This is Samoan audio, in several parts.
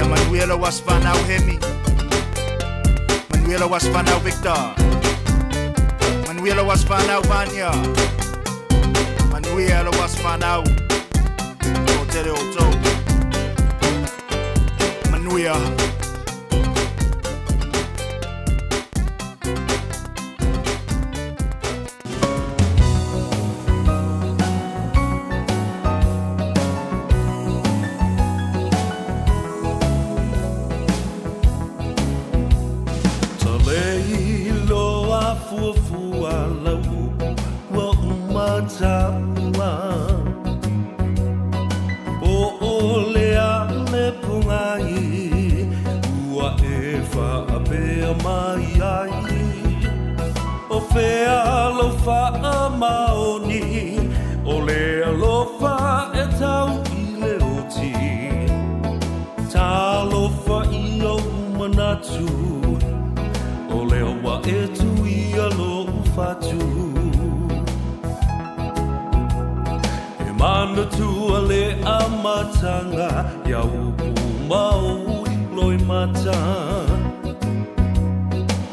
Ia manuia lau aso fanau Hemi. Manuia lau aso fanau Victor. Manuia lau aso fanau Vania. Manuia lau aso fanau. Toatele outou. Manuia. Talei loa fuafua lau upu ua uma taua Po o le a le pogai ua e faapea mai ai O fea lou faamaoni o le alofa e tau i le oti Talofa i ou manatu o lea ua e tuia lou fatu E manatua le amataga ia upu ma ou loimata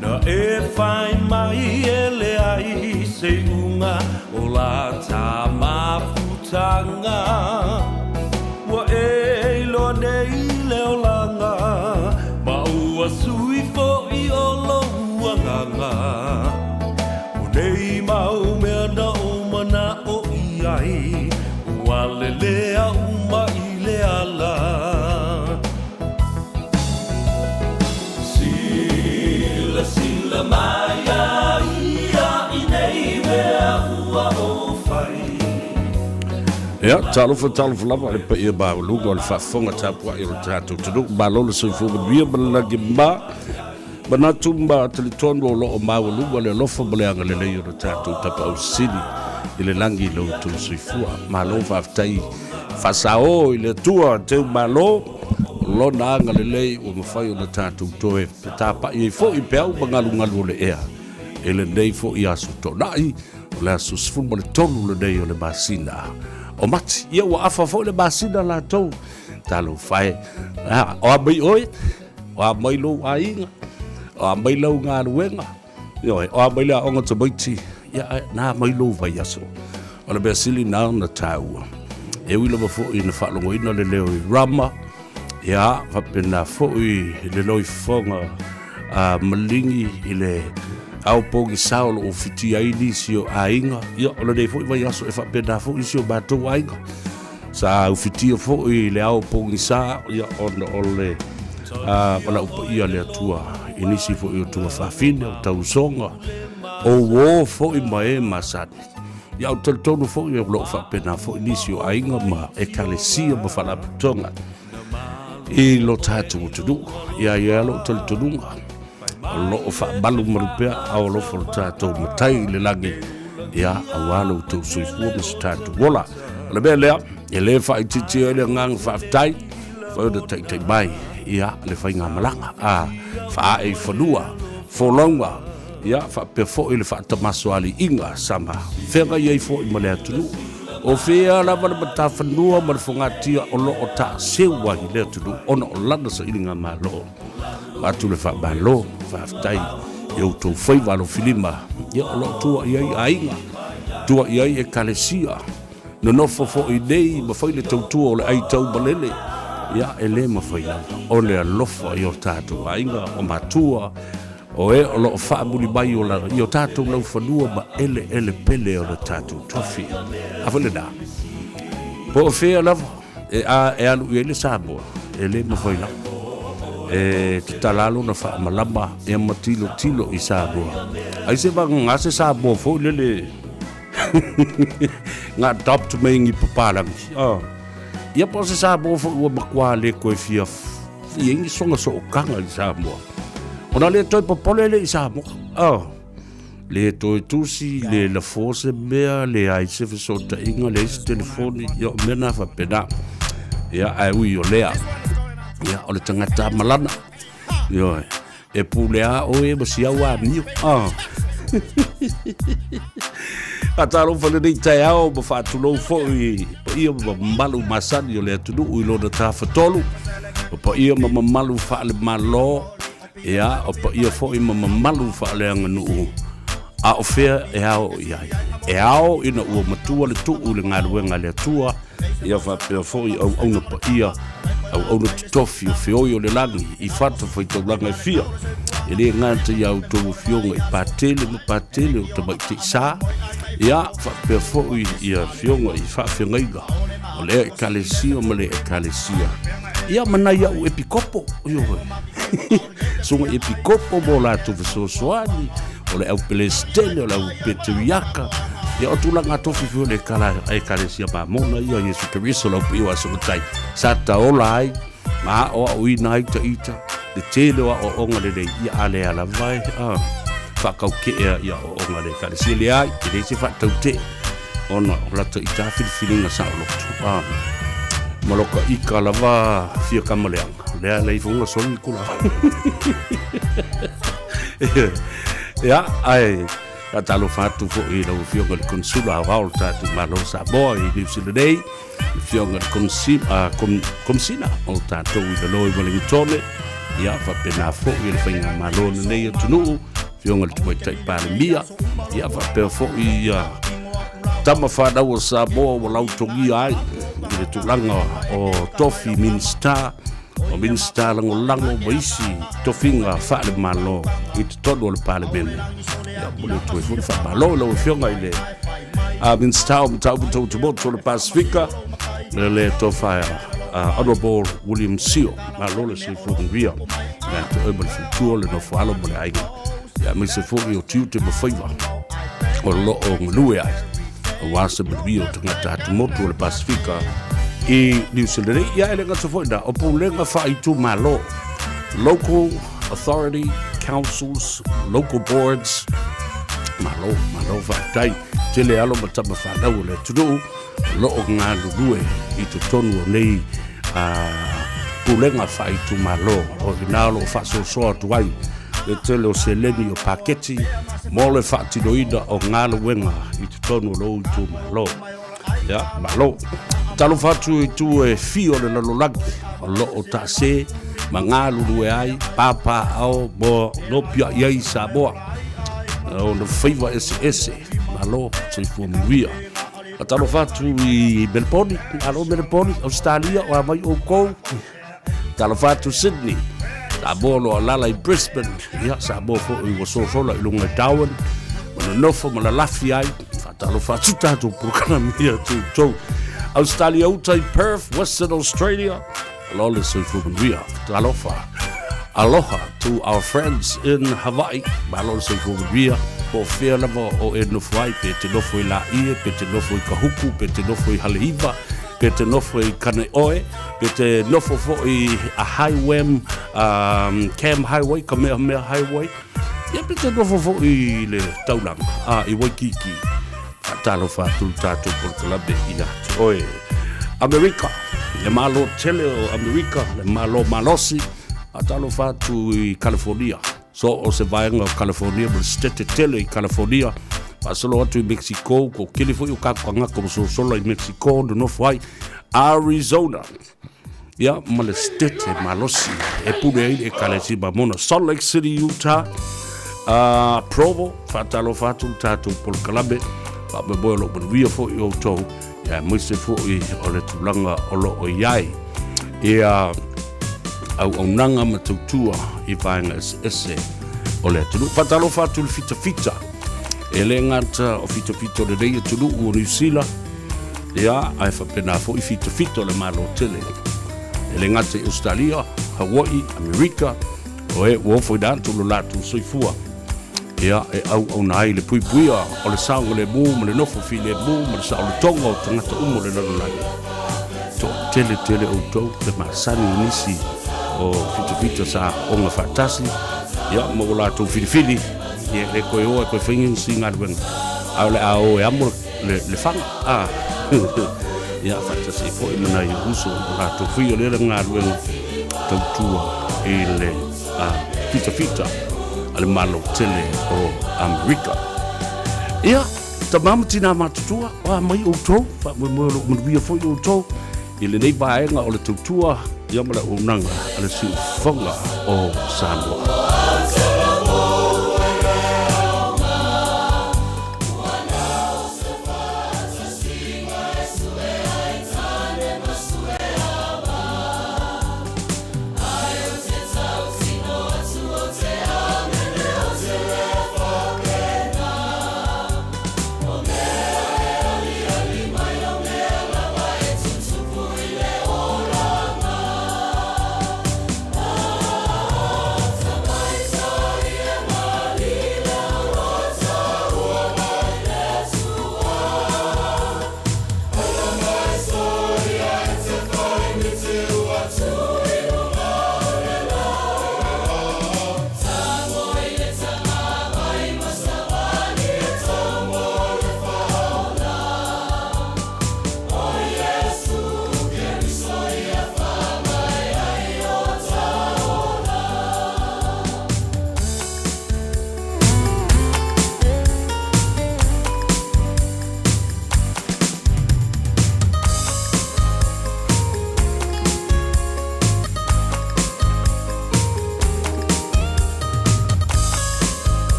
Na e fai mai e leai se iuga o la ta mafutaga Ua e iloa nei le olaga ma ua sui foi o lou agaga O nei mau mea na ou mana'o i ai ua lelea uma i le ala Silasila mai a ia i nei mea ua ou fai. Ia, talofa, talofa lava i le paia maualuga o le faafofoga tapuai o le tatou atunuu. Malo le soifua manuia ma le lagi ma manatu ma talitonu o lo o maualuga le alofa ma le agalelei o le tatou Tapaau Sili i le lagi i lo outou soifua. Malo faafetai faasao i le Atua teu malo o lona agalelei ua mafai ona tatou toe fetapa'i ai foi i peau ma galugalu o le ea i lenei foi aso Toonai, o le aso 13 lenei o le masina o Mati. Ia ua afa foi le masina latou, talofa e. O a mai oe, o a mai lou aiga, o a mai lau galuega, ioe, o a mai le aoga tamaiti, ia na mai lou vaiaso. O le mea sili na ona taua, e ui lava foi ina faalogoina le leo i Rama, ia, faapena foi i le loifofoga a Maligi i le ao pogisa o loo fitia ai nisi o aiga. Ia, o lenei foi vaiaso e faapena foi isi o matou aiga. Sa ufitia foi i le ao pogisa, ia, ona o le valaau paia a le Atua i nisi foi o tungafafine, o tausoga, o uō foi ma e masani. Ia, ou te talitonu foi o lo o faapena foi nisi o aiga ma ekalesia ma faalapotopotoga i lo tatou atunuu. Ia, ia lou talitonuga, o lo o faamalumalu pea ao alofa o lo tatou Matai i le lagi, ia, aua lo outou soifua ma so tatou ola. O le mea lea, e le faaitiitia ai le agaga faafetai, fai ona taitai mai, ia, le faigamalaga, a, faaee i fanua, folauga, ia, faapea foi le faatamasoaliiga sama feagai ai foi ma le atunuu. O fea lava le matafanua ma le fogatia o lo o taaseu ai le atunuu ona o lana sailiga malo. Avatu le faamalo, faafetai i outou faiva alofilima, ia, o lo o tua i ai aiga, tua i ai ekalesia, nonofo foi nei ma fai le tautua o le ai taumalele, ia, e le mafai lava o le alofa i o tatou aiga, o matua, O e o lo o faamuli mai o la, i o tatou laufanua ma eleele pele o le tatou tofi. A foi lena, po o fea lava e a e alu i ai le Samoa, e le mafai lava e tatala lona faamalama ia ma tilotilo i Samoa. Ai se vagana se Samoa foi lele nga adopt mai ngi papalangi. Oh. Ia po o se Samoa foi ua matua le koe fia i ai ni soga sootaga i Samoa. Ona le toe popole le i Samoa. Oh. Le toe tusi, le lafo se mea, le ai se fesootaiga, le ai se telefoni, ia o mea na faapena. Ia, ae ui o lea, ia, o le tagata malana. Ioe, e pule a oe ma si au amio. Oh. Faatalofa lenei taeao ma faatulou foi i paia ma mamalu masani o le atunuu i lona tafatolu. O paia ma mamalu faale-Malo, ia, o paia foi ma mamalu faaleaganuu, a o fea e ao i ai? E ao ina ua matua le tuu i le galuega a le Atua, ia faapea foi auauna paia, auauna totofi o feoi o le lagi i fatafaitaulaga e fia. E le gata i a outou afioga i Patele ma Patele o Tamaitaisa, ia faapea foi ia afioga i faafeagaiga o lea ekalesia ma le ekalesia. Ia ma nai au epikopo, ioe. Susuga i epikopo mo latou fesoasoani, o le au Pelesitene, o le au Peteriaka, ia o tulaga tofi foi o le ekalesia Mamona ia Iesu Keriso lau paia o aso matai, sa taola ai, ma aoaoina ai ta ita, le tele o aoaoga lelei, ia a lea lava e, faakaukea i aoaoga a le ekalesia, leai, e leai se faatautee, ona o lata ita filifiliga saoloto, ma loka ika lava fia kamaleaga, lea lei fonga soli kula. Ia, ae faatalofa atu foi i lau Afioga i le Konsula Aoao o le tatou Malo o Samoa i Niu Sila nei, le Afioga i le Komesina o tatou i lalo i Welingitone, ia faapena foi i le Faigamalo o lenei atunuu, Afioga i le Tamaitai Palemia, ia faapea foi ia tama fanau o Samoa ua lautogia ai i le tulaga o tofi Minisita, o Minisita Lagolago ma isi tofiga faale-Malo i totonu o le Palemene. Ia, momoli atu ai foi le faamalo i lau Afioga i le Minisita o Mataupu Tau Tumotu o le Pasifika, le le tofa Honorable William Sio. Malo le soifua manuia ia te oe ma le faletua, le nofo alo ma le aiga, ia aemaise foi o tiute ma faiva o lo o galue ai aua se manuia o tagata atumotu o le Pasifika i Niu Sila nei. Ia e le gata foi na, o pulega faaitumalo, local authority councils, local boards, malo, malo faafetai. Tele alo ma tama fanau o le atunuu o lo o galulue i totonu o nei pulega faaitumalo o i ina o lo o faasoasoa atu ai le tele o seleni o paketi mo le faatinoina o galuega i totonu o lou itumalo. Ia, malo. Talofa atu i tu e fia o le lalolagi o lo o taase ma galulue ai pāpāao mo nopiaʻi ai Samoa. O na faiva eseese, malo, soifua manuia. Talofa atu i Melbourne, malo Melbourne, Australia, o a mai oukou. Talofa atu Sydney, Samoa lo alala i Brisbane, ia Samoa foi ua sosola i luga i Darwin, ma nonofo ma lalafi ai, faatalofa atu tatou polokalame ia outou. Australia uta i Perth, Western Australia, alo le soifua manuia, talofa. Aloha to our friends in Hawaii, malo le soifua manuia, po o fea lava o e nofo ai, pe te nofo i Laie, pe te nofo i Kahuku, pe te nofo i Haleiwa, Pe te nofo i Kaneohe, pe te nofo foi a Highway, um, Cam Highway, Kamehameha Highway, ia pe te nofo foi i le taulaga, a, i Waikiki. Faatalofa atu le tatou polokalame ia te oe. Amerika, le Malo tele o Amerika, le Malo malosi, faatalofa atu i California. So o se vaega o California ma le setete tele i California, faasolo atu i Mexico, ko kele foi o kākou tagata ua sosola i Mexico, nonofo ai Arizona. Ia, ma le setete malosi e pule ai le Ekalesia Mamona, Salt Lake City, Utah, Provo, faatalofa atu le tatou polokalame, faamoemoe o lo o manuia foi outou, ia aemaise foi o le tulaga o lo o i ai. Ia, auaunaga ma tautua i vaega eseese o le atunuu. Faatalofa atu le fitafita, e le gata o fitafita o lenei atunuu o Niu Sila, ia, ae faapena foi fitafita o le Malo tele. E le gata i Australia, Hawaii, Amerika, o e ua ofo ina atu lo latou soifua. Ia, e auauna ai le puipuia o le saogalemu ma le nofo filemu ma le saolotoga o tagata uma o le lalolagi. Toatele tele outou le masani i nisi o fitafita sa aoga faatasi, ia, ma ua latou filifili, ia, e le toe o e toe fai nisi galuega, a o le a o e amo le, le faga, a. Ia, faatasi ai foi ma nai uso o latou faia lea le galuega tautua i le fitafita a le Malo tele o Amerika. Ia, tamā ma tinā matutua, o a mai outou, faamoemoe o lo o manuia foi outou i lenei vaega o le tautua. Ia ma le auaunaga a le Siufofoga o Samoa.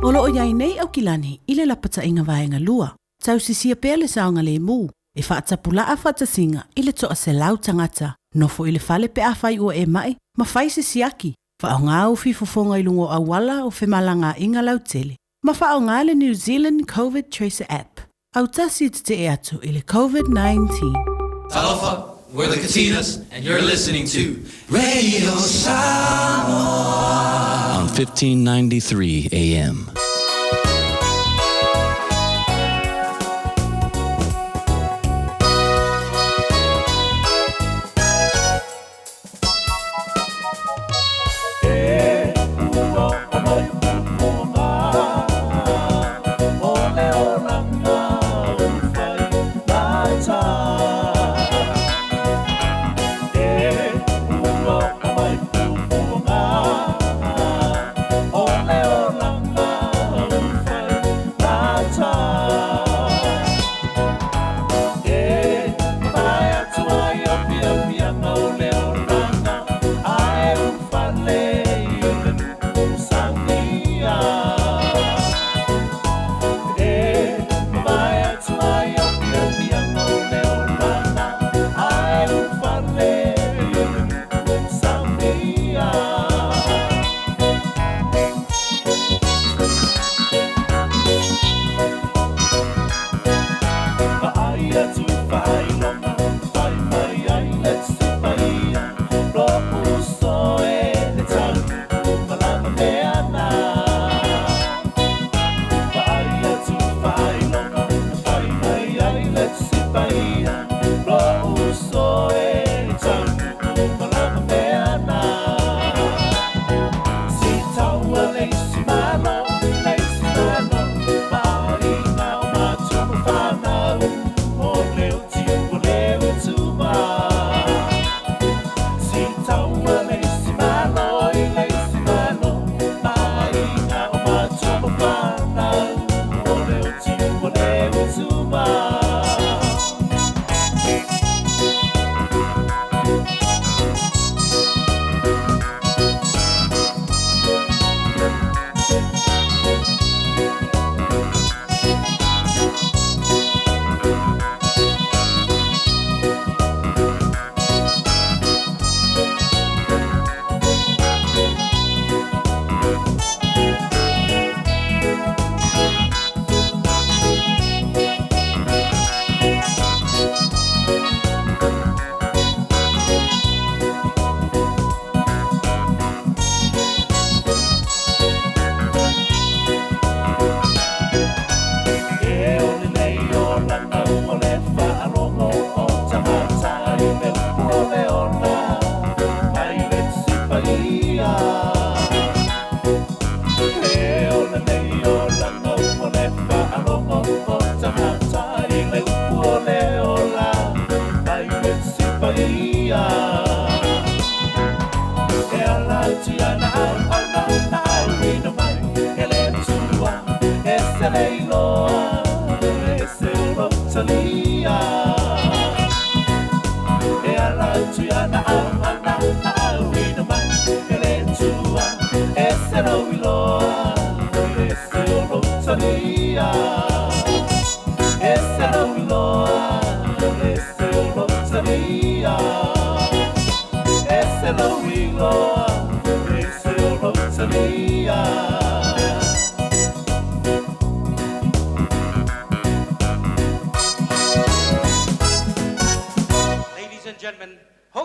O lo o i ai nei Aukilani i le lapataiga vaega lua, tausisia pea le saogalemu, e faatapulaa faatasiga i le 100 tagata, nofo i le fale pe afai ua e mai, ma fai se siaki, faaaoga ufi fofoga i luga o auala o femalagaaiga lautele, ma faaaoga le New Zealand Covid Tracer App. Autasi e tetee atu i le Covid-19. Talofa, we're the Katinas and you're listening to Radio Samoa on 1593 AM.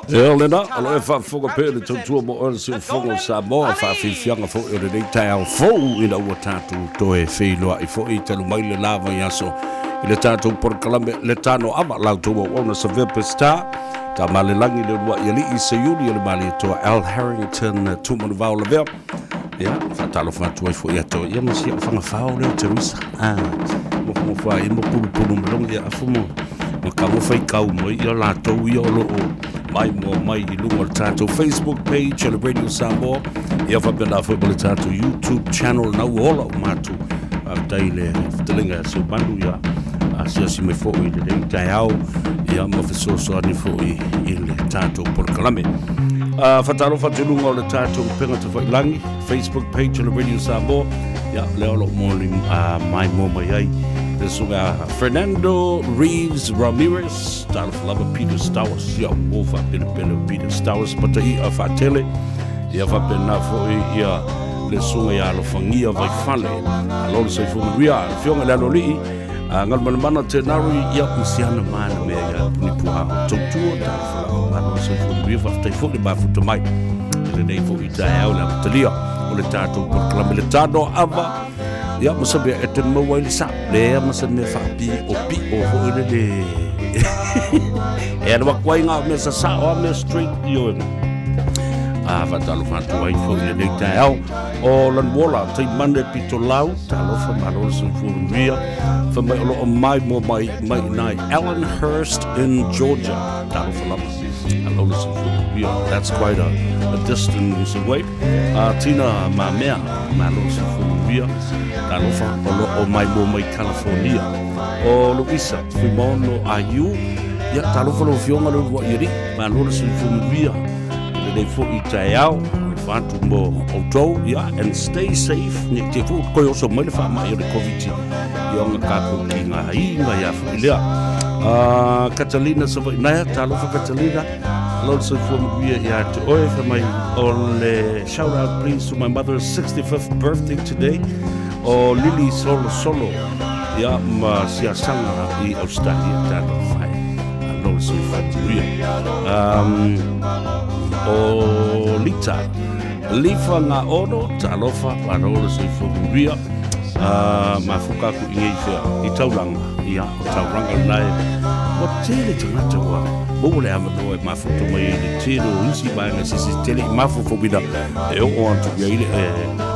Ea lena, o lo e faafofoga pea le tautua mo oe le siufofoga o Samoa, faafiafiaga foi o lenei taeao fou ina ua tatou toe feiloai foi talu mai le la vaiaso i le tatou polokalame Le Tano Ava, la outou auauna Savea Peseta, Tamalelagi le uluai alii Seiuli o le Malietoa Al Harrington Tumanuvao Lavea. Ia, faatalofa atu ai foi ia te oe ia ma si au fagafao lea o Teresa. Ah, mofomofo ai ma pulupulu ma logo ia afu mo ma ka mo faikau mai ia latou ia o lo o maimoa mai i luga o le tatou Facebook page o le Radio Samoa ia faapena foi ma le tatou YouTube channel na ua ola uma atu. Faafetai i le fetalaiga ia Seumanu ia asiasi mai foi i lenei taeao ia ma fesoasoani foi i le tatou polokalame. Faatalofa atu i luga o le tatou upega tafailagi, Facebook page o le Radio Samoa. Ia, lea o loo moli maimoa mai ai le susuga a Fernando Reeves Ramirez, talofa lava Peter Stowers, ia o faapelepele o Peter Stowers, Pataia Faatele, ia faapena foi ia le susuga ia Alofagia Vaifale. Malo le soifua manuia, le afioga i le Aloalii, Galumalemana Tenari, ia ma siana mana mea ia Punipuao Tautua, talofa lava, malo le soifua manuia, faafetai foi le mafuta mai i lenei foi taeao i le amatalia o le tatou polokalame le tano ava, ia ma se mea e te maua ai le sao lea ma se mea faapiʻopiʻo foi lele e alu atu ai ngā mea sasao a mea straight ioe. A faatalofa atu ai foi i lenei taeao o Lanuola Taimane Pitolau, talofa, malo le soifua manuia, fai mai o loo mai mo mai mai nai Allen Hurst in Georgia, talofa lava, alo le soifua manuia. That's quite a distance away. A Tina Mamea, malo le soifua manuia, talofa, o loo mai mo mai California. O Luisa Fuimaono Aiu, ia talofa lau afioga le uluai alii, malo le soifua manuia i lenei foi taeao, alofa atu mo outou, ia, and stay safe, ne i te i foi ua toe oso mai le faamai o le Koviti, ia ona tatou tigaina ia foi lea. Catalina Savainaea, talofa Catalina, alo le soifua manuia ia te oe, fai mai o le shout out please to my mother's 65th birthday today, o Lily Solo Solo, ia ma siasaga i Australia, talofa e, alo le soifua manuia. O Lita, Lifa Gaono, talofa, alo le soifua manuia. Mafuka aku i ngei whea, i Tauranga, ia, o Tauranga lena e, ua tele tagata ua maua le avanoa e mafuta mai ai le tele o isi vaega sese tele i mafaufauina e oo atu i ai le,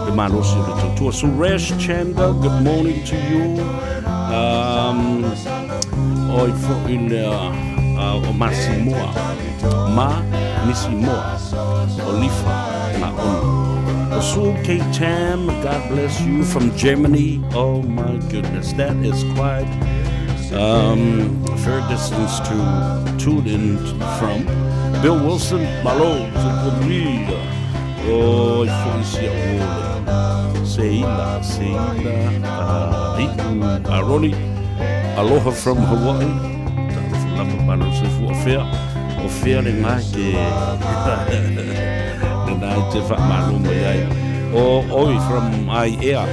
le malosi o le tautua. Suresh Chanda, good morning to you. Oi foi lea o Masimoa, Ma Misimoa, o Lifa Gaono. O Sue K. Tam, God bless you from Germany. Oh my goodness, that is quite a fair distance to tune in from. Bill Wilson, malo, se kulia. Oi foi si a uole. Seila, Seila, Iu, Aroni, aloha from Hawaii. Talofa lava, malo se fua fea. O fea le ngā ke le nā i te whaamalo mai ai. O oi from Aiea.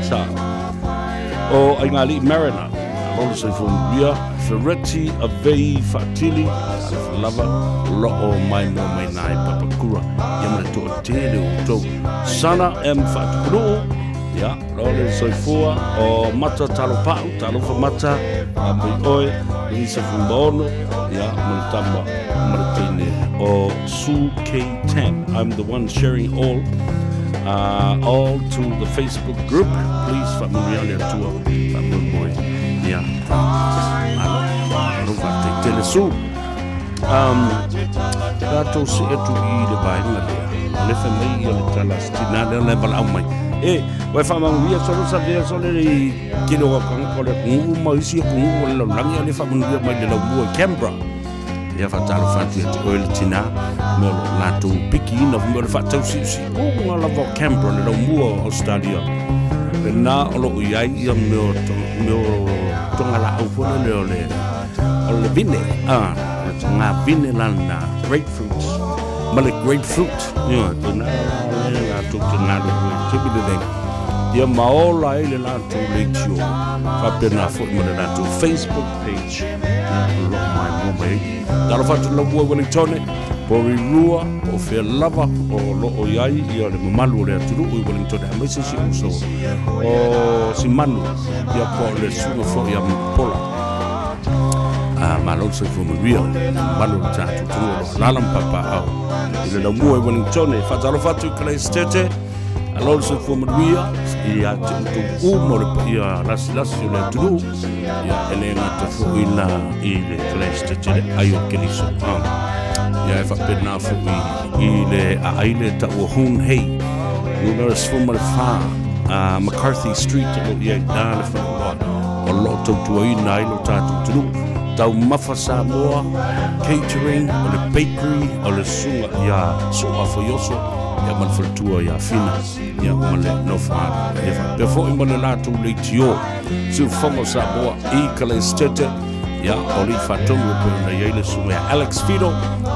Sa. O Aingalii Mariner. Alola soifua manuia. Ferretti Avei Faatili. Talofa lava. Loo mai mo mai nā i Papakura. Ia ma le toatele o outou. Sana M. Faatupunuu. Ia, loa le soifua o Mata Talopa'u, talofa Mata, a mai oe, Luisa Fuimaono, ia, ma le tama, ma le teine o Sue K. Tam. I'm the one sharing all, all to the Facebook group. Please, faamanuia le Atua, faamoemoe, ia, malo, malo faafetai tele Sue. Tatou see atu i le vaega lea, o le fai mai ia le tala a se tinā lea la e valaau mai. E, ua e faamanuia solo sa vea solo i tele o tagata o le atunuu ma isi atunuu o le lalolagi a le faamanuia mai le laumua i Canberra. Ia faatalofa atu ia te oe le tinā, me o lo latou pikiina mea o le faatausiusiuga lava o Canberra, le laumua o Australia. Lena o lo o i ai ia mea o mea o togalaau foi lele o le O le vine, a, o le togā vine la lena, grapefruits, ma le grapefruit, ioe, o i ina la lea latou te galulue i le taimi lenei, ia ma ola ai le latou leitio, faapena foi ma le latou Facebook page, ia, o lo o maimoa mai ai. Talofa atu i le laumua i Wellingtone, Porirua, po o fea lava o lo o i ai ia le mamalu o le atunuu i Wellingtone, aemaise si ou uso o Simanu, ia po o le susuga foi ia Pola. A malo le soifua manuia, mamalu o le tatou atunuu o lo o alaala ma papaaao i le laumua i Wellingtone. Faatalofa atu i Kalaisitete, alo le soifua manuia ia te outou uma o le paia lasilasi o le atunuu, ia e le gata foi la i le Kalaisitete le ai o Keriso. Ia e faapena foi i le aai le taua Hoon Hei, numera 14, McCarthy Street o lo o i ai i ina le faleoloa o lo o tautuaina ai lo tatou atunuu. Taumafa Samoa, catering, o le bakery, o le susuga ia Soa Faioso. Ia ma le faletua ia Fina, ia ma le nofo alo. Ia faapea foi ma le latou leitio, Siufofoga o Samoa i Kalaesetete, ia o alii faatonu e pei ona i ai le susuga ia Alex Fido,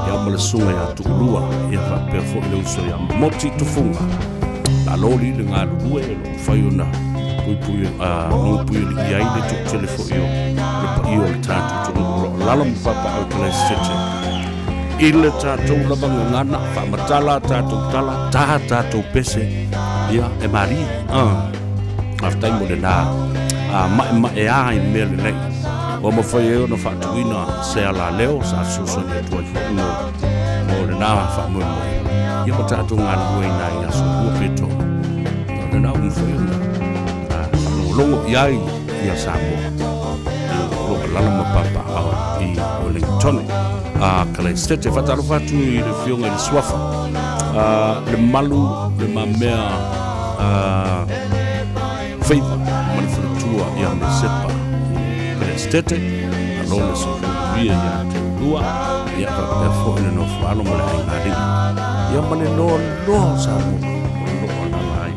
ia ma le susuga ia Tuulua, ia faapea foi le uso ia Moti Tufuga. Malo li le galulue e lo mafai ona puipui logopuialii ai le toatele foi o le paia o le tatou atunuu o lo o lalo ma papaaao i Kalaesetete. I le tatou lava gagana, faamatala a tatou tala, ta tatou pese, ia, e malie. Faafetai mo lena maemaea i mea lelei. Ua mafai ai ona faatuina se alaleo sa fesoasoani atu ai foi mo, mo lena faamoemoe. Ia ma tatou galulue ai nai aso 2 pe 3. O lena ua mafai ona faalogologo i ai ia Samoa. O lo o alaala ma papaaao i Wellington. A Kalaesetete, faatalofa atu i le Afioga i le Suafa, le malu, le mamea faiva ma le faletua ia Mesepa i Kalaesetete. Malo le soifua manuia ia te oulua, ia faapea foi le nofo alo ma le aiga alii, ia ma le loaloa o Samoa o lo o alaala ai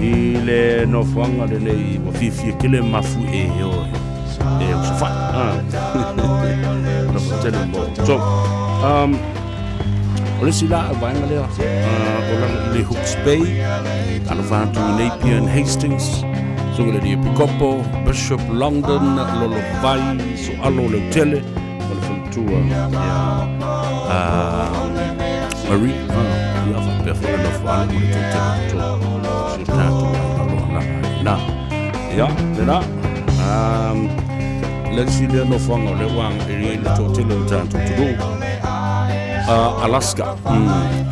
i le nofoaga lenei ua fiafia tele mafu e o e osofai. Alofa tele mo outou. O le isi la vaega lea o lalo i le Hooks Bay, alofa atu i Napier and Hastings, Suga le Epikopo, Bishop Longden, Lolovai, Soalo Leutele, ma le faletua ia Marie, ia faapea foi le nofo alo ma le toatele o outou, si o tatou aiga o lo o alaala ai i ina. Ia, lena. Le isi lea nofoaga o lea ua agai ai le toatele o le tatou atunuu. Alaska,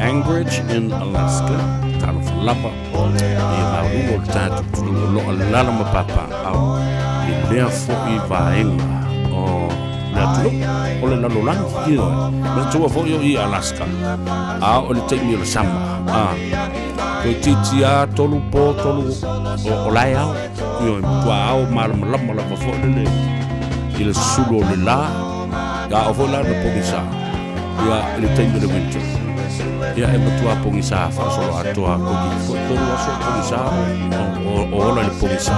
Anchorage in Alaska, talofa lava i maualuga o le tatou atunuu o lo o alaala ma papaaao i lea foi vaega o le atunuu o le lalolagi. Ioe, manatua foi o i Alaska, a o le taimi o le sama, toeitiiti lava 3 po 3 o la e ao. Ioe, matua ao malamalama lava foi lele i le susulu o le la. A o foi la na pogisa ia i le taimi o le winter. Ia e matua pogisa faasolo atoa toeitiiti foi 3 aso o pogisa o ola i le pogisa.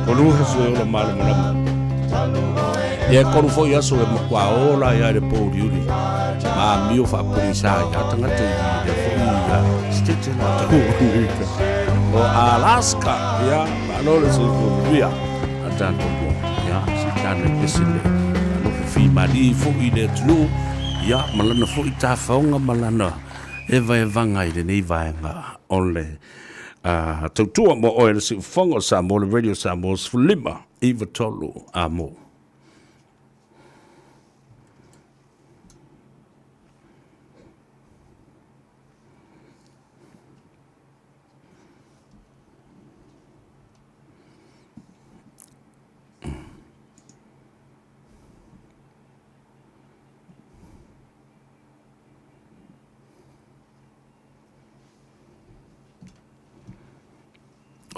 Kolu aso e ola malamalama. Ia e 3 foi aso e matua ola ai i le pōuriuri. Ma amio faapogisa ai a tagata i lea foi state la tau o Amerika. O Alaska, ia, malo le soifua manuia a tatou moa. Ia, si tane pese le alofa fimali foi i le atunuu, ia, ma lana foi tafaoga ma lana evaevaga i lenei vaega o le tautua mo oe le siufofoga o Samoa, le Radio Samoa 15 93 a mo.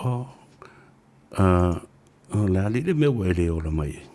O, o le a le mea ua e le ola mai ai?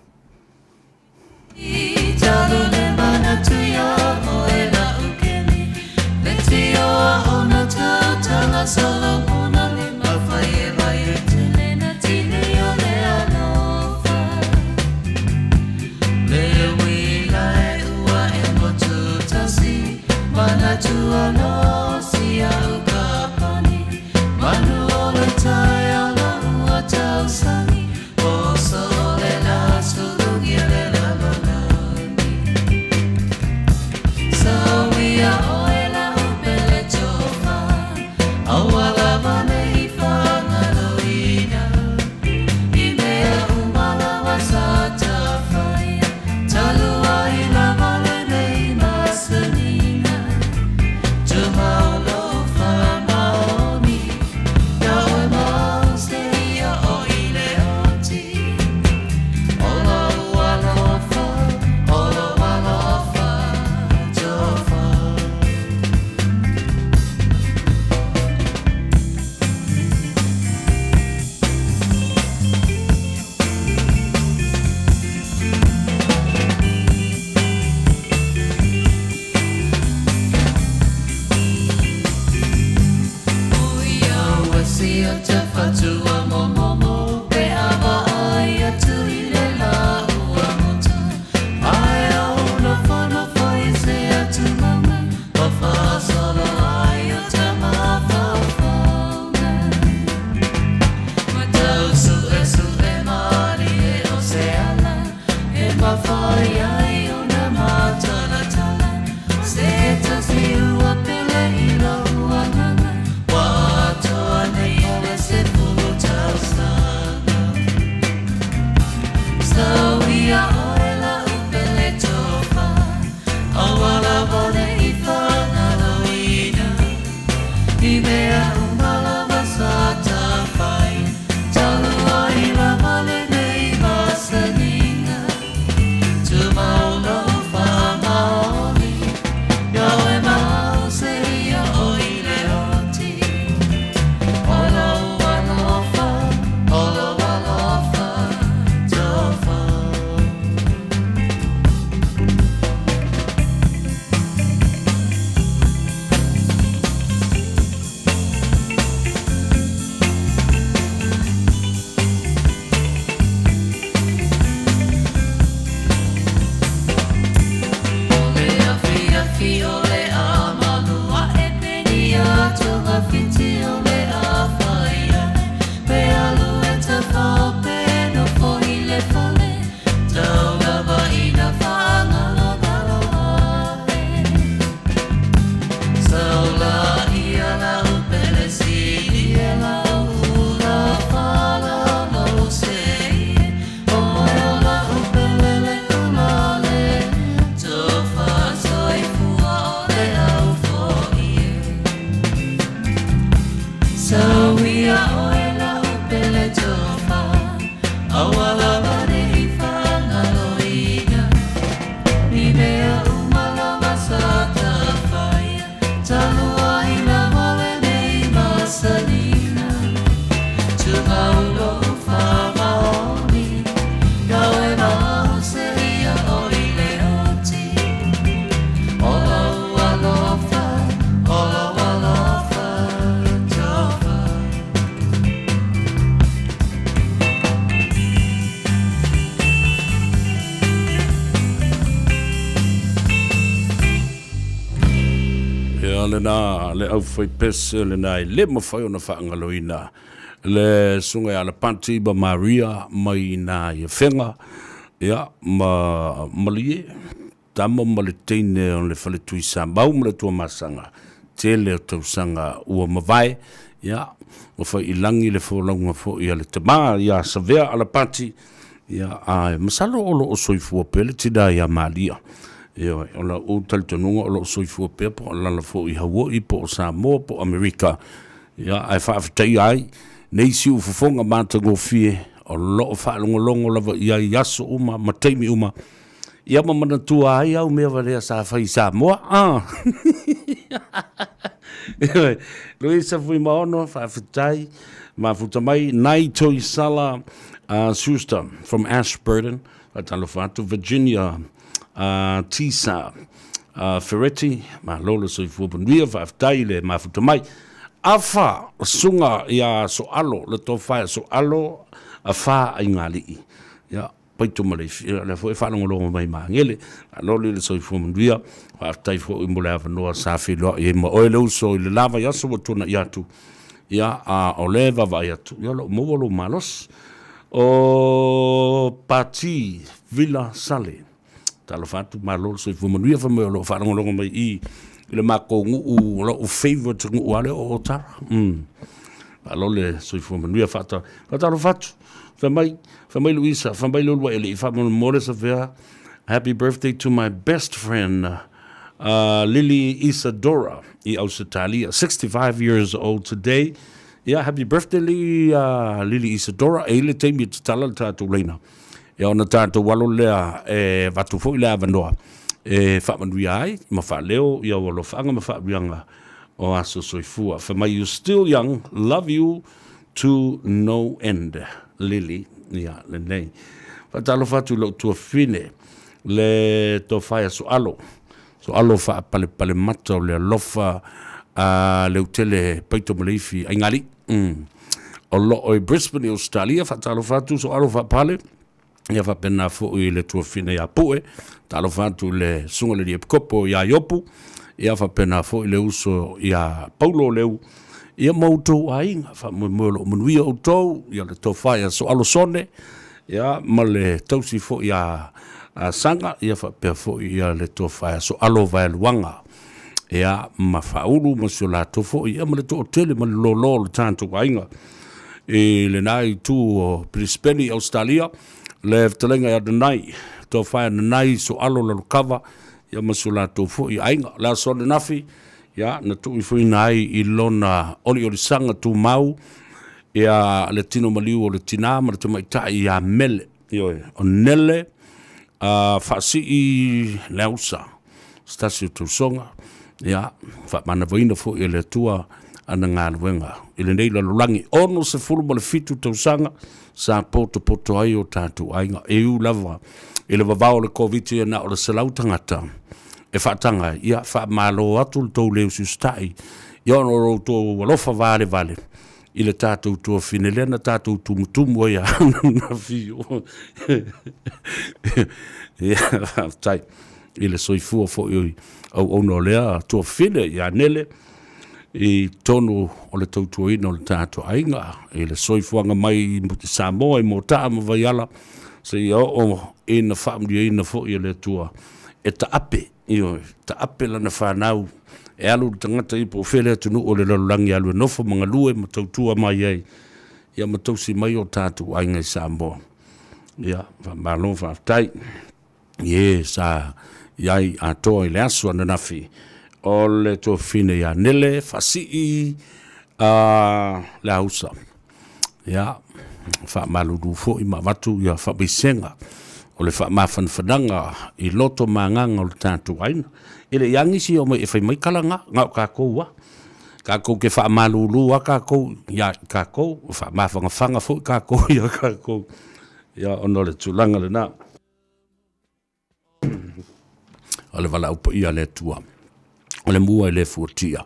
Ia lena le aufaipese lena e le mafai ona faagaloina le susuga ia Lepati ma Maria mai ina i Afega, ia ma Malie, tama ma le teine o le Faletui Samau ma le Tuamasaga, tele o tausaga ua mavae, ia, ua fai i lagi le folauga foi a le tama ia Savea Alapati, ia, ae masalo o lo o soifua pea le tina ia Malia. Ioe, o lau talitonuga o lo o soifua pea po o alala foi i Hauo'i po o Samoa po o Amerika, Ia, ae faafetaia ai nei siufofoga matagofie o lo o faalogologo lava i ai i aso uma ma taimi uma, ia ma manatua ai au mea valea sa fai i Samoa. Ah! Ioe, Luisa Fuimaono, faafetai, mafuta mai, Nai Toisala uh, Schuster from Ashburton, faatalofa atu, Virginia uh, Tisa uh, Ferretti, malo le soifua manuia, faafetai i le mafuta mai. Afa suga ia Soalo, le tofa ia Soalo, afa Aigalii. Ia, paito ma le ia, lea foi e faalogologo mai Magele. Malo le soifua manuia, faafetai foi mo le avanoa sa feiloai ai ma oe le uso i le la vaiaso ua tuanai atu. Ia, a o lea e vaavaai atu, ia o lo o maua lou malosi. O Pati Villa Sale. Talofa atu, malo le soifua manuia, fai mai o lo o faalogologo mai i i le makou nuu, o lou favourite nuu lava lea o Otara. Mm. Malo le soifua manuia, faata, faatalofa atu. Fai mai, fai mai Luisa, fai mai Leuluai e le i faamolemole Safea. Happy birthday to my best friend, Lily Isadora i Ausetalia, 65 years old today. Ia, happy birthday Lily, Lily Isadora, e i le taimi e tatala le tatou laina. Ia ona tatou alo lea e avatu foi le avanoa e faamanuia ai ma faaleo i au alofaaga ma faauiaga o aso soifua. Fai mai, you still young, love you to no end. Lily, ia lenei. Faatalofa atu i lou tuafafine, le tofa ia Soalo, Soalo faapalepale mata o le alofa a Leutele Paitomaleifi Aigalii. O loo i Brisbane i Australia, faatalofa atu Soalo Faapale, ia faapena foi i le tuafine ia Pue, talofa atu i le susuga i le alii Epikopo ia Iopu, ia faapena foi le uso ia Paulo Leu, ia ma outou aiga, faamoemoe o lo o manuia outou, ia le tofa ia Soalo Sone, ia ma le tausi foi ia Saga, ia faapea foi ia le tofa ia Soalo Vaeluaga, ia ma Faaulu ma si o latou foi, ia ma le toatele ma le lolo o le tatou aiga. I lena itu o Brisbane i Ausetalia, le fetalaiga ia Nanai, tofa ia Nanai Soalo Lalokava, ia ma si o latou foi aiga. O le aso ananafi, ia, na tuuifoina ai i lona oliolisaga tumau, ia le tino maliu o le tinā ma le tamaitai ia Mele, ioe, o Nele Faasii Leausa, se tasi o tausoga, ia, faamanavaina foi e le Atua ana galuega i lenei lalolagi. 67 tausaga sa potopoto ai o tatou aiga, e ui lava i le vavao o le Koviti na o le 100 tagata e faataga ai, ia faamalo atu le tou le usiusitai, ia ona o lo outou alofa valevale i le tatou tuafine lea na tatou tumutumu ai ananafi. Ia, faafetai i le soifua foi o auauna o lea tuafine ia Nele i totonu o le tautuaina o le tatou aiga i le soifuaga mai i Samoa i Motaa ma Vaiala seia oo ina faamanuiaina foi e le Atua e taape, ioe, taape lana fanau e alu le tagata ia po o fea le atunuu o le lalolagi e alu e nofo ma galue ma tautua mai ai, ia ma tausi mai o tatou aiga i Samoa. Ia, faamalo faafetai i e sa i ai atoa i le aso ananafi o le tuafafine ia Nele Faasii Leausa. Ia, faamalulu foi ma avatu ia faamaisega o le faamafanafanaga i loto ma agaga o le tatou aiga. E le i a nisi e omai e fai mai tala na, na o tatou lava. Tatou te faamalulu lava tatou ia i tatou, faamafanafana foi tatou ia tatou, ia ona o le tulaga lena. O le valaau paia a le Atua, o le mua e le fuatia,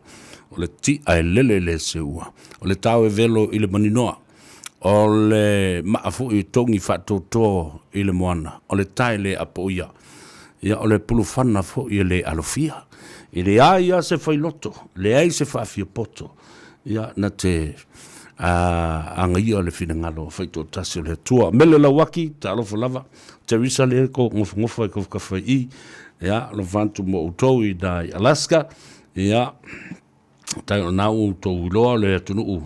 o le ti'a e lele e le seua, o le tao e velo i le maninoa, o le maa foi e togi faatoatoa i le moana, o le tae le apoia, ia o le pulufana foi e le alofia. E leai lava se failoto, leai se faafiapoto, ia na te agaia le finagalo faitoatasi o le Atua. Mele Lauaki, talofa lava. Teresa lea ko nofonofo ai kafakafa i i, ia, alofa atu mo outou i nā i Alaska, ia, tai o nā outou iloa le atunuu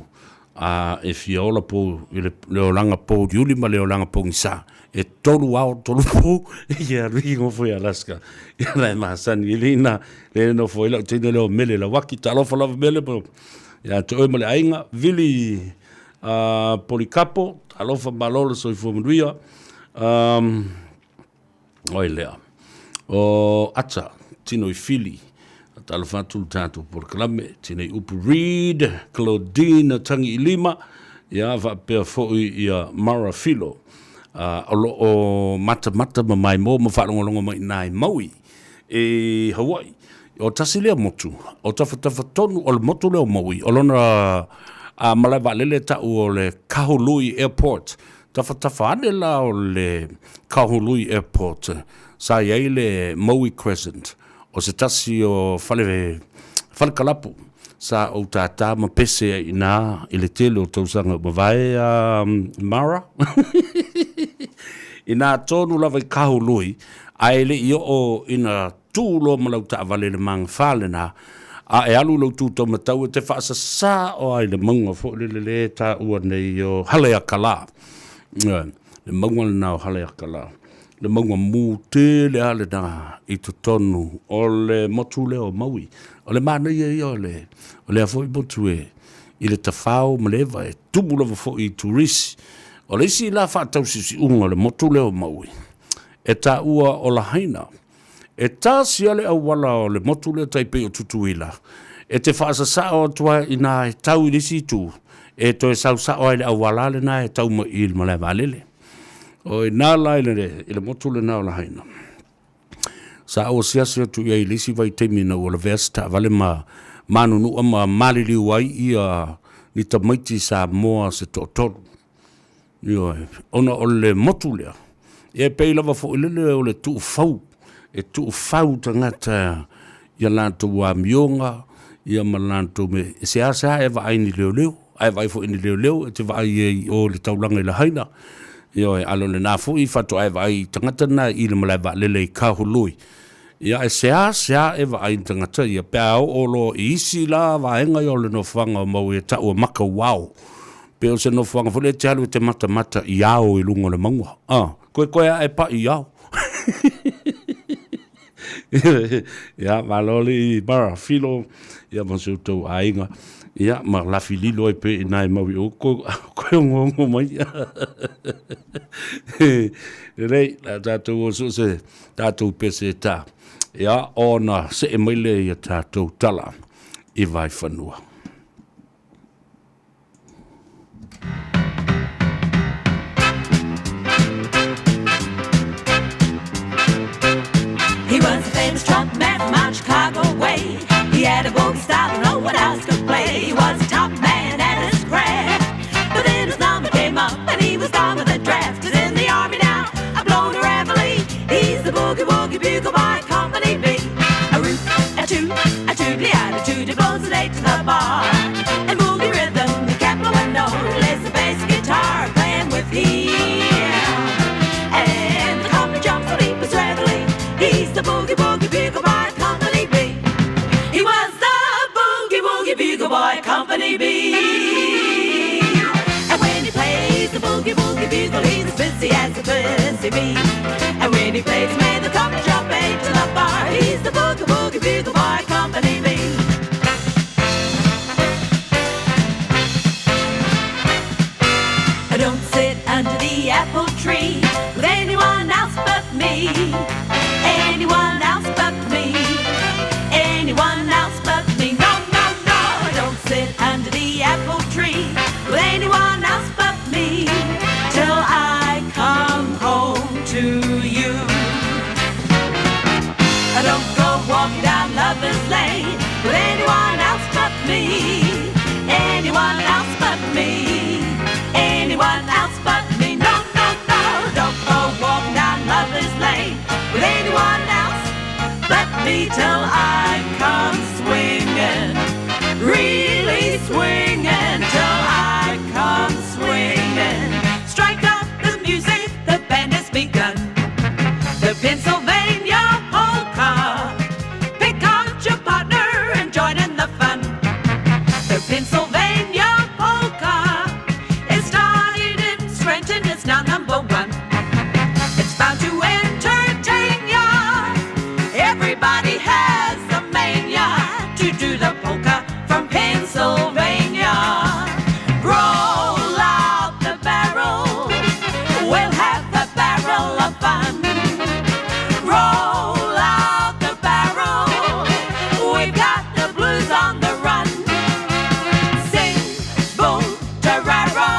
a e fia ola po i le, le olaga pōuliuli ma le olaga pogisa. E tolu ao, tolu pō, ia alu i nofo i Alaska. Ia la e masani i lina, le nofo i lau teine lea o Mele Lauaki, talofa lava Mele, po, ia te oe ma le aiga, Vili Polikapo, talofa malo le soifua manuia. Oi lea. O Ata, tino i Fili. Talofa atu le tatou polokalame, tinei upu Reed, Claudine Tangi i Lima, ia faapea foi ia Mara Filo. O lo o matamata ma maimoa ma faalogologo mai i nā i Maui i Hawaii. O tasi lea motu, o tafatafa tonu o le motu lea o Maui, o lona malae vaalele ta'u o le Kahului Airport. Tafatafa ane la o le Kahului Airport, sa i ai le Maui Crescent, o se tasi o fale, fale kalapu sa ou tātā ma pese ai i inā i le tele o tausaga ua mavae a Mara. Inā tonu lava i Kahului, ae le i oo ina tū loa ma lau taavale i le magafa lena, a e alu lou tū taumatau e te faasasā oa i le mauga foi lele le taua nei o Haleakalā. Le mauga lena o Haleakalā, le mauga mū tele lava lena i totonu o le motu lea o Maui. O le manaia ia o le, o lea foi motu e i le tafao ma le eva e tumu lava foi i turisi. O le isi la faatausiusiuga o le motu lea o Maui, e taua o Lahaina. E tasi lava le auala o le motu lea tai pei o Tutuila, e te faasasao atu ai i ina e tau i le isi itu, e toe sau sao ai i le auala lena e tau mai i le malae vaalele. O ina la i le, i le motu lena o Lahaina, sa ou asiasi atu i ai i le isi vaitaimi ina ua lavea se taavale ma manunua ma maliliu ai ia ni tamaiti Samoa se toatolu. Ioe, ona o le motu lea, e pei lava foi lele o le tuufau, e tuufau tagata ia latou amioga, ia ma latou me, e seasea e vaai ni leoleo, ae vaai foi ni leoleo e te vaai ai i o i le taulaga i Lahaina. Ioe, a o lena foi faatoa e vaai i tagata na i le malae vaalele i Kahului. Ia, e seasea e vaai i tagata ia, pe a oo loa i isi la vaega ia o le nofoaga o Maui e tau o Makauao. Pe o se nofoaga foi lea e te alu e te matamata i ao i luga o le mauga. Ah, koe koe ae pai i ao. Ia, malo alii Mara Filo, ia ma si outou aiga, ia ma lafi lilo ai pea i ina e mau i o, koe, koe ongoongo mai. Lelei, la tatou o so se tatou pese ta. Ia, ona see mai lea ia tatou tala i Vaifanua. He was a famous truck man from out Chicago way. He had a boogie style no one else could play. He was a top man at his craft. But then his number came up and he was gone with the draft. He's in the army now, a blown a reveille. He's the boogie woogie bugle boy, company B. A root, a toot, a tootly, a toot, he blows the eight to the bar. And boogie rhythm, he can't blow a note. Plays the bass guitar, playing with him. And the company jumps on leap is reveille. He's the boogie woogie bugle boy, company B. He was the boogie woogie bugle boy, company B. And when he plays the boogie woogie bugle, he's as busy as a busy bee. And when he plays, may the company jump eight to the bar. He's the boogie woogie bugle boy, company B. I don't sit under the apple tree with anyone else but me. Anyone else but me. Anyone else but me. No, no, no. I don't sit under the apple tree with anyone else but me till I come home to you. I don't go walking down Lover's Lane with anyone else but me. Anyone else but me. Anyone else but me. No, no, no. Don't go walking down Lover's Lane with anyone else but me till I come swinging. Really swinging till I come swinging. Strike up the music, the band has begun. The Pennsylvania polka. Pick out your partner and join in the fun. The Pennsylvania polka is started in Scranton, it's now number one. It's bound to entertain ya. Everybody has a mania to do the polka from Pennsylvania. Roll out the barrel, we'll have a barrel of fun. Roll out the barrel, we've got the blues on the run. Sing, boom, tarara,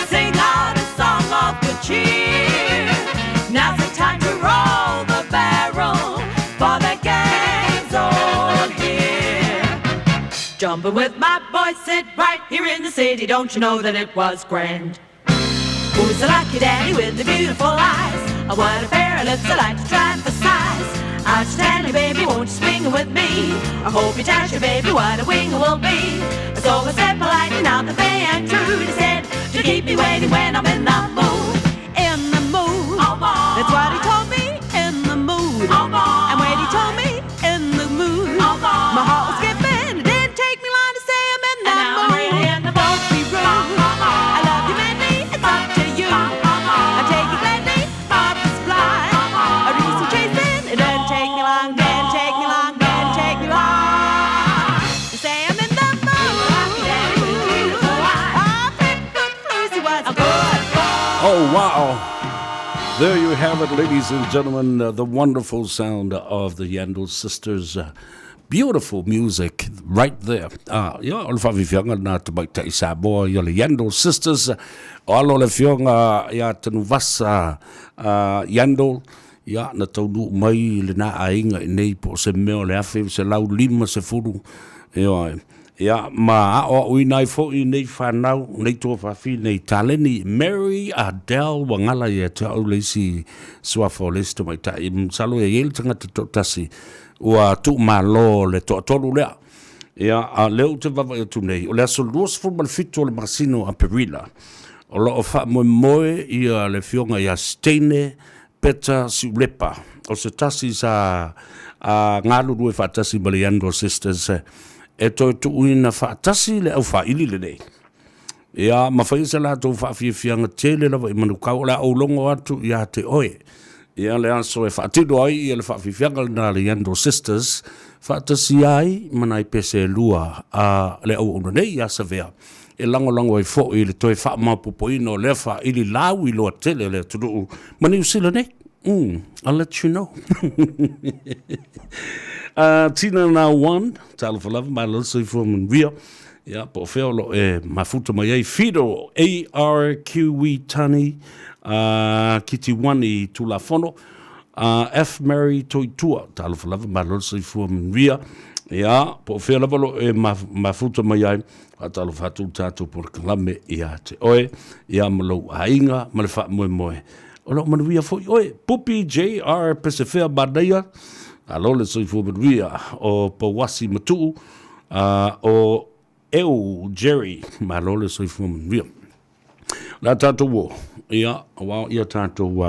sing out a song of good cheer. Now's the time to roll the barrel, for the gang's all here. Jumping with my boys, sit right here in the city. Don't you know that it was grand? Who's the lucky dandy with the beautiful eyes? Oh, what a pair of lips I like to try for size. Out Stanley, baby, won't you swing with me? I hope you dash your baby, what a wing it will be. So I said politely, now the fair and true. He said to keep me waiting when I'm in the mood. In the mood. Oh, boy. That's what he told me. In the mood. Oh, boy. And when he told me, in the mood. Oh, boy. My heart was skipping. It didn't take me long to say I'm in the And now I'm mood. really in the Don't be rude. I I love you madly. It's up to you. I take it gladly. Off the supply. I do some chasing. It doesn't take me long. Doesn't take me long. Doesn't take me long. To say I'm in the mood. I picked the blues. He was a good boy. Oh, wow. There you have it, ladies and gentlemen, the wonderful sound of the Yandall Sisters. Beautiful music right there. Ia, o le faafiafiaga lena tamaitai Samoa ia le Yandall Sisters. O alo o le afioga ia Tanuvasa Yandall, ia, na taunuu mai lena aiga i nei po o se mea o le 1950, ioe. Ia, ma aʻoaʻoina ai foʻi nei fanau, nei tuafafine i taleni, Mary Adele Wagala ia te au le isi suafa o le isi tamaitai. Masalo e i ai le tagata toatasi ua tuumalo le toatolu lea. Ia, a o lea ou te vaavaai atu nei, o le aso 27 o le masina o Aperila, o lo o faamoemoe ia le Afioga ia Steine Peter Siulepa, o se tasi sa galulue faatasi ma le Yandro Sisters e toe tuuina faatasi le aufaili lenei. Ia, ma faia se latou faafiafiaga tele lava i Manukau, o le a ou logo atu ia te oe. Ia, le aso e faatino ai ia le faafiafiaga lena a le Yandro Sisters, faatasi ai ma nai pese e lua a le auauna nei ia Savea. e lagolago ai foi i le toe faamaopoopoina o lea faaili lauiloa tele a le atunuu ma Niu Sila nei. I'll let you know. Tina na one, talofa lava, malo le soifua manuia. Ia, po o fea o lo o e mafuta mai ai. Fido, ARQE Tani, Kitiwani Tulafono, F. Mary Toitua, talofa lava, malo le soifua manuia. Ia, po o fea lava o lo o e mafuta mai ai. Faatalofa atu le tatou polokalame ia te oe, ia ma lou aiga ma le faamoemoe. O lo o manuia foi oe. Pupi JR Pesefea Manaia, alo le soifua manuia o Pouasi Matuu, o Eu Jerry, malo le soifua manuia. La tatou o, ia, aua ia tatou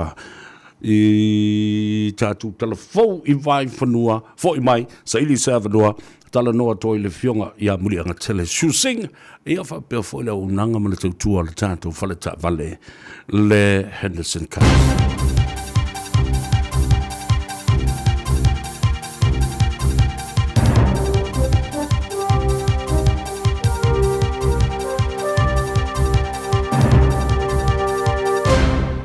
i tatou talafou i Vaifanua, foi mai, saili se avanoa, talanoa atu ai le Afioga ia Muliagatele Shu Singh, ia faapea foi le auaunaga ma le tautua a le tatou fale taavale le Henderson Car.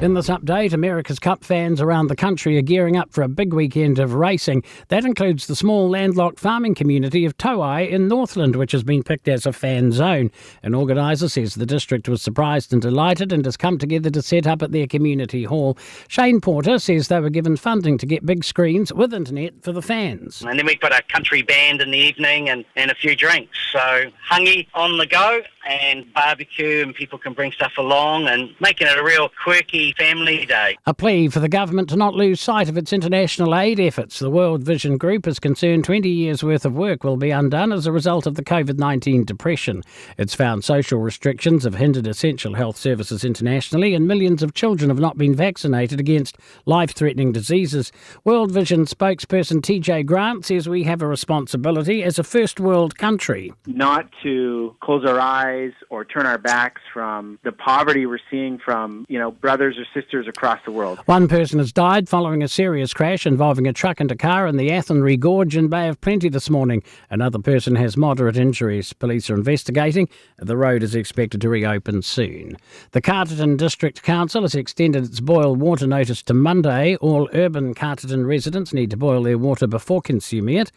In this update, America's Cup fans around the country are gearing up for a big weekend of racing. That includes the small landlocked farming community of Towai in Northland, which has been picked as a fan zone. An organiser says the district was surprised and delighted and has come together to set up at their community hall. Shane Porter says they were given funding to get big screens with internet for the fans. And then we put a country band in the evening and, and a few drinks. So hangi on the go and barbecue, and people can bring stuff along and making it a real quirky family day. A plea for the government to not lose sight of its international aid efforts. The World Vision Group is concerned 20 years' worth of work will be undone as a result of the COVID-19 depression. It's found social restrictions have hindered essential health services internationally, and millions of children have not been vaccinated against life-threatening diseases. World Vision spokesperson TJ Grant says we have a responsibility as a first world country. Not to close our eyes or turn our backs from the poverty we're seeing from, you know, brothers or sisters across the world. One person has died following a serious crash involving a truck and a car in the Athenry Gorge in Bay of Plenty this morning. Another person has moderate injuries. Police are investigating. The road is expected to reopen soon. The Carterton District Council has extended its boil water notice to Monday. All urban Carterton residents need to boil their water before consuming it,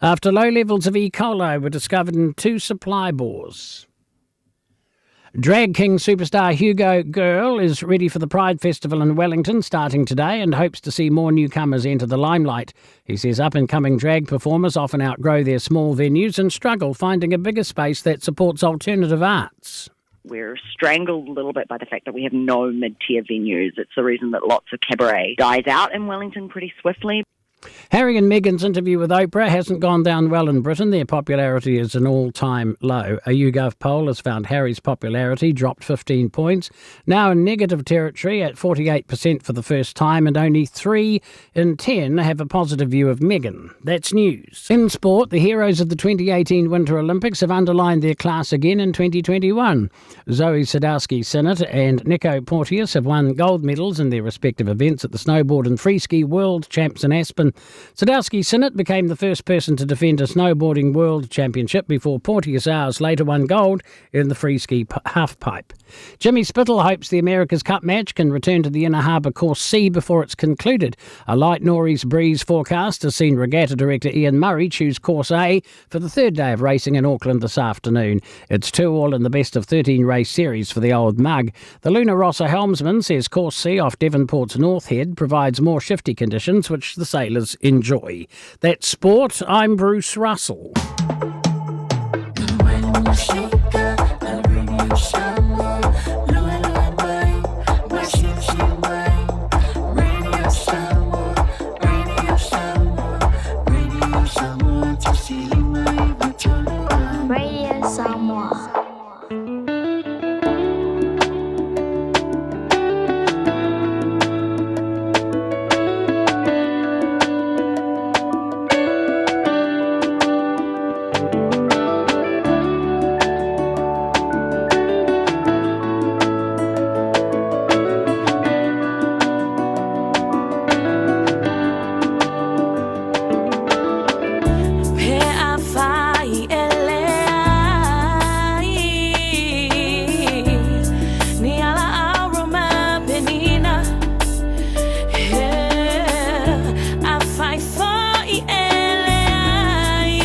after low levels of E. coli were discovered in 2 supply bores. Drag king superstar Hugo Goerl is ready for the Pride Festival in Wellington starting today and hopes to see more newcomers enter the limelight. He says up-and-coming drag performers often outgrow their small venues and struggle finding a bigger space that supports alternative arts. We're strangled a little bit by the fact that we have no mid-tier venues. It's the reason that lots of cabaret dies out in Wellington pretty swiftly. Harry and Meghan's interview with Oprah hasn't gone down well in Britain. Their popularity is an all-time low. A YouGov poll has found Harry's popularity dropped 15 points, now in negative territory at 48% for the first time, and only 3 in 10 have a positive view of Meghan. That's news. In sport, the heroes of the 2018 Winter Olympics have underlined their class again in 2021. Zoe Sadowski-Synnott and Nico Porteous have won gold medals in their respective events at the Snowboard and Freeski World Champs in Aspen. Sadowski-Synnott became the first person to defend a snowboarding world championship before Porteous hours later won gold in the freeski halfpipe. Jimmy Spittle hopes the America's Cup match can return to the Inner Harbour Course C before it's concluded. A light nor'east breeze forecast has seen Regatta Director Ian Murray choose Course A for the third day of racing in Auckland this afternoon. It's 2-all in the best of 13 race series for the old mug. The Luna Rossa helmsman says Course C off Devonport's North Head provides more shifty conditions, which the sailors enjoy. That's sport. I'm Bruce Russell. Radio Samoa. Pe afai e leai Ni ala au ma penina He afai foi e leai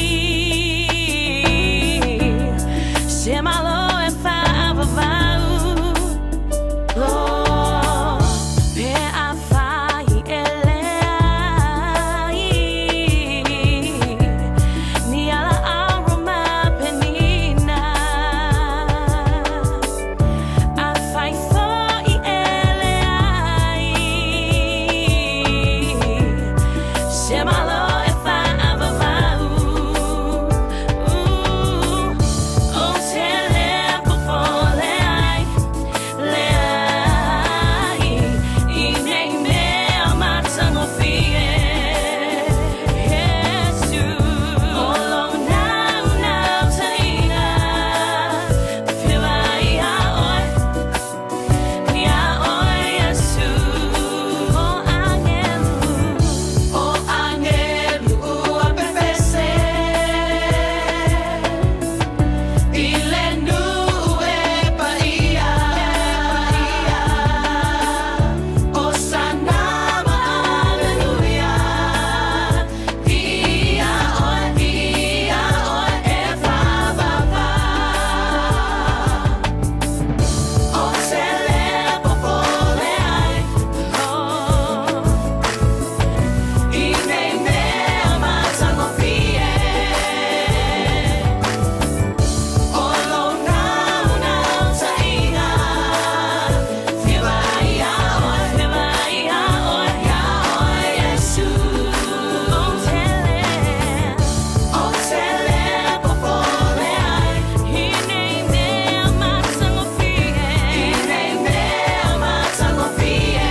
Se malo e faavavau Oh, pe afai e leai Ni ala au ma penina Afai foi e leai Se malo e faavavau O te le popo leai Leai I nei mea matagofie Iesu O lou naunautaiga Whiwai ia oe Ia oe Iesu O angelu O angelu ua pepese I le nuu e paia Hosana ma Aleluia Ia oe, ia oe e whāvava O te le popole ai oh. I nei mea matagofie O lou naunautaiga Whiwa ia oe, whiwa ia oe, ia oe Iesu O te le, o te le popole ai I nei mea matagofie I nei mea matagofie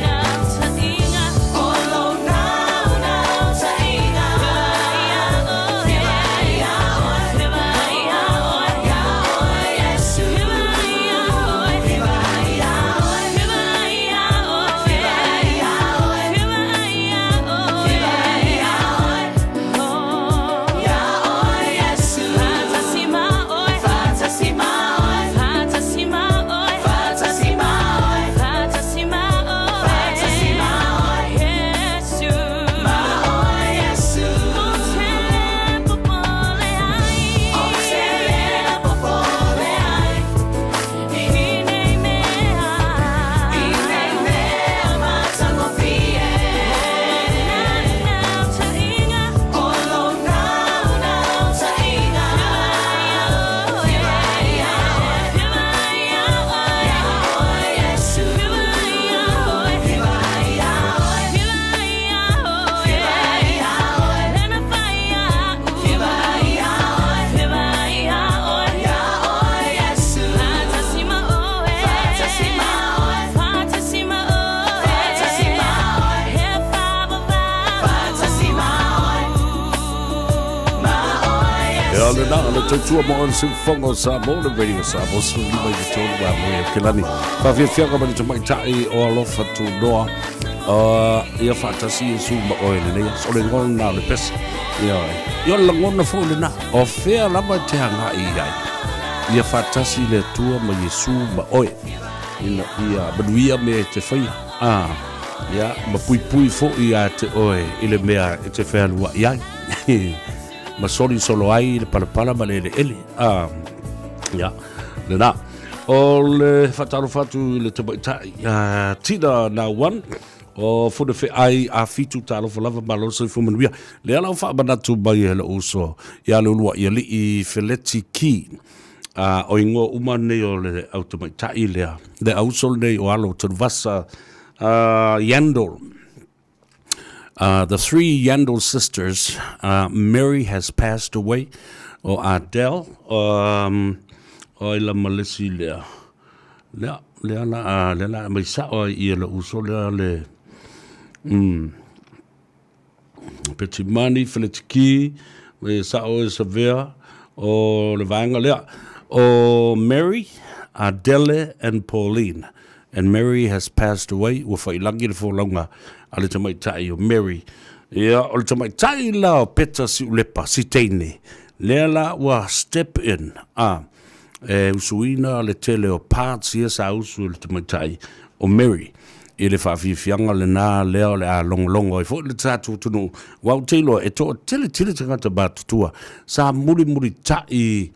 Naunautaiga O lou naunautaiga Whiwa ia oe, whiwa ia oe, ia oe Iesu Whiwa ia oe, whiwa ia oe, whiwa ia oe, whiwa ia oe, whiwa ia oe, whiwa ia oe, oh ia oe Iesu Fatasima oe, fatasima oe, fatasima oe, fatasima oe, fatasima oe, fatasima oe, Iesu Ma oe Iesu O te le popole ai, o te le popole ai I nei mea, i nei mea matagofie Naunautaiga, o lou naunautaiga Whiwa ia oe, whiwa ia oe, ia oe Iesu Whiwa ia oe, whiwa ia oe, whiwa ia oe, whiwa ia oe Lena whai a'u Whiwa ia oe, whiwa ia oe, ia oe Iesu Fatasima oe, fatasima oe, fatasima oe, fatasima oe He whāvavau Fatasima oe, ma oe Iesu Ia lena, o le tautua mo le siufofoga o Samoa, le Radio Samoa, 15 i le tolu a moe o Kelani. Faafiafiaga ma le tamaitai o Alofa Tunoa, ia faatasi Iesu ma oe i lenei aso. O le igoa lena o le pese. Ioe. Ia o le lagona foi lena, o fea lava e te agai i ai. Ia faatasi le Atua ma Iesu ma oe, ina ia manuia mea e te faia. A, ia, ma puipui foi ia te oe i le mea e te fealuai ai. Ma soli solo ai le palapala ma le eleele. A, ia, lena. O le faatalofa atu i le tamaitai, a Tina Nauan, O Funefeai a Fitu, talofa lava, malo le soifua manuia. Lea la ua faamanatu mai e lou uso ia le uluai alii Feleti Ki. A o igoa uma nei o le au tamaitai lea, le auso lenei o alo o Tanuvasa Yandall. The three Yandall sisters, Mary has passed away, o Adele, o ai la ma le isi lea, lea, lea la a, lea la aumai sao ai i e lou uso lea le, Petimani, Feletiki, e sao e Savea, o le vaega lea, o Mary, Adele and Pauline. And Mary has passed away, ua failagi le folauga a le tamaitai o Mary. Ia, o le tamaitai la o Peta Siulepa, si teine, lea la ua step in, a, e usuina le tele o parts ia sa usu e le tamaitai o Mary i le faafiafiaga lena lea o le a logologo ai foi le tatou atunuu, aua ou te iloa e toatele tele tagata matutua sa mulimulitai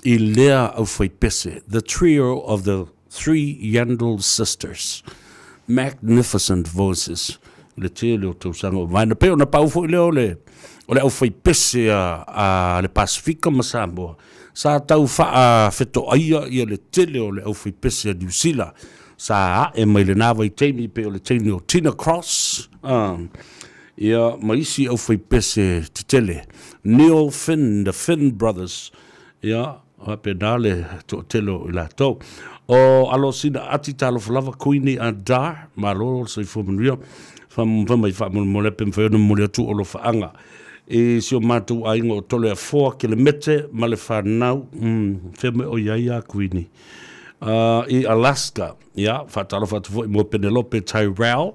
i lea aufaipese, the trio of the three Yandle sisters, magnificent voices, i le tele o tausaga ua mavae. Na pei ona pau foi lea o le, o le aufaipese a, a le Pasefika ma Samoa, sa tau faafetoaia ia le tele o le aufaipese a Niu Sila sa ae mai lena vaitaimi pei o le taimi o Tina Cross, ia ma isi aufaipese tetele, Neil Finn, the Finn Brothers, ia faapena le toatele o i latou. O Alosina Ati, talofa lava, Kuini a Dar, malo le soifua manuia, fai mai faamolemole pe mafai ona momoli atu o alofaaga i si o matou aiga o Toleafoa, Kelemete ma le fanau, fea mai o i ai a Kuini? I Alaska. Ia, faatalofa atu foi mo Penelope Tyrell.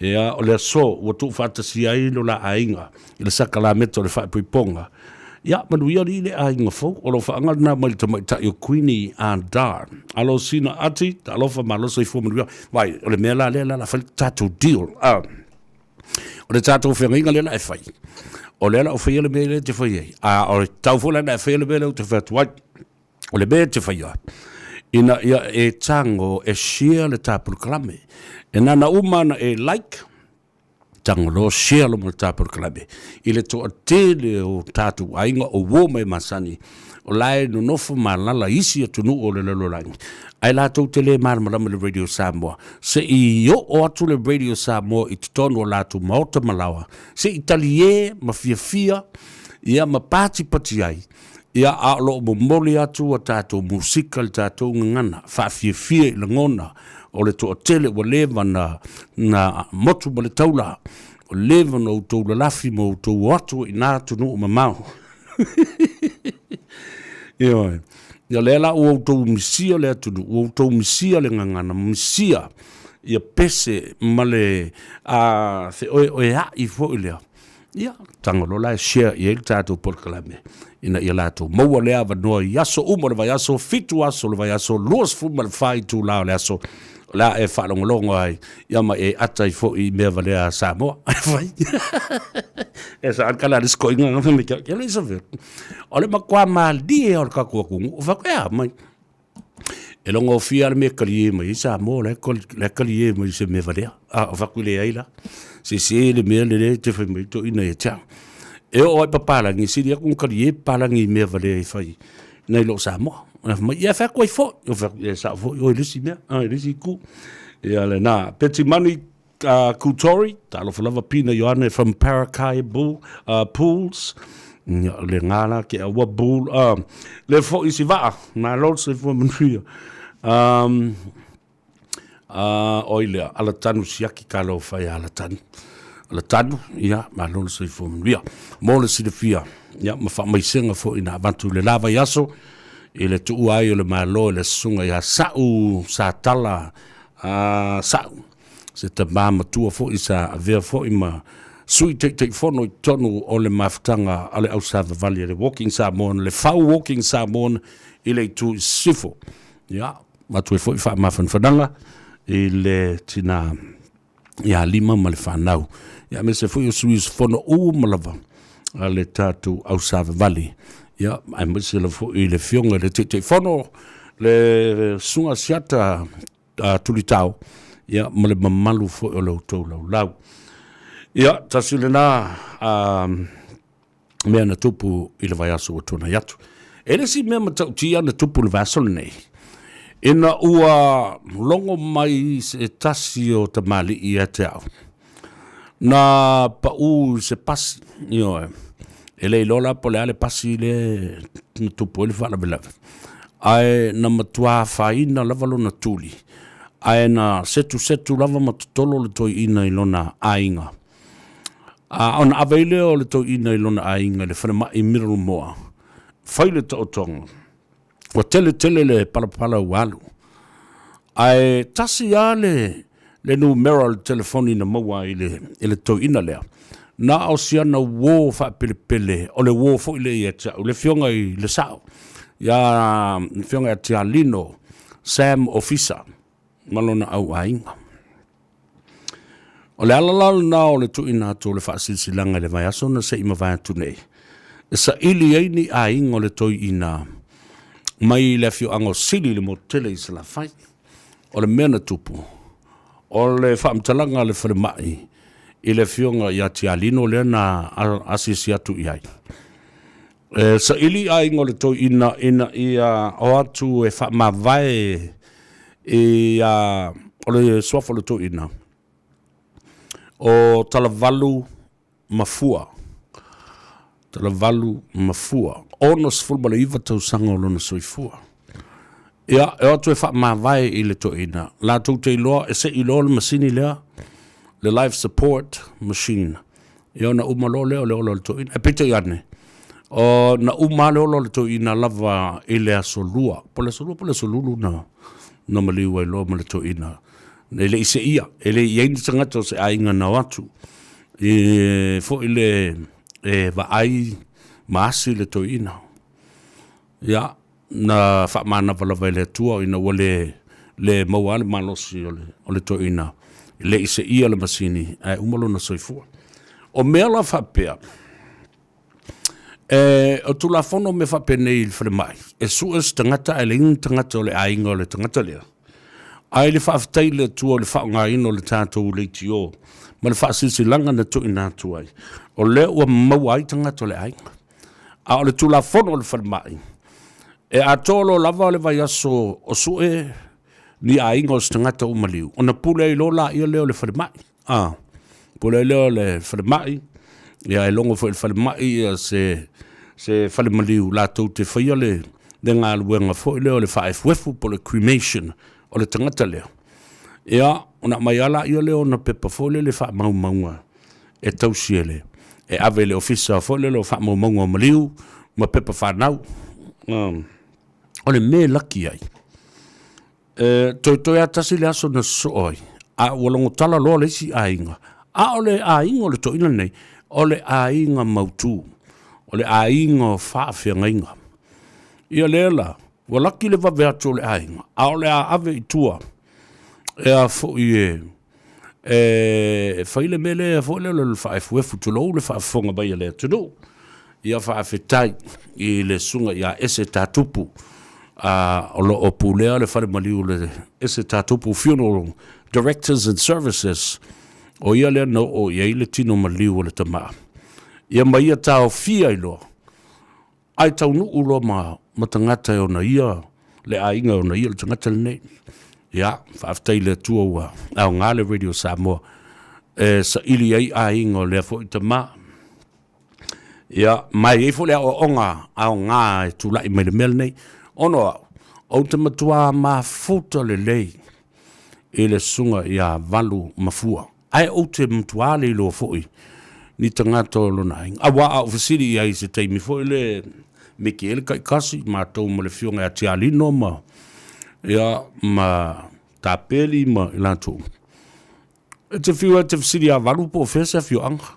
Ia, o le aso ua tuufaatasia ai lo la aiga i le sakalameta o le faaipoipoga. Ia, manuia alii le aiga fou. O alofaaga lena mai le tamaitai o Queenie Ardar. Alo sina ati, talofa malo soifua manuia. Vai, o le mea la lea la la fai le tatou deal. O le tatou feagaiga lea la e fai. O lea la o faia le mea lea e te fai ai. A o le tau foi la na e faia le mea lea ou te fai atu ai. O le mea e te faia, ina ia e tago e share le ta polokalame. E nana uma ana e like, tago loa share loma le ta polokalame. I le toatele o tatou aiga o uo mai masani, o la e nonofo malala i isi atunuu o le lalolagi, ae latou te le malamalama i le Radio Samoa. Se i oo atu le Radio Samoa i totonu o latou maota ma laoa, se i talie ma fiafia, ia ma patipati ai, Ia, a o lo o momoli atu a tatou musika i le tatou gagana, faafiafia i lagona o le toatele ua leva na, na motu ma le taula, ua leva ona outou lalafi ma outou o atu ai i na atunuu mamao. Ioe. Ia lea la ua outou misia le atunuu, ua outou misia le gagana, misia ia pese ma le a, feoeoea'i foi lea. Ia, tago loa la e share i ai le tatou polokalame ina ia latou maua lea avanoa i aso uma o le vaiaso, 7 aso o le vaiaso, 24 itula o le aso, o le a e faalogologo ai, ia ma e ata ai foi i mea valea a Samoa. E fai. E sa kala le skoinga nga me kia kia le sa O le matua malie o le tatou atunuu, o fai ea mai. E logofia le mea kalie mai ai Samoa, la e kalie mai se mea valea. A o fai leai la. Sese le mea lele e te fai mai toeaiina ia te au. E oo lava i papalagi, e sili atu ona kalie papalagi i mea valea e fai nai lo Samoa. Ona fai mai, ia fai atu ai foi. Ou fai atu, ia e sao foi oe i le isi mea, i le isi itu. Ia lena. Petimani Kutori, talofa lava Pina Ioane from Parakai Bull, Pools. Ia, le ngā la ke aua bull. Le fo isi vaa, malo le soifua manuia. Oi lea, alatanu siaki ka lau whai alatanu. Alatanu, ia, malo le soifua manuia. Mo le silafia, ia, ma faamaisenga foi na avatu le la vaiaso, i le tuua ai o le Malo i le susuga ia Sa'u Satala Sa'u. Se tama matua foi sa avea foi ma Sui Taitaifono i totonu o le mafutaga a le ausavavali a le Walking Samoan, le Fau Walking Samoan i le itu i Sisifo. Ia, avatu ai foi faamafanafanaga i le tina ia Lima ma le fanau. Ia, aemaise foi o sui usufono uma lava a le tatou ausavavali. Ia, aemaise lava foi i le Afioga i le Taitaifono, le Susuga Siata Tulitao. ia, ma le mamalu foi o le outou laulau. Ia, tasi lena mea na tupu i le vaiaso ua tuanai atu. E le isi mea matautia na tupu i le vaiaso lenei, ina ua logo mai se tasi o tamalii ia te au, na pau i se pasi, ioe, e le iloa la po o le a le pasi lea na tupu ai le faalavelave, ae na matua afaina lava lona tuli, ae na setusetu lava ma totolo le toeaina i lona aiga. A ona ave ai lea o le toeaina i lona aiga i le falemai Middlemoa, fai le taotoga, ua tele tele le palapala ua alu. Ae tasi lava le, le numera o le telefoni na maua ai i le, i le toeaina lea, na o si ana uo faapelepele, o le uo foi lea ia te au, le afioga i le sao, ia, le afioga ia Tialino Sam Ofisa ma lona au aiga. O le ala la lena o le tuuina atu o le faasilasilaga i le vaiaso na se i mavae atu nei, e saili ai ni aiga o le toeaina mai le afioaga o Sili i le motu tele i Salafai. O le mea na tupu, o le faamatalaga a le falemai i le afioga ia Tialino lea na asiasi atu i ai, e saili aiga o le toeaina ina ia o atu e faamavae i o le suafa o le toeaina, o Talavalu Mafua, Talavalu Mafua, 69 tausaga o lona soifua. Ia, e o atu e faamavae i le toeaina, latou te iloa e sei loa le masini lea, le life support machine. Ia ona uma loa lea o le ola o le toeaina. Ae peitai ane, o, na uma lava le ola o le toeaina lava i le aso Lua, po o le aso Lua po o le aso Lulu na, na maliu ai loa ma le toeaina. E le i seia, e le i i ai ni tagata o se aiga na o atu e foi le e vaai ma asi le toeaina. Ia, na faamanava lava e le Atua ina ua le le maua lava le malosi o le, o le toeaina, e le i seia le masini ae uma lona soifua. O mea la faapea, e, o Tulafono mea faapenei i le falemai, e sue se tagata ae leai ni tagata o le aiga o le tagata lea. Ae i le faafetai i le Atua i le faaaogaina o le tatou leitio ma le faasilasilaga na tuuina atu ai, o lea ua maua ai tagata o le aiga. A o le Tulafono o le Falemai, e atoa loa lava le vaiaso o sue ni aiga o se tagata ua maliu, ona pule ai loa laia lea o le falemai. A, pule ai lea o le falemai, ia e logo foi i le falemai ia se, se fale maliu latou te faia le, le galuega foi lea o le faaefuefu po o le cremation o le tagata lea. Ia, ona aumai lava laia lea o ona pepa foi lele faamaumauga e tausi e le, e ave i le ofisa foi lele o faamaumauga o maliu ma pepa fanau. O le mea e laki ai, e toetoe lava tasi le aso na sosoo ai, a ua logo tala loa le isi aiga, a o le aiga o le toeaina lenei, o le aiga mautu, o le aiga o faafeagaiga. Ia lea la, ua laki le vave atu o le aiga, a o le a ave i tua, e a foi e, e fai le mea lea foi lea o le faaefuefu, tulou le faafofoga mai a le atunuu. Ia faafetai i le susuga ia Ese Tatupu, a, o lo o pulea le fale maliu o le Ese Tatupu Funeral Directors and Services, o ia lea na oo i ai le tino maliu o le tama. Ia ma ia taofia ai loa, ae taunuu loa ma, ma tagata e ona ia le aiga e ona ia le tagata lenei. Ia, faafetai i le Atua ua aoga le Radio Samoa e saili ai aiga o lea foi tama. Ia, ma e i ai foi le aoaoga aoga e tulai mai le mea lenei. Ona o au, ou te matua mafuta lelei i le susuga ia Valu Mafua. Ae ou te matua le iloa foi ni tagata o lona aiga. Aua a ou fesili i ai i se taimi foi le Miki le Kaikasi, matou ma le afioga ia Tialino ma, ia, ma Tapeli ma i latou. E te fiu e te fesili ia Valu po o fea se afioaga.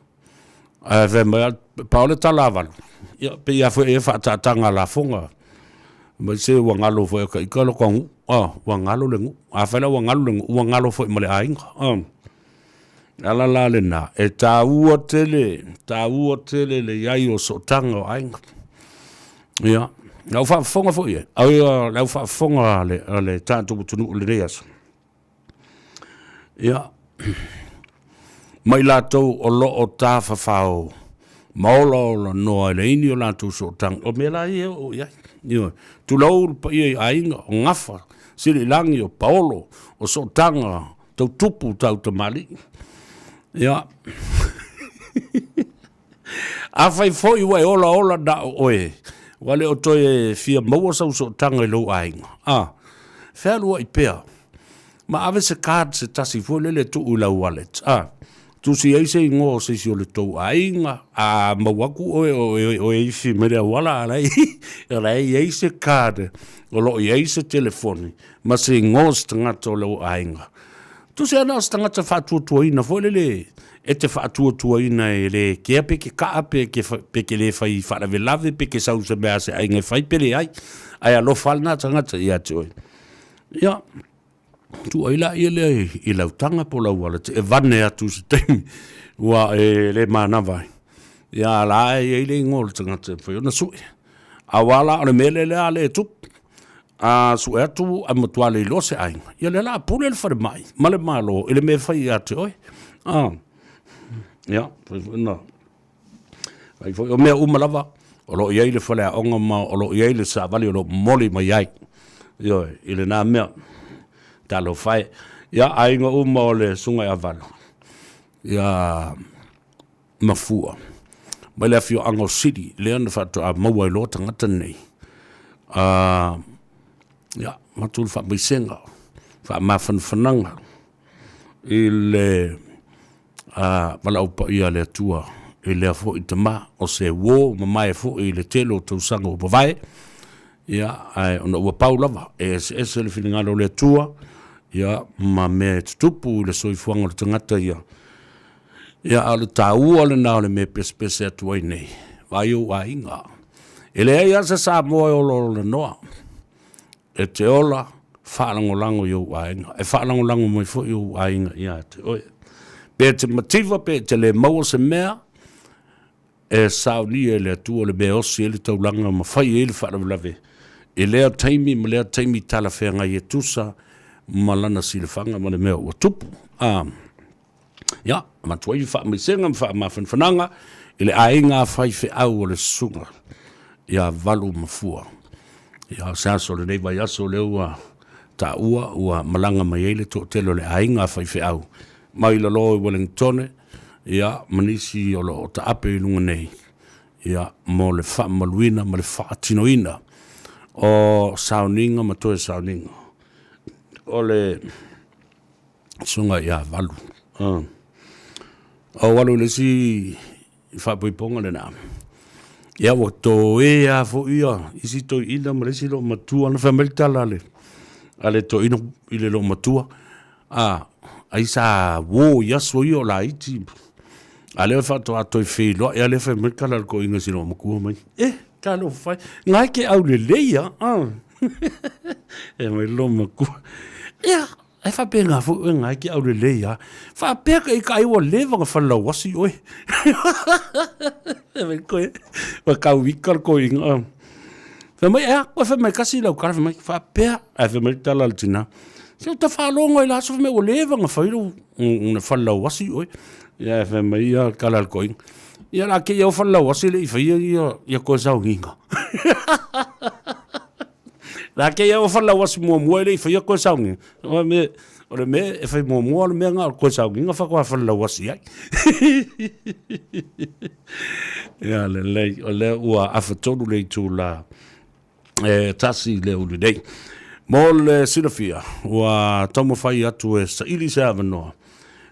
Ae fai mai, pau le tala a Valu, ia, pei lava foi e faataataga lafoga. Mai se ua galo foi e ka ika lo ka nuu. Ah, ua galo le nuu. Afai la ua galo le nuu, ua galo foi ma le aiga. Ah. Ala la lena, e tāua tele, tāua tele le iai o sootaga o aiga. Ia, lau faafofoga foi e, au lau faafofoga a le, a le tatou atunuu i lenei aso. Ia, ma i latou o lo o tafafao ma olaola noa i le ini o latou sootaga, o mea la ia e oo i ai. Ioe, tulou le paia i aiga, o Gafa, Siliilagi, o Paolo, o sootaga tau tupu tau tamalii. Ia, afai foi ua e olaola na o oe, ua le o toe fia maua sau sootaga i lou aiga, a, fealuai pea, ma ave se card se tasi foi lele e tuu i lau wallet, a, tusi ai se igoa o se isi o le tou aiga, a maua atu oe o e ifi mai le auala, a la e i ai se card o lo o i ai se telefoni ma se igoa o se tagata o lou aiga. Tusi ana o se tagata faatuatuaina foi lele e te faatuatuaina e le kea pe ke kaa pe ke, pe ke le fai faalavelave pe ke sau se mea a se aiga e fai pe leai. Ae alofa lena tagata ia te oe. Ia, tuu ai laia lea i lau taga po o lau wallet e vane atu i se taimi ua e le manava ai. Ia, a la e i ai le igoa o le tagata e mafai ona sue. Aua la o le mea lea lea le e tupu, a sue atu ae matua le iloa se aiga, ia lea la a pule le falemai ma le Malo i le mea e fai ia te oe. A, ia, fai foi na, fai foi o mea uma lava, o lo o i ai le faleaoga ma o lo o i ai le savali o lo o momoli mai ai, ioe, i lena mea. Talofa e. Ia, aiga uma o le Susuga ia Valu, ia Mafua, mai le afioaga o Sili, lea na faatoa maua ai loa tagata nei. Ia, avatu le faamaisega, faamafanafanaga i le valaau paia a le Atua i lea foi tama, o se uo mamae foi i le tele o tausaga ua mavae, ia, ae ona ua pau lava, e eseese le finagalo o le Atua, ia, ma mea e tutupu i le soifuaga o le tagata ia. Ia, a o le taua lena o le mea e pesepese atu ai nei, vaai ou aiga. E leai lava se Samoa e olaola e te ola faalagolago i ou aiga, e faalagolago mai foi ou aiga ia te oe. Pe te mativa pe te le maua se mea, e saunia e le Atua le mea e osi ai le taulaga ma fai ai le faalavelave i lea taimi ma lea taimi talafeagai e tusa ma lana silafaga ma le mea ua tupu. A, ia, avatu ai faamaisega ma faamafanafanaga i le aiga faifeau o le Susuga ia Valu Mafua. Ia, o se aso o lenei vaiaso lea ua taua ua malaga mai ai le toatele o le aiga faifeau mai lalo i Wellingtone, ia, ma nisi o lo o taape i luga nei, ia, mo le faamamaluina ma le faatinoina o sauniga ma toe sauniga o le susuga ia Valu. O alu i le isi faapoipoga lena. Ia ua toe lava foi ia isi toeaina ma le isi loomatua na fai mai le tala a le toeaina i le loomatua, a, ai sa uo i aso ia o laiti, a o lea faatoa toe feiloai lava lea fai mai le tala a le toeaina i si loomatua mai, e, talofa e, na e te aulelei lava, e mai le loomatua, ia, Ae faapena foi oe na e te aulelei lava. Faapea ka ita ai ua leva ona falelauasi oe. Fai mai koe, ua tau ika le toeaina. Fai mai, ea, koe fai mai tasi lau tala, fai mai, faapea. Ae fai mai le tala a le tina, se ou te faalogo ai la aso, fai mai ua leva ona fai lou, ona falelauasi oe. Ia, ae fai mai ia le tala a le toeaina, ia la kei au falelauasi e le i faia ia, ia toe sauniga. La kei au falelauasi muamua e le i faia toe sauniga. O le mea, o le mea e fai muamua o le mea na o le toe sauniga faatoa falelauasi ai. Ia lelei, o lea ua afatolu le itula e 1 le aoauli nei. Mo le silafia, ua taumafai atu e saili se avanoa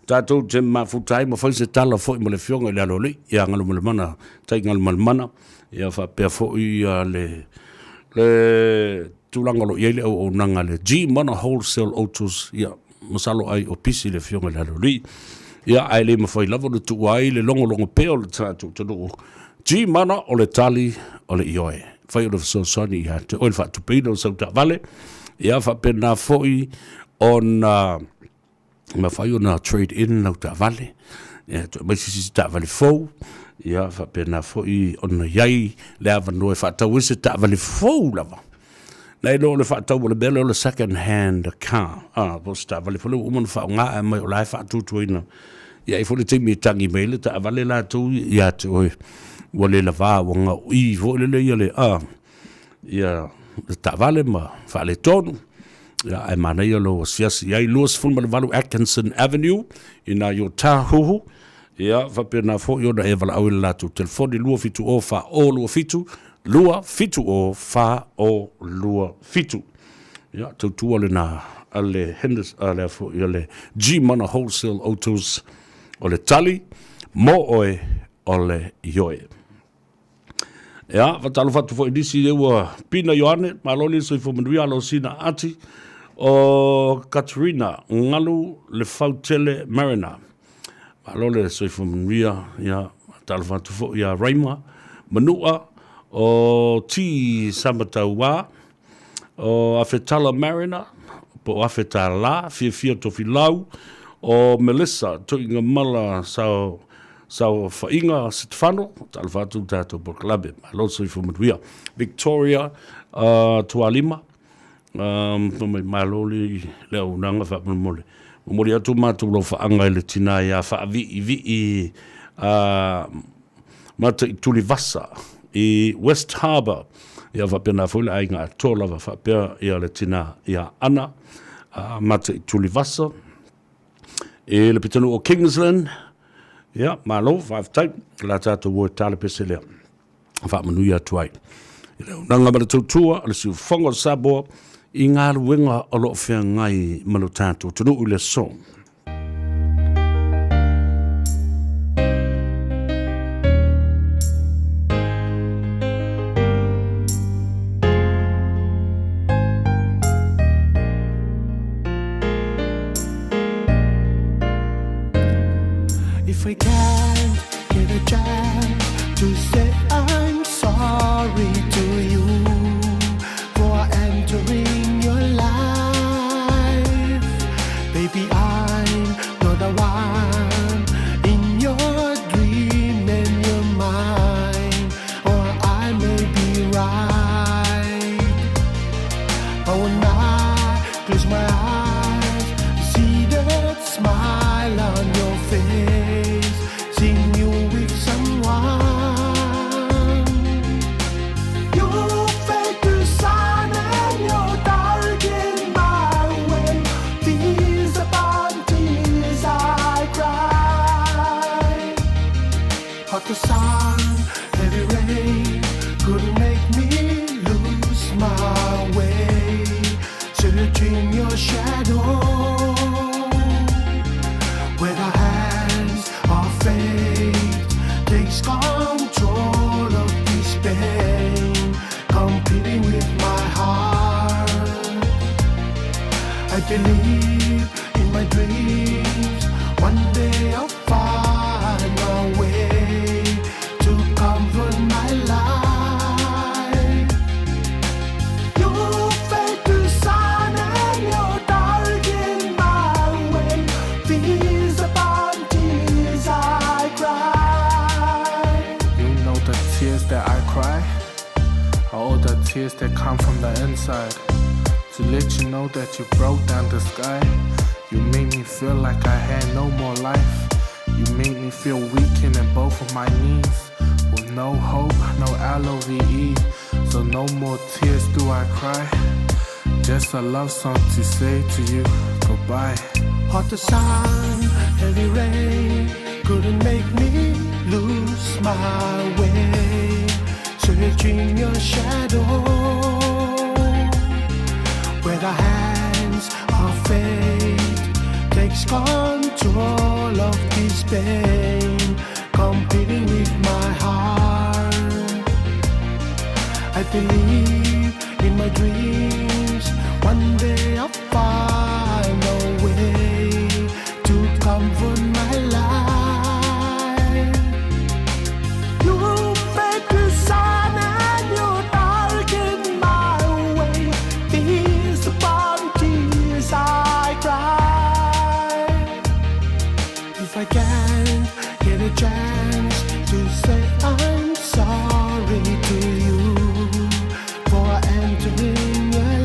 tatou te mafuta ai ma fai se tala foi ma le Afioga i le Aloalii ia Galumalemana Tai Galumalemana, ia faapea foi ia le le tulaga o lo o i ai le auaunaga a le G Mana Wholesale Autos, ia, masalo ai o pisi le Afioga i le Aloalii, ia, ae le mafai lava ona tuua ai le logologo pea o le tatou atunuu. G Mana o le tali o le ioe, fai o le fesoasoani ia te oe le faatupeina o sau taavale, ia faapena foi ona mafai ona trade in lau taavale, ia toe aumai se isi taavale fou, ia faapena foi ona i ai le avanoa e faatau ai se taavale fou lava. Na iloa o le faatau o le mea lea o le second hand car, a, po o se taavale foi lea ua uma ona faaaoga ae aumai o la e faatuatuaina. Ia e i ai foi le taimi e tagi mai ai le taavale latou ia te oe, ua le lava, ua gaoi foi lele ia le, a, ia le taavale ma faaletonu. Ia, ae manaia lou asiasi i ai, 28 Atkinson Avenue, i ina i Otahuhu. Ia, faapena foi ona e valaau i le latou telefoni, 270 4027, 270 4027. Ia, tautua lena a le Henderson, a le foi a le G Mana Wholesale Autos, o le tali mo oe o le ioe. Ia, faatalofa atu foi i nisi lea ua Pina Ioane, malo le soifua manuia, alo sina ati o Katrina Ngalu le Fautele Mariner. Malo le soifua manuia, ia, faatalofa atu foi ia Raima Manua o T Samataua o Afetala Mariner po o Afetala, Fiafia Tofilau o Melissa Tuigamala Sao Saofaiga Setefano, talofa atu le tatou polokalame, malo le soifua manuia. Victoria Tualima, fai mai malo le le auaunaga faamolemole. Momoli atu matou alofaaga i le tina ia Faaviivii Mataitulivasa i West Harbour. Ia faapena foi le aiga atoa lava faapea ia le tina ia Ana Mataitulivasa i le pitonuu o Kingsland. Ia, malo, faafetai. La tatou o e tala pese lea. Faamanuia atu ai. I le auaunaga ma le tautua a le siufofoga o Samoa i galuega o lo o feagai ma lo tatou atunuu i le aso. If we can't get a chance to say I'm sorry to you for entering your life, baby, I'm not the one in your dream and your mind, or I may be right. But when I close my eyes, see that smile on your face, seeing you with someone. You fade to sun and you darken my way. Tears upon tears I cry. Hot the sun, heavy rain couldn't make me lose my way. Searching your shadow, where the hands of fate takes control of this pain, competing with my heart. I believe in my dreams. One day I'll find my way to comfort my life. You fade to sun and you darken my way. Tears upon tears I cry. You know the tears that I cry are all the tears that come from the inside. To let you know that you broke down the sky. You made me feel like I had no more life. You made me feel weakened in both of my knees. With no hope, no L-O-V-E. So no more tears do I cry. Just a love song to say to you goodbye. Hot the sun, heavy rain couldn't make me lose my way. Searching your shadow, where the hands of fate takes control of this pain, competing with my heart. I believe in my dreams. One day I'll find a way to comfort my life. You fade to sun and you darken my way. Tears upon tears I cry. If I can't get a chance to say I'm sorry to you for entering your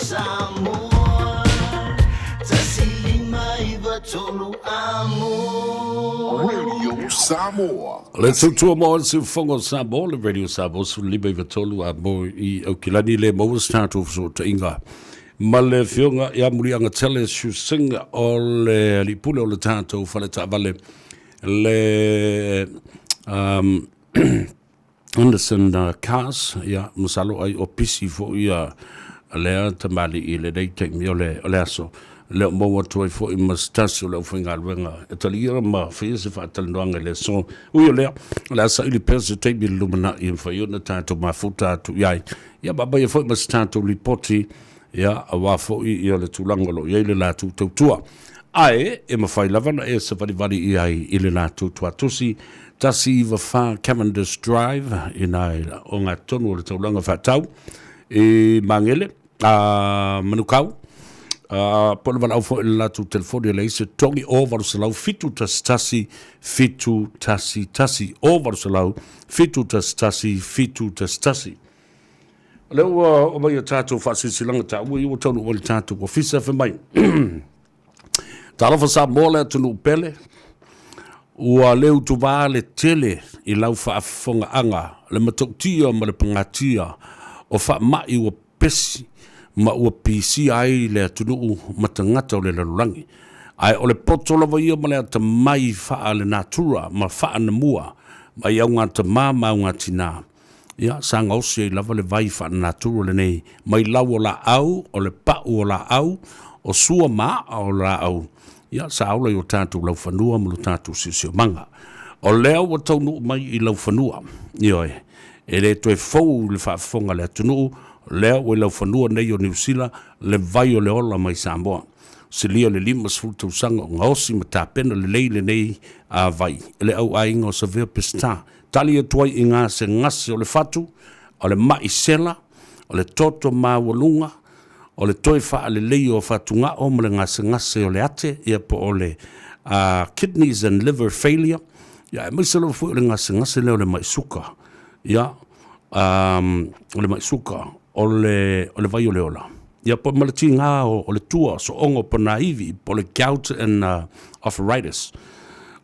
Samoa 1593 Amo Radio Samoa. Le tautua mo le siufofoga o Samoa, le Radio Samoa 15 93 a mo i Aukilani le maua se tatou fesootaiga ma le afioga ia Muliaga Tele Shu Singh o le alii pule o le tatou fale taavale le um, Anderson Cars, ia, masalo ai o pisi foi ia lea tamalii i lenei taimi o le, o le aso. Le o maua atu ai foi ma se tasi o le aufaigaluega e talia ma faia se faatalanoaga i le aso. Ui o lea, o le a saili pea se taimi i le lumanai e mafai ona tatou mafuta atu i ai. Ia, ma aumaia foi ma se tatou lipoti, ia, aua foi ia le tulaga o lo o i ai le latou tautua. Ae e mafai lava ona e savalivali i ai i le latou tuatusi 194 Cavendish Drive i na ogatotonu o le taulaga faatau i Magele, a Manukau. A po o le valaau foi i le latou telefoni e leai se togi o 800 711 711 o 800 711 711. O lea ua oo mai a tatou faasilasilaga taua ia ua taunuu mai le tatou ofisa fai mai. Talofa Samoa le atunuu pele, ua le utuvā le tele i lau faafofogaaga le matautia ma le pagatia o faamai ua pesi ma ua pisia ai le atunuu ma tagata o le lalolagi. Ae o le poto lava ia ma le atamai faale-natura ma faanamua mai augatamā ma augatinā. Ia, sa gaosi ai lava le vai faalenatura lenei mai lau o laau, o le pau o laau, o sua ma aa o laau, ia, sa ola i o tatou laufanua ma lo tatou siosiomaga. O lea ua taunuu mai i laufanua, ioe, e le toe fou i le faafofoga a le atunuu, o lea ua i laufanua nei o Niu Sila le vai o le ola mai Samoa. Silia le 50 tausaga o gaosi ma tapena lelei lenei vai e le au aiga o Savea Peseta, Tali atu ai i gasegase o le fatu, o le maʻi sela, o le toto maualuga, o le toe faaleleia o fatugao ma le gasegase o le ate, ia po o le kidneys and liver failure, ia aemaise lava foi o le gasegase lea o le maʻi suka, ia, o le maʻi suka, o le, o le vai o le ola. Ia po ma le tiga o le tua, sooga o ponaivi, po o le gout and arthritis.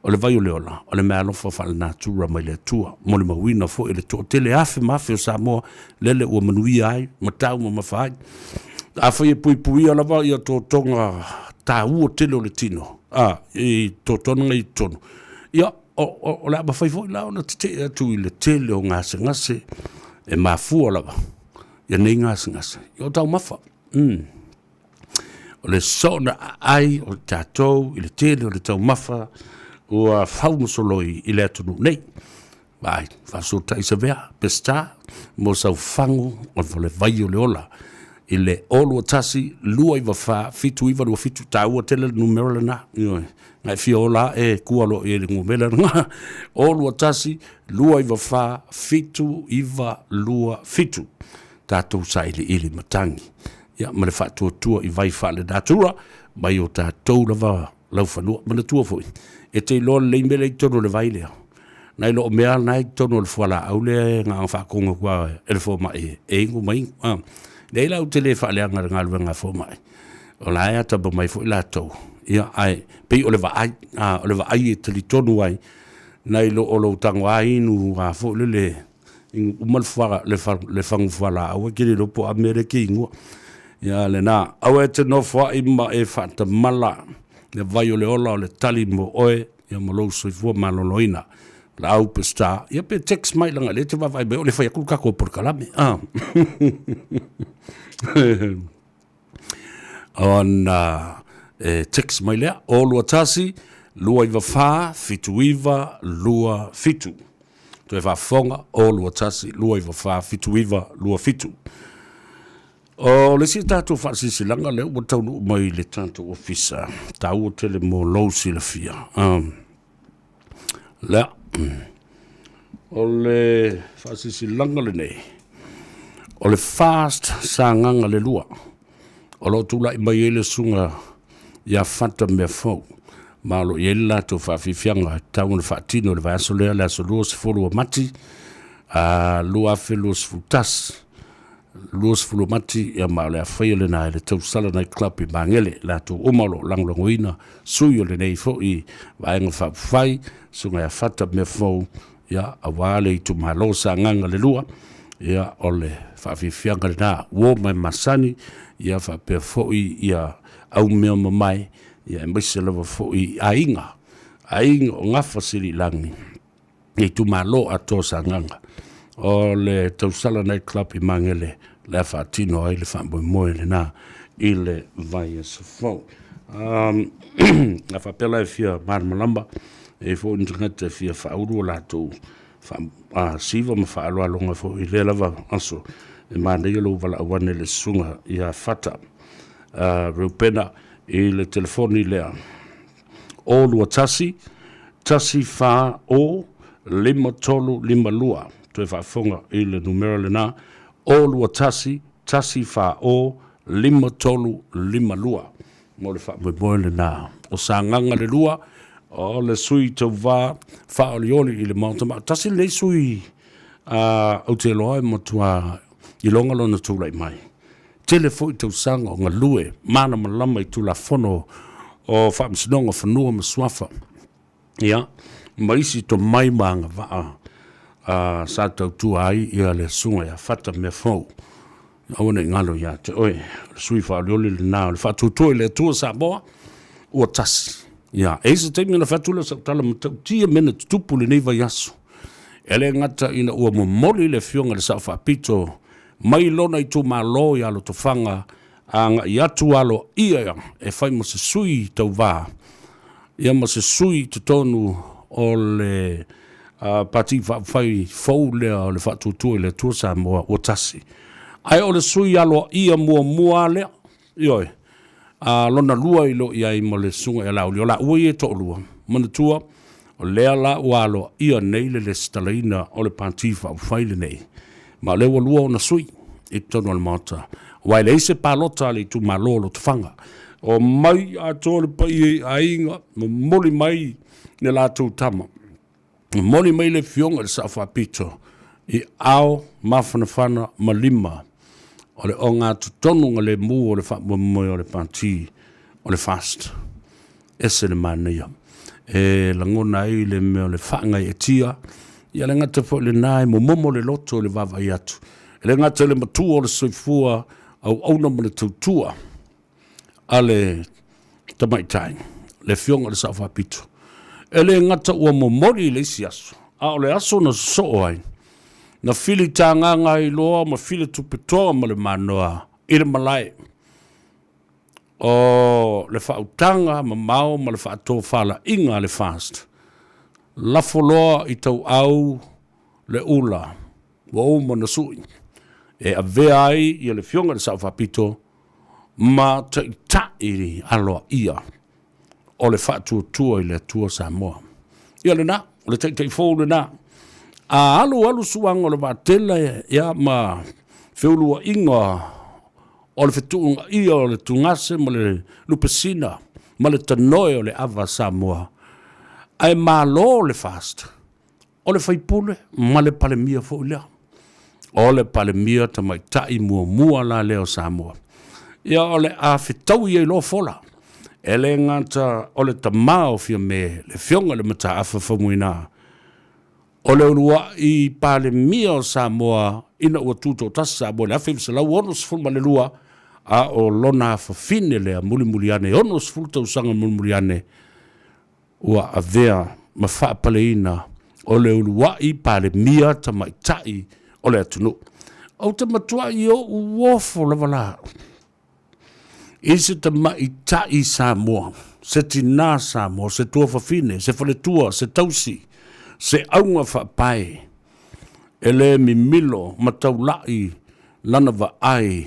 O le vai o le ola, o le meaalofa faalenatura mai le Atua. Molimauina foi e le toatele afe ma afe o Samoa, lele ua manuia ai, ma taumamafa ai. Afai e puipuia lava ia totoga taua tele o le tino, a, i totoga i totonu, ia, o, o, o le a mafai foi la ona tetee atu i le tele o gasegase e mafua lava ia nei gasegase. Ia o taumafa. Mm. O le soona aai o tatou i le tele o le taumafa ua fau ma soloi i le atunuu nei. Vaai, faasootai Savea, Peseta, mo sau fagu o le vai o le ola i le 021 294 7927, taua tele le numera lena, ioe, na e fia ola ae kua loa i ai le numera lena, 021 294 7927, tatou sailiili matagi, ia, ma le faatuatua i vai faale-natura mai o tatou lava laufanua. Manatua foi, e te iloa lelei mea lea i totonu o le vai lea, nai lo o mea na i totonu o le fualaau lea e na faatogo atu lava e le fomai e inu ma inu. A, leai la ou te le faaleaga i le galuega a fomai, o la e atamamai foi latou, ia, ae pei o le vaai, a, o le vaai e talitonu ai, nai lo o lou tago lava inu a foi lele, inu uma le fuala, le, fa, le fagu fualaau, e te le iloa po o a mea lea e te inua. Ia, lena, aua e te nofoai ma e faatamala le vai o le ola o le tali mo oe, ia ma lou soifua maloloina. Laau Peseta, ia pe text mai leaga o lea e te vaavaai mai o le fai atu le tatou polokalame. Ah. Ona e text mai lea, o 21 294 79 27. Toe faafofoga, o 21 294 79 27. O le isi tatou faasilasilaga lea ua taunuu mai i le tatou ofisa, taua tele mo lou silafia. Um, lea, o le faasilasilaga lenei, o le Fast Sagaga le lua, o lo o tulai mai ai le susuga ia Fata Meafou, ma o lo o i ai le latou faafiafiaga e tatau ona faatino i le vaiaso lea, le aso 20 o Mati, 2021. 20 o Mati, ia ma o le a faia lena e le Tausala Night Club i Magele. Latou uma o lo o lagolagoina sui o lenei foi Vaega Faaupufai, Susuga ia Fata Meafou, ia, aua le itumalo Sagaga le 2, ia, o le faafiafiaga lena, uo ma e masani, ia faapea foi ia au mea mamae, ia aemaise lava foi i aiga, aiga o Gafa Siliilagi, le itumalo atoa o Sagaga. O le Tausala Night Club i Magele le a faatino ai le faamoemoe lena i le vaiaso fou. A faapea la e fia malamalama, e i ai foi ni tagata e fia faaulu o latou siva ma faaaloaloga foi i lea lava aso, e manaia lou valaau ane i le susuga ia Fata Reupena i le telefoni lea, o 21 14 o 5352. Toe faafofoga i le numera lena, o 21 14 o 5352 mo le faamoemoe lena. O Sagaga le 2, o le sui tauva faaolioli i le Maota ma tasi lenei sui ou te iloa e matua iloga lona tulai mai. Tele foi tausaga o galue malamalama i Tulafono o Faamasinoga o Fanua ma Suafa, ia, ma isi tomai ma agavaa sa tautua ai le Susuga ia Fata Meafou. Aua ne i galo ia te oe, o le sui faaolioli lena o le Faatuatua i le Atua Samoa ua tasi. Ia, e i ai se taimi ona fai atu lea o sau tala matautia mea na tutupu i lenei vaiaso. E le gata ina ua momoli le Afioga i le Sao Faapito mai lona itumalo ia Lotofaga agai atu aloaia e fai ma se sui tauva ia ma se sui i totonu o le Pati Faaupufai fou lea o le Faatuatua i le Atua Samoa ua tasi. Ae o le sui aloaia muamua lea, ioe, a lona lua i lo i ai ma le Susuga ia Laauli, o laua ia e toalua. Manatua, o lea la ua aloaia nei le lesitalaina o le Pati Faaupufai lenei, ma o lea ua lua ona sui i totonu o le Maota, aua e leai se palota a le itumalo o Lotofaga. Omai atoa le paia i aiga, momoli mai le latou tama, momoli mai le Afioga i le Sao Faapito i ao mafanafana ma lima o le ogatotonu galemu o le faamoemoe o le Pati o le FAST. Ese le manaia. E lagona ai le mea o le faagaeetia, ia le gata foi lena e momomo le loto i le vaavaai atu. E le gata i le matua o le soifua auauna ma le tautua a le tamaitai, le Afioga i le Sao Faapito. E le gata ua momoli i le isi aso, a o le aso na sosoo ai, na filitagaga ai loa ma filetupetoa ma le manoa i le malae o le faautaga mamao ma le faatofalaiga a le FAST. Lafo loa i tauau le ula ua uma ona sui e avea ai ia le Afioga i le Sao Faapito ma taitai aloaia o le Faatuatua i le Atua Samoa. Ia lena, o le taitai fou lena. A alu alu suaga o le vaatele ia ma feuluaiga o le fetuungaia o le tugase ma le lupesina ma le tanoe o le ava Samoa, ae malo le FAST, o le faipule ma le Palemia foi lea. O le Palemia tamaitai muamua la lea o Samoa. Ia o le a fetaui ai loa fola. E le gata o le tama o Fiame, le Afioga i le Mataafa Faumuina, o le uluai Palemia o Samoa ina ua tutoatasi Samoa i le 1962, a o lona afafine lea mulimuli ane, 60 tausaga mulimuli ane, ua avea ma faapaleina o le uluai Palemia tamaitai o le atunuu. Ou te matuai ou ofo lava la i se tamaitai Samoa, se tinā Samoa, se tuafafine, se faletua, se tausi, se auga faapae, e le mimilo ma taulai lana vaai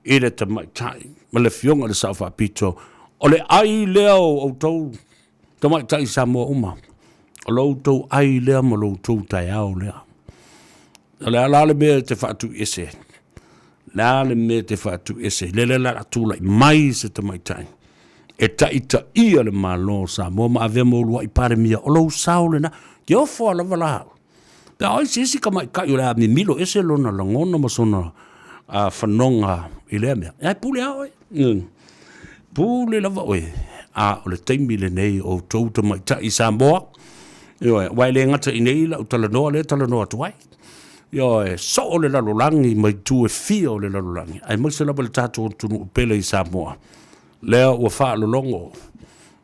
i le tamaitai ma le Afioga i le Sao Faapito, o le ai lea o outou tamaitai Samoa uma, o lo outou ai lea ma lo outou taeao lea. O le a la le mea e te faatuiese ai? Le a le mea e te faatuiese ai? Lele la a tulai mai se tamaitai e taitaia le Malo o Samoa ma avea ma uluai Palemia, o lou sao lena. Ke ofo a lava la au. Pe a oi se isi tamaitai o le a mimilo ese lona lagona ma sona fanoga i lea mea. Ae pule lava oe. Pule lava oe. A o le taimi lenei o outou tamaitai Samoa, ioe, aua e le gata i nei lau talanoa lea e talanoa atu ai. Ioe, soo le lalolagi ma itu e fia o le lalolagi, aemaise lava le tatou atunuu pele i Samoa, lea ua faalologo,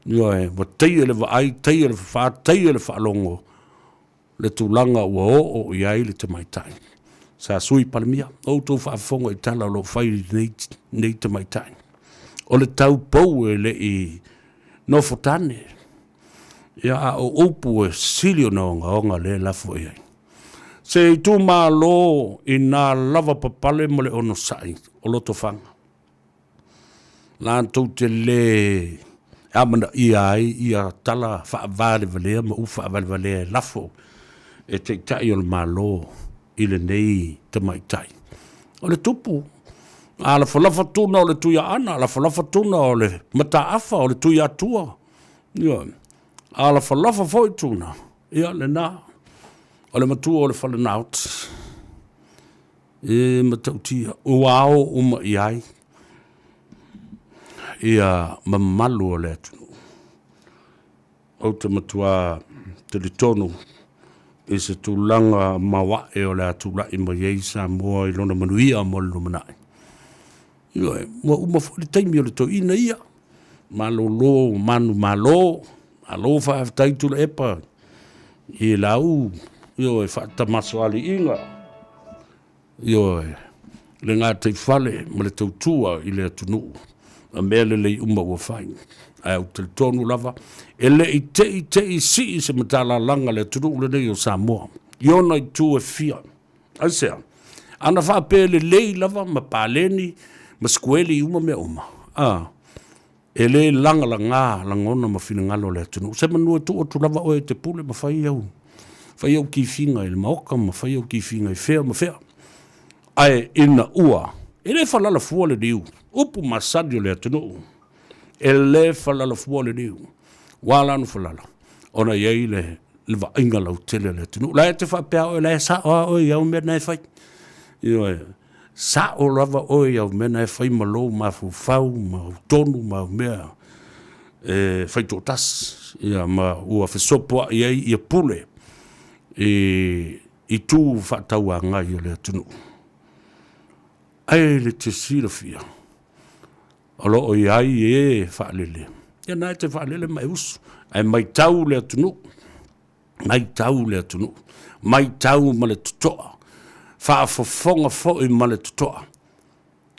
ioe, ua taia le vaai, taia le fafā, taia le faalogo, le tulaga ua oo i ai le tamaitai. Sa Sui Palemia, o outou faafofoga i tala o lo o fai i lenei tamaitai. O le taupou e le i nofotane, ia a o upu e sili ona ogaoga lea e lafo i ai. Se itumalo ina lavapapale ma le onosai o Lotofaga. Latou te lē amanaia ai ia tala faavalevalea ma upu faavalevalea e lafo e Taitai o le Malo i lenei tamaitai. O le tupu, a lafolafa tuna o le Tuiaana, a lafolafa tuna o le Mataafa, o le Tuiatua, ioe, a lafolafa foi tuna, ia lena, o le matua o le Falenaoti. E matautia, ua ao uma i ai ia mamalu o le atunuu. Ou te matua talitonu i se tulaga maoae o le a tulai mai ai Samoa i lona manuia mo le lumanai. Ioe, ua uma foi le taimi o le toeaina ia, malolo manumalo, malo faafetai Tuilaepa i lau, ioe, faatamasoaliiga, ioe, le gataifale ma le tautua i le atunuu ma mea lelei uma ua fai. Ae ou te talitonu lava, e le i te i te i sii se matalalaga a le atunuu lenei o Samoa i ona itu e fia. Aisea? Ana faapea lelei lava ma paleni ma sikueli uma mea uma, a, e le lagalaga lagona ma finagalo o le atunuu. Semanu e tuu atu lava oe e te pule ma fai au, fai au kifiga i le maoka ma fai au kifiga i fea ma fea. Ae ina ua, e le falala fua le niu, upu masani o le atunuu, e le falala fua le niu. Ua ala ona falala, ona e i ai le le vaaiga lautele a le atunuu. La e te faapea oe, la e sao lava oe i au mea na e fai. Ioe, sao lava oe i au mea na e fai ma lou mafaufau ma au tonu ma au mea e faitoatasi, ia ma ua fesopoai ai ia pule i itu faatauagai o le atunuu. Ae le te silafia, o lo o i ai e faalele, ia na e te faalele ma e usu, ae matau le atunuu, matau le atunuu, matau ma le totoa, faafofoga foi ma le totoa.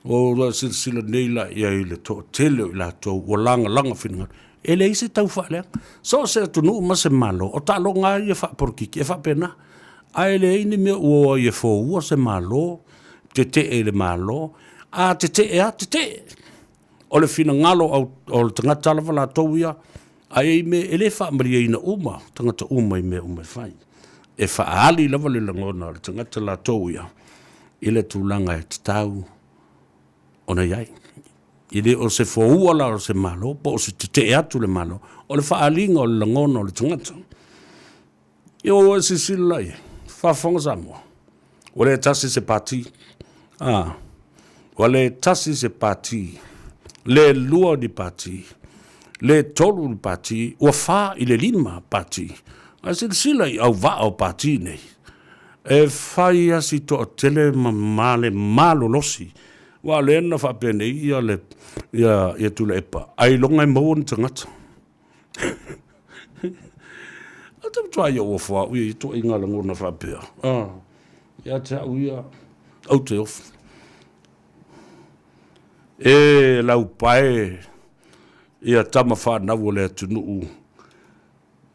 O la silasila nei la i ai i le toatele o i latou ua lagalaga finagalo. E leai se tau faaleaga. So o se atunuu ma se Malo, o taaloga lava ia faapolokiki e faapena. Ae leai ni mea ua o ai e foua se Malo, tetee i le Malo, a tetee lava, tetee. O le finagalo o le tagata lava latou ia, ae i mea e le faamalieina uma tagata uma i mea uma e fai. E faaali lava le lagona o le tagata latou ia i le tulaga e tatau ona i ai. E le o se foua la o se Malo po o se tetee atu le Malo, o le faaaliga o le lagona o le tagata. Ia ua e silasila la i ai, faafofoga Samoa, ua le tasi se pati, a, ua le tasi se pati, le lua ni pati, le tolu ni pati, ua fa i le lima pati. Ae silasila i auvaa o pati nei, e fai lava si toatele ma male malolosi, aua o lea na faapenei ia le, ia, ia Tuilaepa, ailoga e maua ni tagata. A te matua ia ua fua au ia i ituaiga lagona faapea. Ah, ia te au ia, au te ofu. E laupae ia tama whanau o le atunuu,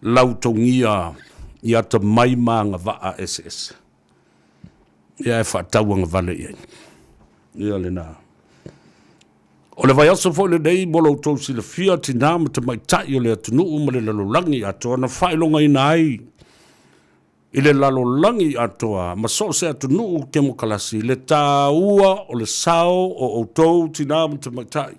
lautogia i atamai ma agavaa eseese. Ia e faatauagavale i ai. Ia lena. O le vaiaso foi lenei mo lo outou silafia, tinā ma tamaitai o le atunuu ma le lalolagi atoa na faailogaina ai i le lalolagi atoa ma so o se atunuu kemokalasi le taua o le sao o outou tinā ma tamaitai.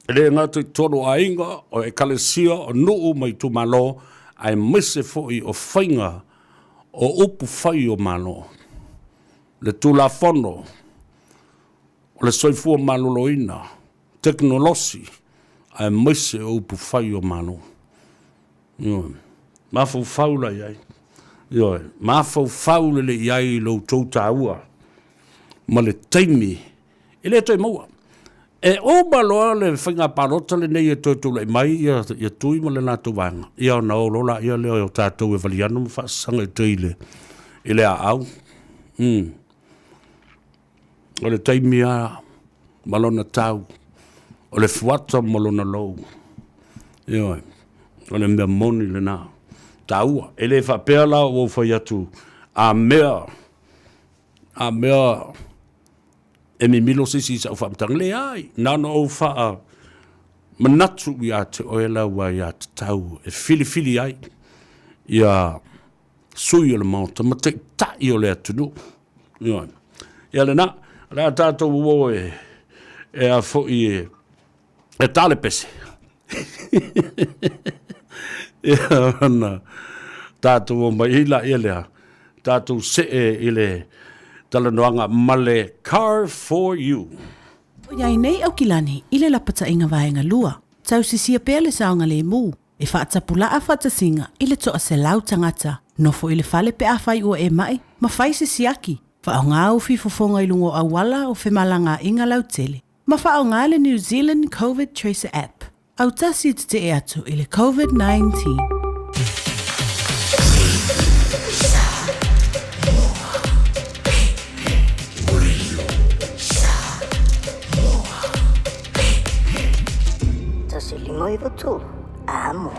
E le gata i totonu o aiga, o ekalesia, o nuu ma itumalo, aemaise foi o faiga o upu fai o Malo. Le Tulafono. o le soifua maloloina, tekonolosi, aemaise o upufai o Malo. Ioe. Mafaufau la i ai. Ioe. Mafaufau lelei i ai i lo outou taua ma le taimi e le toe maua. E uma loa le faiga palota lenei e toe tulai mai ia, ia Tui ma le latou vaega, ia ona o loa laia lea o tatou e valiano ma faasasaga i tai i le aau. O le taimi lava ma lona tau, o le fuata ma lona lou. Ioe, o le mea moni lena. Taua. E le faapea la ua ou fai atu, a mea, a mea e mimilo se isi i sau faamatalaga. Leai, na ona ou faa manatu ia te oe lau aiatatau e filifili ai ia sui o le Maota ma taitai o le atunuu. Ioe. Ia lena, o le a tatou o e, e a foi e, e ta le pese. Ia ona tatou o mai ai laia lea, tatou see i le talanoaga ma le Car for You. ʻOiai nei Aukilani i le lapataiga vaega lua, tausisia pea le saogalemu e faatapulaʻa faatasiga i le 100 tagata, nofo i le fale pe afai ua e maʻi ma fai se siaki, faaaoga ufi fofoga i luga o auala o femalagaaiga lautele, ma faaaoga le New Zealand Covid Tracer App. Autasi e tetee atu i le Covid-19. 153 amo.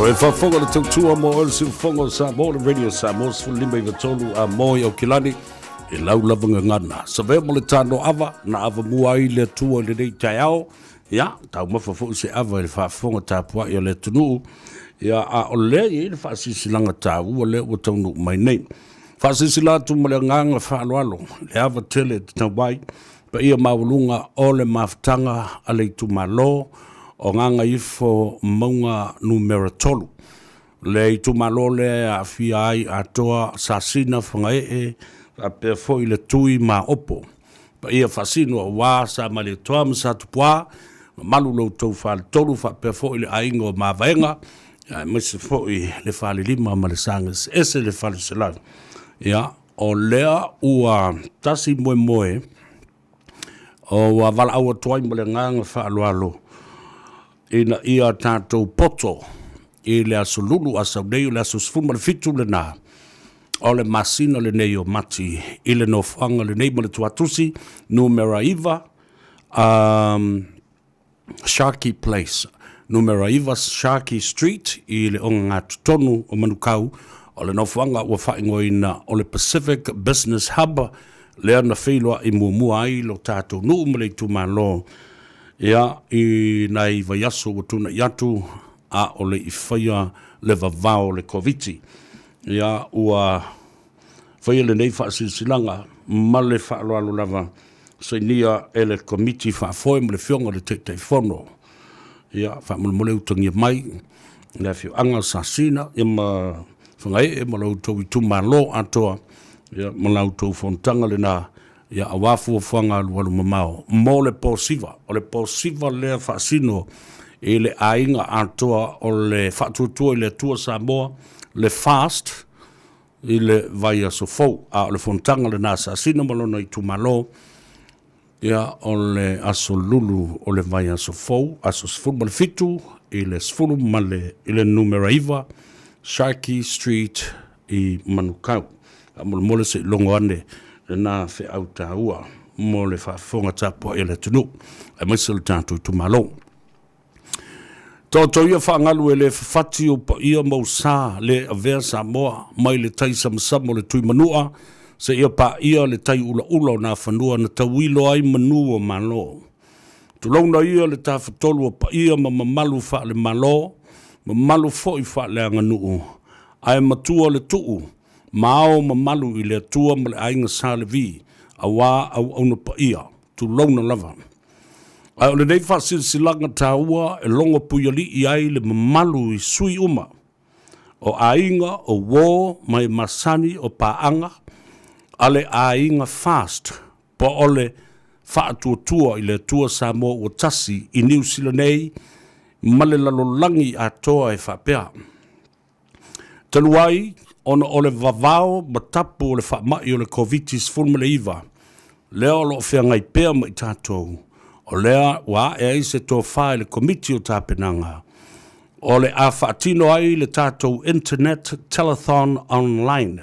O e faafofoga le tautua mo oe le siufofoga o Samoa, le Radio Samoa 15 93 a mo i Aukilani, e lau lava gagana. Savea mo le tano ava, na ava mua ai le Atua i lenei taeao, ia, taumafa foi se ava i le faafofoga tapuai a le atunuu, ia, a o lea e i ai le faasilasilaga taua lea ua taunuu mai nei. Faasilasila atu ma le agaga faaaloalo, le ava tele e tatau ai, paia maualuga o le mafutaga a le itumalo o Gagaifo Mauga Numera 3. Le itumalo lea e aafia ai atoa Sasina, Fagaee, faapea foi le Tui ma Opo. Paia faasino aua Samalietoa ma Satupuā, mamalu lo outou faletolu faapea foi le aiga o Mavaega, aemaise foi le falelima ma le saga eseese le faleselau. Ia, o lea ua tasi moemoe o ua valaau atu ai ma le agaga faaaloalo ina ia tatou poto i le aso Lulu a sau nei, o le aso 17 lena o le masina lenei o Mati i le nofoaga lenei ma le tuatusi numera 9 Sharkey Place, numera 9 Sharkey Street i le ogagatotonu o Manukau, o le nofoaga ua faaigoaina o le Pacific Business Hub, lea na feiloai muamua ai lo tatou nuu ma le itumalo ia i nai vaiaso ua tuanai atu a o le i faia le vavao o le Koviti. Ia ua faia lenei faasilasilaga ma le faaaloalo lava sainia e le Komiti Faafoe ma le Afioga i le Taitaifono. Ia, faamolemole utagia mai le afioaga o Sasina ia ma Fagaee ma lo outou itumalo atoa, ia ma la outou fonotaga lena, ia aua fuafuaga alualu mamao mo le po siva. O le po siva lea faasino i le aiga atoa o le Faatuatua i le Atua Samoa, le fast i le vaiaso fou. A o le fonotaga lena a Sasina ma lona itumalo, ia o le aso Lulu o le vaiaso fou, aso 17 i le 10 ma le, i le numera 9, Sharkey Street i Manukau. Faamolemole se i logo ane lena feau taua mo le faafofoga tapuai a le atunuu, aemaise o le tatou itumalo. Taoto ia faagalu e le fafati o paia ma usa le avea Samoa mai le tai samasama o le Tuimanua seia paia le tai ulaula o Nafanua na tauilo ai manu o Malo. Tulouna ia le tafatolu o paia ma mamalu faale-Malo, mamalu foi faaleaganuu, ae matua le tuu ma ao mamalu i le Atua ma le Aiga Sa Levi, aua auauna paia. Tulouna lava. Ae o lenei faasilasilaga taua e logo puialii ai le mamalu i sui uma o aiga, o uo ma e masani o paaga a le aiga FAST po o le Faatuatua i le Atua Samoa Ua Tasi i Niu Sila nei ma le lalolagi atoa e faapea. Talu ai ona o le vavao ma tapu o le faamai o le Koviti-19, lea o lo o feagai pea ma i tatou, o lea ua ae ai se tofa i le Komiti o Tapenaga, o le a faatino ai le tatou Internet Telethon Online.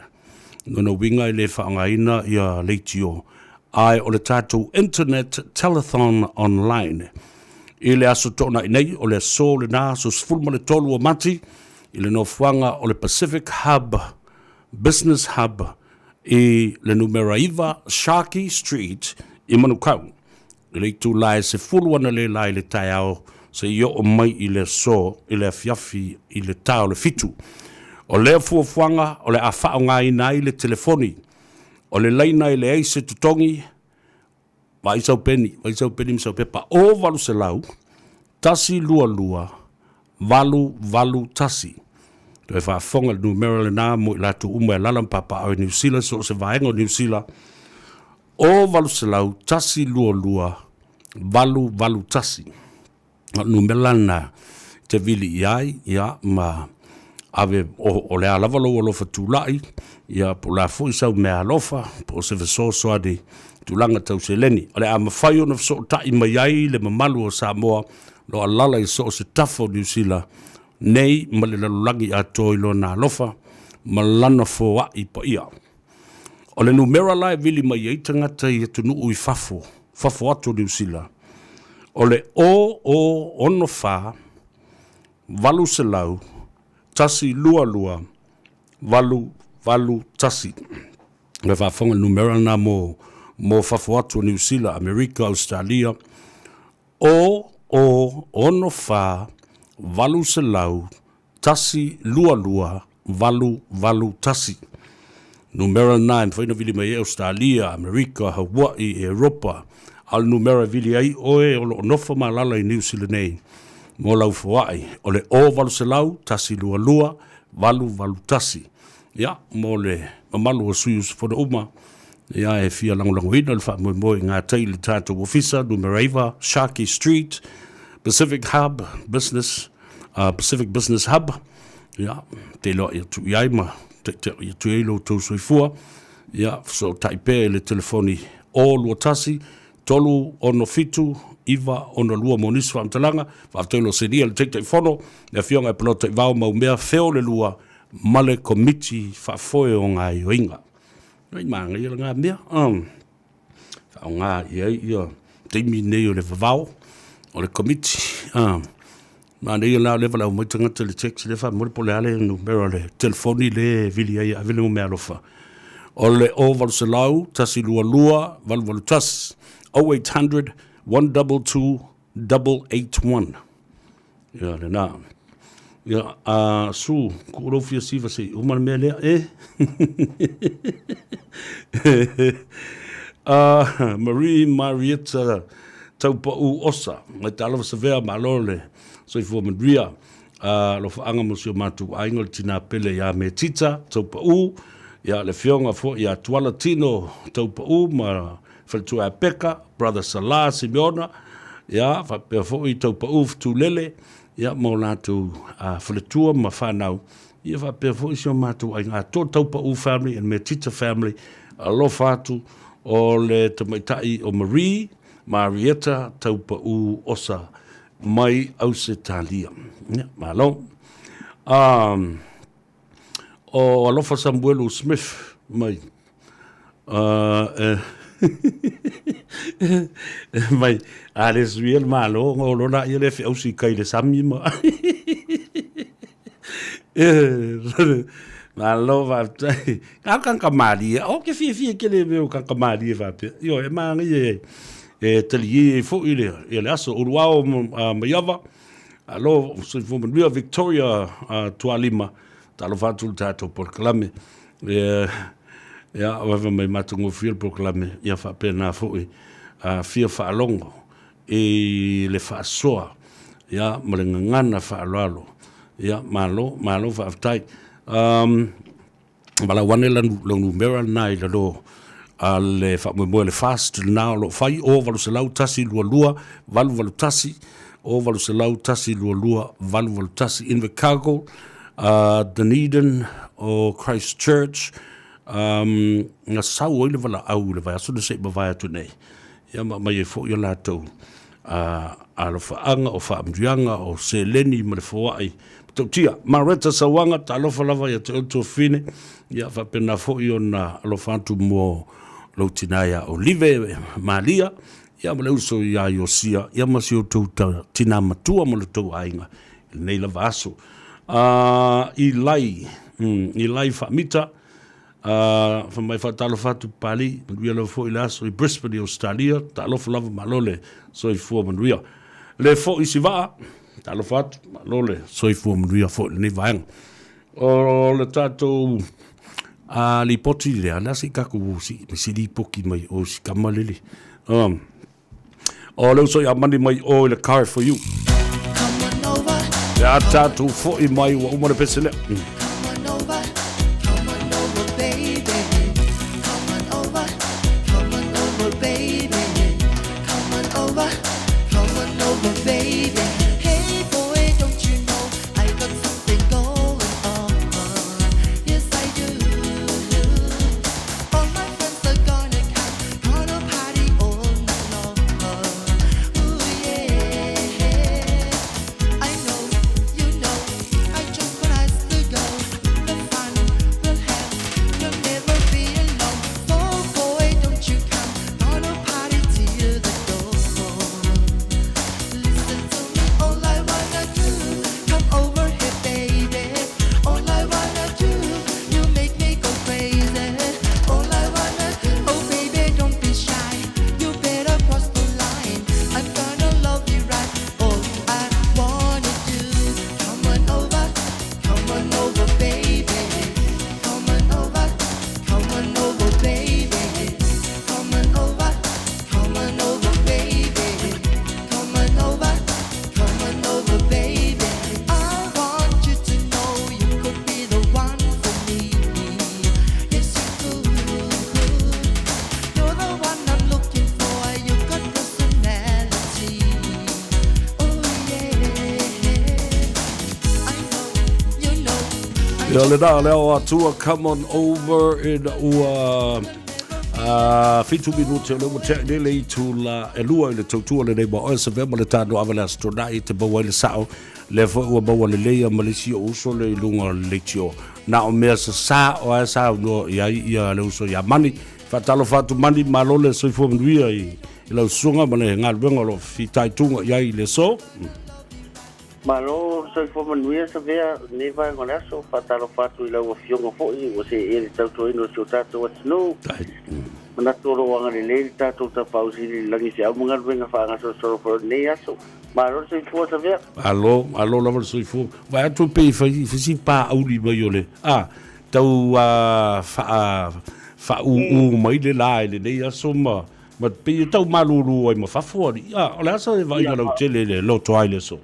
Lona uiga e le faaaogaina ia leitio, ae o le tatou Internet Telethon Online. I le aso Toonai nei, o le aso lena, aso 13 o Mati, i le nofoaga o le Pacific Hub Business Hub i le numera 9 Sharkey Street i Manukau, i le itula e 10 analeila i le taeao seia oo mai i le aso i le afiafi i le ta o le 7. O lea fuafuaga o le a faaaogaina ai le telefoni o le laina e leai se totogi. Vaai sau peni, vaai sau peni ma sau pepa. O 800, 122, 881. Toe faafofoga le numera lena mo i latou uma e alaala ma papaaao i Niu Sila, so o se vaega o Niu Sila. O 800, 122, 881. O le numera lena te vili i ai, ia, ma ave, o le a lava lou alofa tulai, ia, po o le a foi sau meaalofa, po o se fesoasoani i tulaga tau seleni. O le a mafai ona fesootai mai ai le mamalu o Samoa lo alala i so o se tafa o Niu Sila nei ma le lalolagi atoa i lona alofa ma lana foai paia. O le numera la e vili mai ai tagata i atunuu i fafo, fafo atu o Niu Sila, o le 0064 800. 1 2 8 8 1. Le faafofoga le numera lena mo mo fafo atu o Niu Sila, Amerika, Ausetalia, o o 6 4 800 1 2 2 8 8 1. Numera lena e mafai ona vili mai ai Ausetalia, Amerika, Hawaii, Eropa, a o le numera e vili ai oe o loo nofo ma alaala i Niu Sila nei mo lau foai, o le o 800 1 2 2 8 8 1. Ia, mo le mamalu o sui usufono uma ia e fia lagolagoina le faamoemoe i gatai i le tatou ofisa, numera 9 Sharkey Street, Pacific Hub Business, Pacific Business Hub, ia, te iloa ia tuu i ai ma taita'i atu ai lo outou soifua. Ia, fesootai pea i le telefoni o 21 3 6 7 9 6 2 mo nisi faamatalaga. Faafetai lo selia le Taitaifono, le Afioga e Palota i Vao Maumea Feo le lua ma le Komiti Faafoe o Gaoioiga. Ai magaia lena mea. Faaaoga i ai ia taimi nei o le vavao o le komiti. Manaia la o lea valaau mai tagata i le text lea faamolemole po o le a le numera o le telefoni le e vili ai e ave le meaalofa. O le 0800 122 881, 0800 122 881. Ia lena. Ia, a Su, ku lou fia siva se i uma le mea lea, e? Marie Marietta Taupau Osa, mai talofa Savea, malo le soifua manuia. Alofaaga mo si o matou aiga o le tina pele ia Metita Taupau, ia le afioga foi ia Tuala Tino Taupau ma faletua ia Peka, Brother Salah Simeona, ia faapea foi Taupau Futulele, ia ma o latou faletua ma fanau, ia faapea foi si o matou aiga atoa, Taupau family and Metita family. Alofa atu o le tamaitai o Marie Marietta Taupau Osa mai Ausetalia. Ia, malo. O Alofa Samuelu Smith mai mai a le sui le malo ngo lo la ia le feausi kai le sami ma malo faafetai. Ka kanka malie o ke fiafia tele mea o kanka malie faapea. Ioe, e manaia e e talie ai foi le ia le aso uluao maiava. Alo soifua manuia Victoria Tualima. Talofa atu le tatou polokalame. E, ia, wawe mai matagofie le polokalame, ia faapena foi fia faalogo i le faasoa, ia, ma le gagana faaaloalo. Ia, malo, malo faafetai. Valaau ane lau numera lena i lalo a le faamoemoe le fast lena o lo o fai o 800 122 881, o 800 122 881, Invercargill, Dunedin o Christchurch, na sau ai le valaau i le vaiaso na se i mavae atu nei, ia ma aumai ai foi o latou alofaaga, o faamanuiaga, o seleni ma le foai matautia. Mareta Sauaga, talofa lava ia te oe tuafafine, ia faapena foi ona alofa atu mo lou tina ia Olive Malia, ia ma le uso ia Iosia, ia ma si outou tina matua ma lo outou aiga i lenei lava aso. Ilai, Ilai Faamita, fai mai faatalofa atu Papalii, manuia lava foi le aso i Brisbane i Australia, talofa lava malo le soifua manuia. Le foi si vaa, talofa atu, malo le soifua manuia foi i lenei vaega. O le tatou lipoti lea, lea se i tatou si lipoki mai o si kama lele. O le uso ia mani mai o i le car for you. Ia tatou foi mai ua uma le pese lea. Ia lena le ao atua come on over ina ua 7 minute o le ua tea nei le itula e 2 i le tautua lenei ma oe Savea ma le tano ave le Aso Toonai e te maua ai le sao lea foi ua maua lelei ma le isi ou uso le i luga o le leitio na o mea sasā o ae saunoa i ai ia le uso ia Mani. Faatalofa atu Mani, malo le soifua manuia i lau susuga ma le galuega o lo o fitaituga i ai i le aso. Malo le soifua manuia Savea i lenei vaega o le aso. Faatalofa atu i lau Afioga foi ua seia le tautuaina o si o tatou atunuu. Manatu o lo o agalelei le tatou Tapaau Sili i le lagi feau ma galuega faagasolosolo foi o lenei aso. Malo le soifua Savea. Malo, malo lava le soifua. Vaai atu pei fai si paauli mai o le, a, tau faa, faaūū mai le la i lenei aso ma, ma pei e tau malūlū ai ma fafo alii. A, o le a sa vaaiga lautele i le loto ai le aso?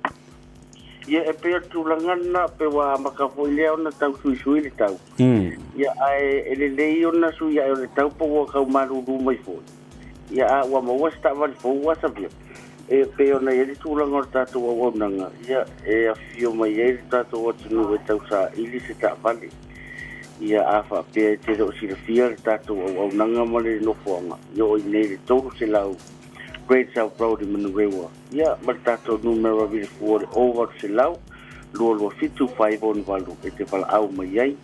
Ia, e pei o le tulaga lena, pei ua amata foi lea ona tau suisui le tau. Ia, ae e lelei ona sui ae o le tau po ua tau malūlū mai foi. Ia, a ua maua se taavale fou ua sabia. E pei ona i ai le tulaga o le tatou auaunaga, ia, e afifio mai ai le tatou atunuu e tau saili se taavale. Ia, a faapea e te le o silafia le tatou auaunaga ma le nofoaga, ia o i inei i le 300 Great South Road i Manurewa, ia, ma le tatou numera vilifua o le 0800 227 568 e te valaau mai ai.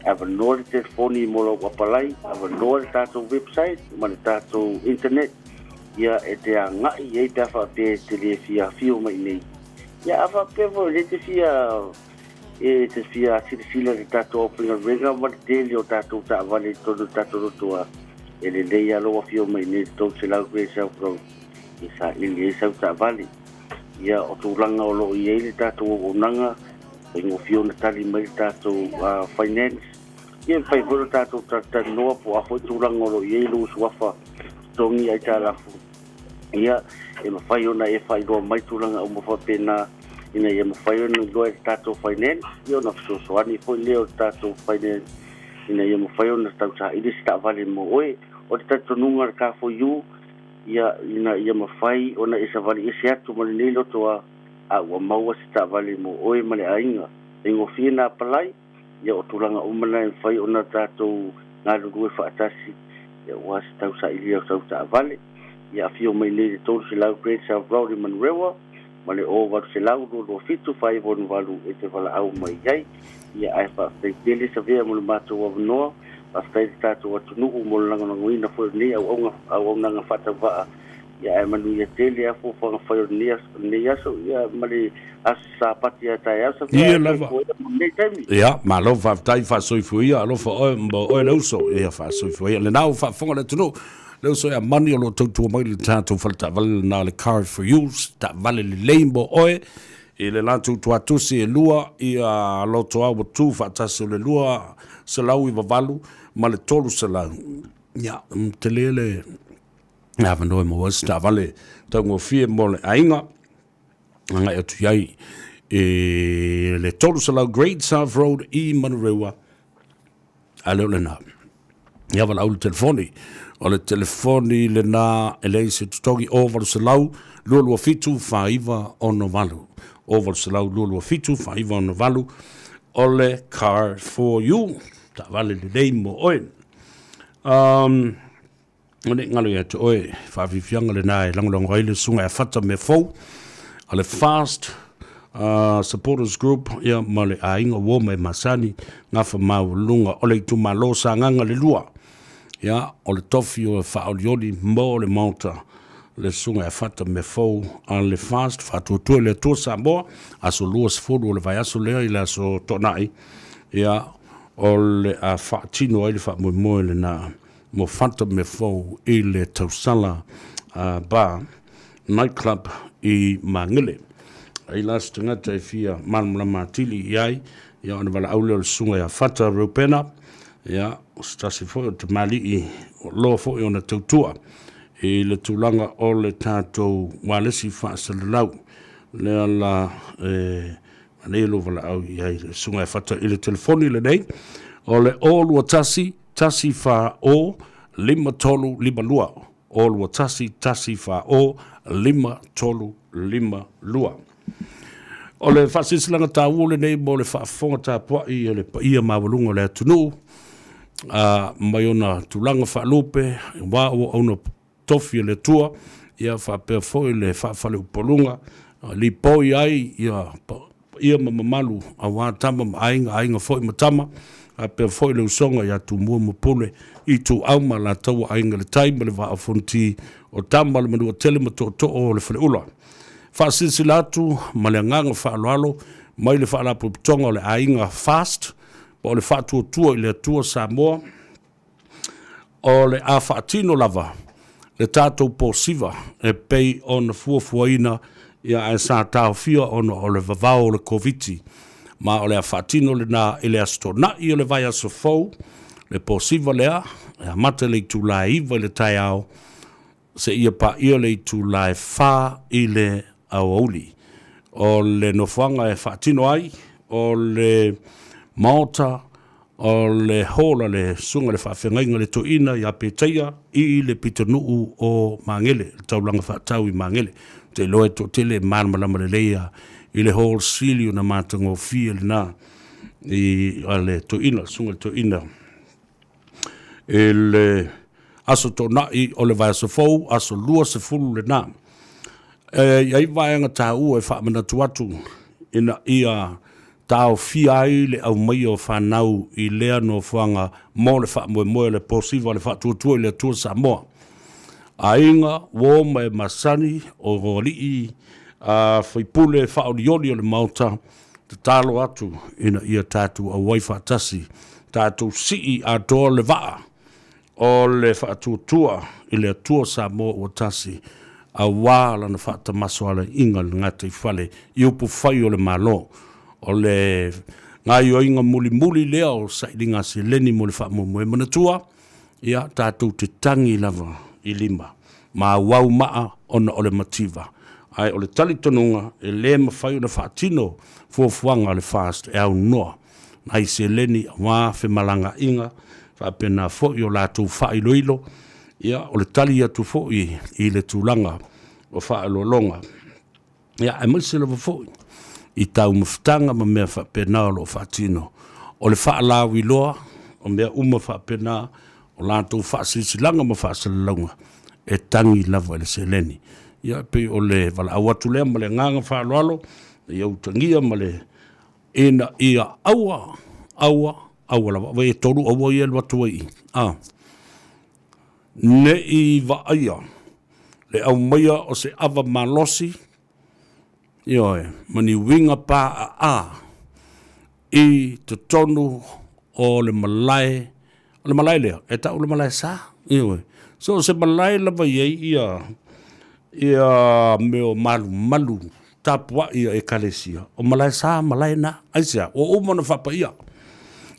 Avanoa le telefoni mo lou apalai, avanoa le tatou website ma le tatou internet, ia e te agai i ai pe a faapea e te le fia afio mai i nei. Ia a faapea foi o lea e te fia e te fia silasila i le tatou aufaigaluega ma le tele o tatou taavale i totonu o le tatou lotoa, e lelei lava lou afio mai i nei i le 300 Great South Road e saili ai sau taavale. Ia o tulaga o lo o i ai le tatou auaunaga, faigofie ona tali mai le tatou finance, ia e mafai foi ona tatou talatalanoa po o a foi tulaga o lo o i ai lou suafa totogi aitalafu, ia e mafai ona e faailoa mai tulaga uma faapena ina ia mafai ona iloa e le tatou finance, ia ona fesoasoani foi lea o le tatou finance ina ia mafai ona tausaili se taavale mo oe. O le talitonuga a le Car4U, ia ina ia mafai ona e savali ese atu ma lenei lotoa, a ua maua se taavale mo oe ma le aiga. Faigofie na apalai, ia o tulaga uma na e mafai ona tatou galulue faatasi aua se tausailia o sau taavale. Ia afio mai nei i le 300 Great South Road i Manurewa ma le 0800 227 568 e te valaau mai ai. Ia ae faafetai tele Savea mo le matou avanoa, faafetai i le tatou atunuu mo le lagolagoina foi o lenei auauga auaunaga faatauvaa. Ia ae manuia tele a fuafuaga fai o lenei aso, lenei aso ia ma le aso Sapati a taeao Savea Ia ae lava. soifua ia mo lenei taimi. Ia, malo faafetai faasoifua ia, alofa oe ma oe le uso. Ia faasoifua ia. Lena ua faafofoga le atunuu. Le uso ia Mani o lo o tautua mai le tatou fale taavale lena o le Car for You, taavale lelei mo oe i le latou tuatusi e lua ia loto au atu faatasi o le 298 ma le 300. Ia, tele le avanoa e maua ai se taavale taugofie mo le aiga agai atu i ai i le 300 Great South Road i Manurewa a le o lena. Ia valaau le telefoni. O le telefoni lena e leai se totogi o 800 227 4968. O 800 227 4968 o le Car for You. Taavale lelei mo oe. Ne i galo ia te oe, faafiafiaga lena e lagolago ai le susuga ia Fata Meafou a le Fast Supporters Group ia ma le aiga uo ma e masani gafa maualuga o le itumalo Sagaga le lua. Ia, o le tofi o faaolioli mo le Maota le susuga ia Fata Meafou a le Fast Faatuatua i le Atua Samoa, aso 20 o le vaiaso lea i le aso Toonai, ia, o le a faatino ai le faamoemoe lena mo Fata Meafou i le tausala bar night club i Magele. Ai la se tagata e fia malamalama atili i ai, ia ona valaau lea o le susuga ia Fata Reupena, ia o se tasi foi o tamalii o loa foi ona tautua i le tulaga o le tatou ualesi faasalalau. Lea la e anei lou valaau i ai le susuga ia Fata i le telefoni lenei, o le 021 140 5352. 021 140 5352. O le faasilasilaga taua lenei mo le faafofoga tapuai a le paia maualuga o le atunuu a mai ona tulaga faalupe aua auauna tofi a le Atua, ia faapea foi le faafaleupoluga lipoi ai ia paia ma mamalu aua tama ma aiga, aiga foi ma tama, faapea foi le usoga ia Tumua ma Pule, Ituau ma Alataua, Aiga i le Tai ma le Vaa o Fonoti, o Tama a le Manuatele ma Tootoo o le Faleula. Faasilasila atu ma le agaga faaaloalo mai le Faalapotopotoga o le Aiga FAST po o le Faatuatua i le Atua Samoa, o le a faatino lava le tatou posiva e pei ona fuafuaina ia ae sa taofia ona o le vavao o le Koviti ma o le a faatino lena i le Aso Toonai o le vaiaso fou le posiva lea e amata i le itula e 9 i le taeao seia paia le itula e 4 i le aoauli. O le nofoaga e faatino ai o le Maota o le Hall a le Susuga i le Faafeagaiga le Toeaina ia Petaia i le pitonuu o Magele, le taulaga faatau i Magele. Ou te iloa e toatele e malamalama lelei i le Hall sili ona matagofie lena i a le Toeaina, le Susuga i le Toeaina. I le Aso Toonai o le vaiaso fou, aso 20 lena. E i ai vaega taua e faamanatu atu ina ia taofia ai le aumaia o fanau i lea nofoaga mo le faamoemoe o le posiva o le faatuatua i le Atua Samoa. Aiga, uo ma e masani o alii a faipule faaolioli o le Maota, tatalo atu ina ia tatou auai faatasi, tatou sii atoa le vaa o le faatuatua i le Atua Samoa ua tasi, aua lana faatamasoalaiga i le gataifale i upufai o le Malo. O le gaoioiga mulimuli lea o sailiga seleni mo le faamoemoe. Manatua, ia, tatou te tagi lava i lima ma auau maa ona o le mativa. Ae o le talitonuga, e le mafai ona faatino fuafuaga a le FAST e aunoa nai seleni aua femalagaaiga faapena foi o latou faailoilo, ia, o le tali atu foi i le tulaga o faaaloaloga, ia, aemaise lava foi i taumafataga ma mea faapena o lo o faatino. O le faalauiloa o mea uma faapena, o latou faasilasilaga ma faasalalauga, e tagi lava i le seleni. Ia, e pei o le valaau atu lea ma le agaga faaaloalo, ia utagia ma le ina ia aua, aua, aua lava. Vaai e tolu aua ia e alu atu ai i i. A. Ne i vaaia le aumaia o se ava malosi, ioe, ma ni uiga paaa i totonu o le malae, o le malae lea, e tau o le malae sa, ioe. So o se malae lava e i ai ia, ia mea o malumalu tapuai a Ekalesia, o malae sa malae na. Aisea? Ua uma ona faapaia.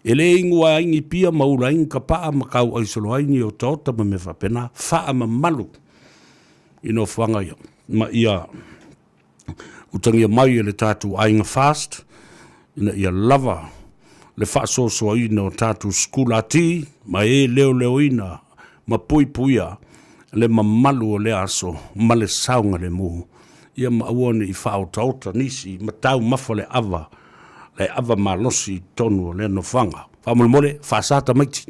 E le inu ai ni pia ma ula ai ni kapaa ma kauai solo ai ni otaota ma mea faapena, faamamalu i nofoaga ia ma ia utagia mai e le tatou aiga FAST ina ia lava le faasoasoaina o tatou sikulati ma e leoleoina ma puipuia le mamalu o lea aso ma le saogalemu, ia ma aua ne i faaotaota nisi ma taumafa le ava, le ava malosi i totonu o lea nofoaga. Faamolemole, faasa tamaiti.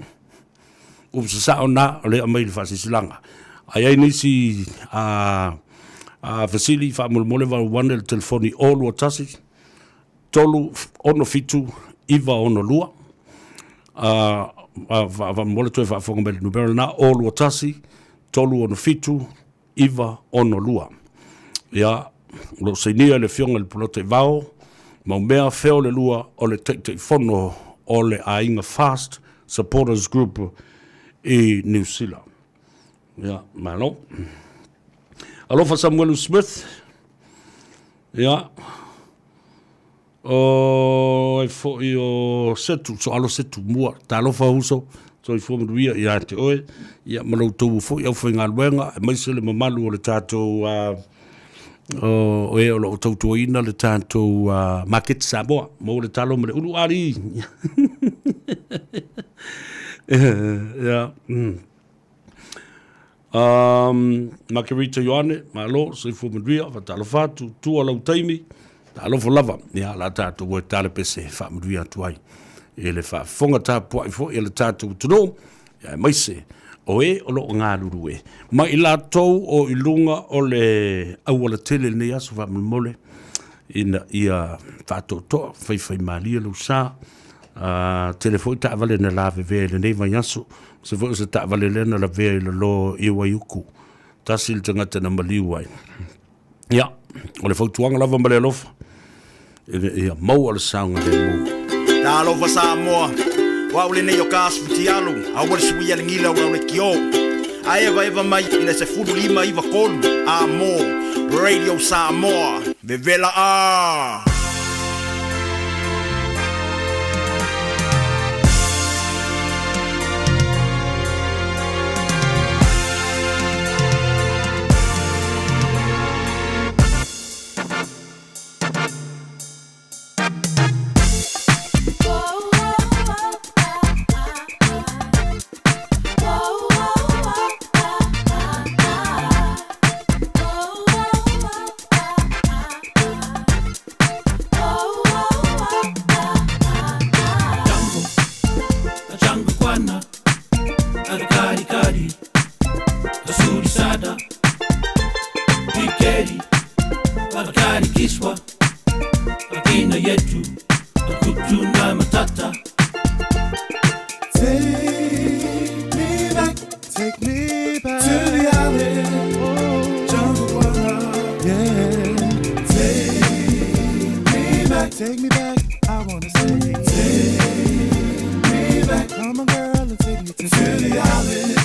Upu sasao na, o lea e aumai i le faasilasilaga. A i ai nisi a, a fesili, faamolemole 81 le telefoni 021 3 6 7 9 6 2. Faamolemole toe faafofoga mai i le numera lena, 021 3 6 7 9 6 2. Ia, o lo o sainia e le Afioga i le Pulota i Vao, Maumea Feo le lua o le Taitaifono o le Aiga Fast Supporters Group i Niu Sila. Ia, malo. Alofa Samuelu Smith. Ia, o ai foi o Setu, Soalo Setu Mua, talofa uso, soifua manuia ia te oe, ia ma lo outou foi aufaigaluega, aemaise le mamalu o le tatou o e o lo o tautuaina le tatou maketi Samoa, maua le talo ma le ulu ali. Ia. Margarita Ioane, malo, soifua manuia, faatalofa atu, tua lau taimi. Talofa lava, ia, la tatou o e talepese e faamanuia atu ai i le faafofoga tapuai foi a le tatou atunuu, ia, aemaise o e o lo o galulue ma i latou o i luga o le aualatele i lenei aso faamolemole, ina ia faatoatoa, faifaimalie lou sa. Tele foi taavale na lavevea i lenei vaiaso, se foi o se taavale lea na lavea i lalo i Waiuku, tasi le tagata na maliu ai. Ia, o le fautuaga lava ma le alofa, ina ia maua le saogalemu. Talofa Samoa, o au lenei o Kas Futialu, aua le suia le gila o lau lekiō. A evaeva mai i le 15 93 A mo Radio Samoa, vevela a! Take me back, take me back to the island, oh, jungle yeah. Take me back, take me back. I wanna say, take me back. Come on, girl, and take me to the island.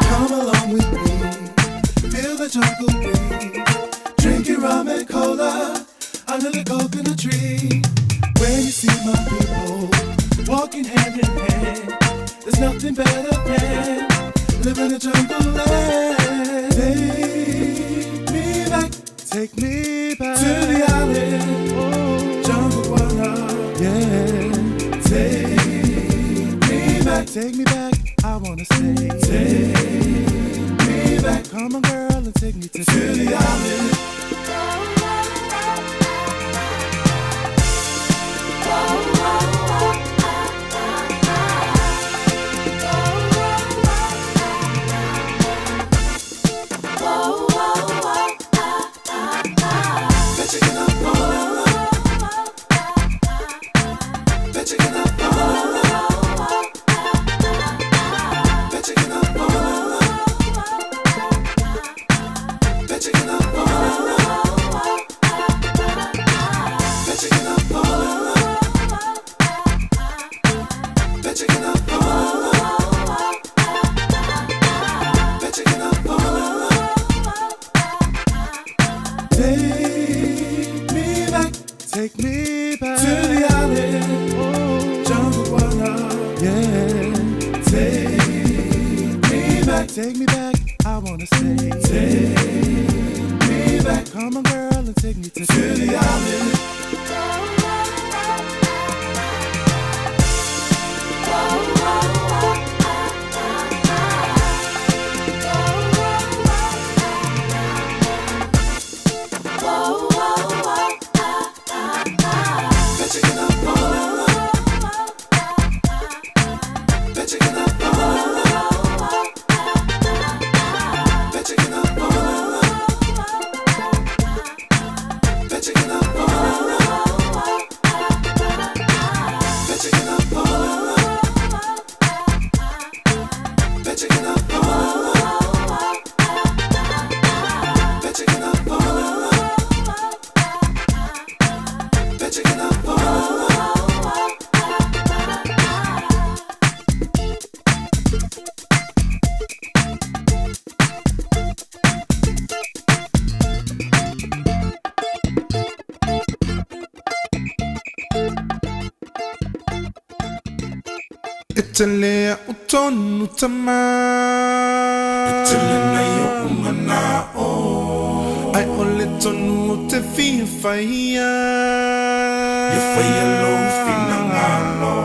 Come along with me, feel the jungle breeze. Drink your rum and cola under the coconut tree. When you see my people walking hand in hand, there's nothing better than living a jungle land. Take me back, take me back to the island, oh, jungle yeah. Take me back, take me back. I wanna say, take me back. Come on, girl, and take me to the island. Bet you cannot fall in love. Bet you cannot fall in love. Bet you cannot fall in love. Bet you cannot fall in love. Bet you cannot fall in love. Bet you cannot fall in love. Bet you cannot fall in love. Take me back, take me back to the island, oh, jungle yeah. Take me back, take me back. I wanna say, take me back. Come on, girl, and take me to the island. Bet you cannot fall in love. Bet you cannot fall in love. Bet you cannot fall in love. Bet you cannot fall in love. Bet you cannot fall in love. Bet you cannot fall in love. Bet you cannot fall in love. Bet you cannot fall in love. Italia utonu tama. Italia na yo umana o. Ai ole tonu o te fia whaia. Ia whaia lo finangalo.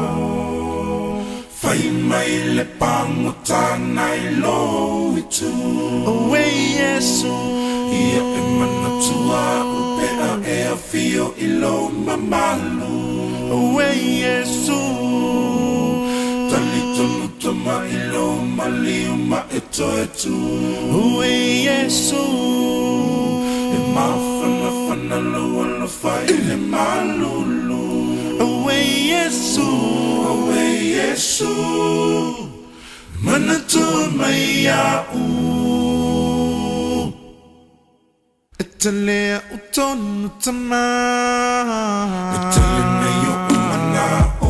Whai mai le pangota nai lo itu. Oe Yesu. Ia e manatua upea e a fio i lo mamalu. Oe Yesu. Tali tonu tama i lo maliu ma e toe tu. Oe Yesu. E mawhana whana lo alofa i le malulu. Oe Yesu. Oe Yesu. Manatua mai au. E te lea o tonu tama. E tele nei o umana o.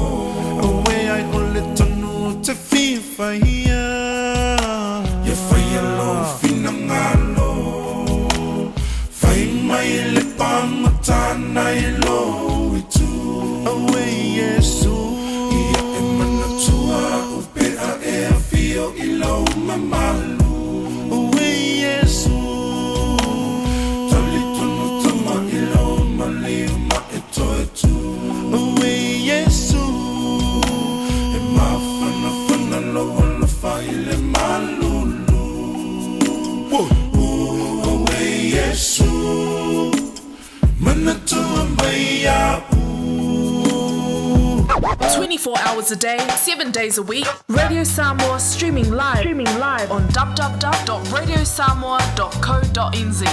Oe ai o le tonu o te fia whaia. Ia whaia lo finangalo. Whai mai le pangota nai lo itu. Oe Yesu. Ia e manatua upea e a fio i lo mamalu. Oe Yesu. Tali tonu tama i lo maliu ma e toe tu. Oe Yesu. E mawhana whana lo alofa i le malulu. Oe Yesu. Manatua mai au. 24 hours a day, 7 days a week. Radio Samoa streaming live, on www.radiosamoa.co.nz.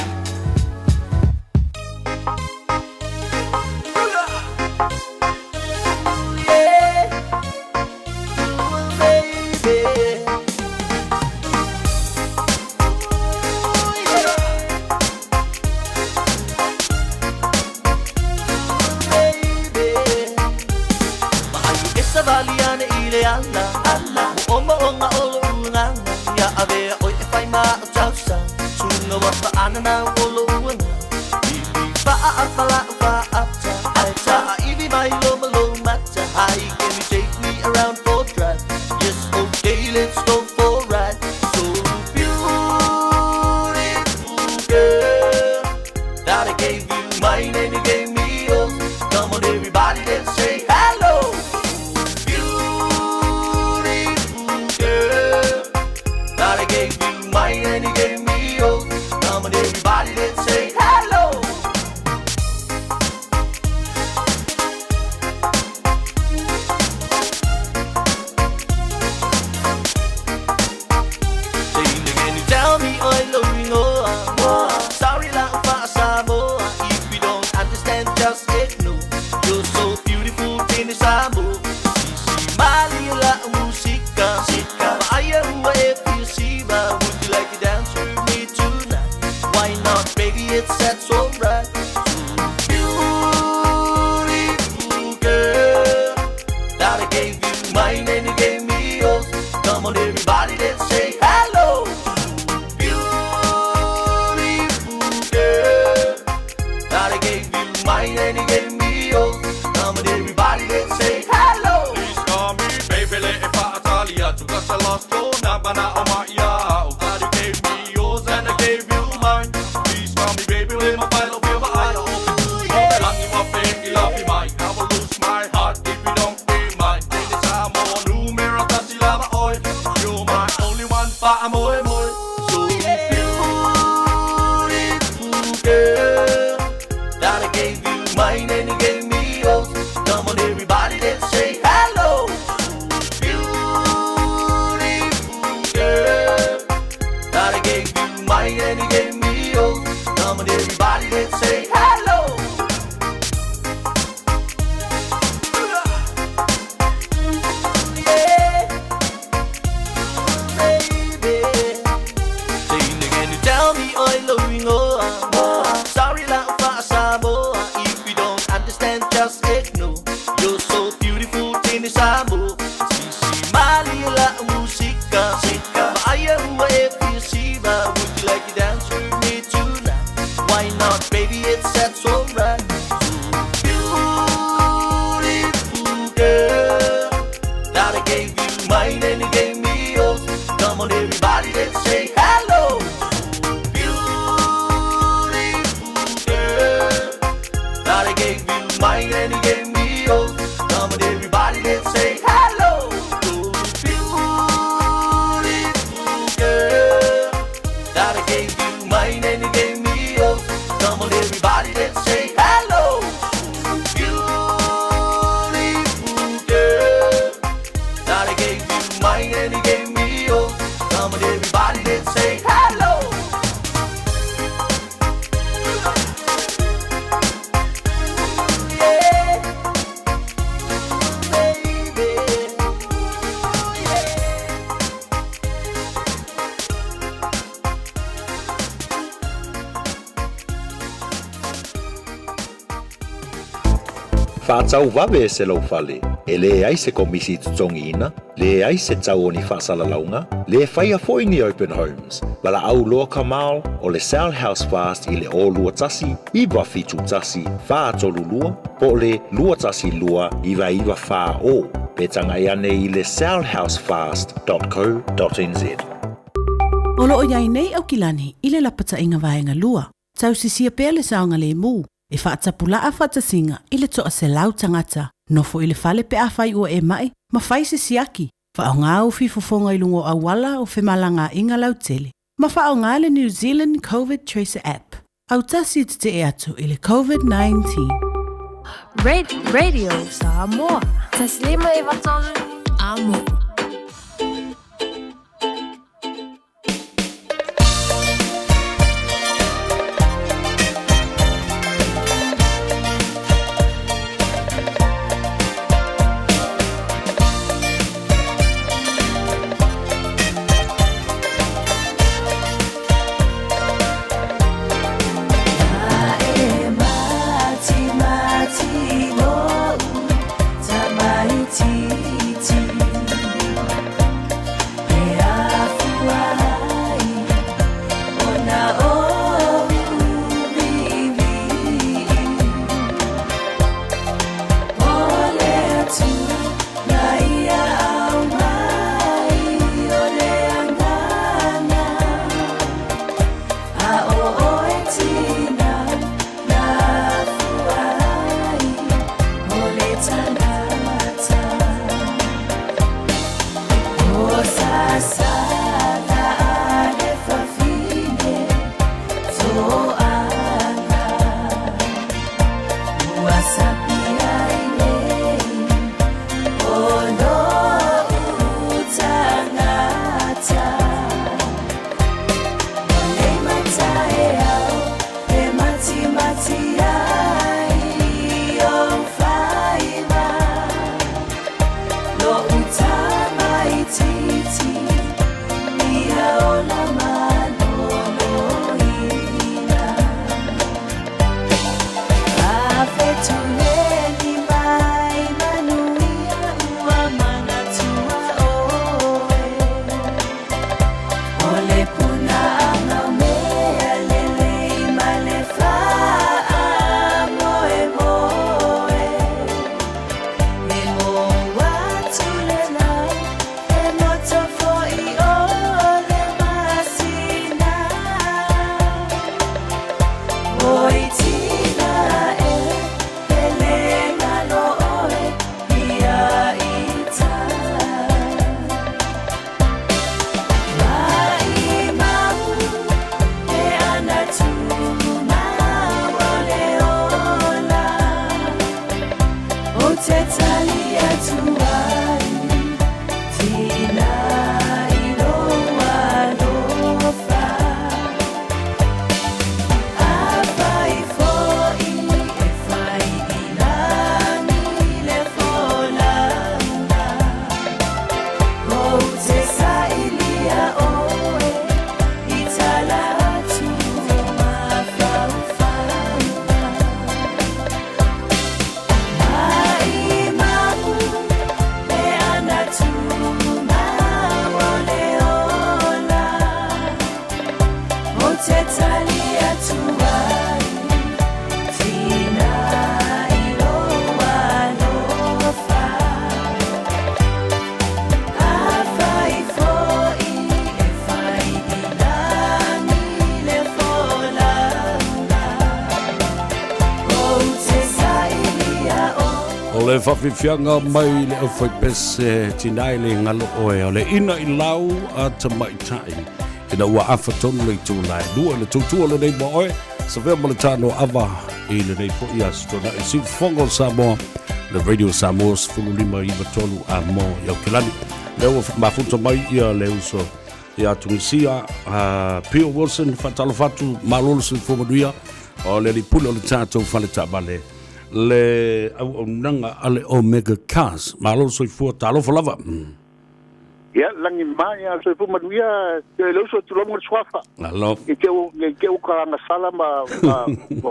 E savali ane i le ala ala Mo o maonga o lo uanganga Ia avea oi e whai ma o tausa Tunga wa whaana na o lo uanga Iwi whaa a whala o whaata Ai taa iwi mai lo ma lo mata Hai, can you take me around for a drive? Yes, okay, let's go for a ride. So beautiful girl, that I gave you mine and you gave me yours. Come on everybody, let's say hello. Beautiful girl, that I gave you mine and you gave me yours. Come on everybody, let's say hello. Say, can you tell me I love you? Sorry lang pa sa mo. If you don't understand, just ignore. You're so beautiful, tinisa mo. Sisi mali la musika. Maaya ua e fia. Would you like to dance with me tonight? Why not, baby? It's that's alright. So beautiful girl, that I gave you mine and you gave me yours. Come on, everybody, let's say hello. Beautiful girl, that I gave you mine and you gave me yours. Come on, everybody, let's say hello. Please call me baby le e whaatalia Tu ka sa lost your number na o mai ia au. That you gave me yours and I gave you mine. Please call me baby le ma whailo pe wa ai o O te langi wa pe i lapi mai. I will lose my heart if you don't be mine. Tene Samoa numera tasi lava oi. You're my only one wha moe moe. So beautiful girl, that I gave you mine and you gave me yours. Come on everybody, let's say hello. Beautiful girl, that I gave you mine and you gave me yours. Come on everybody, let's say hello. Yeah, baby. Say, can you tell me I love you? Sorry lang pa sa mo. If you don't understand, just ignore. You're so beautiful, tinisa mo. Sisi mali la musika. Maaya ua e fia siva. Would you like to dance with me tonight? Why not, baby? It's that's alright. So beautiful girl, that I gave you mine and you gave me yours. Come on, everybody, let's say hello. Beautiful gave you mine and you gave me yours. Come on, everybody, let's say hello. Beautiful girl. God gave you mine and you gave me yours. Come on, everybody, let's say hello. Yeah, baby. Faatau vave se lou fale, e leai se komisi totogiina, leai se tau o ni faasalalauga, lē faia foi ni open homes. Valaau loa Kamal o le Sell House Fast i le 0 2 1 9 7 1 4 3 2 po o le 2 1 2 9 9 4 0 pe tagai ane i le sellhousefast.co.nz. O lo o i ai nei Aukilani i le lapataiga vaega lua, tausisia pea le saogalemu, e faatapulaa faatasiga i le 100 tagata, nofo i le fale pe afai ua e ma'i ma fai se siaki, faaaogā ufi fofoga i luga o auala o femalagaaiga lautele, ma faaaogā le New Zealand Covid Tracer app. Autasi e tetee atu i le COVID-19. Radio Samoa. Taslima e vatolu. Amo. O le faafiafiaga mai le aufaipese tinā e le galo oe, o le ina i lau a tamaitai. Ina ua afa tonu le itula e lua le tautua lenei mo oe, savea ma le tano ava i lenei fo'i Aso Toonai. Siufofoga o Samoa, le Radio Samoa 15 93 a mo i Aukilani. Lea ua mafuta mai ia le uso ia Tunisia, Pio Wilson, faatalofa atu, malo le soifua manuia, o le alii pule o le tatou fale taavale, le auaunaga a le Omega Cars. Malo le soifua, talofa lava. Ia, lagi ma, ia, soifua manuia, te le uso tulou ma le suafa. Alo. I te u, i te u ka sala ma, ma,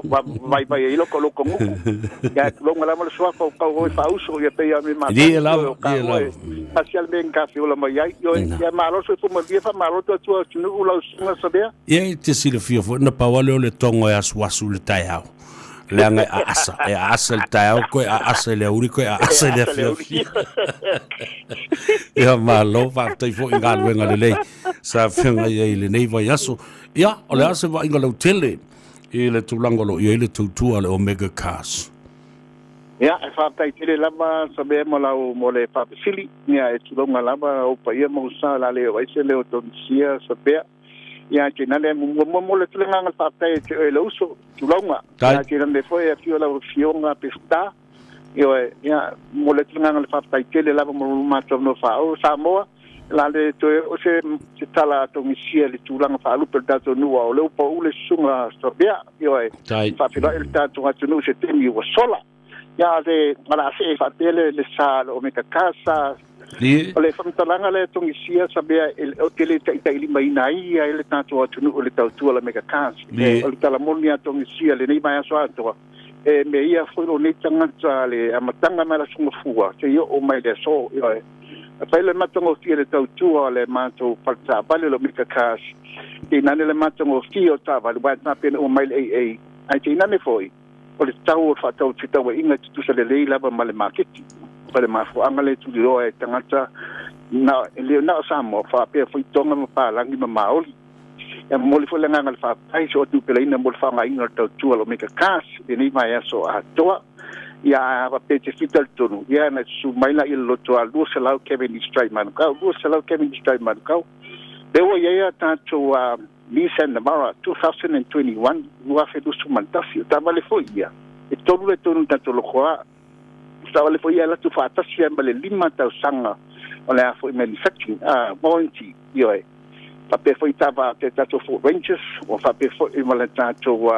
ma, vai vai ai loko loko nguku. Ia, tulou nga lama le suafa o kau hoi whauso, ia pe ia me mā. Ie lava, ie lava. Pasi al me nga fi ola mai ai, ioe, ia malo soifua manuia, fa malo tu atua tunu u lau sunga sabea. Ia, e te silafia foi, na pau lea o le togo e asuasu i le taeao. Leaga e aasa, e aasa i le taeao, koe aasa i le aoauli, koe aasa i le afiafi. Ia, malo, faafetai foi i galuega lelei sa feagai ai i lenei vaiaso. Ia, o le a se vaaiga lautele i le tulaga o lo o i ai le tautua a le Omega Cars? Ia, e faafetai tele lava Samea mo lau mo le faafesili. Ia, e tulouna lava ou paia ma ou sa o le a le oo ai se leo Tonisia Samea. Ia, te nane muamua mo le tulaga le faafetai e te oe le uso, tulouna. Ia, te nane foi e afio lau afioga Peseta. Ioe, ia, mo le tulaga le faafetai tele lava mo lo matou no faaoo Samoa. La le toe o se se tala a Tongisia le tulaga faalupe o le tatou nuu a o lea ua pau le susuga Samea. Ioe, faafeiloai le tatou atunuu i se taimi ua sola. Ia, le o le a see faapea le le sa le Omega Casa. O le faamatalaga lea Tongisia Samea ou te le taitailimaina ai ia le tatou atunuu i le tautua le Omega Casa. O le tala moni a Tongisia i lenei vaiaso atoa, e mea ia foi lou nei tagata le amataga mai le Aso Gafua seia oo mai le aso. Ioe. E fai le matagofie le tautua o le matou fale taavale o le Omega Cars. Teinane le matagofie o taavale aua e tapena uma mai le AA. Ae teinane foi, o le tau o le faatau fefaatauaiga e tutusa lelei lava ma le maketi. O le mafuaaga lea e tuliloa e tagata na, e le na o Samoa, faapea foi Tonga ma Palagi ma Maoli. Ia momoli foi le agaga o le faafetai so o tupelaina mo le faaaogaina o le tautua o le Omega Cars i lenei vaiaso atoa. Ia a faapea e te fia talitonu, ia na susu mai la i le loto a 200 Cavendish Drive Manukau, 200 Cavendish Drive Manukau. Lea ua i ai a tatou Nissan Navara 2021, 2021, o taavale foi ia, e tolu le tonu i tatou lokoa. O taavale foi ia e alu atu faatasi ai ma le lima tausaga o le a foi manufacturing, warranty, ioe. Faapea foi taava te tatou Ford Rangers, ua faapea foi ma le tatou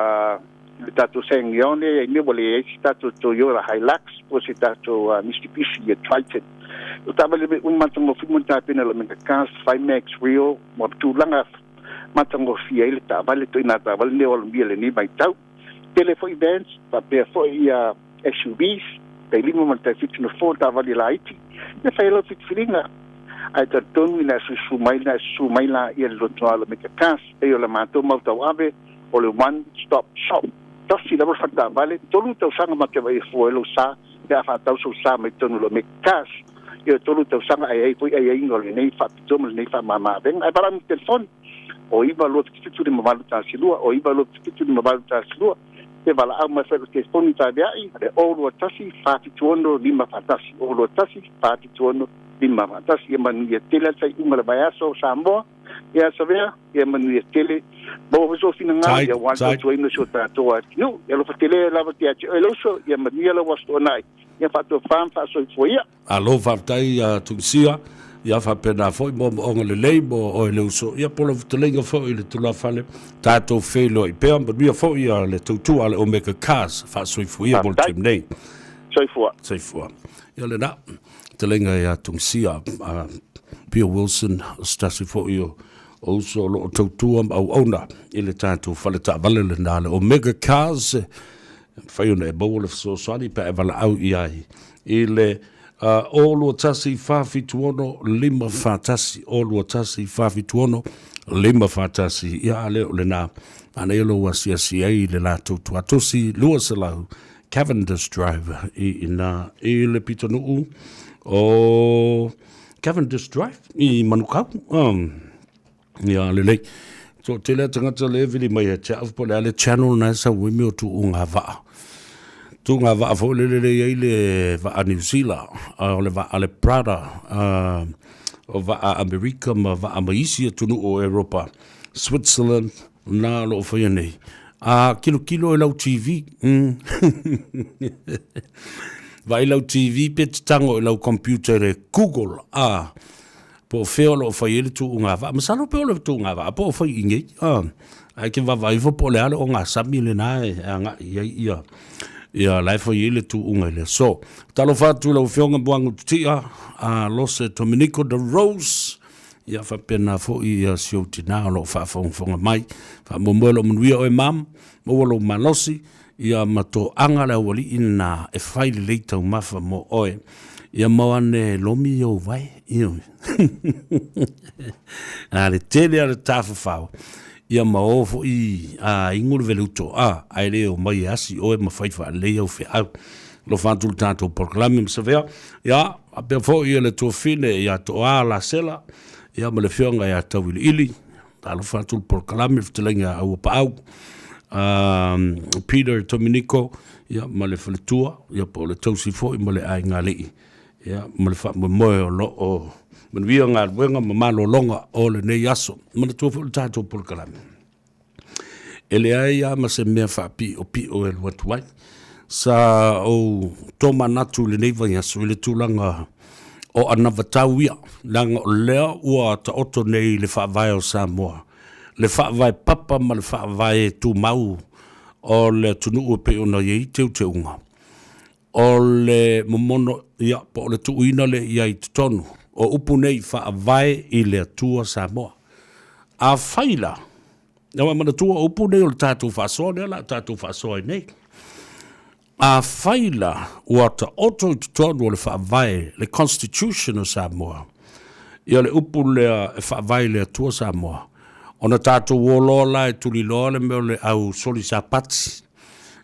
le tatou SsangYong lea e i ai nei, ua leai se tatou Toyota Hilux po o se tatou Mitsubishi Triton. O taavale uma matagofie mo le tapena o le Omega Cars, Fimax, Rio, ma tulaga matagofie ai le taavale, ituaiga taavale nei o alomia i lenei vaitau. Tele foi vans, faapea foi ia SUVs, tai lima ma le tai fitu na four taavale laiti, ia fai ai lau filifiliga. Ae talitonu ina e susu mai la, susu mai la ia le lotoa o le Omega Cars, pei o le matou mau tauave o le one stop shop. Tasi lava le fale taavale, tolu tausaga ma te vaai e fua ai lou sa pe a faatau sou sa mai totonu o le Omega Cars. Ia tolu tausaga ae ai foi aiaiga o lenei faapitoa ma lenei faamama avega. Ae valaau mai i le telefoni o 9 2 7 5 8 1 2, o 9 2 7 5 8 1 2, pe valaau mai foi i le telefoni vaeveai le 0 2 1 4 7 6 5 4 1, 0 2 1 4 7 6 5 4 1. Ia manuia tele le faaiuga o le vaiaso o Samoa. Ia Savea, ia manuia tele. Maua foi sou finagalo, ia aua le tautuaina o si o tatou atunuu. Ia alofa tele lava ia te oe le uso, ia manuia lau Aso Toonai. Ia faatofa ma faasoifua ia. Malo faafetai ia Tunisia, ia faapena foi moomooga lelei mo oe le uso, ia po o lau fetalaiga foi i le tulafale, tatou feiloai pea, manuia foi ia le tautua a le Omega Cars, faasoifua ia mo le taimi nei. Soifua. Soifua. Ia lena, fetalaiga ia Tunisia, Bill Wilson, o se tasi foi o o uso o lo o tautua ma auauna i le tatou fale taavale lena le Omega Cars, e mafai ona e maua le fesoasoani pe a e valaau i ai i le 0 2 1 4 7 6 5 4 1, 0 2 1 4 7 6 5 4 1. Ia, a lea o lena, manaia lou asiasi ai i le latou tuatosi 200 Cavendish Drive i ina i le pitonuu o Cavendish Drive i Manukau. Ia, lelei. Toatele a tagata le vili mai ia te au po o le a le channel na e sau ai mea o tuuga vaa. Tuuga vaa foi lele le i ai le vaa New Zealand, o le vaa le Prada, o vaa Amerika ma vaa ma isi atunuu o Europa. Switzerland, na o loo faia nei. A kilokilo i lau TV. Vaai lau TV pe te tago i lau computer e Google, a po o fea o loo fai ai le tuuga vaa. Masalo pe o le tuuga vaa po o fai i nei. A ae ke vaavaai ifo po o le a le ogasami lena e agai i ai ia ia la e fai ai le tuuga i le aso. Talofa atu i lau Afioga Moagu Titia, a Lose Dominico de Rose, ia faapena foi ia si ou tina o loo faafogafoga mai. Faamoemoe lou manuia oe mam, maua lou malosi, ia ma toaga le aualii na e fai lelei taumafa mo oe. Ia mau ane lomi ou vae, ioe. A le tele a le tafafao, ia ma o foi a igu le veleuto, a, ae le omai e asi oe ma fai faalelei au feau. Alofa atu le tatou polokalame ma Savea, ia, faapea foi le tuafine ia Toa Lasela, ia ma le afioga ia Tauiliili, Talofa atu le polokalame le fetalaiga a Auapaau, Peter Dominico, ia, ma le faletua, ia, po o le tausi foi ma le aigalii, ia, ma le faamoemoe o lo o manuia galuega ma malologa o lenei aso. Manatua foi le tatou polokalame, e leai lava ma se mea faapiopio e alu atu ai. Sa ou tomanatu i lenei vaiaso i le tulaga o anavatau ia, leaga o lea ua taoto nei i le Faavae o Samoa, le faavae papa ma le faavae tumau o le atunuu e pei ona i ai teuteuga, o le momono, ia, po o le tuuina lea i ai i totonu o upu nei, Faavae i le Atua Samoa. Afai la, aua manatua o upu nei o le tatou faasoa lea o le a tatou faasoa ai nei. Afai la ua taoto i totonu o le Faavae, le Constitution o Samoa, ia le upu lea e faavae i le Atua Samoa, ona tatou o loa la e tuliloa le mea o le au soli sapati,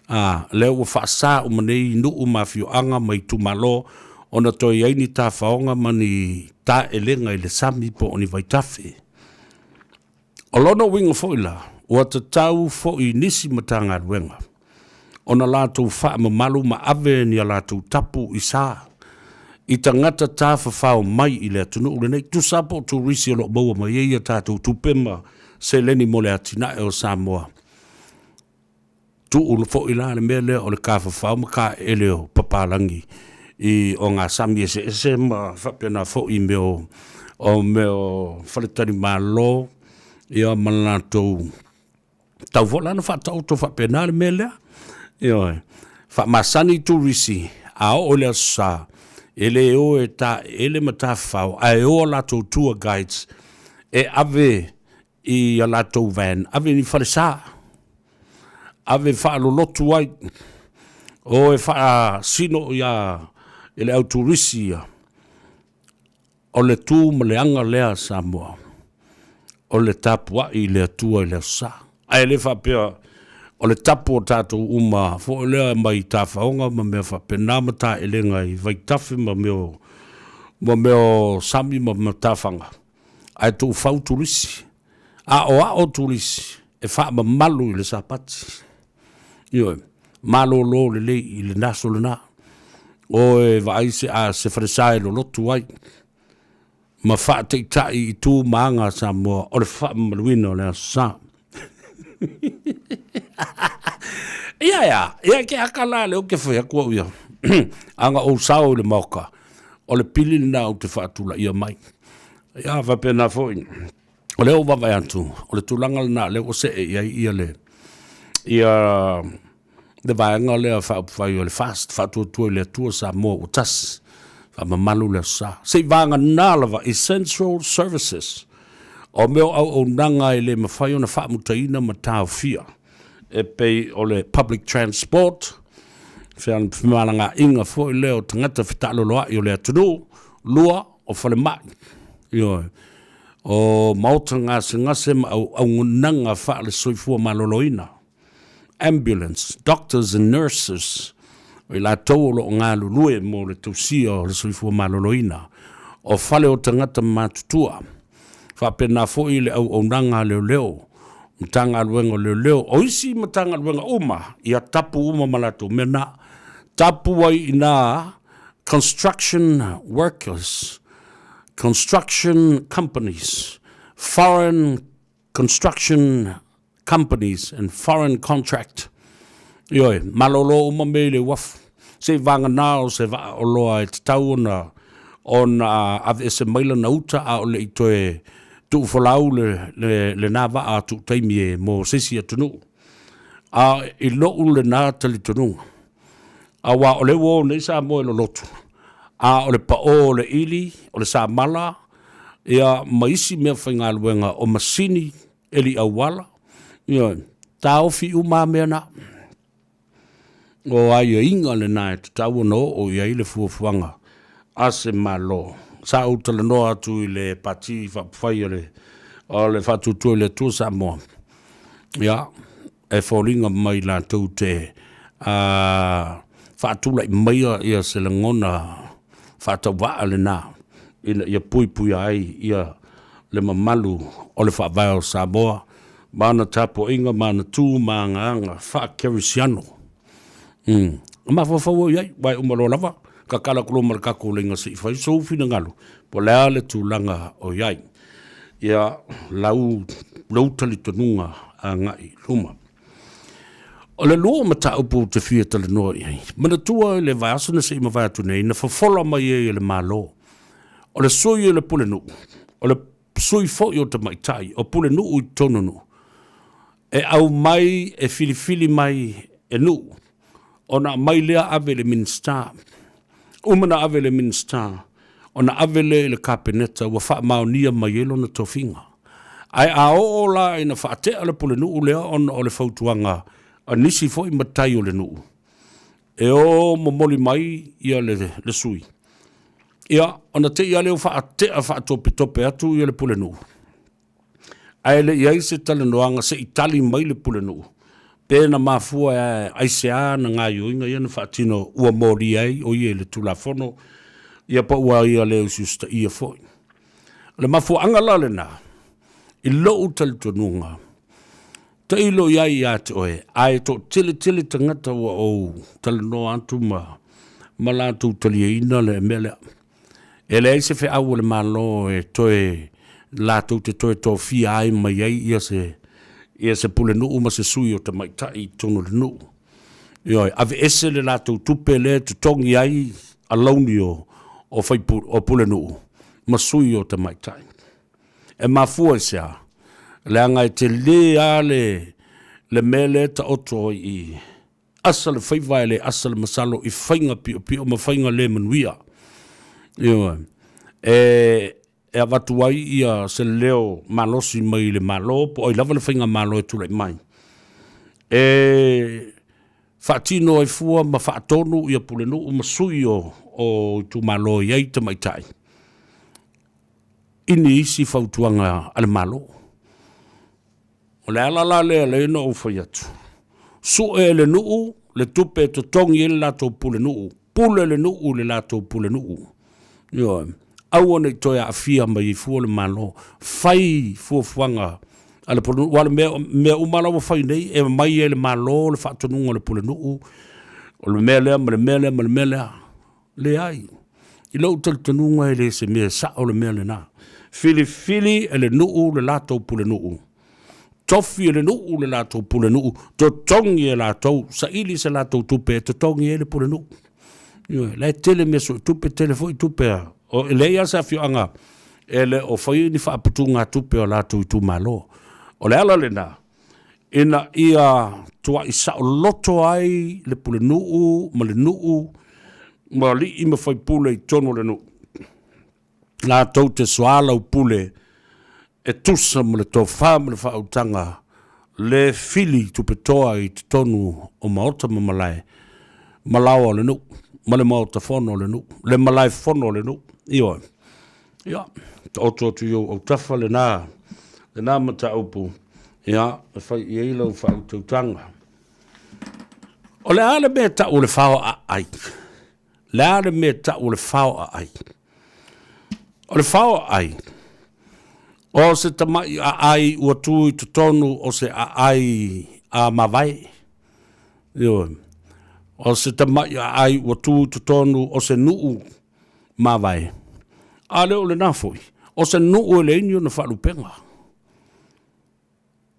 a, lea ua faasa uma nei i nuu ma afioaga ma itumalo ona toe i ai ni tafaoga ma ni taelega i le sami po o ni vaitafe. O lona uiga foi la, ua tatau foi i nisi Matagaluega ona latou faamamalu ma ave ni a latou tapu i sa i tagata tafafao mai i le atunuu lenei, tusa po o turisi o lo o maua mai ai a tatou tupe ma seleni mo le atinae o Samoa. Tuu foi la le mea lea o le tafafao ma taeele o papalagi i ogasami eseese ma faapena foi i mea o, o mea o faletalimalo, ia ma latou tau foi la ona faataoto faapena le mea lea. Ioe, faamasani turisi a oo i le Aso Sa, e le o e taeele ma tafafao, ae o a latou tour guides e ave i a latou van, ave i falesa, ave faalolotu ai, o e faasino ia i le au turisi ia, o le tu ma le aga lea a Samoa, o le tapuai i le Atua i le Aso Sa. Ae le faapea o le tapu o tatou uma foi lea mai tafaoga ma mea faapena ma taelega i vaitafe ma mea o, ma mea o sami ma matafaga, ae tuufau turisi, aoao turisi e faamamalu i le Sapati. Ioe, malolo lelei i le aso lena. O e vaai se a se falesa e lolotu ai ma faataitai i tu ma aga a Samoa o le faamamaluina o le Aso Sa. Ia ea, ia ke aka la lea ou te fai atu au ia. Aga ou sao i le maoka, o le pili lena ou te faatulaia mai. Ia faapena foi, o lea ua vaavaai atu, o le tulaga lena lea ua see i ai ia le, ia le vaega lea faaupufai o le FAST, Faatuatua i le Atua Samoa ua tasi, faamamalu le Aso Sa. Seivaga lava essential services, o mea o auaunaga e le mafai ona faamutaina ma taofia, e pei o le public transport, femalagaaiga foi lea o tagata fetaaloloai o le atunuu, lua, o falemai, ioe, o maota gasegase ma auaunaga faale-soifua maloloina, ambulance, doctors and nurses, o i latou o lo o galulue mo le tausia o le soifua maloloina, o fale o tagata matutua, faapena foi le auaunaga a leoleo, Matagaluega o Leoleo, o isi Matagaluega uma, ia tapu uma ma latou mea na. Tapu ai i nā construction workers, construction companies, foreign. Construction Companies and Foreign Contract. Ioe, malolo uma mea i le uafu. Seiavagana o se vaa oloa e tatau ona ona aveese mai lana uta a o le i toe tuufolau le, le, lena vaa atu taimi e mo se isi atunuu. A i lou lena talitonuga, aua o lea ua o nei Samoa e lolotu, a o le paʻō o le ʻili, o le samala, ia ma isi mea faigaluega o masini eli auala, ioe, taofi uma lava mea na. O aiaiga lena e tatau ona oo i ai le fuafuaga a se Malo. Sa ou talanoa atu i le Pati Faaupufai o le o le Faatuatua i le Atua Samoa, ia, e foliga mai latou te faatulai maia ia se lagona faatauvaa lena ina ia puipuia ai ia le mamalu o le Faavae o Samoa ma ana tapuaiga ma ana tu ma agaga faa-kerisiano. Mm. Na mafaufau au i ai, aua e uma loa lava, tatala atu loa ma le tatou laina se i fai sou finagalo, po o le a le tulaga o i ai. Ia, lau, lou talitonuga agai i luma. O le lua o mataupu ou te fia talanoa i ai, manatua i le vaiaso na se i mavae atu nei, na fofola mai ai e le Malo, o le sui o le Pulenuu, o le sui foi o tamaitai o Pulenuu i totonu o nuu, e aumai e filifili mai e nuu, ona aumai lea ave i le Minisita. Uma ona ave i le Minisita, ona ave lea i le Kapeneta ua faamaonia mai ai lona tofiga. Ae a oo la ina faatea le Pulenuu lea ona o le fautuaga a nisi foi matai o le nuu, e o momoli mai ia le, le sui, ia ona te i lava lea ua faatea faatopetope atu ia le Pulenuu. Ae le i ai se talanoaga se i tali mai le Pulenuu, pe na mafua aisea na gaoioiga ia na faatino ua molia ai o ia i le Tulafono, ia po ua ia le usiusitaia foi. O le mafuaaga la lena, i lou talitonuga, tailo i ai ia te oe, ae toatele tele tagata ua ou talanoa atu ma, ma latou taliaina le mea lea. E leai se feau a le Malo e toe latou te toe tofia ai mai ai ia se ia se pulenuu ma se sui o tamaitai i totonu o le nuu. Ioe, aveese le latou tupe lea e totogi ai alauni o o faipule o pulenuu ma sui o tamaitai. E mafua i se a? Leaga e tele lava le le mea lea e taoto ai i Asa le faiva e le asa le masalo i faiga piopio ma faiga le manuia. Ioe. E, e avatu ai ia se leo malosi mai le Malo, po o ai lava le faigamalo e tulai mai. E faatino ai fua ma faatonu ia pulenuu ma sui o, o itumalo e i ai tamaitai i ni isi fautuaga a le Malo. O le ala la lea lea na ou fai atu, sue e le nuu le tupe e totogi ai le latou pulenuu, pule le nuu i le latou pulenuu. Ioe. Aua ne i toe aafia mai ai fua le Malo. Fai fuafuaga a le pulenuu, aua o le mea, mea uma la ua fai nei, e aumai e le Malo le faatonuga o le pulenuu, o le mea lea ma le mea lea ma le mea lea. Leai. I lou talitonuga e le se mea sao le mea lena. Filifili e le nuu le latou pulenuu. Tofi e le nuu le latou pulenuu, totogi e latou, saili se latou tupe e totogi ai le pulenuu. Ioe, la e tele mea suetupe, tele foi tupe a, o, e leai lava se afioaga e le o faia ni faaputugatupe o latou itumalo. O le ala lena, ina ia tuai saoloto ai le pulenuu ma le nuu ma alii ma faipule i totonu o le nuu, latou te soalaupule e tusa ma le tofa ma le faautaga le fili tupetoa i totonu o maota ma malae ma laoa o le nuu ma le maota fono o le nuu, le malae fono o le nuu. Ioe. Ia, taoto atu i ou autafa lena, lena mataupu, ia, e fai i ai lau faautautaga. O le a le mea e tau o le fao aai? Le a le mea e tau o le fao aai? O le fao aai, o se tama'i aai ua tu i totonu o se aai a mavae. Ioe. O se tama'i aai ua tu i totonu o se nuu mavae. A le o lena foi, o se nuu e leai ni ona faalupega.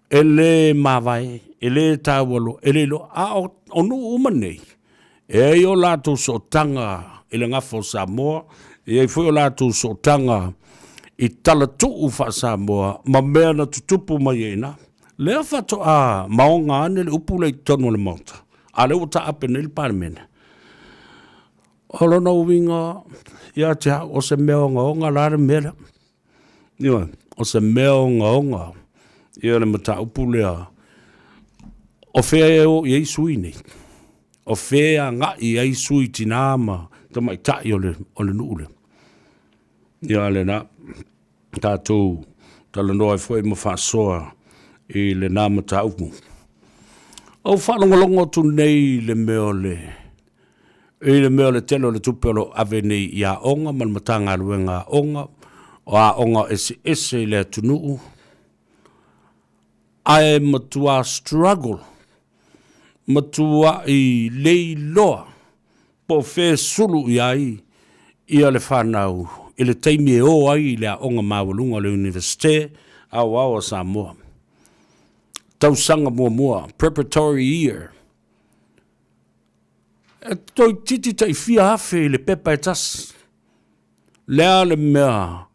E lē mavae, e lē taua loa, e le iloa, a o, o nuu uma nei, e ai o latou sootaga i le gafa o Samoa, e i ai foi o latou sootaga i talatuu faa-Samoa ma mea na tutupu mai ai i ina. Lea faatoa maoga ane le upu lea i totonu o le Maota, a o lea ua taape nei le Palemene. O lona uiga ia te au, o se mea ogaoga la le mea lea. Ioe, o se mea ogaoga ia le mataupu lea. O fea e o i ai sui nei? O fea e agai i ai sui tinā ma tamaitai o le, o le nuu lea? Ia a lena, tatou talanoa ai foi ma faasoa i lena mataupu. Ou faalogologo atu nei i le mea o le I le mea o le tele o le tupe o lo o ave nei i aoga ma le Matagaluega Aoga, o aoga eseese i le atunuu, ae matua struggle, matuai leiloa po o fea e sulu i ai ia le fanau i le taimi e o ai i le aoga maualuga o le Iunivesite Aoao a Samoa. Tausaga muamua, preparatory year. E toeitiiti tai fia afe i le pepa e tasi. Lea le mea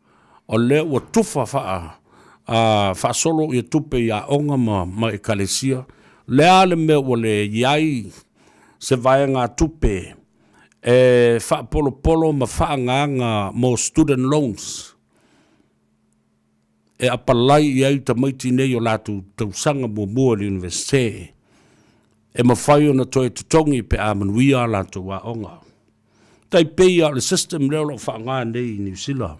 o lea ua tufa faa, a, faasolo ia tupe i aoga ma, ma ekalesia. Lea le mea ua le i ai se vaega tupe e faapolopolo ma faagaga mo student loans e apalai i ai tamaiti nei o latou tausaga muamua i le Iunivesite e mafai ona toe totogi pe a manuia a latou aoga. Tai pei lava o le system lea o lo o faaaoga nei i Niu Sila,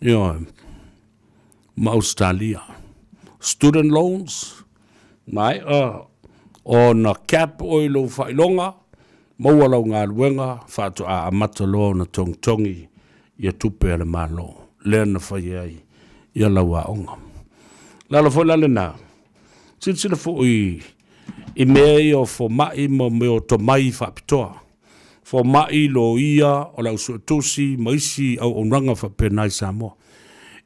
ioe, ma Ausetalia. Student loans, maea ona cap oe i lou faailoga, maua lau galuega, faatoa amata loa ona togitogi ia tupe a le Malo, lea na fai ai ia lau aoga. Le ala foi la lena, silasila foi i mea ia o fomai ma mea o tomai faapitoa, fomai, loia, o le au suetusi ma isi auaunaga faapena i Samoa.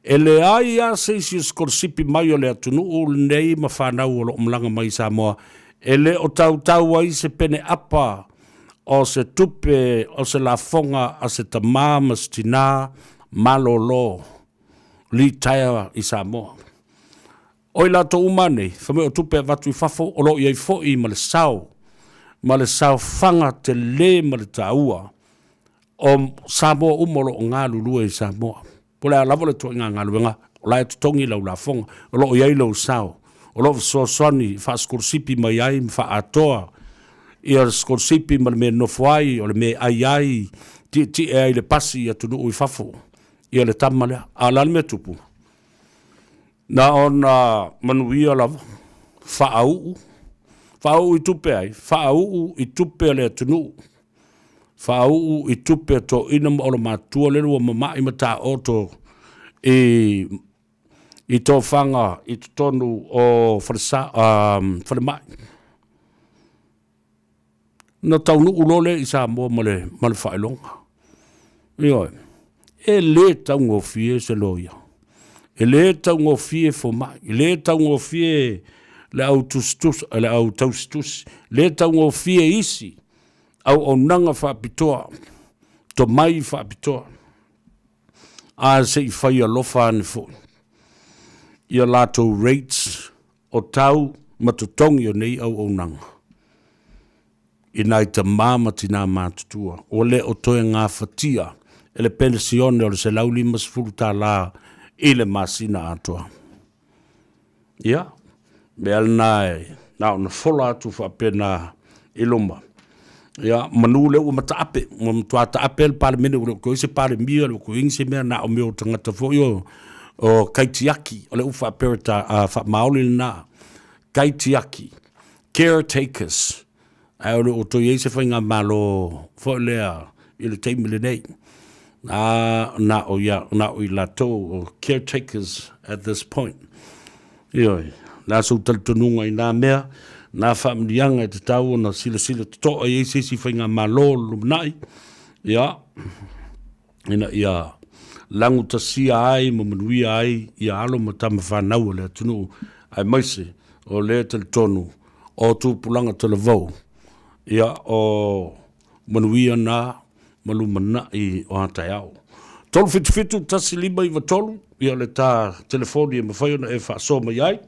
E leai lava se isi o sikolasipi mai o le atunuu lenei ma fanau o lo o malaga mai i Samoa e le o tautau ai se pene apa o se tupe o se lafoga a se tamā ma se tinā malōlō litaea i Samoa. O i latou uma nei, fai mai o tupe e avatu i fafo, o lo o i ai foi ma le sao, ma le saofaga telē ma le taua o Samoa uma o lo o galulue i Samoa. Po o le a lava le ituaiga galuega, o la e totogi lau lafoga, o lo o i ai lou sao, o lo o fesoasoani faasikolasipi mai ai ma faaatoa ia le sikolasipi ma le mea e nofo ai, o le mea e ai ai, tietie ai i le pasi i atunuu i fafo, ia le tama lea. A o le a le mea e tupu? Na ona manuia lava, faauu, faauu i tupe ai? Faauu i tupe a le atunuu, faauu i tupe a toeaiina ma olomatua lele ua mama'i ma taoto i i tofaga i totonu o falesa, falemai. Ona taunuu loa lea i Samoa ma le, ma le faailoga. Ioe, e lē taugofie se loia, e lē taugofie fomai, e lē taugofie le au tusitusi, le au tausitusi, lē taugofie isi auaunaga faapitoa, tomai faapitoa. A se i fai alofa ane foi ia latou rates o tau ma totogi o nei auaunaga i nai tamā ma tinā matutua ua le o toe gafatia e le penisione o le $150 i le masina atoa. Ia, mea lena e na ona fola atu faapena i luma. Ia, manu lea ua mataape, ua matua taape le Palemene, ua le o toe i ai se Palemia, ua le o toe i ai se mea, na o mea o tagata foi o, o kaitiaki, o le upu faa-Peretania, faamaoli lena, kaitiaki, caretakers, ae o le o toe i ai se faigamalo foi lea i le taimi lenei. Na, na o ia, na o i latou o caretakers at this point. Ioe, le a sou talitonuga i nā mea, nā faamanuiaga e tatau ona silasila totoa i ai se isi faigamalo o le lumanai, ia, ina ia lagutasia ai ma manuia ai ia alo ma tama fanau a le atunuu. Aemaise o lea e talitonu o tupulaga talavou, ia o manuia na ma lumanai o a taeao. 377 1593, ia le ta telefoni e mafai ona e faasoa mai ai,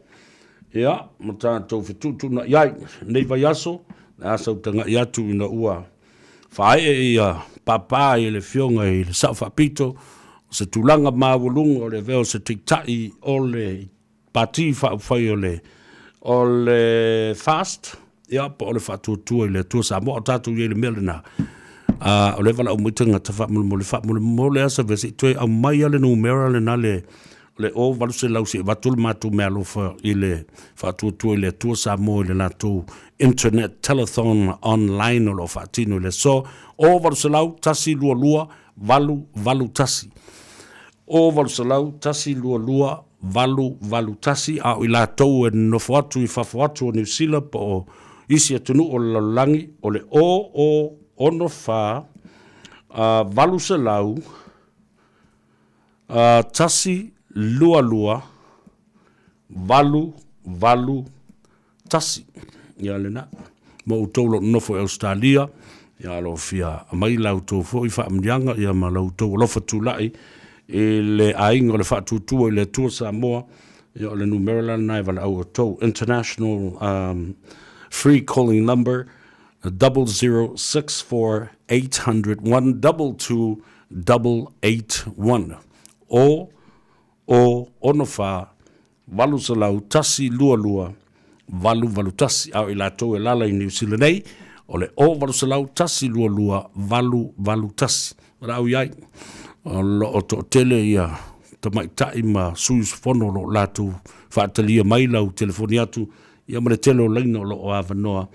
ia ma tatou fetuutuunai ai. Lenei vaiaso, le a sau tagai atu ina ua faaee ia pāpā i le Afioga i le Sao Faapito, o se tulaga maualuga o le avea o se Taitai o le Pati Faaupufai o le o le FAST, ia, po o le Faatuatua i le Atua Samoa. O tatou i ai i le mea lena, a, o lea e valaau mai tagata faamolemole, faamolemole lava Savea se i toe aumai lava le numera lena le le o 800 se i avatu le matou meaalofa i le Faatuatua i le Atua Samoa i le latou internet telethon online o lo o faatino i le aso. O 800 122 881. O 800 122 881, a o i latou e nonofo atu i fafo atu o Niu Sila po o isi atunuu o le lalolagi, o le o o 64 800 1 2 2 8 8 1. Ia lena. Mo outou o lo o nonofo i Ausetalia, ia o lo o fia aumai la outou foi faamanuiaga ia ma la outou alofa tulai i le aiga o le Faatuatua i le Atua Samoa, ia o le numera la lena e valaau outou. International um, free calling number 0064 800 122 881. O o 64 800 122 881, a o i latou e alaala i Niu Sila nei, o le o 800 122 881. Valaau i ai, o lo o toatele ia tamaitai ma sui usufono o lo o latou faatalia mai lau telefoni atu, ia ma le tele o laina o lo o avanoa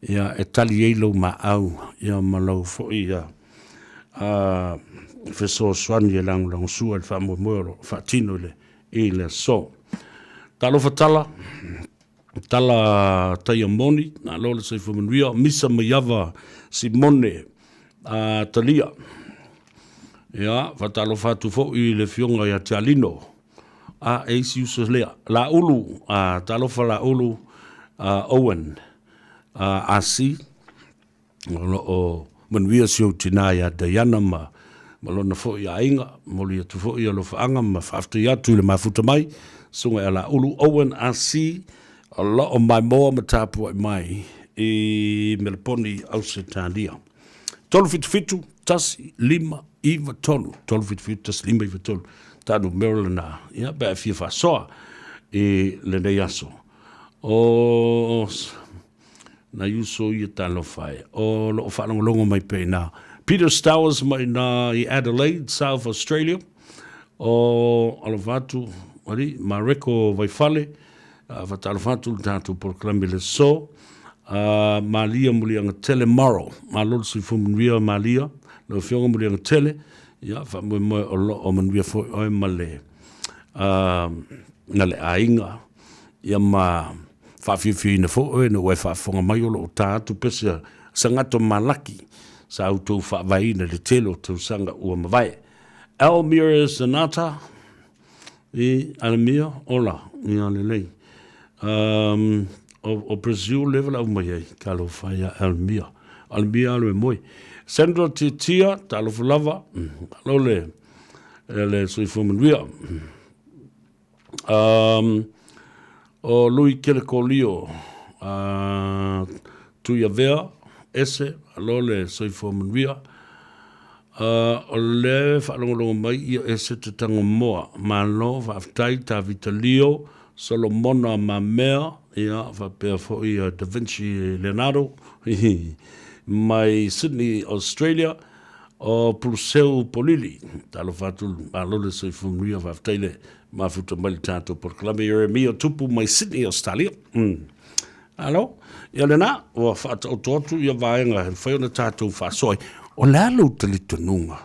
ia e tali ai lou maau ia ma lau foi ia fesoasoani e lagolagosua i le faamoemoe o lo o faatino i le i le aso. Talofa tala, tala taia moni, malo le soifua manuia, Misa Maiava Simone a Talia. Ia, faatalofa atu foi i le Afioga ia Tialino, a e isi uso lea. Laulu, a talofa Laulu a Owen a Asi, O lo o manuia si ou tinā iā Diana ma ma lona foi aiga. Momoli atu foi alofaaga ma faafetai atu i le mafuta mai, Susuga ia Laulu Owen RC, o lo o maimoa ma tapuai mai i Meleponi, Ausetalia. 377 15 93, 377 15 93, ta numera lena, ia, pe a e fia faasoa i lenei aso. O Nai uso ia talofa e. O loo faalogologo mai pea ina Peter Stowers mai ina i Adelaide, South Australia. O alofa atu ali Mareko Vaifale, faatalofa atu le tatou polokalame le so. Malia Muliagatele Morrow, malo le soifua manuia Malia, lau Afioga Muliagatele, ia faamoemoe o lo o manuia foi oe ma le na le aiga ia ma faafiafiaina foi oe ina ua e faafofoga mai o lo o ta atu pese a Sagato Malaki sa outou faavaeina i le tele o tausaga ua mavae. Elmira Zanata i Alamia, ola, ia lelei. Um, o, o Brazil leva lau mai ai, talofa ia Elmia. Alamia alo e moe. Sandra Titia, talofa lava, alo le, le soifua manuia. Um, o Lui Kelekolio, Tuiavea, Ese, alo le soifua manuia. O le faalogologo mai ia Ese te tango moa. Malo, faafetai, Tavita Lio, Solomona Mamea, ia, faapea foi ia Da Vinci Leonardo, mai Sydney, Australia. O Puluseu Polili, talofa atu, malo le soifua manuia, faafetai le mafuta mai le tatou polokalame Ieremia Tupu mai Sydney, Australia. Alo, ia lena, ua faataoto atu ia vaega e mafai ona tatou faasoa ai. O le a lou talitonuga,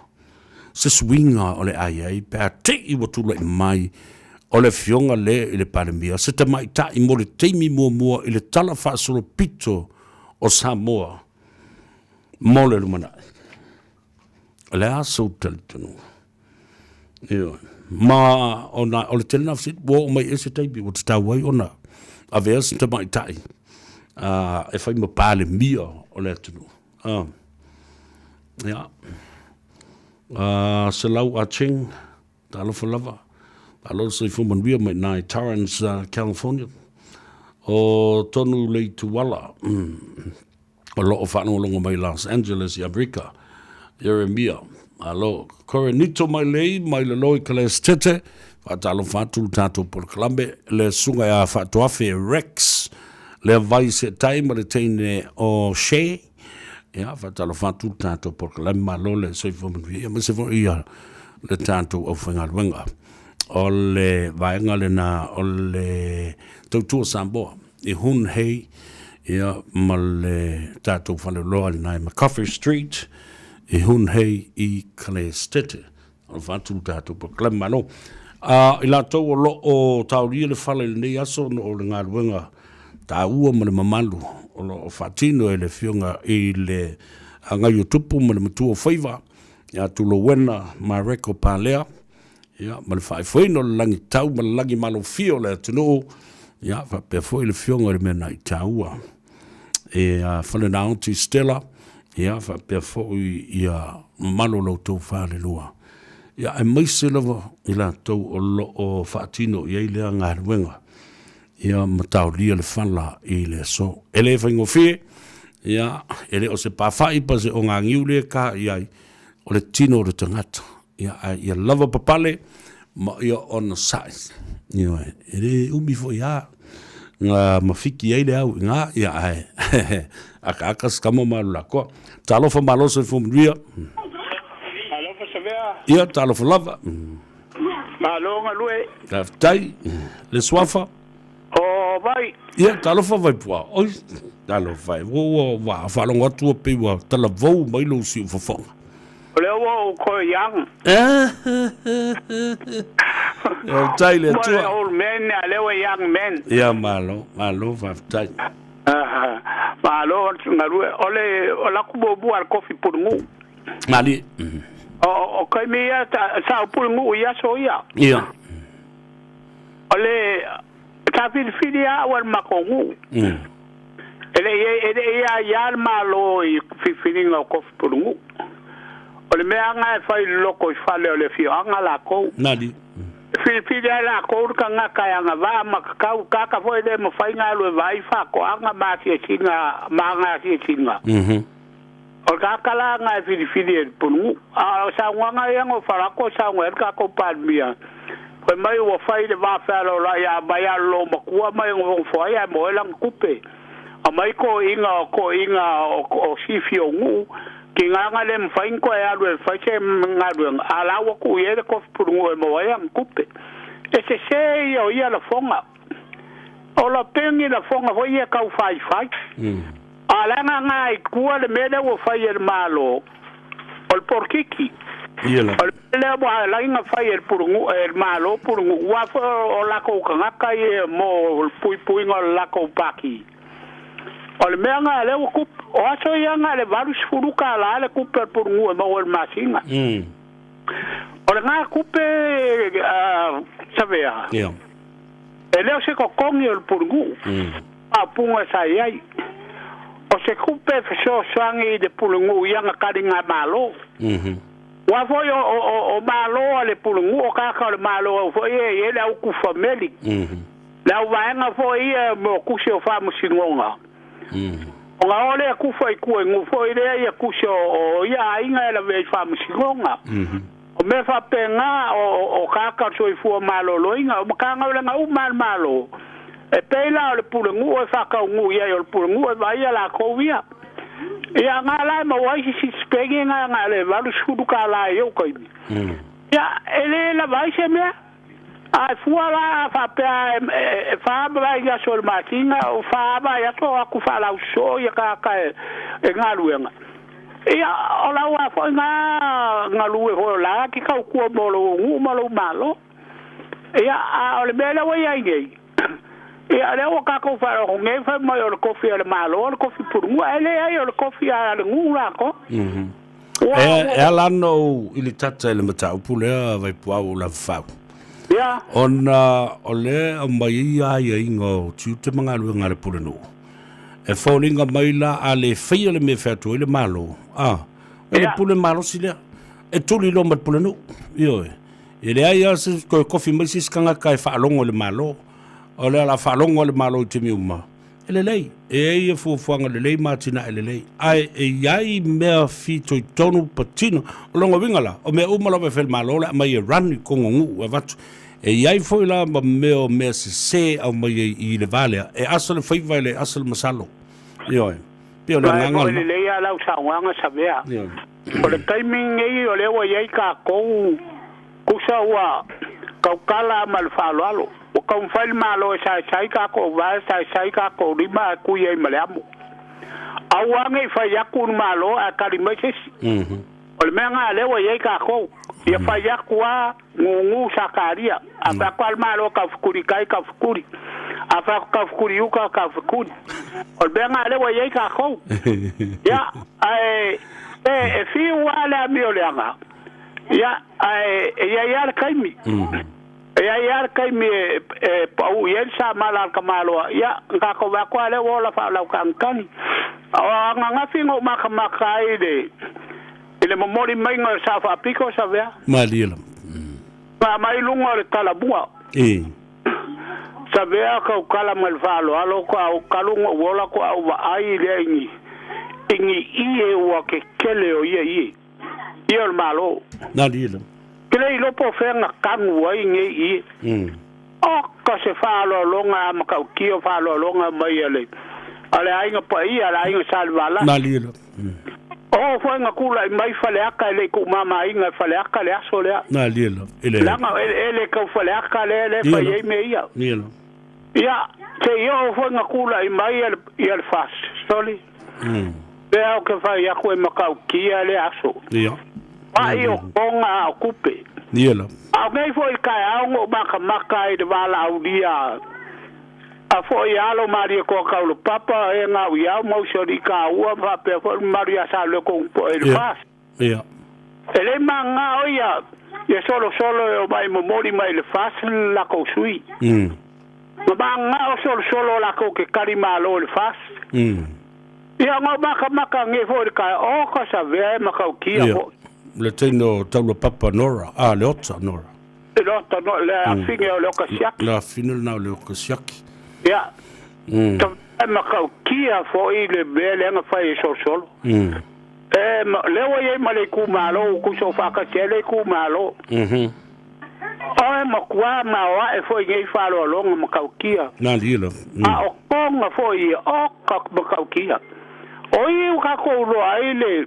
se suiga o le a i ai pe a te i ua tulai mai o le afioga lea i le Palemia, se tamaitai mo le taimi muamua i le tala faasolopito o Samoa mo le lumanai. O le a sou talitonuga? Ioe. Ma ona, o le tele na fesili, ua oo mai ea se taimi ua tatau ai ona avea se tamaitai e fai ma Palemia o le atunuu. Ia, Selau Ah Ching, talofa lava, malo le soifua manuia mai i ina i Torrance, California. O Tonu Leituala, o lo o faalogologo mai i Los Angeles i Amerika. Ieremia, malo. Korenito Mailei mai lalo i Kalaestete, faatalofa atu le tatou polokalame, le susuga ia Faatoafe Rex, lea vai seetai ma le teine o Shea. Ia, faatalofa atu le tatou polokalame, malo le soifua manuia, ia aemaise foi ia le tatou aufaigaluega. O le vaega lena o le Tautua Samoa i Hun Hei, ia, ma le tatou faleoloa lena i McCoffey Street i Hun Hei i Kalaestete. Alofa atu le tatou polokalame, malo. I latou o lo o taolia le fala i lenei aso ona o le galuega taua ma le mamalu o lo o faatino e le Afioga i le Agaiotupu ma le Matua o Faiva, ia Tulouena Mareko Palea, ia, ma le faaifoina o le lagitau ma le lagimalofia o le atunuu, ia, faapea foi le Afioga i le mea na i taua e a Falenaoti Stella, ia, faapea foi ia mamalu o lo outou falelua, ia, aemaise lava i latou o lo o faatino i ai lea galuega, ia, ma taolia le fala i le aso. E le faigofie, ia, e le o se pafa'i pa se ogagiu lea e ka i ai, o le tino o le tagata. Ia, ae ia lava papale ma ia onosai. Ioe, e le umi foi lava na mafiki ai le au i ina, ia ae akaaka se tama ma alu lakoa. Talofa malo soifua manuia. Alofa Savea. Ia, talofa lava. Malo galue. Faafetai. Le suafa. O Vai. Ia, talofa Vaipuao. Oi, talofa e. Ua, ua, ua faalogo atu ua pei ua talavou mai lou siufofoga. O lea ua ou toe young. Faafetai i le Atua. Ua le old man, a lea ua young man. Ia, malo, malo, faafetai. Malo galue. O le, o la ku muamua a le kofi pulunuu. Malie. O, o kaimi ia, sa o pulunuu i aso ia. Ia. O le, sa filifili lava au e le matou nuu. E le i, e le i aia le Malo i filifiliga o kofi pulenuu. O le mea lava e fai i le loko i fale o le afioaga lakou. Nani. E filifili lava e lakou le tagata e agavaa ma tatau, tagata foi e le mafai ona alu e vaai faatoaga ma asiasiga, ma ana asiasiga. O le tagata la na e filifili e le Pulenuu. A o saunoaga ia na ou faalogologo atu o saunoa ai le tatou Palemia, fai mai ua fai le va fealoaloai a aumai lava le loomatua mai e nofonofo ai ae maua ai lana tupe. Aumai toeaiina o toeaiina o sifi o nuu, tiga na le mafai ona toe alu e fai se galuega, a o la ua tuu i ai le tofi Pulenuu e maua ai ana tupe. E sese ia o ia lafoga. O la peni lafoga foi ia tau faifai. A leaga nga i tua le mea lea ua fai e le Malo, o le polokiki. Ia la. O le mea lea ua ala ai ona fai e le Pulenuu, e le Malo Pulenuu, aua foi o latou tagata ia mo le puipuiga o le latou pati. O le mea nga lea ua tupu, o aso ia nga le $80 le tupe a le Pulenuu e maua i le masina. O lena tupe, Savea, e le o se totogi o le Pulenuu. Faaupuga sa i ai, O se tupe e fesoasoani i le Pulenuu i ana taligamalo. Aua foi o Malo a le Pulenuu, o tagata o le Malo au foi ia e i ai le au tufa meli. Le au vaega foi ia mo tusi o faamasinoga. Ona o lea tufa i tua i nuu foi lea ia tusi o ia aiga e lavea i faamasinoga. O mea faapena, o tagata o le soifua maloloina, o Matagaluega uma a le Malo, e pei la o le Pulenuu e faataunuu i ai, o le Pulenuu e vaaia latou ia. Ia, na la e maua ai sisi sipeni na na le $80 i ou taimi. Ia, e le lava ai se mea. A e fua la a faapea e fa vaiaso o le masina, o fa vaiaso o atu faalausosoo ia tagata e galuega. Ia, o lau lava foi na galue foi o la e te tautua mo lou nuu ma lou malo. Ia, a o le mea lea ua i ai nei, ia, o lea ua tatou faalogo nei fai mai o le kofi a le Malo, o le kofi pulunua. E leai, o le kofi a le nuu latou. E ala ana ou i le tata i le mataupu lea Vaipuau o Lavafau. Ia. Ona o lea e aumai ai aiaiga o tiute ma galuega a le Pulenuu, e foliga mai la a le faia le mea e fai atu ai le Malo, a, o le pule malosi lea, e tuli loa ma le Pulenuu. Ioe. E leai lava se toe kofi mai se isi tagata e faalogo i le Malo. O lea o le a faalogo lava le Malo i taimi uma. E lelei, e i ai ia fuafuaga lelei ma atinae lelei, ae e i ai mea fitoitonu patino. O lona uiga la, o mea uma lava e fai e le Malo le aumai e run i totonu o nuu e avatu. E i ai foi la ma mea o mea sese e aumai ai i le va lea, e asa le faiva e le asa le masalo. Ioe. Pei o le Ma e agaga foi lena. lelei lava lau saunoaga Savea. Ioe. O le taimi lenei o lea ua i ai tatou Kusa ua tautala ma le faaaloalo. Ua taumafai le Malo e saesai tatou vae, saesai tatou lima ae tui ai ma le amo. Aua ne i fai atu le Malo ae tali mai se isi. O le mea lena lea ua i ai tatou. Ia fai atu lava, gugu sakalia. A fai atu lava le Malo taufetuli tai, taufetuli. A fai atu taufetuli uta, taufetuli. O le mea lena lea ua i ai tatou. Ia, ae e fiu lava le amioleaga. Ia, ae e i ai lava le taimi. E i ai lava le taimi e pau i ai le samala a le tamaloa. Ia, na tatou vaai atu lava lea ua ola faalautagitagi. O ananafi na ou matamata ai i le, i le momoli maiga o le Sao Faapito, Savea. Malie lava. Na aumai i luga o le talamua. E. Savea tautala mai le faaaloalo, ko talu ona ou ola ko au vaai lea i ni, i ni ie ua tetele o ia ie. Ia o le Malo. Na lila. Ke le iloa po o fea na kanu ai nei ie. Oka se faaaloaloga a matautia o faaaloaloga mai a le a le aiga paia a le aiga Salevalasi. Na lila. Oo foi na tulai mai Faleata e le i tuumamaina e Faleata le aso lea. Na lila. E le. Leaga o eleele tau Faleata lea lea e fai ai mea ia. Lila. Ia, se i oo foi na tulai mai ia le Fasoli. Lea ou te fai atu e matautia lea aso. Ia. Mai o Tonga a o Kupe. Ia la. A o nei foi i le taeao na ou matamata ai i le valaaulia a foi alo Maria Toakaulopapa e gau i ao ma usoalii taua ma faapea foi le mamalu ia Saleloko Upoe i le Ia. Ia. E le magaga o ia ia solosolo e omai momoli mai le FAS le latou sui. Ma magaga o solosolo o latou ke tali malo i le FAS. Ia ngau makamaka nge foi le kai o ka savea e makaukia Ia. foi. Le teine o Taulapapa Nora, a le Ota Nora. Le Ota no le afine o le Oka Siaki. Le afine lena o le Oka Siaki. Ia. E makaukia foi le mea lea na fai e solosolo. E, ma, lea ua i ai ma le itumalo ua tusa o faatasi ai le itumalo. O e matua maoae foi nei faaaloaloga matautia. Na lila. A o toga foi ia o ka matautia. O i ua tatou iloa ai le,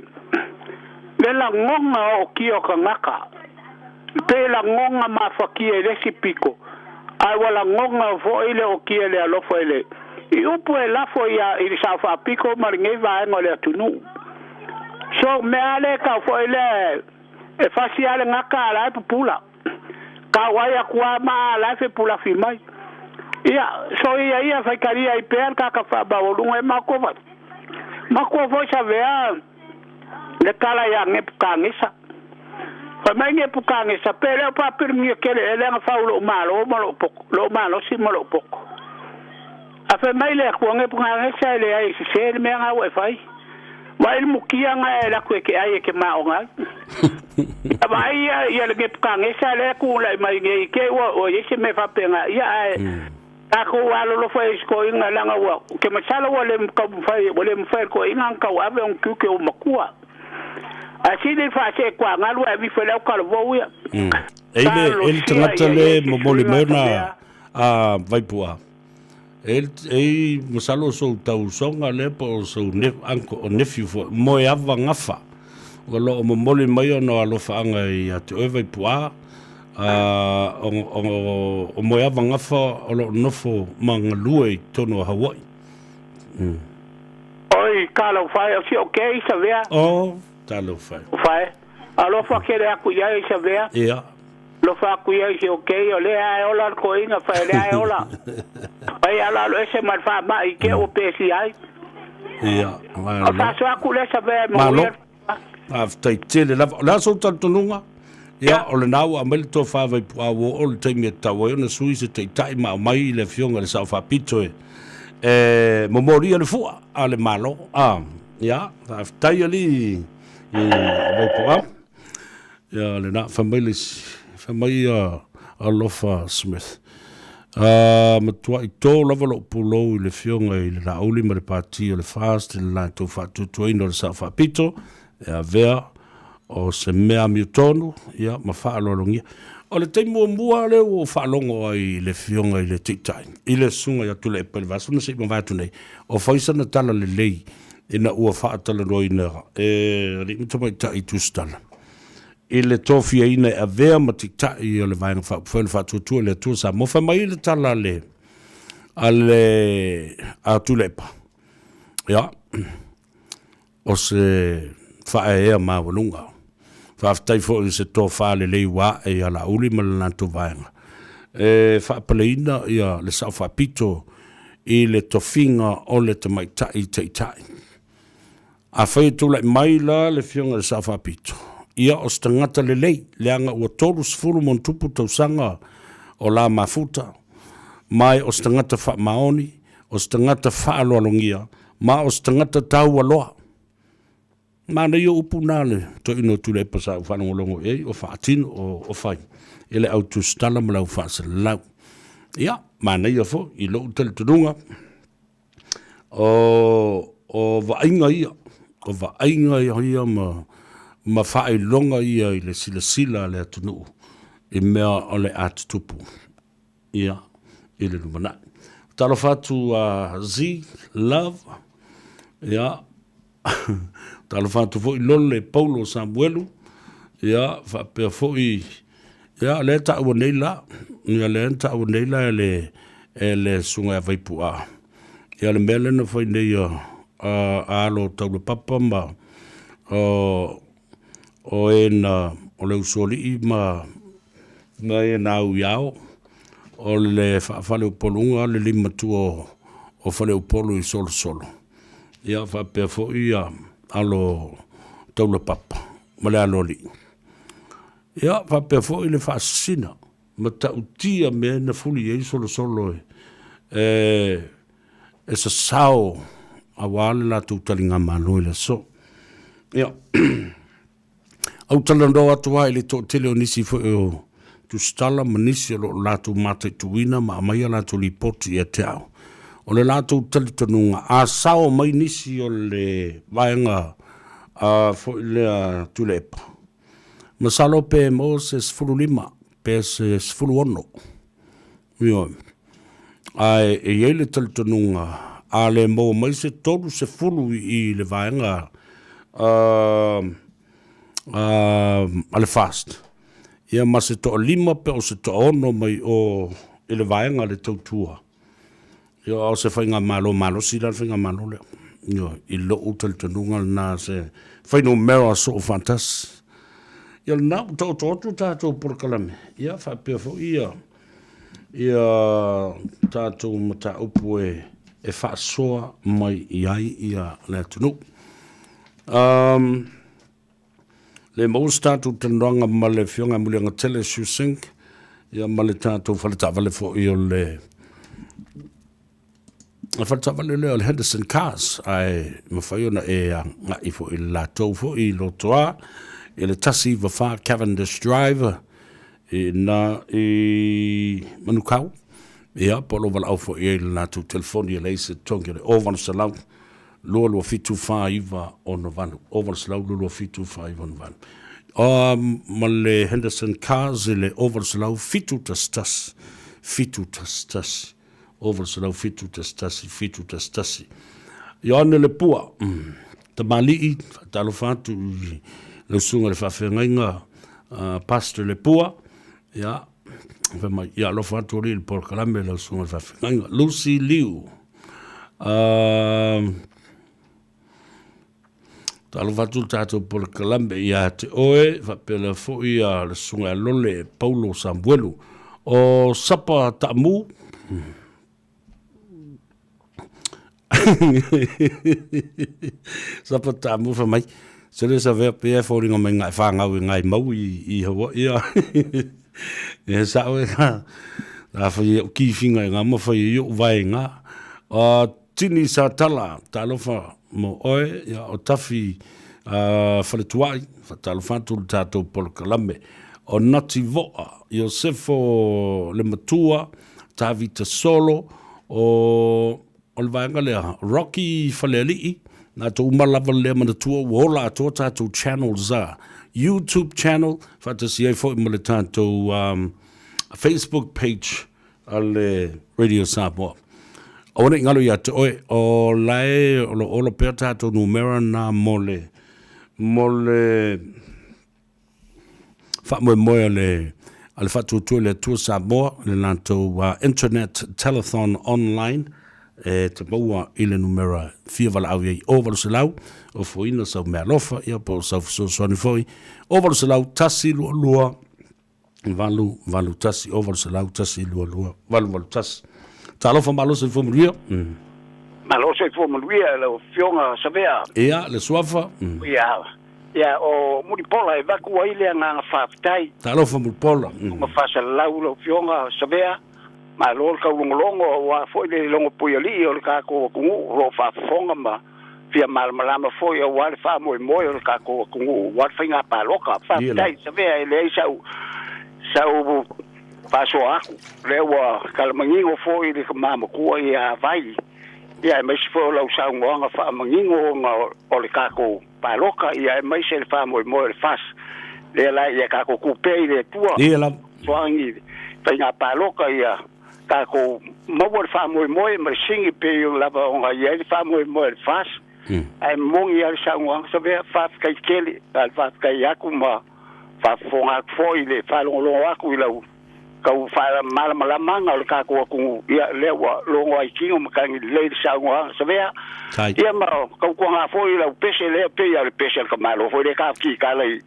le lagona o okia o tagata. Pe lagona mafatia i le isi pito, ae ua lagona foi le okia i le alofa i le, i upu e lafo ia i le Sao Faapito ma lenei vaega o le atunuu. So, mea lava lea e tau foi lea e fasi lava le gata a la e pupula. Tau ai atu lava ma a la e fepulafi mai. Ia, so ia ia faitalia ai pea le tagata faamaualuga e matua foi. Matua foi Savea le tala ia Nepukanesa. Fai mai Nepukanesa, pe le o papiligia tele ea le agafau i lou malo ma lou poto, lou malosi ma lou poto. A fai mai le Atua, Nepukanesa e leai e sese le mea na ua e fai. Vaai le mukia na e alu atu e te ai e te maoga ai. Ia vaai ia, ia le Nepukanesa lea e tulai mai nei, te i ua i ai se mea faapena. Ia ae Tatou alolofa i si toeaina leaga ua, ou te masalo ua le taumafai, ua le mafai e le toeaina ona tauave ona tiute ua matua. Ae sili le faaseetuagalu ae aveifo i le autalavou ia. E i le, e i le tagata le momoli mai ona a Vaipu'a. E i, e i masalo o sou tausoga lea po o sou nep, uncle, o nephew foi, Moeava Gafa. O lo o momoli mai ona alofaaga ia te oe Vaipu'a. A, o, o, o Moeava Gafa o lo o nofo ma galue i totonu o Hawaii. Oi, talofa e, o si o ke i Savea. O, talofa e. Talofa e. Alofa kele aku i ai i Savea. Ia. Alofa aku i ai si o ke o lea e ola le toeaina fai o lea e ola. Fai alo alo ese ma le faamai i ke ua pesi ai. Ia. O faasoa aku lea Savea e manuia. Malo. Faafetai tele lava. O le a sou talitonuga? Ia, o lena ua aumai le tofa Vaipu'a ua oo le taimi e tatau ai ona sui se taitai ma aumai le Afioga i le Sao Faapito e e momolia le fua a le Malo. A, ia, faafetai alii i Vaipu'a. Ia, lena, fai mai le isi, fai mai ia Alofa Smith. A, matuai to lava lou pulou i le Afioga i le Laauli ma le Pati o le FAST i le latou faatuatuaina o le Sao Faapito e avea o se mea amiotonu, ia, ma faaaloalogia. O le taimi muamua lea ua ou faalogo ai i le Afioga i le Taitai, i le Susuga ia Tuilaepa i le vaiaso na se i mavae atu nei, o fai sana tala lelei ina ua faatalanoaina e alii ma tamaitai tusitala i le tofiaina e avea ma Taitai o le Vaega Faaupufai o le Faatuatua i le Atua Samoa. Fai mai le tala a le, a le, a Tuilaepa, ia, o se faaeaea maualuga. Faafetai foi i se tofa lelei ua ae ia Laauli ma le latou vaega e faapaleina ia le Sao Faapito i le tofiga o le Tamaitai Taitai. Afai e tulai mai la le Afioga i le Sao Faapito, ia o se tagata lelei, leaga ua 30+ tausaga o la mafuta, ma o se tagata faamaoni, o se tagata faaaloalogia, ma o se tagata taua loa. Manaia upu na le toeaina o Tuilaepa sa ou faalogologo i ai o faatino o fai e le au tusitala ma le au faasalalau. Ia, manaia foi i lou talitonuga o vaaiga ia, o vaaiga ia ma faailoga ia i le silasila a le atunuu i mea o le a tutupu. Ia, i le lumanai. Talofa atu a Z Love, ia, talofa atu foi Lole Paulo Samuelu, ia, faapea foi, ia, lea e taua nei la, ia, lea e taua nei la e le, e le susuga ia Vaipu'a, ia, le mea lea na fai nei a, a alo o Taulapapa ma, o, o e na, o le usoalii ma, ma e na au i ao, o le faafaleupoluga le limatua o Faleupolu i Solosolo, ia faapea foi ia alo Taulapapa ma le aloalii. Ia faapea foi le faasisina matautia mea na fuli ai Solosolo e e sasao aua le latou taligamalo i le aso. Ia, au talanoa atu lava i le toatele o nisi foi o tusitala ma nisi o lo o latou mataituina ma aumai a latou lipoti ia te au. O le latou talitonuga, a sao mai nisi o le vaega foi lea Tuilaepa, masalo pe maua se 15 pe se 16. Ioe. Ae e i ai le talitonuga, a le maua mai se 30 i le vaega a le FAST, ia ma se toalima pe o se toaono mai o i le vaega a le Tautua, ia o se faigamalo malosi la le faigamalo lea. Ioe, i lou talitonuga lena, se fuainumera soofaatasi. Ia lena ua taoto atu tatou polokalame, ia faapea foi ia ia tatou mataupu e e faasoa mai i ai ia le atunuu. Um, le maua se tatou talanoaga ma le Afioga ia Muliagatele Siu Sink, ia ma le tatou faletaavale foi o le le faletaavale lea o le Henderson Cars, ae mafai ona e agai foi i le latou foi i Lotoa i le 194 Cavendish Drive i na i Manukau, ia po o lou valaau foi i ai i le latou telefoni e leai se totogi o le 0800 227 4968, 0800 227 4968. Ma le Henderson Cars i le 0800 711 711, 0800 711 711. Ioane Lepua, tamalii, faatalofa atu i lau susuga i le faafeagaiga Pastor Lepua, ia, fai mai, ia alofa atu alii i le polokalame lau susuga i le faafeagaiga. Lucy Liu, talofa atu le tatou polokalame ia te oe, faapea lea foi a le susuga ia Lole Paulo Samuelu. O Sapa Taamu, Sapa Taamu fai mai, Se le savea pea e foliga mai ga e fagau e gae mau i Hawaii a. E sao e ga. A fai e o kifinga e ngā ma fai e o vae ngā. A tini sa tala, talofa mo oe, ia o tawhi a whaletuai, whatalofa atu le tātou polokalame. O Nati Voa, Iosefo le Matua, Tavita Solo, o o le vaega lea, Rocky Falealii, nā tō uma lava lea manatua ua ola atoa tātou channels a, YouTube channel, whaatasi ai foi ma le tātou um, Facebook page a le Radio Samoa. Aua nei ngalo ia te oe, o lae o lo ola pea tātou numera nā mo le, mo le faamoemoe a le a le Faatuatua i le Atua Samoa, le latou uh, Internet Telethon Online, e te maua i le numera fia valaau i ai o 800, ofoina sau meaalofa, ia po o sau fesoasoani foi, o 800 122 8 8 1 o 800 122 8 8 1. Talofa malo soifua manuia. Mm. Malo soifua manuia lau Afioga Savea. Ia, le suafa. Mm. Ia, ia o Mulipola e vaku ai le agaga faafetai. Talofa Mulipola. Mm. Ma faasalalau lau Afioga Savea. Malo le taulogologo aua foi le logo puialii o le tatou atunuu o lo o faafofoga ma fia malamalama foi aua le faamoemoe o le tatou atunuu aua le faiga palota. Faafetai Savea e leai sau sau faasoa atu lea ua talamanino foi le tama matua ia Vai ia aemaise foi o lau saunoaga faamanino ona o le tatou palota ia aemaise le faamoemoe o le FAS lea la ia tatou tuu pea i le Atua Ia lava. Soagi faiga palota ia tatou maua le faamoemoe ma le sigi pei lava ona i ai le faamoemoe o le FAS ae moni lava le saunoaga Savea faafetai tele a le faafetai atu ma faafofoga atu foi i le faalogologo atu i lau tau faamalamalamaga o le tatou atunuu, ia lea ua logo ai tino ma tagi lelei le saunoaga Savea. Ia ma tautuaga foi i lau pese lea pei lava o le pese a le tamaloa foi lea tafikikala i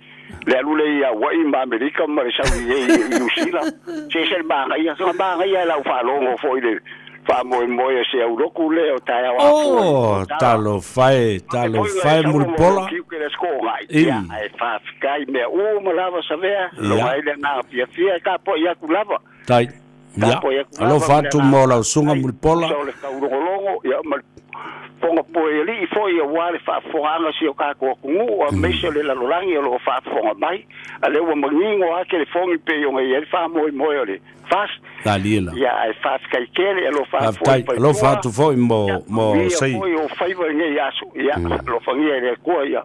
le alu lea i Hawaii ma Amerika ma le sau i i Niu Sila. Se ese le manaia, sina manaia lau faalogo foi i le faamoemoe o se aulotu lea o taeao afoa i Oh, talofa e, talofa e Mulipola. Ia, ae faafetai mea uma lava Savea, loa ai le agaga fiafia e tapuai atu lava. Tai. Ia, alofa atu mo lau susuga Mulipola. O le taulogologo, ia, ma le fofoga poealii foi aua le faafofogaaga a si o tatou atunuu, aemaise o le lalolagi o lo o faafofoga mai. A lea ua manino lava telefoni pei ona i ai le faamoemoe o le FAST. Talie la. Ia, ae faafetai tele, alofa atu foi i Faafetai, alofa atu foi mo, mo Manuia sei. foi o faiva i lenei aso. Ia, alofagia e le Atua ia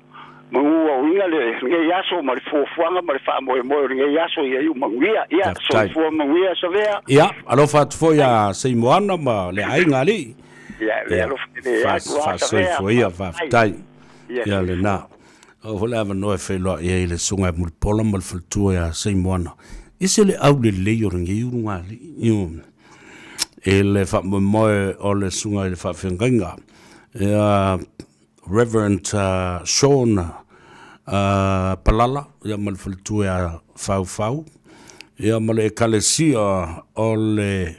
manuia auina lenei aso ma le fuafuaga ma le faamoemoe o lenei aso ia iu manuia. Ia, Faafetai. soifua manuia Savea. Ia, alofa atu foi ia Seimoana ma le aiga alii. Ia, le Ia, alofa tele atu lava Savea. faasoifua ia, faafetai. Ia, Ia lena. Ao foi le avanoa e feiloai ai le susuga ia Mulipola ma le faletua ia Seimoana. E ese le aulelei o lenei ulugalii, ioe, i le faamoemoe o le susuga i le faafeagaiga ia Reverend Sean Palala ia ma le faletua ia Faufau ia ma le Ekalesia o le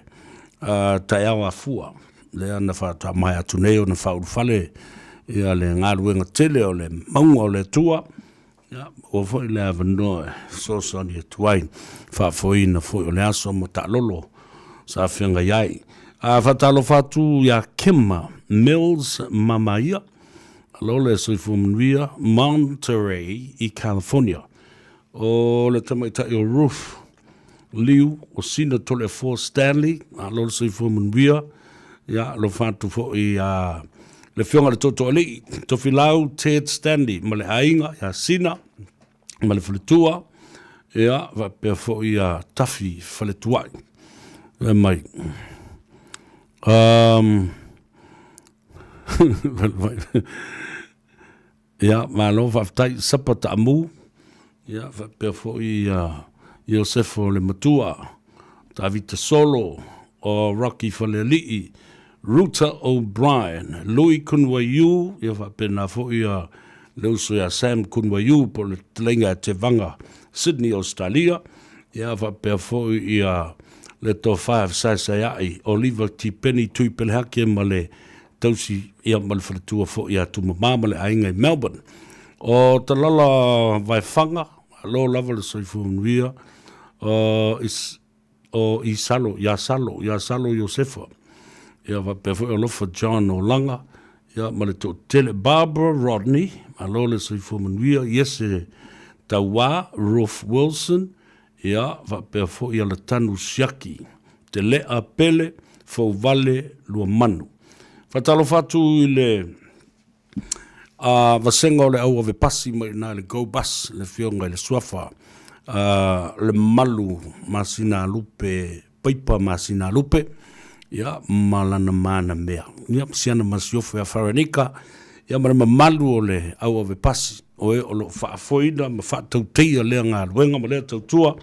Taeao Afua lea na faatoa atu nei ona faaulufale ia le galuega tele o le mauga o le Atua, ia, maua foi le avanoa e fesoasoani atu ai, faafoeina foi o le aso ma taalolo sa feagai ai. A faatalofa atu ia Kema Mills Mamaia, alo le soifua manuia, Monterey i California. O le tamaitai o Ruth Liu o Sina Toleafoa Stanley, malo le soifua manuia. Ia, alofa atu foi ia le Afioga i le Tootooalii, Tofilau Ted Stanley ma le aiga ia Sina ma le faletua, ia, faapea foi ia Tafi Faletuai. Fai mai. Um, Ia, malo faafetai Sapa Taamu, ia faapea foi ia Iosefo le Matua, Tavita Solo, o Rocky Falealii, Ruta O'Brien, Louis Kunwaiu, ia faapena foi ia le uso ia Sam Kunwaiu po o le Teleiga ia Tevaga, Sydney, Australia, ia faapea foi ia le Tofa Fesaesaeai, Oliver Tipeni Tuipelehake ma le tausi ia ma le faletua foi ia Tumama ma le aiga i Melbourne. O Talala Vaefaga, malo lava le soifua manuia, o is, o Isalo, ia Salo, ia Salo Iosefa. Ia faapea foi Alofa John Olaga, ia ma le toatele Barbara Rodney, malo le soifua manuia, Iese Tauā, Ruth Wilson, ia faapea foi ia Latanu Siaki, Telea Pele, Fouvale Luamanu. Faatalofa atu i le a vasega o le au ave pasi mai i ina i le Go Bus, le afioga i le Suafa a Lemalu Masinalupe, Paipa Masinalupe, ia, ma lana manamea, ia, ma siana masiofo ia Faranika, ia, ma le mamalu o le au ave pasi, o e o lo o faafoeina ma faatauteia lea galuega ma lea tautua,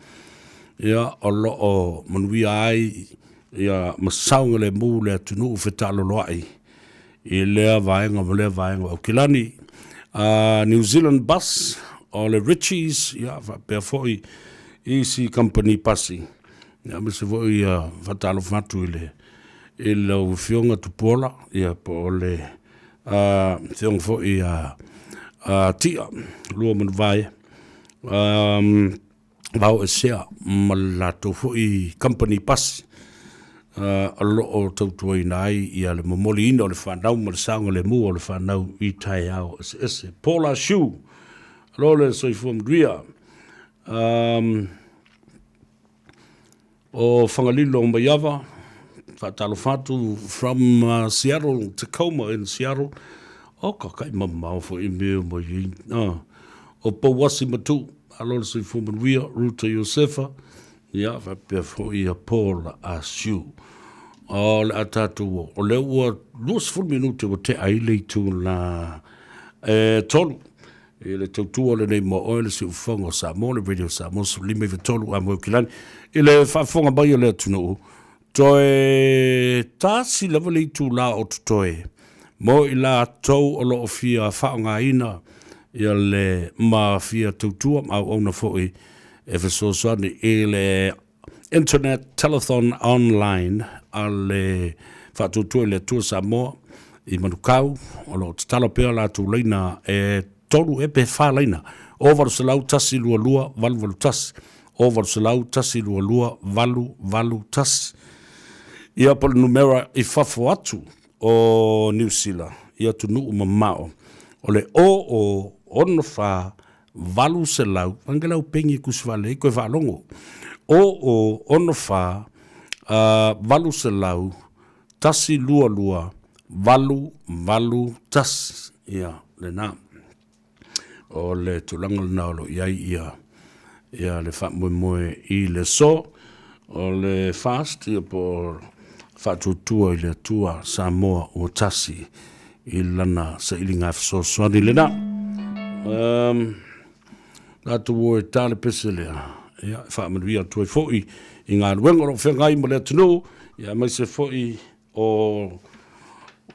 ia, o lo o manuia ai, ia, ma saogalemu le atunuu fetaaloloai i lea vaega ma lea vaega o Aukilani. New Zealand Bus, o le Ritchies, ia, faapea foi isi kamupani pasi, ia, aemaise foi ia faatalofa atu i le i lau Afioga Tupuola, ia, po o le Afioga foi ia Tia Lua Manuvae, vaoesea ma le latou foi kamupani pasi o lo o tautuaina ai ia le momoliina o le fanau ma le saogalemu o le fanau i taeao eseese. Paula Shu, alo le soifua manuia. Um, o Fagalilo Maiava, faatalofa atu from Seattle, Tacoma in Seattle. O ka kai mamao foi mea mai ai. O Pouasi Matu, alo le soifua manuia, Ruta Iosefa, ia faapea foi ia Paul Asiu. O le a tatou o, o lea ua 20 minute ua tea ai le itu la e 3 i le tautua lenei mo oe le siufofoga o Samoa, le Radio Samoa 153 a Moeukilani. I le faafofoga mai o le atunuu, toe tasi lava le itulā o totoe mo i latou o lo o fia faaaogaina ia le ma fia tautua ma auauna foi e fesoasoani i le Internet Telethon Online a le Faatuatua i le Atua Samoa i Manukau, o lo o tatalo pea latou laina e tolu e pe fa laina, o 800 122 881, o 800 122 881. Ia po o le numera i fafo atu o Niu Sila i atunuu mamao, o le 00 64 800, ange lau pengi e kusi wale, koe whaalongo. O o, ono wha, 800, tasi lua lua, valu, valu, tasi. Ia, lena. O le tulaga lena o lo o i ai ia, ia le faamoemoe i le so, o le fast, ia po o faatuatua i le Atua Samoa ua tasi i lana sailiga fesoasoani lena. Um, tatou o e tā le pese lea, ia, e faamanuia atu ai foi i galuega o lo o feagai ma le atunuu, ia, aemaise foi o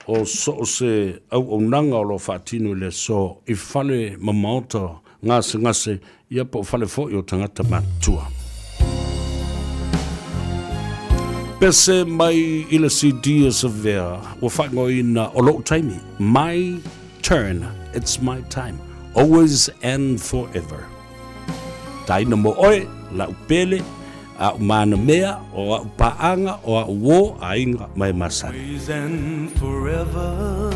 o so o se auaunaga o lo o faatino i le aso i fale ma maota gasegase, ia po o fale foi o tagata matutua. Pese mai i le CD a Savea ua faaigoaina o lou taimi, My Turn, It's My Time, Always and Forever. Taina mo oe, la'u pele, a'u manamea, o a'u paaga, o a'u uō, aiga ma e masani. Always and forever,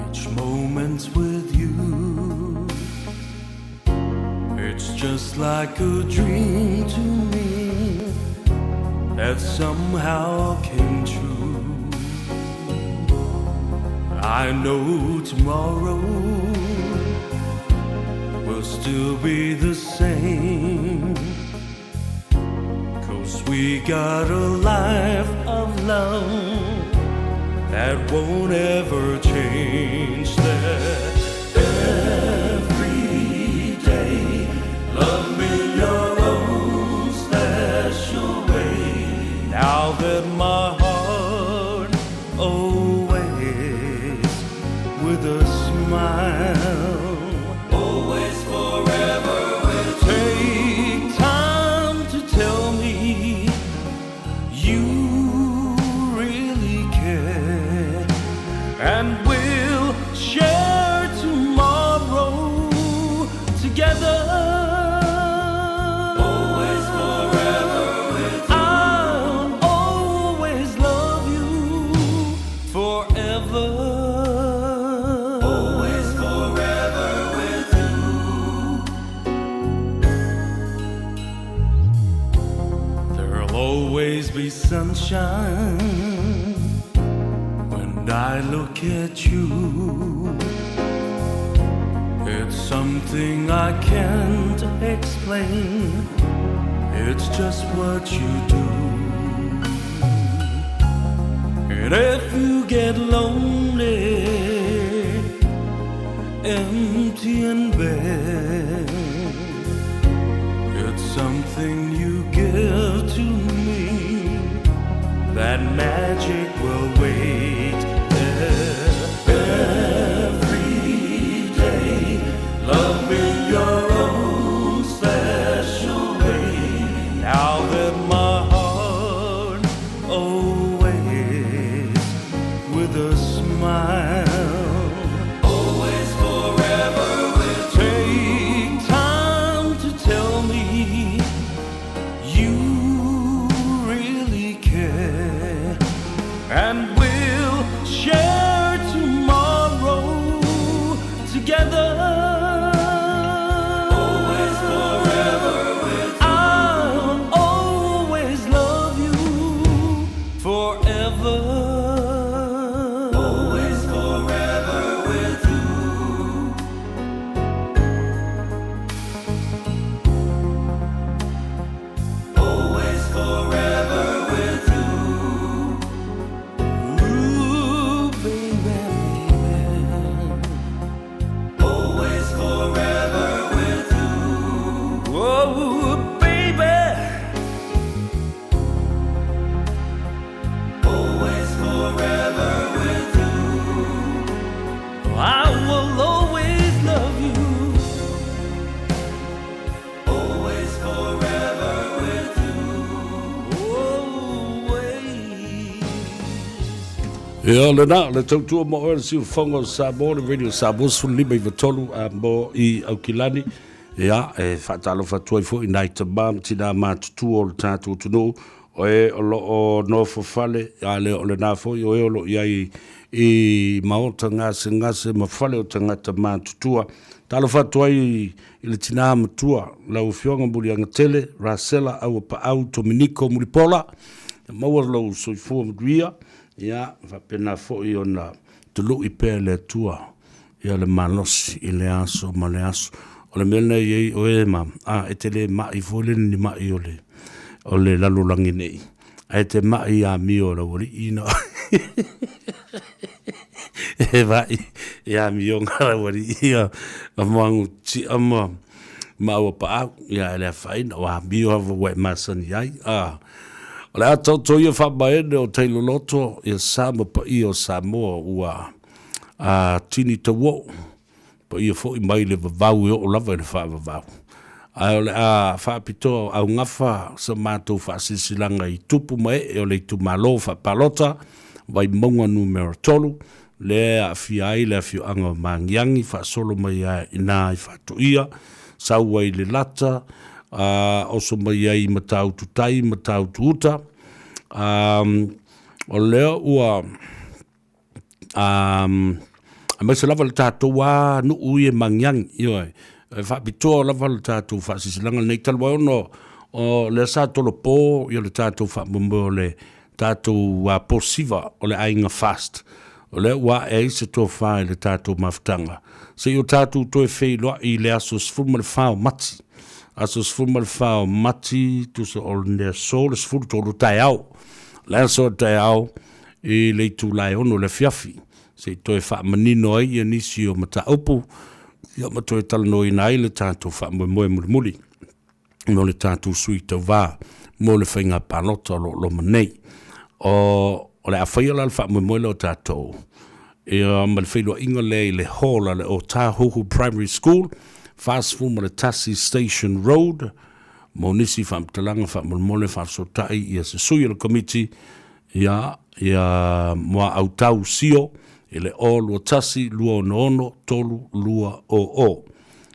each moment's with you. It's just like a dream to me that somehow came true. I know tomorrow will still be the same. Cause we got a life of love that won't ever change. That every day, love me your own special way. Now that my heart awaits with a smile. Always forever with Take time to tell me you really care, and we'll share tomorrow. sunshine when I look at you. It's something I can't explain. It's just what you do. And if you get lonely, empty and bare, it's something you give to me. That magic will wait there every day. Love me your own special way. Now that my heart always with a smile. Always forever with Take time to tell me you really care. And we'll share tomorrow together. Always forever with I'll always love you forever. Always forever with you. Always forever with you. Ooh, baby, baby. Always forever with you. Oh, baby. Always forever with you. I will always love you. Always forever with you. Always. Ia, lena, le tautua mo oe le siufofoga o Samoa, le Radio Samoa 15 93 a mo i Aukilani. Ia, e faatalofa atu ai foi i nai tama ma tinā matutua o le tatou atunuu, o e o lo o nofo fale, a le o lena foi o e o lo o i ai i maota gasegase ma fale o tagata matutua. Talofa atu ai i le tinā matua, lau Afioga Muliagatele, Rasela Auapaau Tominiko Mulipola, ia maua lou soifua manuia, ia faapena foi ona tului pea e le Atua ia le malosi i le aso ma le aso. O le mea lena e i ai oe ma, a, e te le ma'i foi le ni ma'i o le, o le lalolagi nei, ae te ma'i i amio a le aualii na e ma'i i amioga a le aualii ia a moagu tia ma, ma auapaau, ia e le afaina, o amio lava ua e masani ai, a. O le a taoto ia faamaene o Tailoloto ia sa ma paia o Samoa ua a tini tauoo, paia foi mai le vavau e oo lava i le faavavau. Ae o le a faapitoa augafa sa matou faasilasilaga i tupu ma ee o le itumalo faapalota Vaimauga Numera 3, lea e aafia ai le afioaga o Magiagi faasolo mai ai ina i Faatoia, sau ai i Lelata, a oso mai ai i Matautu Tai, Matautu Uta. A, o lea ua a, aemaise lava le tatou a nuu ia e Magiagi, ioe, e faapitoa lava le tatou faasilasilaga lenei talu ai ona o lea sa tolopo ia le tatou faamoemoe o le tatou posiva o le aiga fast, o lea ua ae ai se tofa i le tatou mafutaga se i o tatou toe feiloai i le aso 14 o Mati, aso 14 o Mati, tusa o le aso le 13 taeao, le aso taeao i le itula e 6 le afiafi, se i toe faamanino ai ia nisi o mataupu, ia ma toe talanoaina ai le tatou faamoemoe mulimuli mo le tatou sui tauva mo le faiga palota o lo o loma nei. O, o le a faia la le faamoemoe lea o tatou, ia ma le feiloaiga lea i le hall a le Otahuhu Primary School, 41 Station Road, mo nisi faamatalaga faamolemole faafesootai ia se sui o le komiti ia ia Muaautau Sio i le 021 266 3200.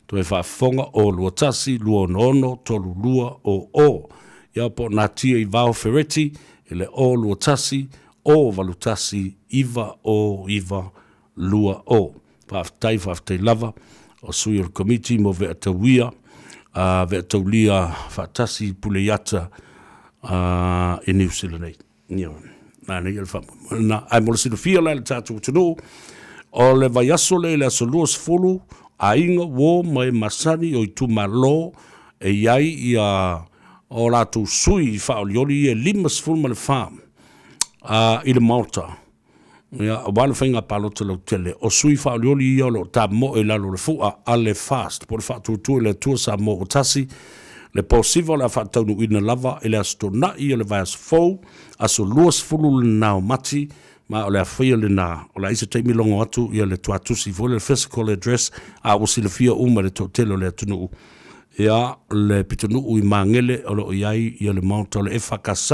Toe faafofoga 021 266 3200. Ia po o Natia Ivao Fereti i le 021 081 909 20. Faafetai, faafetai lava o sui o le Komiti mo Veatauia, a Veataulia faatasi Puleiata. i Niu Sila nei. Ioe, manaia le faamoemoe lena. Ae mo le silafia la e le tatou atunuu, o le vaiaso lea i le aso 20, aiga, uo ma e masani o itumalo e i ai ia o latou sui faaolioli ia e 54 i le Maota. Ia, aua le faiga palota lautele, o sui faaolioli ia o lo o tamoe i lalo o le fu'a a le FAST, po o le Faatuatua i le Atua Samoa ua Tasi, le posiva o le a faataunuuina lava i le Aso Toonai o le vaiaso fou, aso 20 lena o Mati, ma o le a faia lena, o le a i ai se taimi logo atu ia le tuatusi foi lea, le physical address, a ua silafia uma e le toatele o le atunuu, ia, le pitonuu i Magele o lo o i ai ia le Maota o le EFKS,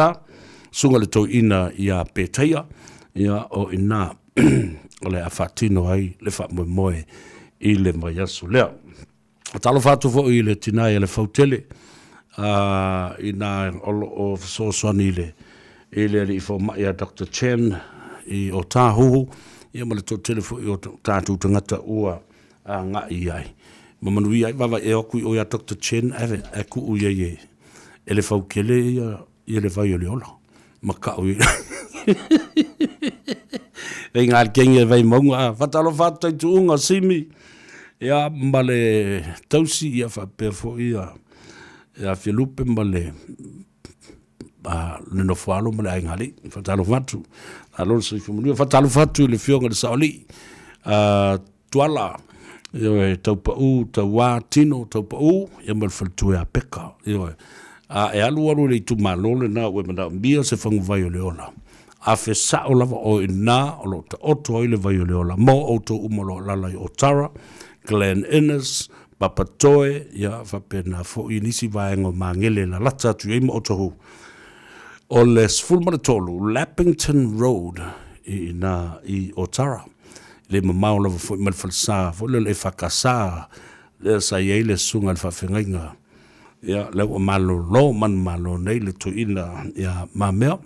Susuga i le Toeaina ia Petaia, ia o i ina o le a faatino ai le faamoemoe i le vaiaso lea. Talofa atu foi i le tina ia Lefautele, i ina o lo o fesoasoani i le i le alii fomai ia Doctor Chen i Otahuhu, ia ma le toatele foi o tatou tagata ua agai i ai. Ma manuia ai, vaavaai e o atu i o ia Doctor Chen ae tuu i ai e Lefautele ia ia le vai o le ola ma ka'u i Vei ngā kengi e vai maunga a whatalofa atu tai tuunga Simi ia ma le tausi ia whapea fo'i ia ia Fielupe ma le a le nofo alo ma le aiga alii whatalofa atu alo le soifua manuia whatalofa atu i le fioga le saolii a Tuala ioe Taupa'u Tauā Tino Taupa'u ia ma le faletua ia Peka ioe a e alu alu i le itumalo lena ua e manaomia se faguvai o le ola afe sa'o lava oe i ina o lo o taoto ai le vai o le ola mo outou uma o lo o alaala i Otara Glen Innes Papatoe ia faapena foi nisi vaega o Magele e lalata atu i ai ma Otahuhu o le 13 Lappington Road i ina i Otara. Le mamao lava foi ma le falesa foi lea o le EFKS lea sa i ai le susuga i le faafeagaiga, ia, lea ua malolo manumalo nei le toeaina ia Mamea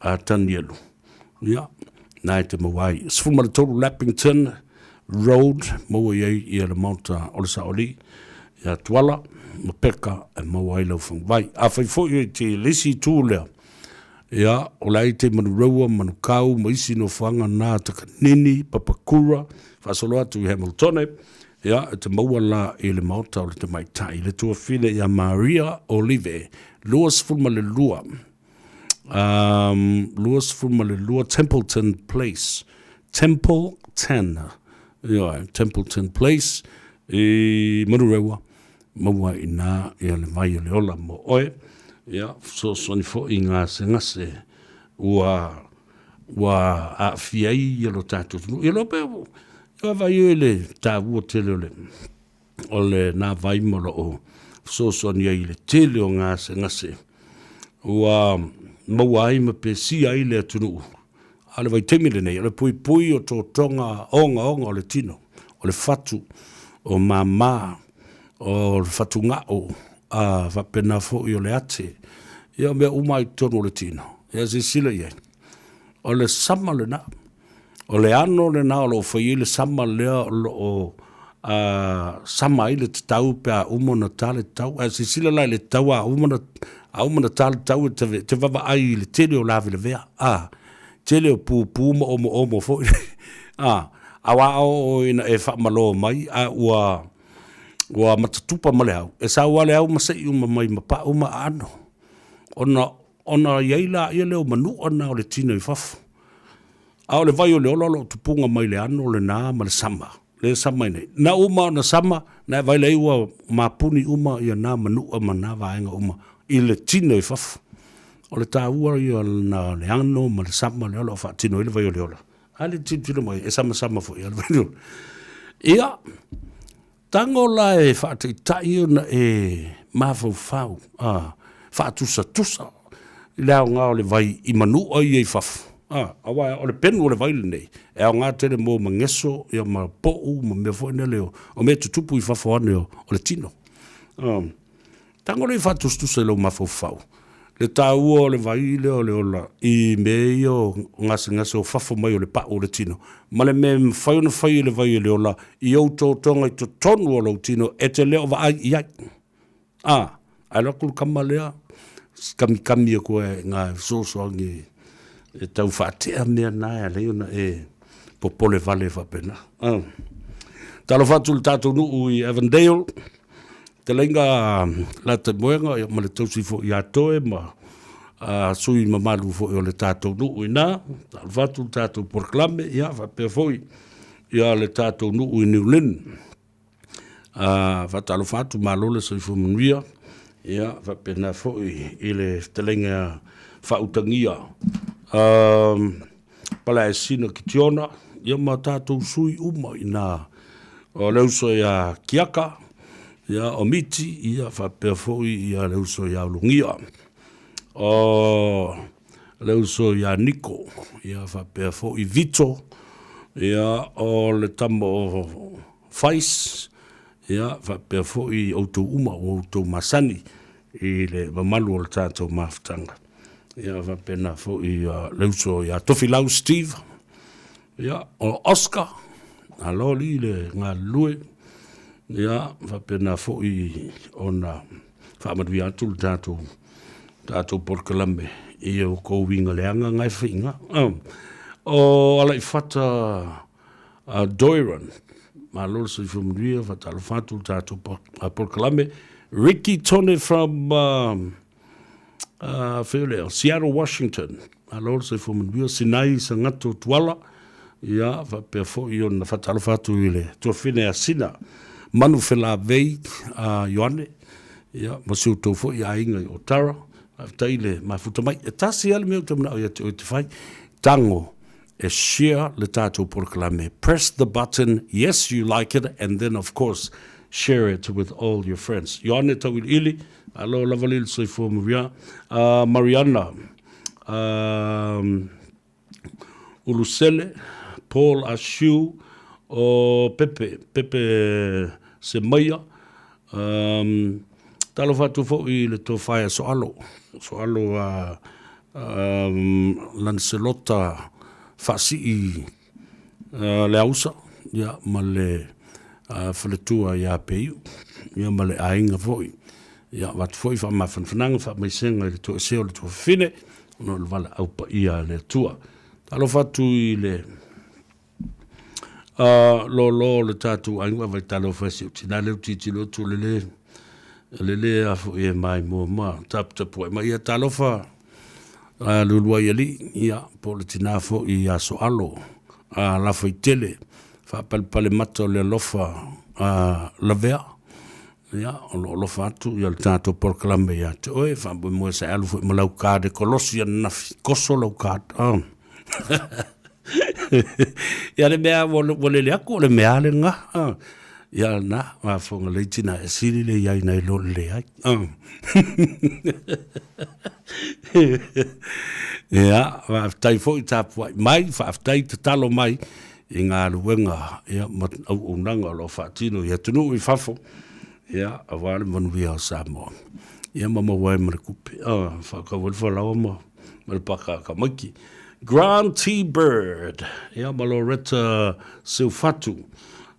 a Tanielu, ia, na e te maua ai. 13 Lappington Road, maua i ai ia le maota o le Saolii, ia Tuala ma Peka e maua ai lau faguvai. Afai foi e te le isi itu lea, Ia, o le ai te Manureua, Manukau ma isi nofoaga na Takanini, Papakura, faasolo atu i Hamiltone, ia, e te maua la i le maota o le tamaitai, le tuafine ia Maria Olive, 22, um, 22 Templeton Place, Templeton, ioe, Templeton Place i Manureua, Maua ai inā ia le vai o le ola mo oe, ia, fesoasoani foi i gasegase ua, ua aafia ai ia lo tatou atunuu. Ia loa pe, ia vaai oe i le taua tele o le, o lena vai ma o loo fesoasoani ai i le tele o gasegase ua maua ai ma pesia ai le atunuu. A o le vaitaimi lenei, o le puipui o totoga ogaoga o le tino, o le fatu, o mama, o le fatugao, a faapena foi o le ate, ia o mea uma i totonu o le tino. Ia silasila i ai, o le sama lena, o le ano lena o lo o fai ai le sama lea o lo o sama ai le tatau pe a uma ona ta le tatau. Ae silasila la i le tatau a uma ona, a uma ona ta le tatau e te vaavaai i le tele o lavelavea, a, tele o pupū ma omoomo foi, a, aua a oo ina e faamalo mai a ua, ua matatupa ma le au, e sau lava le au ma sei uma mai ma pau ma aano, ona, ona i ai laia lea o manua na o le tino i fafo. A o le vai o le ola o lo o tupuga mai le ano lena ma le sama, lea e sama ai nei. Na uma ona sama, na e vaai ua mapuni uma ia na manua ma na vaega uma i le tino i fafo. O le taua ia na le ano ma le sama lea o lo o faatino ai le vai o le ola. A le tilotilo mai, e samasama foi ia le vai o le ola. Ia, tago la e faataitai ona e mafaufau, a, faatusatusa i le aoga o le vai i manua ia i fafo, a, aua o le penu o le vai lenei, e aoga tele mo mageso, ia ma pou ma mea foi nele o, o mea tutupu i fafo ane o, o le tino. A, Tago lea i faatusatusa i lou mafaufau le taua o le vai lea o le ola i mea ia o gasegase o fafo mai o le pau o le tino, ma le mea e mafai ona fai e le vai o le ola i ou totoga i totonu o lou tino e te le o vaai i ai. A, ae alu atu le tama lea, kamikami aku ai i ngā fesoasoani e tau faatea mea na e alai ona e popole vale faapena. Talofa atu i le tatou nuu i Avondale, Telaiga Lataimoega ia ma le tausi foi ia Toe ma sui mamalu foi o le tatou nuu i ina. Talofa atu i le tatou polokalame ia faapea foi ia le tatou nuu i New Lynn. Faatalofa atu, malo le soifua manuia, ia faapena foi i le fetalaiga faautagia Palaesina Kitiona, ia ma tatou sui uma i ina. O le uso ia Kiaka, ia o Miti, ia faapea foi ia le uso ia Ulugia. O le uso ia Niko, ia faapea foi Vito, ia o le tama o Fais, ia faapea foi outou uma ua outou masani i le mamalu o le tatou mafutaga. Ia faapena foi ia le uso ia Tofilau Steve, ia o Oscar, malo alii le galulue, ia faapena foi ona faamanuia atu le tatou tatou polokalame i o kou uiga leaga ngai faiga. O Alaifata Doiron, malo le soifua manuia, faatalofa atu le tatou polokalame. Ricky Tone from Fea Seattle, Washington, malo le soifua manuia. Sinai Sagato Tuala, ia faapea foi ona faatalofa atu i le tuafine a Sina Manufelavei Ioane, ia ma si outou foi aiga i Otara. Faafetai le mafuta mai. E tasi lava le mea ou te manao ia te oe te fai, tago e share le tatou polokalame. Press the button, yes you like it, and then of course share it with all your friends. Ioane Tauiliili, alo lava le soifua Maria, Mariana, Ulusele, Paul Ashiu, o Pepe, Pepe Semaia, talofa atu foi i le tofa ia Soalo, Soalo a Lancelota Faasii Leausa, ia, ma le faletua ia Peiu, ia ma le aiga foi. Ia, avatu foi faamafanafanaga, faamaisega i le toesea o le tuafafine, ona o le valaau paia a le Atua. Talofa atu i le lōlō o le tatou aiga, vaai talofa e si ou tinā lea ou tilotilo atu o le lē, o le lē a foi e maimoa ma taputapuai mai. Ia talofa Leuluaialii, ia po o le tinā foi ia Soalo Lafaitele, faapalepale mata o le alofa lavea. Ia, o lo o alofa atu ia le tatou polokalame ia te oe, faamoemoe sa e alu foi ma lau card e kolosi ananafi, koso lau card. Oh. Ia le mea ua lele atu o le mea lava lena. Ah. Ia na, mafoga lei tina e sili le iai nai lo le leai. Ah. Ia, faafetai foi tapuai mai, faafetai tatalo mai i galuega ia, ma auaunaga o lo o faatino i atunuu i fafo, ia, aua le manuia o Samoa. Ia ma maua ai ma le kupe, ah, faatau ai le falaoa ma, ma le paka tamaiti. Grant T. Bird, ia, ma Loretta Seufatu,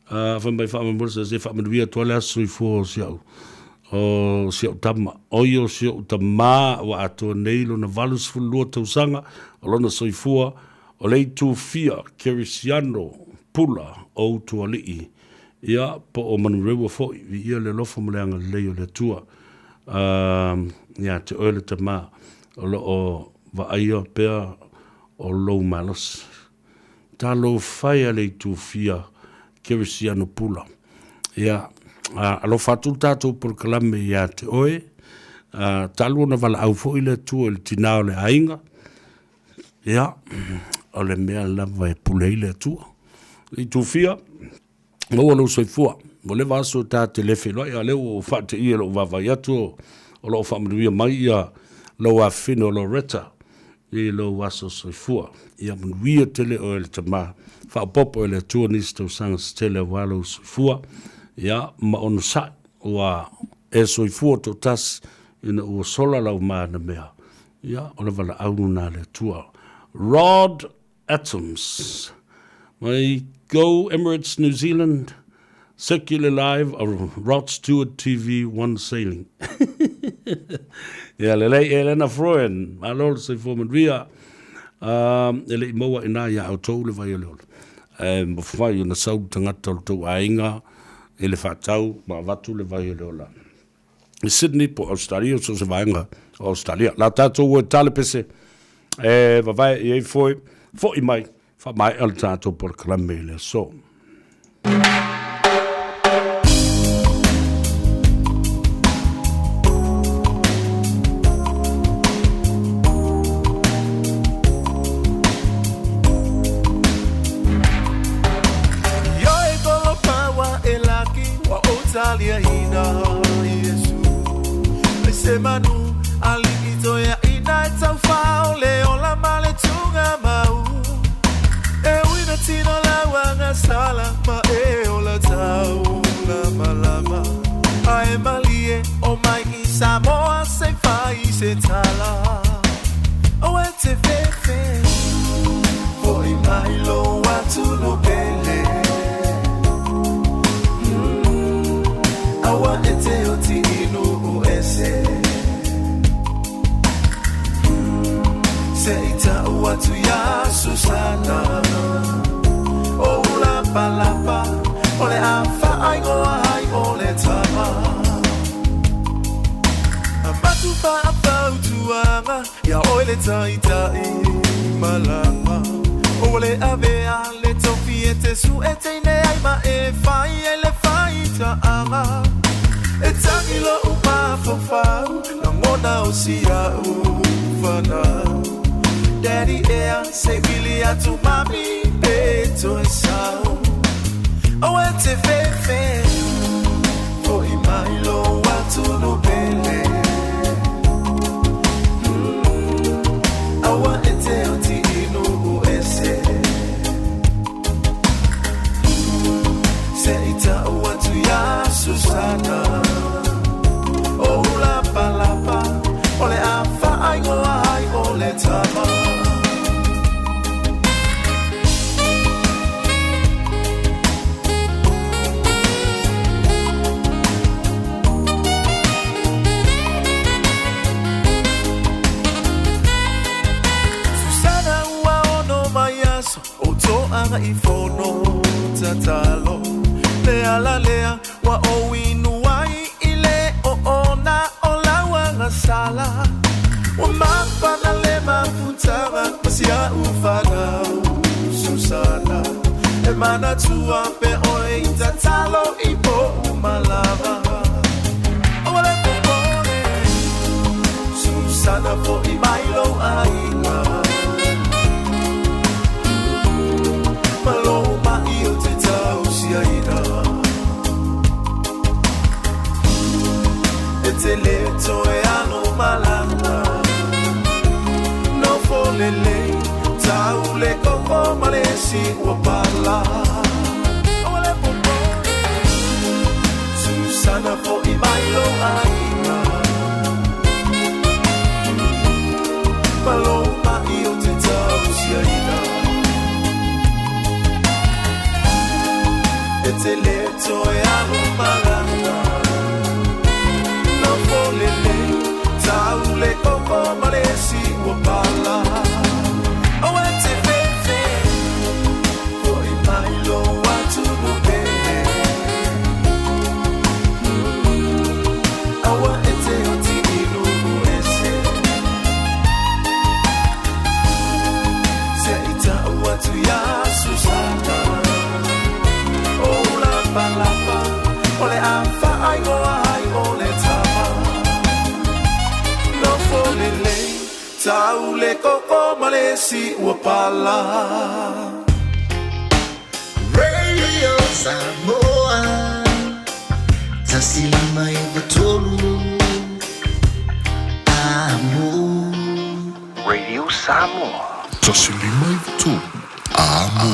fai mai faamolemole se se faamanuia atu ai le aso soifua o si au o si au tama, o ia o si ou tamā ua atoa nei lona 82 tausaga o lona soifua, O le itufia kerisiano pula o Utualii, ia, po o Manurewa foi, viia le alofa ma le agalelei o le Atua ia te oe le tama, o lo o vaaia pea o lou malosi. Talofa e a le itufia kerisiano pula. Ia, alofa atu le tatou polokalame ia te oe, talu ona valaau foi le Atua i le tina o le aiga, Ia, o le mea lava e pule ai le Atua. I tufia, maua lou soifua. Ua leva aso ta te le feiloai, a o lea ua ou faateia i lou vaavaai atu o lo o faamanuia mai ia lou afafine o Loretta i lou aso soifua. Ia manuia tele oe le tama, faaopoopo e le Atua nisi tausaga se tele aua lou soifua, ia ma onosai ua e soifua toatasi ina ua sola lau manamea. Ia, o le valaau lena a le Atua. Rod Atoms, mai Go Emirates New Zealand, Circular Live of Rod Stewart TV One Sailing. Ia lelei Elena Froen, malo le soifua manuia. E le i maua ina ia outou le vai o le ola. Ae mafai ona sau le tagata o le tou aiga i le faatau ma avatu le vai o le ola. I Sydney po o Australia, so o se vaega o Australia. La tatou o e tale pese e vavae i ai foi, foi mai, faamaea le tatou polokalame i le aso. Se manu ali i toea ina e tauwha o le ola ma le tunga mau. E uina tino lauanga sala ma e ola tau lama lama. A e malie o mai i Samoa se fai se tala. O e te fefe Foi mai lo atu no pele. Aua e te oti inu o ese. Se ita o atu ia Susana. O lapa lapa O le a whaingoa ai o le tama. A matu wha a whautuanga Ia oi le taitai malama. O le avea le tofi e te su e teine ai ma e whai e le whai ta'anga. E tangi lo upa fofau Na ngona o sia u whanau. Daddy ea se vili atu mami pe toe sau. O e te fefe Foi mai lo atu no pele. Aua e te oti inu o ese. Se ita o atu ia Susana. O lapa lapa O le a whaingoa ai o le tama. Susana ua ono mai aso O to'aga i fono tatalo. Le ala lea ua o inu ai i le o ona o lauaga sala. Ua mapana le mafutaga ma si a'u fanau Susana. E manatua pe oe i tatalo i po'u malava. O le popole Susana fo'i mai lou aiga. Ma lou ma'i o te tausiaina. E te le toe alo malanga. No folele Tau le koko ma le si ua pala. O le popole Susana fo'i mai lou aiga. Ma lou ma'i o te tausiaina. E te le toe alo malanga. No folele Tau le koko ma le si ua pala. O e te fefe Fo'i mai lou atu no pele. Aua e te oti inu o ese. Se ita o atu ia Susana. O lapa lapa O le a whaingoa ai o le tama. No folele Tau le koko ma le si ua pala. Radio Samoa 159 Amo. Radio Samoa 153 Amo.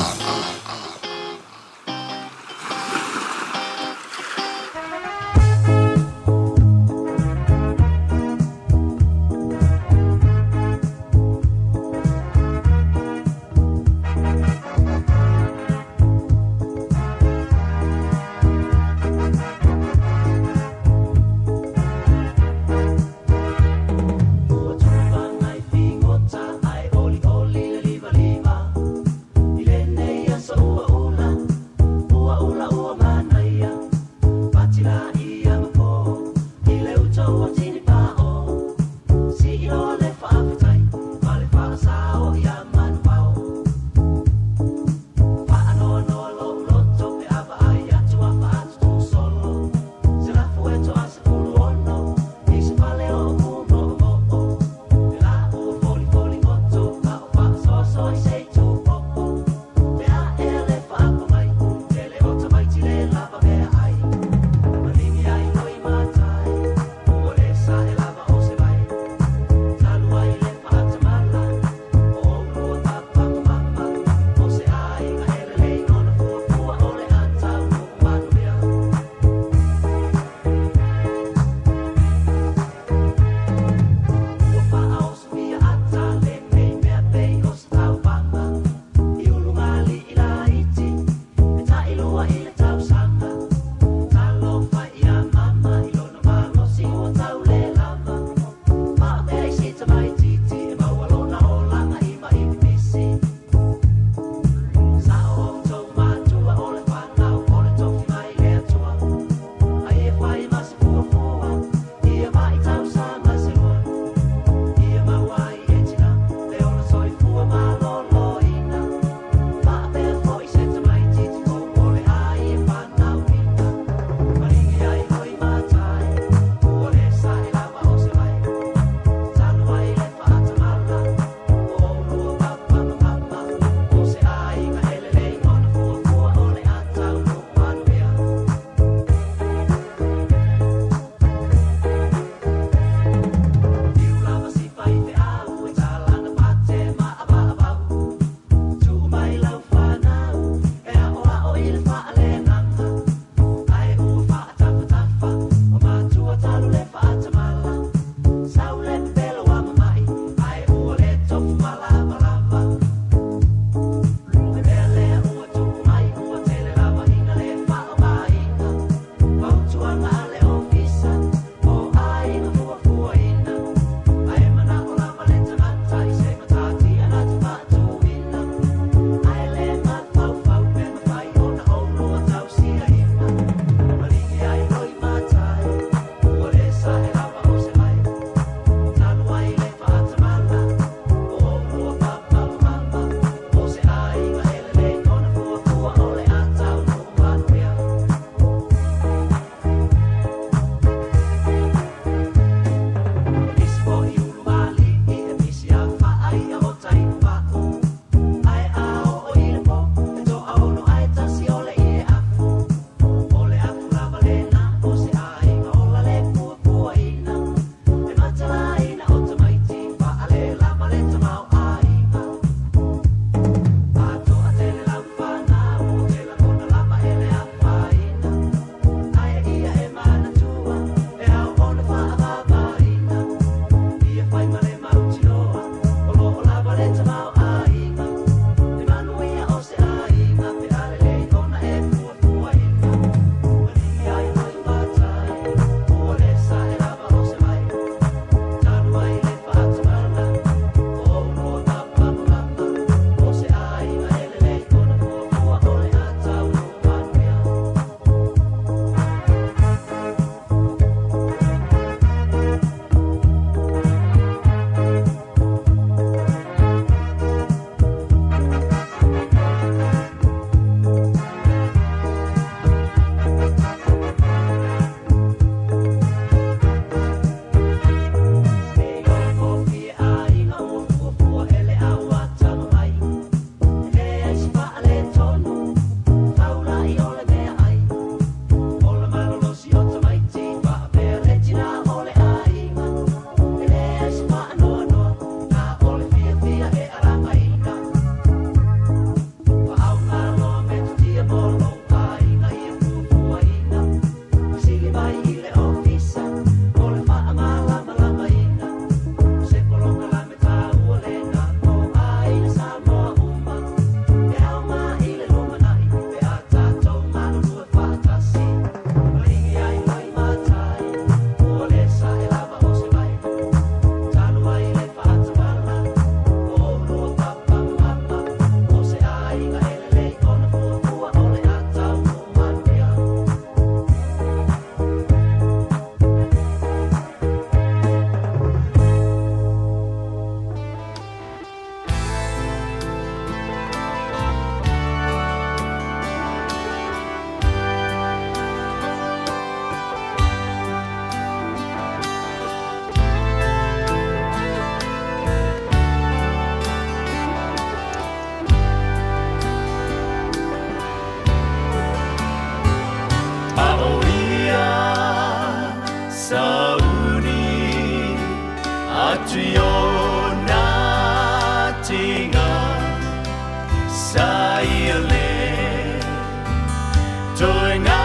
Toe ngangana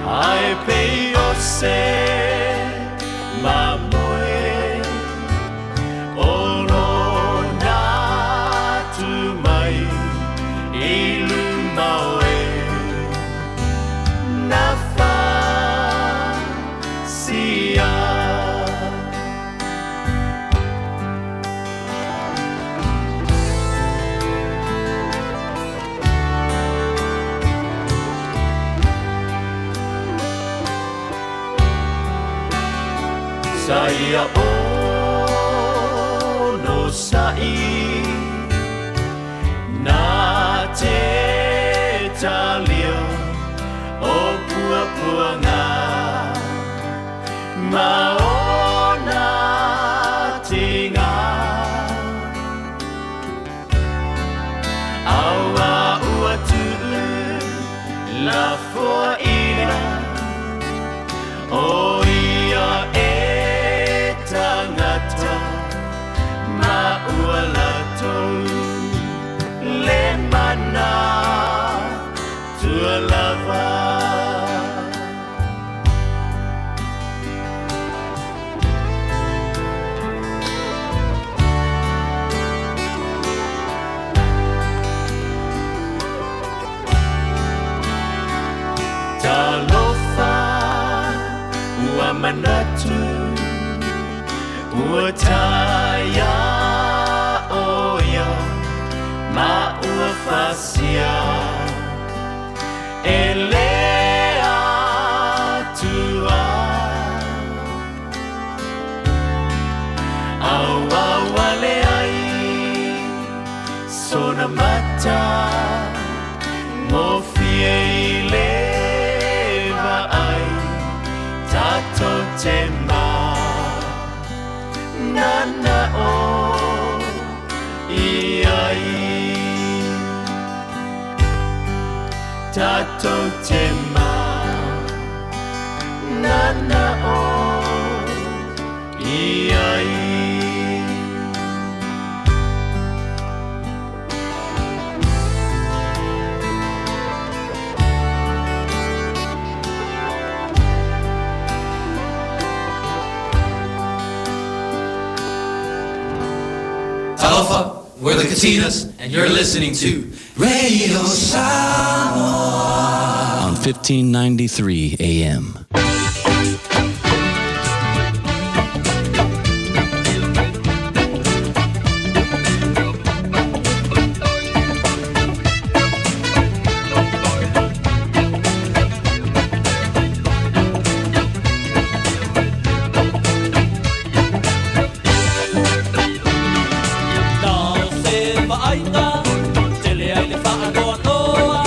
Ai pei o se mamoe O lona tu mai i luma o e Na fasia. Sa ia ono sa'i Na te talia o puapuaga Ma ona tiga Aua ua tu'u lafoaina O ia e tagata ma ua latou le mana tua lava. Talofa ua manatu ua taia o ia ma ua fasia e le Atua. Auauale ai sona mata gofie i le vaai tatou te mananao i ai tatou te mananao i ai. Talofa, we're the Katinas, and you're listening to Radio Samoa on 1593 AM. Na o se vaaiga tele ai le faanoanoa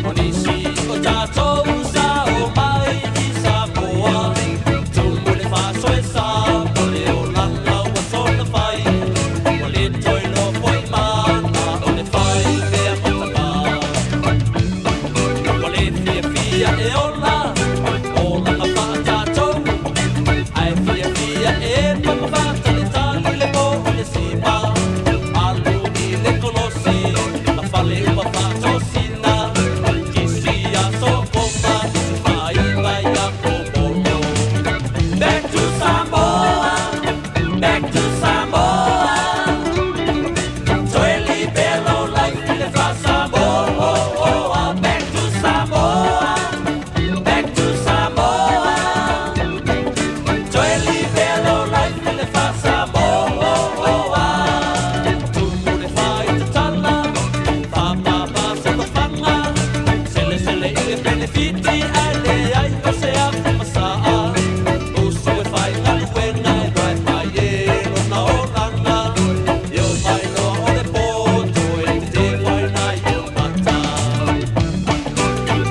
o nisi o tatou sa o mai i Samoa. Tumu le faasoesa o le olaga ua soona fai. Ua le toe iloa foi mana o le fai mea mataga. Ua le fiafia e ola olaga faatatou ae fiafia e pamafatalitali le po o le sima. Alu i le kolosi ma fale uma faatosina. Kisi aso koma faiga ia komolo. Back to Samoa, back to Samoa. Toe libelo life i le faa-Samoa. Back to Samoa, back to Samoa. Toe libelo life i le faa-Samoa. Tumu le faitatala, fapapa sotofaga. Selesele i le penefiti ae leai o se afumasaa. Usu e faigaluega e loa e fai e lona olaga. E o mai loa o le poto e tetefuaina i o mata.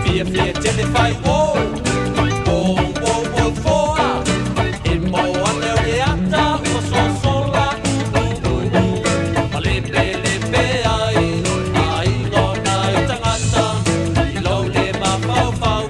Fiafia tele fai o, o, o, o, foa. E mo ane o le ata ua sosola u, u, u. Ma lepe lepe ai, ai ngona i tagata. I lou le mafaufau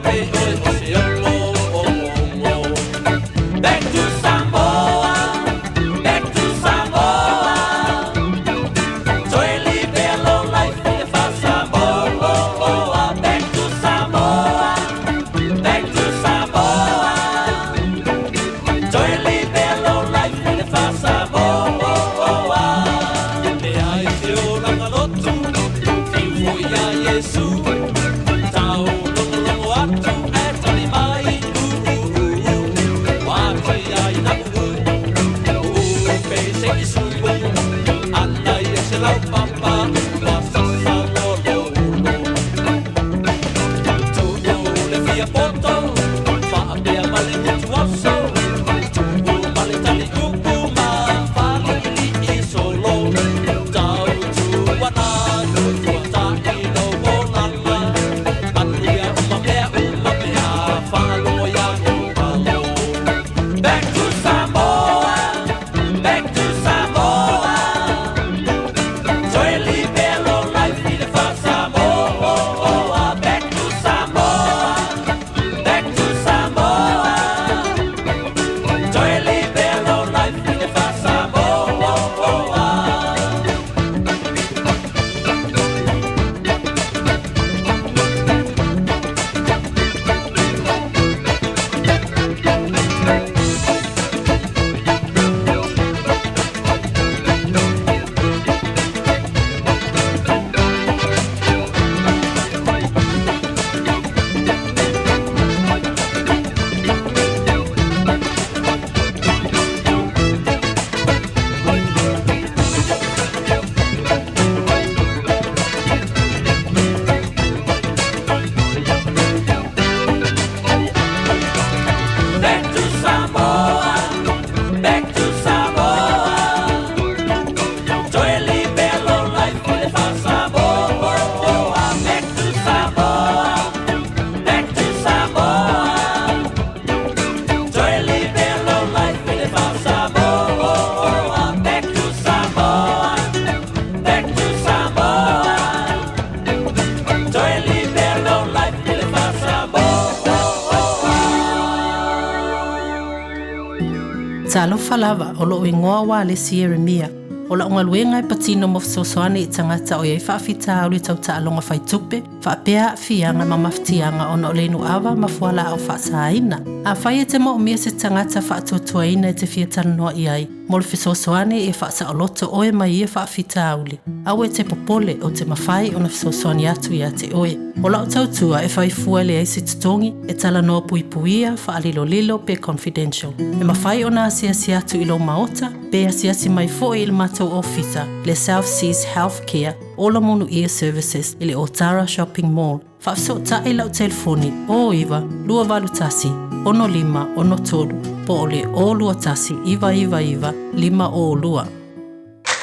Talofa lava, o lo'u igoa ua Alesi Ieremia. O la'u galuega e patino mo fesoasoani i tagata o i ai faafitauli tau taaloga faitupe, faapea aafiaga ma mafatiaga ona o le inu ava ma fualaau faasaina. Afai e te moomia se tagata faatuatuaina e te fia talanoa i ai mo le fesoasoani ia faasaoloto oe mai ia faafitauli, aua e te popole ou te mafai ona fesoasoani atu iā te oe. O lau tautua e fai fua e leai se totogi, e talanoa puipuia, faalilolilo pe confidential. E mafai ona asiasi atu i lou maota, pe asiasi mai foi i le matou ofisa, le South Seas Health Care, Ola Munuia Services i le Otara Shopping Mall. Faafesootai lau telefoni 09 281 6563 po o le 021 999 502.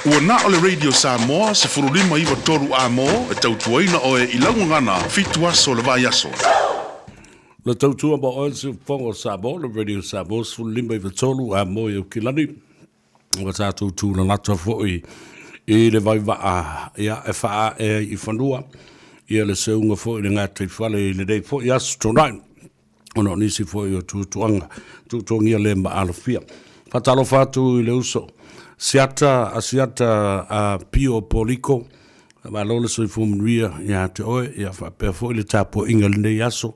Ua na o le Radio Samoa 15 9 3 A-mo e tautuaina oe i lau gagana fitu aso o le vaiaso. Le tautua ma oe le Siufofoga o Samoa, le Radio Samoa 15 9 3 A-mo i Aukilani. Ua tatou tūlalata foi i le vaivaa ia, e faaee ai i fanua ia le seuga foi i le gataifale i lenei foi aso Toonai ona o nisi foi o tuatuaga tuatuagia le maalofia. Faatalofa atu i le uso Siata Asiata a Pio Poliko, malo le soifua manuia ia te oe, ia faapea foi le tapuaiga i lenei aso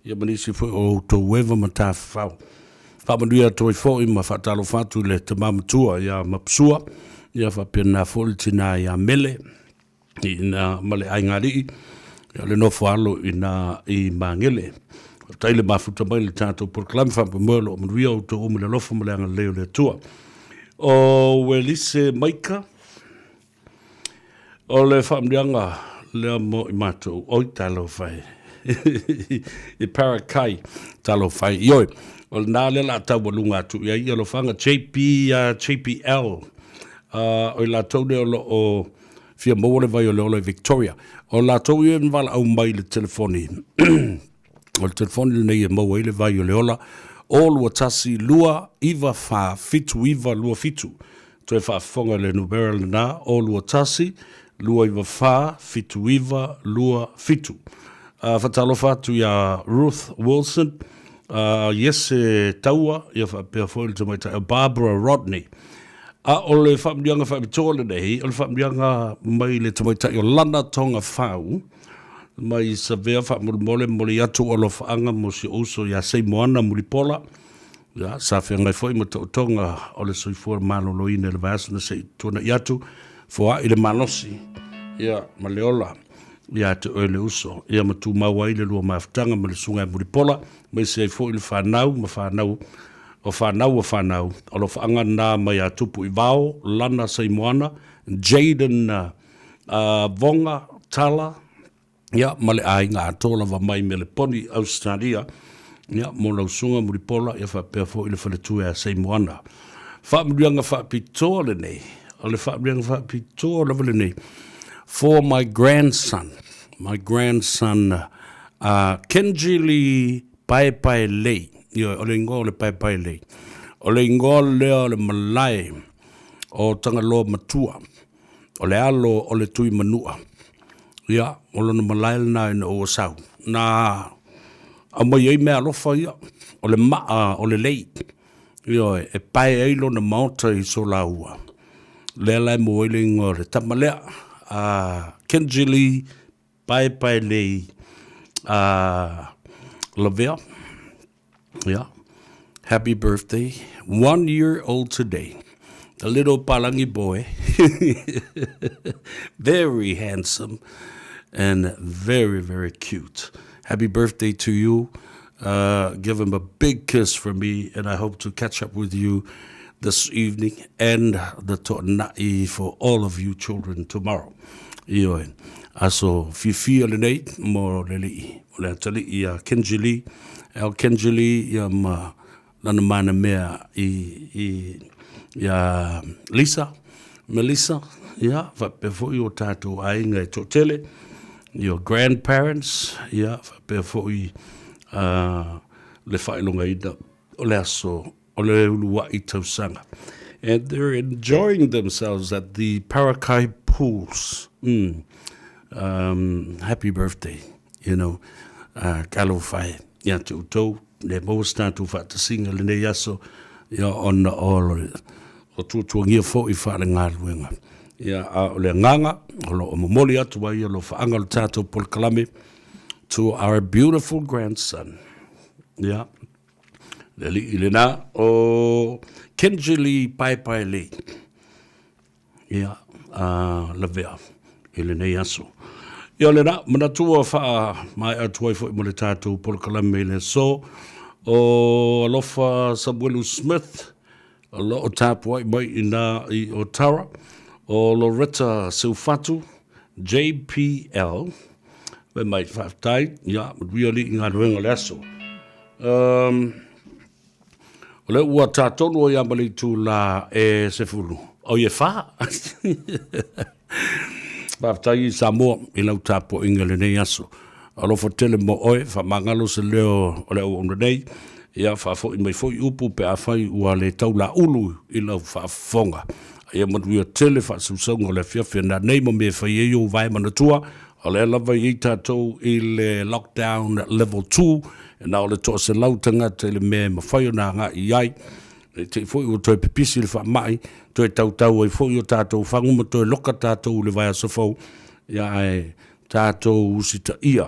ia ma nisi foi o outou eva ma tafafao. Faamanuia atu ai foi ma faatalofa atu i le tama matua ia Mapusua, ia faapena foi le tina ia Mele ina ma le aigaalii, ia le nofo alo ina i Magele. Faafetai le mafuta mai le tatou polokalame faamoemoe o lo o manuia outou uma i le alofa ma le agalelei o le Atua. O Welise Maika, O le faamanuiaga lea mo i matou, oi talofa e. I Parakai, talofa e. Ioe, o lena lea o le a taualuga atu i ai i alofaga JP, uh, JPL, uh, o i latou lea o lo o fia maua le vai o le ola i Victoria. O latou ia na valaau mai i le telefoni. O le telefoni lenei e maua ai le vai o le ola, o 21 2 9 4 7 9 2 7. Toe faafofoga i le numera lena, o 21 2 9 4 7 9 2 7. Uh, faatalofa atu iā Ruth Wilson, uh, Iese Taua, ia faapea foi le tamaitai o Barbara Rodney. A o le faamanuiaga faapitoa lenei, o le faamanuiaga mai le tamaitai o Lana Tonga Fau, Mai Savea faamolemole momoli atu ou alofaaga mo si ou uso ia Seimoana Mulipola, ia, sa feagai foi ma taotoga o le soifua maloloina i le vaiaso na se i tuanai atu, foai le malosi, ia, ma le ola ia te oe le uso, ia ma tumau ai le lua mafutaga ma le susuga ia Mulipola, aemaise ai foi le fanau ma fanau o fanau a fanau, alofaaga na mai a Tupu i Vao, Lana Seimoana, Jayden uh, Vonga, Tala, ia, ma le aiga atoa lava mai Meleponi, Ausetalia, ia, mo lau susuga Mulipola, ia faapea foi le faletua ia Seimoana. Faamanuiaga faapitoa lenei, o le faamanuiaga faapitoa lava lenei, for my grandson, my grandson, uh, Kenji Lee Paepae Lei, ia, o le ingoa o le Paepae Lei, o le ingoa lea o le malae o Tagaloa Matua, O le alo o le Tui Manua. Ia, o lona malae lena ina ua sau. Na aumai ai meaalofa ia, o le maa o le lei. Ioe, e pae ai lona maota i Solaua. Lea la e maua ai le igoa o le tama lea, a Kenjili Paepaelei a Lavea. Yeah. Happy birthday. One year old today. The little Palangi boy. very handsome and very, very cute. Happy birthday to you. Uh, give him a big kiss from me, and I hope to catch up with you this evening and the to'ana'i for all of you children tomorrow. Ioe, aso fiafia lenei mo le alii, o le atalii ia Kenji Lee, El Kenji Lee ia ma lana manamea i, i, ia Lisa, Melissa, ia, faapea foi o tatou aiga e toatele, your grandparents, ia, faapea foi uh, le faailogaina o le aso o le uluai tausaga. And they're enjoying themselves at the Parakai pools. Mm. Um, happy birthday, you know. Uh, talofa e ia te outou, le maua se tatou faatasiga lenei aso. Ia, ona o le o tuatuagia fo'i faalegaluega. Ia, a o le agaga o lo o momoli atu ai alofaaga o le tatou polokalame to our beautiful grandson. Ia, le alii lena o Kenji Lee Paepae Lee. Ia, a lavea i lenei aso. Ia, o lena, manatu ua faamaea atu ai foi ma le tatou polokalame i le aso o Alofa Samuelu Smith, o lo o tapuai mai i nā i Otara, o Loretta Seufatu, JPL, fai mai, faafetai, ia, manuia alii i galuega o le aso. Um, O lea ua tā tonu ai a ma le itulā e 10, oi e 4. Faafetai i Samoa i lau tapuaiga i lenei aso. Alofa tele mo oe, faamagalo se leo o le auauna nei, ia faafoi mai foi upu pe afai ua le tau laulu i lau faafofoga. Ia manuia tele faasausauga o le afiafi a nanei ma mea e fai ai ou vae manatua, O lea lava e i ai tatou i le lockdown level 2, e na o le 100 tagata i le mea e mafai ona agai i ai. Ne i te i foi ua toe pipisi le faamai, toe tautau ai foi o tatou fagu ma toe loka tatou i le vaiaso fou, ia ae tatou usitaia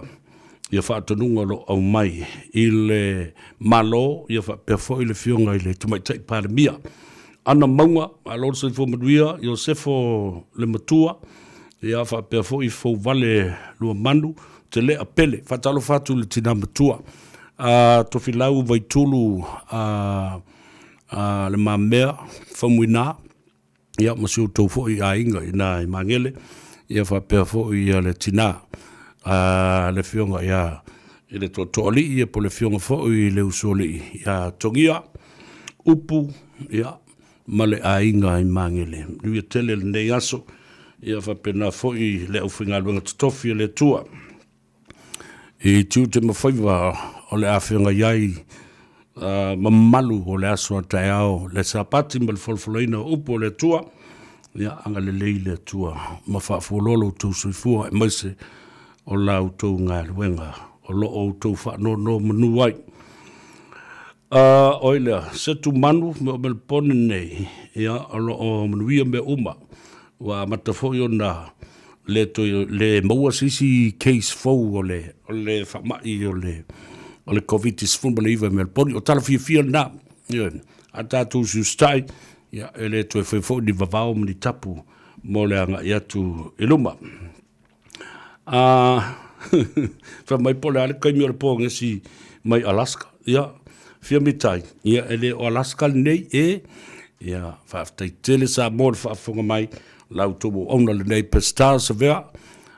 ia faatonuga o lo o aumai i le Malo, ia faapea foi le Afioga i le Tamaitai Palemia. Ana Mauga, malo le soifua manuia, Iosefo le Matua, ia faapea foi Fouvale Luamanu, Telea Pele. Faatalofa atu i le tina matua, a Tofilau Vaitulu a, a Le Mamea Faumuina, ia ma si outou foi aiga i ina i Magele, ia faapea foi ia le tina a le afioga ia i le Tootooalii, ia po o le afioga foi i le Usoalii ia Togia Upu, ia, ma le aiga i Magele. Manuia tele lenei aso, ia faapena foi le aufaigaluega totofi a le Atua i tiute ma faiva o le a feagai ai mamalu o le aso a taeao, le Sapati ma le folafolaina o upu o le Atua. Ia agalelei le Atua ma faafualoa lo outou soifua aemaise o la outou galuega o lo o outou faanonomanu ai. A oi lea, se tumanu me o Melpone nei, ia, o lo o manuia mea uma. Ua amata foi ona le toe, le maua se isi case fou o le, o le faamai o le, o le Covid-19 i Melpone. O tala fiafia lena, ioe. A tatou usiusitai, ia, e le toe fai foi ni vavao ma ni tapu mo le agai atu i luma. A fai mai po o le a le taimi o le pogesi mai Alaska. Ia, fia mitai, ia e le o Alaska lenei e. Ia, faafetai tele Samoa le faafofoga mai, la outou auauna lenei Pestar Savea,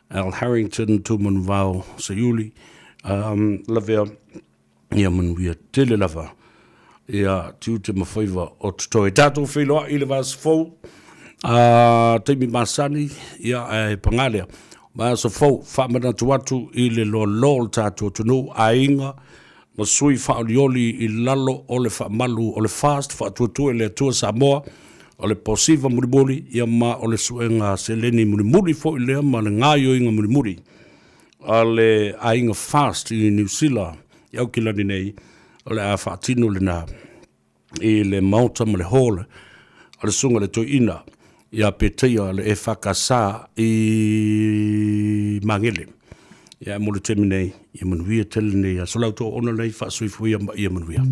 Al Harrington, Tumanuvao, Seiuli, Lavea, ia manuia tele lava ia tiute ma faiva o totoe. Tatou feiloai i le vaiaso fou, a taimi masani, ia ae paga lea. Vaiaso fou, faamanatu atu i le loaloa o le tatou atunuu, aiga ma sui faaolioli i lalo o le faamalu o le FAST, Faatuatua i le Atua Samoa, o le posiva mulimuli, ia ma o le suega seleni mulimuli foi lea ma le gaoioiga mulimuli a le aiga FAST i Niu Sila i Aukilani nei, o le a faatino lena i le maota ma le hall o le Susuga i le Toeaina ia Peteia le EFKS i Magele. Ia mo le taimi nei, ia manuia tele lenei aso. Lau toaona nei faasoifua ma ia manuia.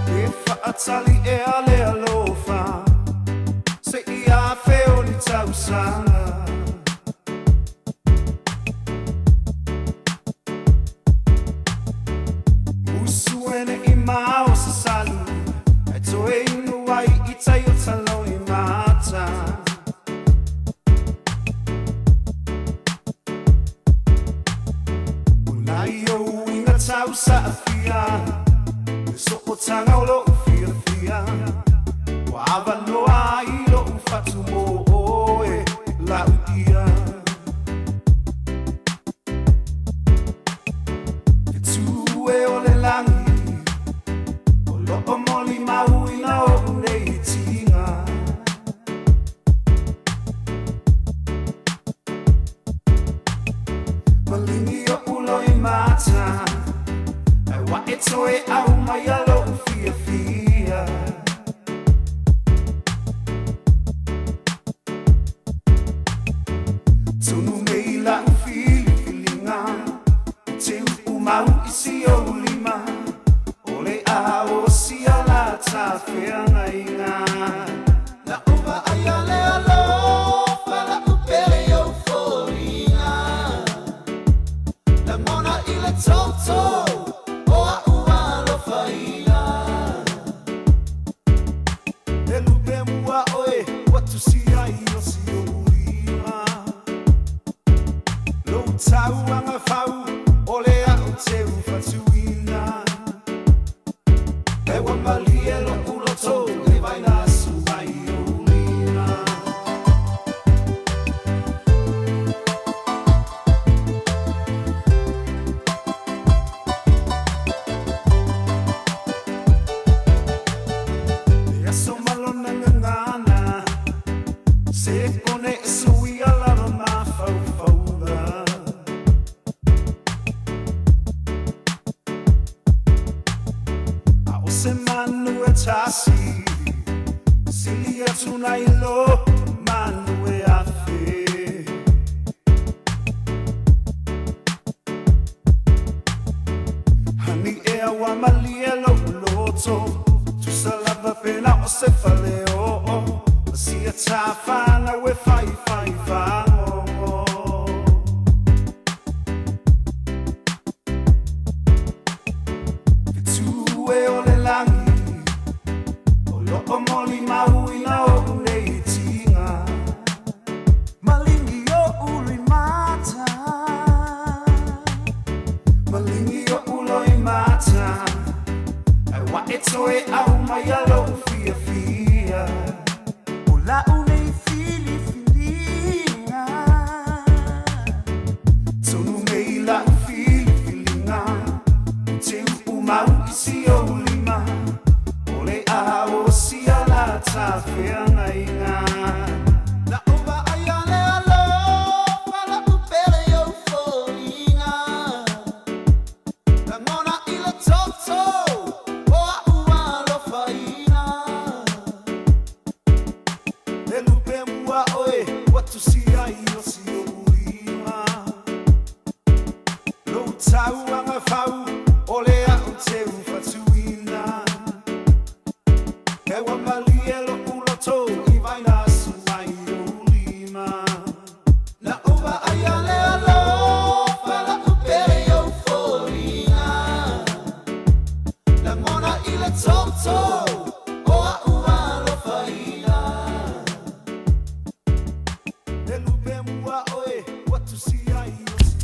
E faatali ea le alofa se i afe o ni tausaga. Musu e ne i mao se salu e toe inu ai i tai o talo i mata. O nai ou inga tau saafia, le so'otaga o lo'u fiafia. Ua avanoa ai lo'u fatu mo oe. toe au mai a lou fiafia. Tonu nei lau filifiliga, o te u'u mau i si ou lima, o le a o sia la tafeagaiga. La'u va'ai a le alofa la'u pele i ou foliga, lagona i le toto o a'u alofaina. E lupe mua oe ua tusi ai o si ou lima, lou tauaga fau o le a'u teu fatuina. E ua malie lo'u loto e vaila asu mai ou lima. Le aso malona gagana, se kone e sui lava mafaufauga. A o se manu e tasi, sili atu nai lo manu e afe. Hani e ua malie lou loto, tusa lava pena o se fale o sia tafana e fai fai fagogo. Fetu e o le lagi, o loo moli mauina o unei tiga. Malingi o ului mata, malingi o uloi mata, ai wa e toe au mai a lou fiafia. O la'u nei filifiliga, tonu nei la'u filifiliga, o te u'u mau i si ou lima, o le a o sia la tafeagaiga. La'u va'ai a le alofa la'u pele i ou foliga, lagona i le toto o a'u alofaina. E lupe mua oe ua tusi ai o si ou lima, lou tauaga fau o le a'u teu fatuina. E ua malie lo'u loto i vaila asu mai ou lima. La'u va'ai a le alofa la'u pele i ou foliga, lagona i le toto o a'u alofaina. E lupe mua oe ua tusi ai o si.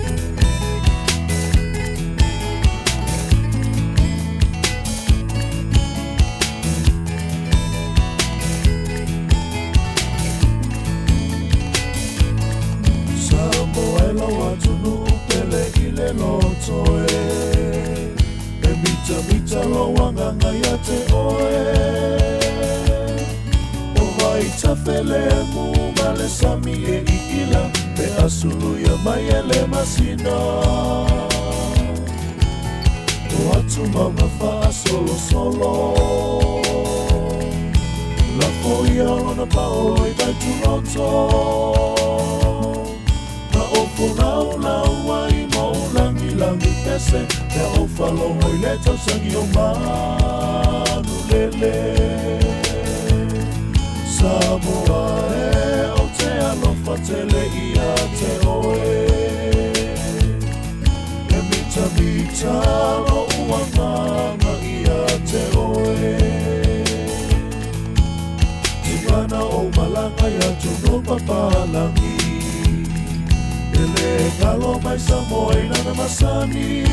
Samoa e lau atunuu pele i le loto e, e mitamita lou agaga ia te oe. O vaitafelemu ma le sami e iila, pe asuluia mai e le masina. O atu mauga faasolosolo, lafoia lona paolo i vaituloto. Ma o folaulau ai ma o lagilagi pese, pea o falogo i le tausagi o manulele. Samoa e o te alofa tele ia te oe, e mitamita lou agaga ia te oe. Tigana o malaga ia tunu papalagi, e le galo mai Samoa i lana masani.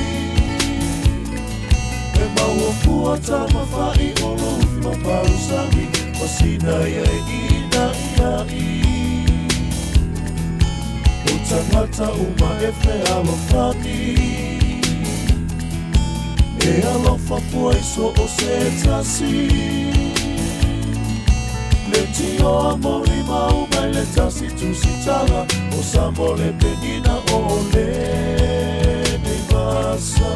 E maua tamafa'i o loufi mapausagi, masina ia e ina ia i. O tagata uma e fealofani, e alofa fua i so o se tasi. Le tio a moli mau mai le tasi tusitaga, o Samo le penina o le nei vasa.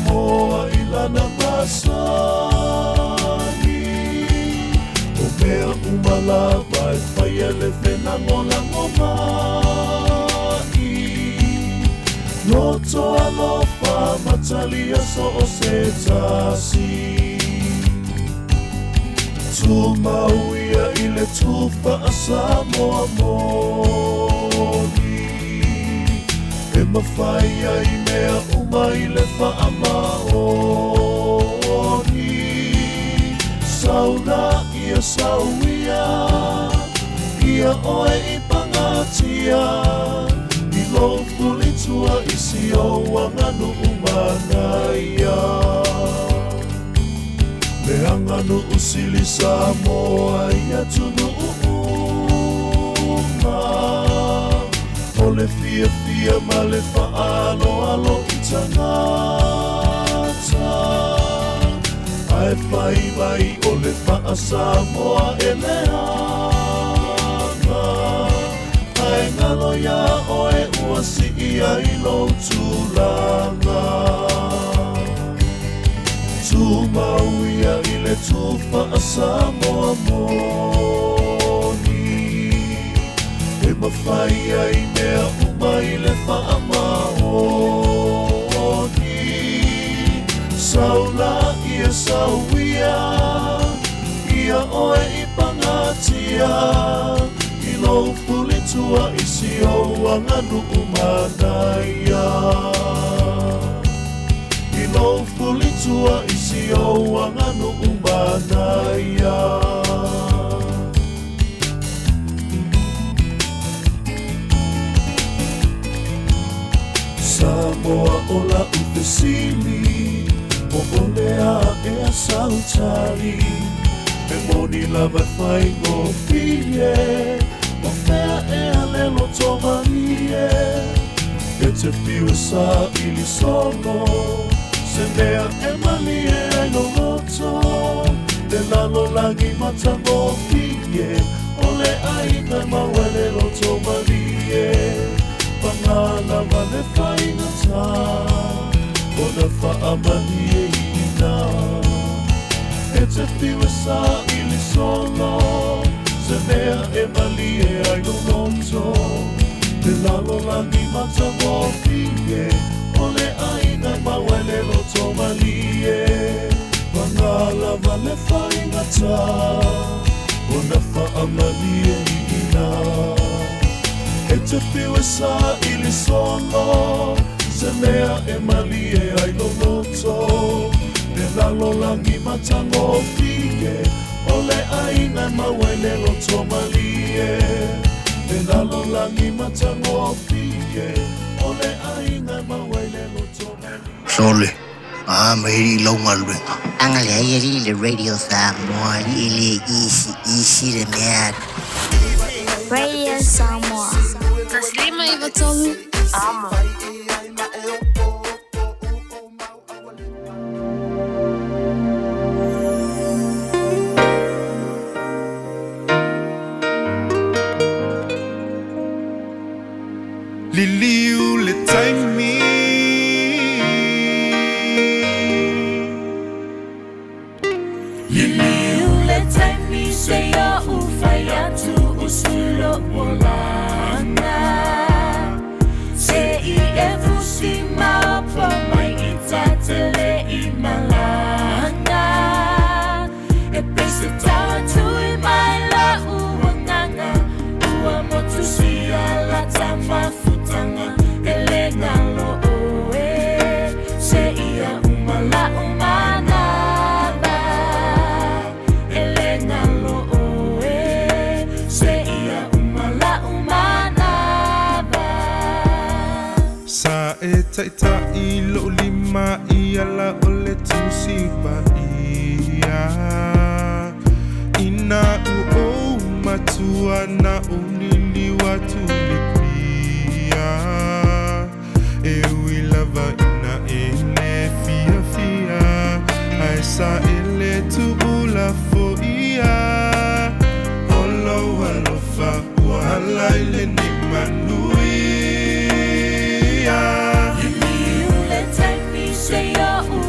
Samoa i lana masani. O mea uma lava e faia le felagolago mai. Loto alofa ma talia so o se tasi. Tumau ia i le tufa a Samoa moni. E mafai ai mea uma i le faamaoni. Saula ia sauia, ia oe i pagatia. I lou fulitua i si ou aganuu manaia. Le aganuu sili Samoa i atunuu uma. O le fiafia ma le faaaloalo i tagata. Ae fai mai o le faa-Samoa e leaga. Ae galo iā oe ua sii ai lou tulaga. Tumau ia i le tufa a Samoa moni. E mafai ai mea uma i le faamaoni. Saula ia sauia, ia oe i pagatia. I lou fulitua i si ou aganuu manaia. I lou fulitua i si ou aganuu manaia. Samoa o la'u fesili, po o le a ea sau tali? E moni lava e faigofie, o fea ea le loto malie? E te fiu e saili solo, se mea e malie ai lou loto. Le lalolagi matagofie, o le aiga e maua ai le loto malie. Paga lava le faigata, ona faamalieina. E te fiu e saili solo, se mea e malie ai lou loto. Le lalolagi matagofie, o le aiga e maua ai le loto malie. Paga lava le faigata, ona faamalieina. E te fiu e saili solo, se mea e malie ai lou loto. Le lalolagi matagofie, o le aiga e maua ai le loto malie. Le lalolagi matagofie, o le aiga e maua ai le loto malie. Sole, a mai i lau galuega. Agalelei alii i le Radio Samoa alii e le easy easy le mea. Radio Samoa. 159 Amo. Liliu le taimi. Liliu le taimi se i ou fai atu usu lou olaga. Se i e fusi maopo mai i ta te le i malaga. E pei se taua tui mai la'u agaga ua motusia la ta mafutaga e le galo ʻoe seia uma la'u manava e le galo ʻoe seia uma la'u manava. Sa e taʻitaʻi loʻu lima i ala o le Tusi Paia. Ina ua ou matua na ou liliu atu i le pia. E ui lava ina e le fiafia, ae sa e le tuulafoia. O lou alofa ua hala i lenei manuia. Liliu le taimi seia ou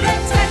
Let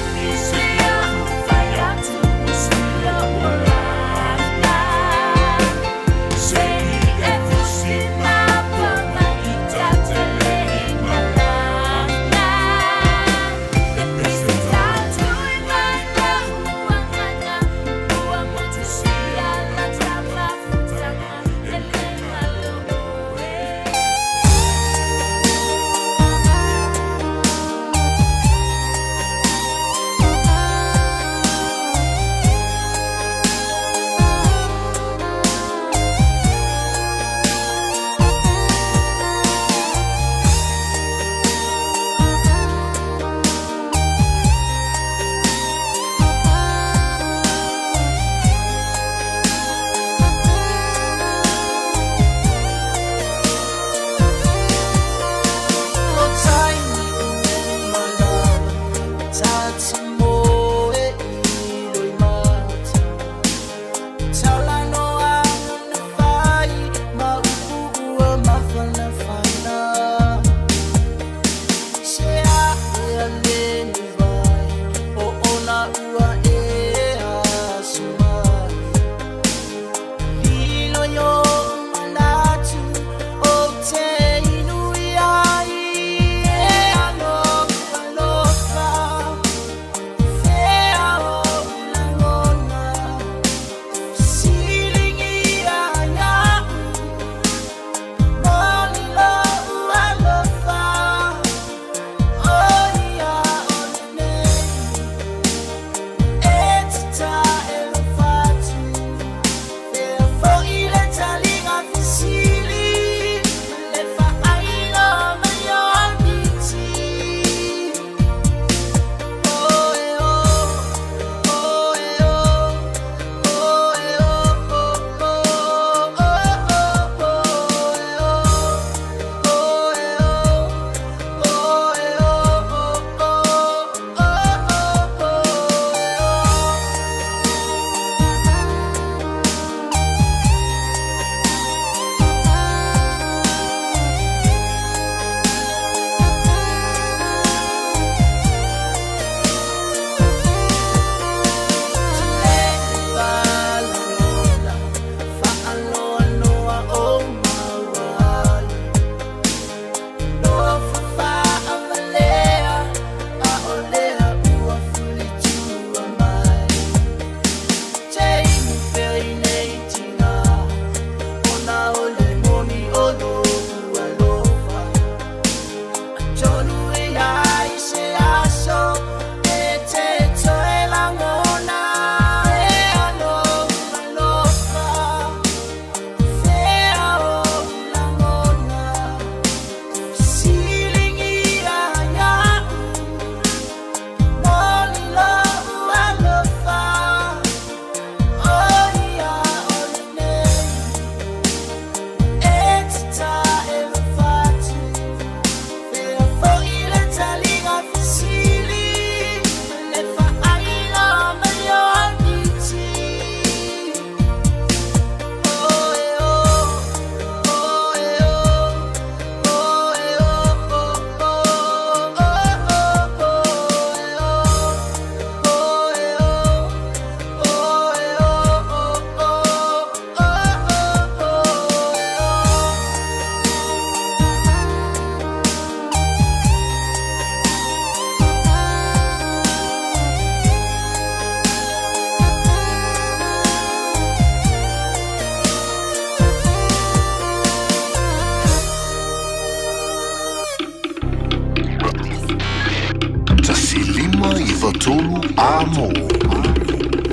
93 Amo.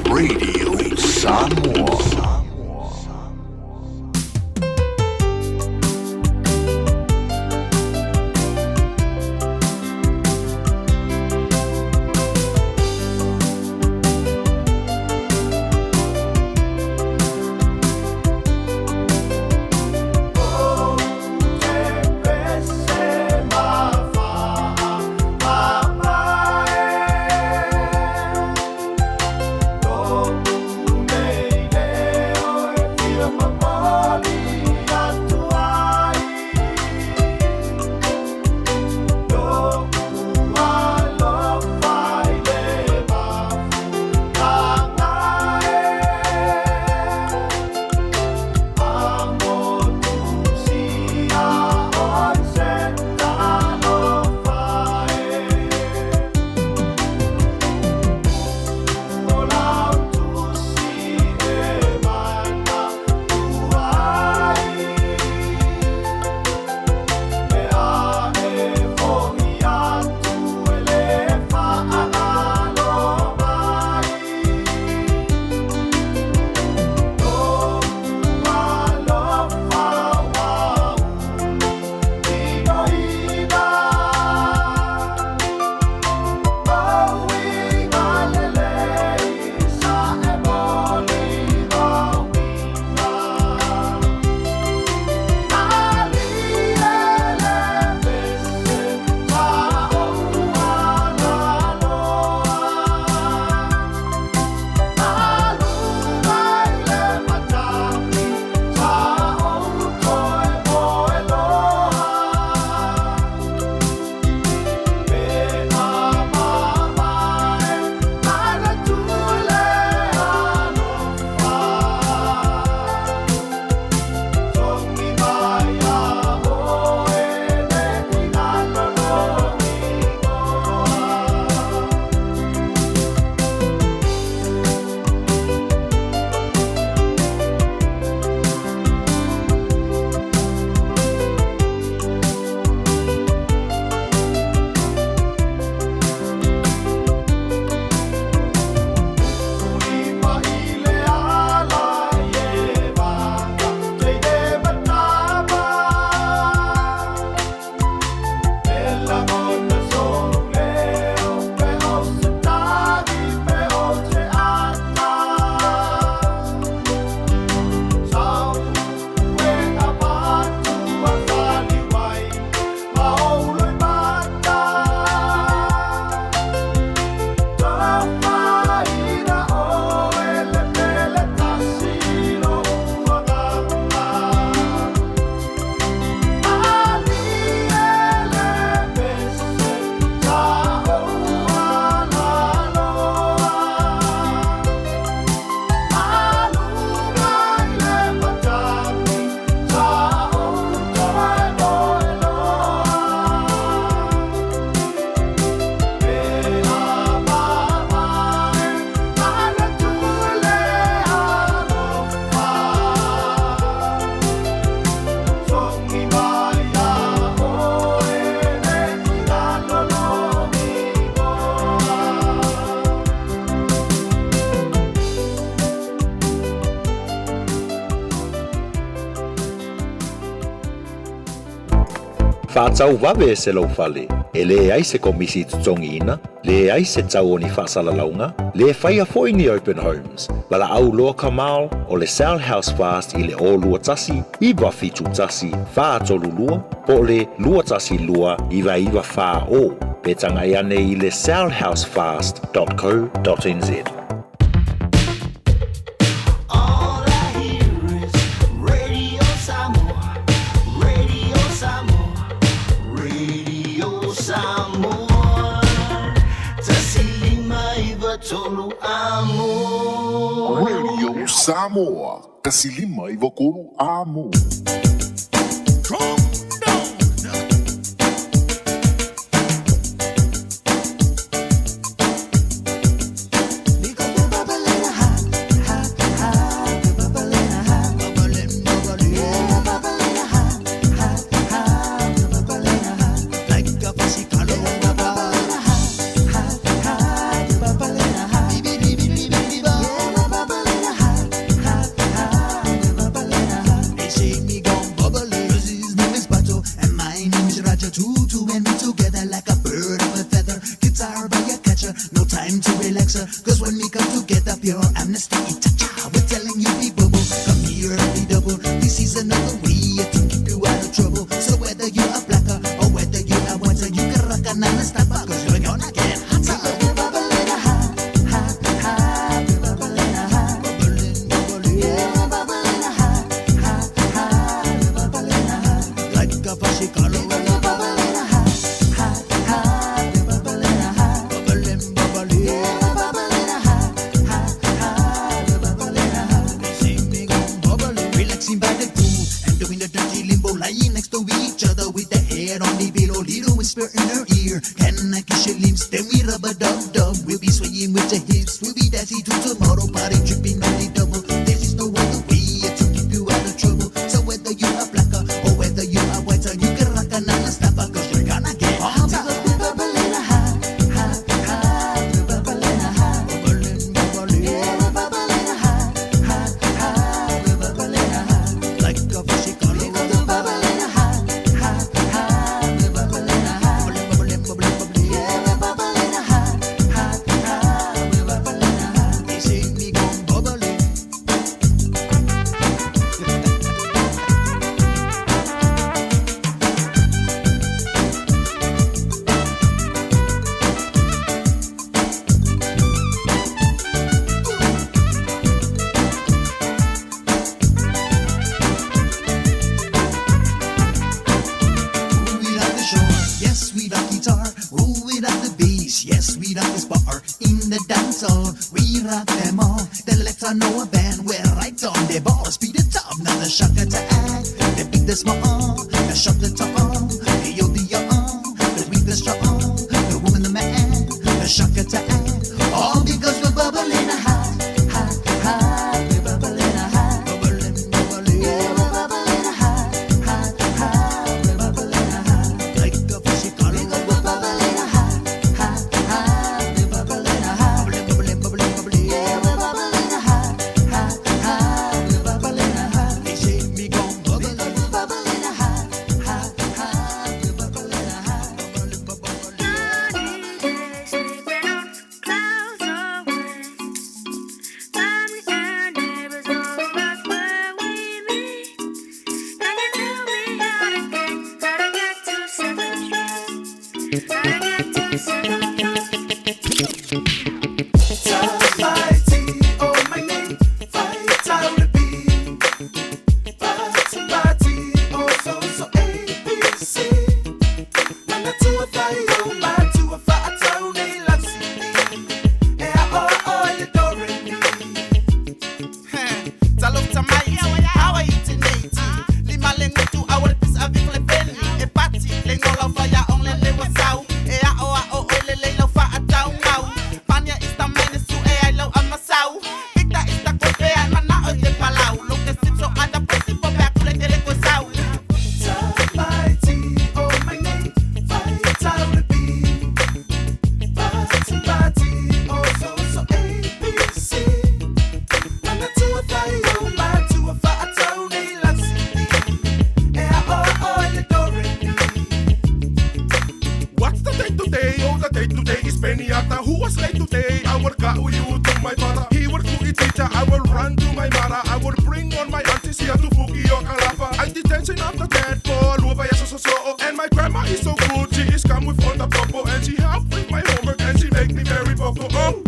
Radio Samoa. Faatau vave e se laufale, e leai se komisi totogiina, leai se tau o ni faasalalauga, lē faia foʻi ni open homes. Valaau loa Kamal o le Sell House Fast i le 021 971 432 po o le 212 9940 pe tagai ane i le sellhousefast.co.nz. All I hear is Radio Samoa, Radio Samoa, Radio Samoa. 1593 amo. Radio Samoa. 1593 Amo. Like a together like a bird of a feather. Guitar by your catcher, no time to relax her. Cause when we come together, pure amnesty, cha-cha. We're telling you be bubble, come here and be double. This is another way to keep you out of trouble. So whether you are blacker or whether you are whiter, you can rock a nana stopper, cause you're gonna get hotter. We're bubbling, ha, ha, ha. We're bubbling, ha. Bubbling, bubbling. Yeah, we're bubbling, ha, ha, ha. We're bubbling, ha. Like a fashikalo. We're bubbling, ha, ha, ha. We're bubbling, ha. Bubbling, bubbling. Yeah, we're bubbling, ha, ha, ha. We're bubbling, ha. They see me go bubbling, relaxing by the pool and doing the dirty limbo, lying next to each other with the head on the pillow, little whisper in her ear. Can I kiss your lips? Then we rub a dub dub. We'll be swaying with the hips. We'll be dancing to tomorrow, party tripping on the double. There is no other way to keep you out of trouble. So whether you are blacker or whether you are whiter, you can rock a nana stopper, cause you're gonna get hotter. We're bubbling, ha, ha, ha. We're bubbling, ha. Bubbling, bubbling. Yeah, we're bubbling, ha, ha, ha. We're bubbling, ha. Like a fishy color. We're bubbling, ha, ha, ha. We're bubbling, ha. Bubbling, bubbling, bubbling. Yeah, we're bubbling, ha, ha, ha. We're bubbling, ha. They say me gone bubbling. Ooh, we like the shore, yes, we like guitar. Ooh, we like the bass, yes, we like this bar. In the dance hall, we rock them all. The legs are no band, we're right on the ball. Speed it up, now the shock attack. The big, the small, the short, the tall, the old, the young, the weak, the strong, the woman, the man, the shock attack. All because we're bubbling, ha, ha, ha. We're bubbling, ha, bubbling, bubbling. Yeah, we're bubbling, ha, ha, ha. We're bubbling, ha. Like a fishy color. We're bubbling, ha, ha, ha. We're bubbling, ha. Bubbling, bubbling, bubbling, bubbling. Yeah, we're bubbling, ha, ha, ha. We're bubbling, ha. They say me gone bubbling. We're bubbling, ha, ha, ha. We're bubbling, ha. Bubbling, bubbling. What's the date today? Oh, the date today is Peniata. Who was late today? I will go you to my father. He will go teacher. I will run to my mother. I will bring on my aunties here to Fuki or Kalafa. I detention after that for Luva so so so. And my grandma is so good. She is come with on the popo and she help with my homework and she make me very vocal. Oh.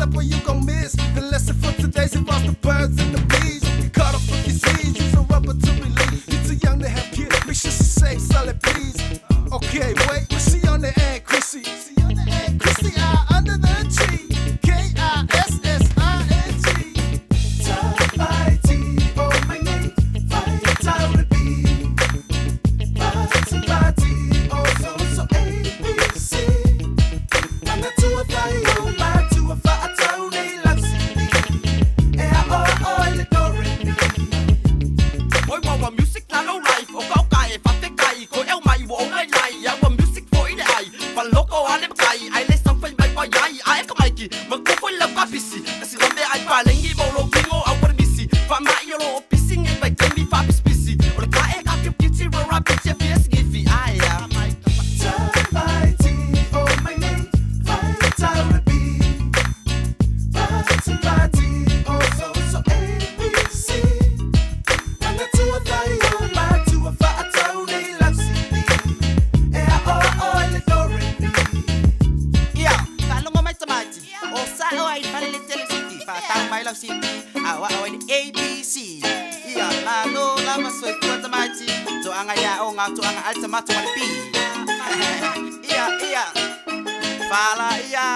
up or you gon' miss. The lesson for today's involves the birds and the bees. You cut off with disease, use a rubber to relieve. You too young to have kids, make sure she's safe, solid please. Okay, wait, was she on the end, Chrissy? She on the end, Chrissy, I under the tree. K I S S I N G. T O my name, fight B. O so so A B C. And the two of I O my two of I Tony loves C. A O O le do re mi. Oi wa music na no life o kau kai e whate kai ko eu mai wo o mai lai ia wa music fo i le ai fa loko a le kai ai le sam fai mai wa iai ai ka maiki ma ku fo lau ka pisi ka si ronde ai pa lengi mo lo kingo au wa misi fa mai o lo pisi ngai pai kemi fa pisi pisi o le ka e ka ki ki ti ro ra piti e fies gifi ai a T O my name, fight out B. T O so so A B C. And the two of I O my two of I Tony loves C. A O O le do re mi. Ia, faalogo mai tamaiti o sa'o ai fale le tele siti fa'atau mai lau siti a'oa'o ai le abc ia malo lava soifua tamaiti to'aga ia oga to'aga a le tamato ma le p ia ia fala ia.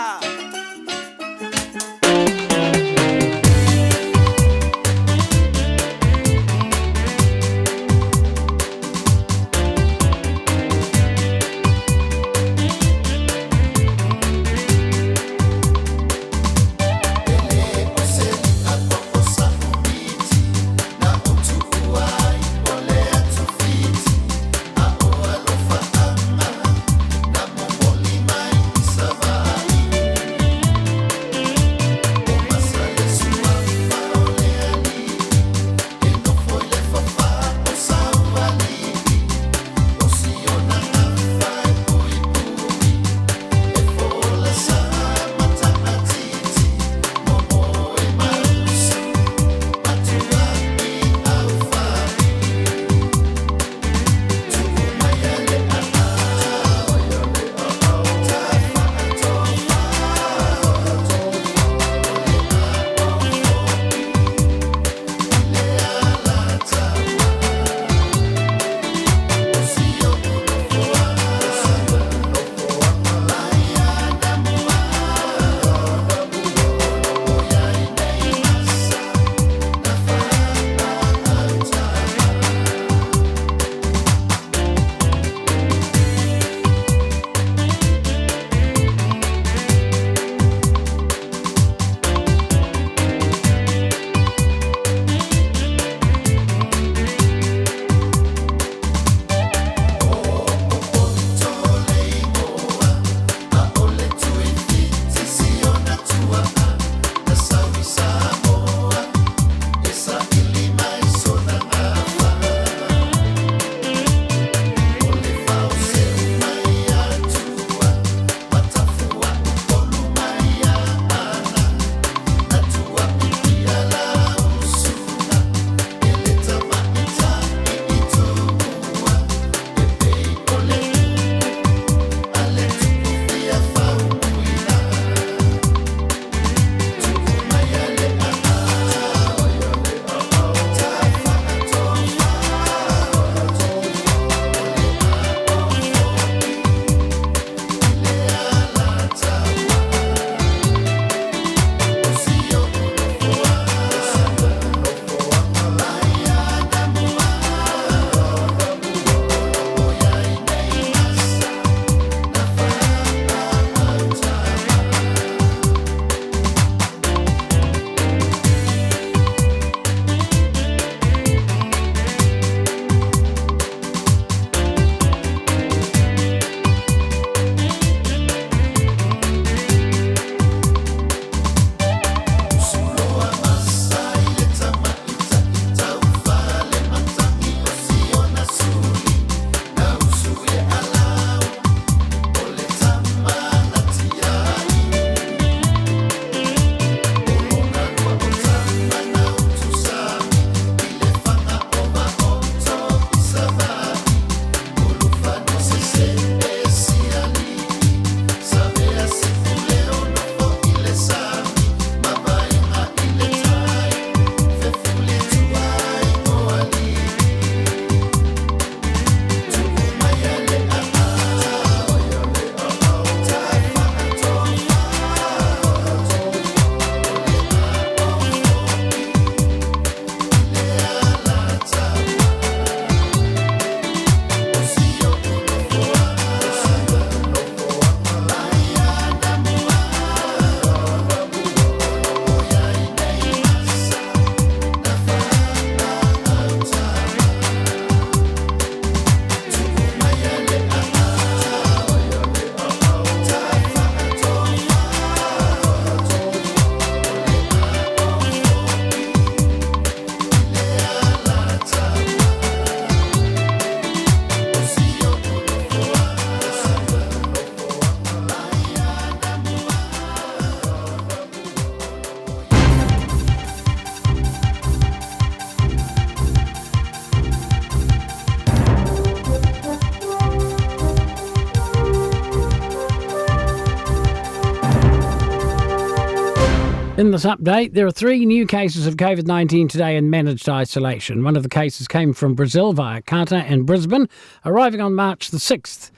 In this update, there are three new cases of COVID 19 today in managed isolation. One of the cases came from Brazil via Qatar and Brisbane, arriving on March the 6th.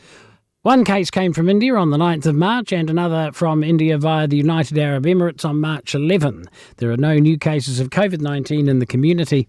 One case came from India on the 9th of March and another from India via the United Arab Emirates on March 11. There are no new cases of COVID 19 in the community.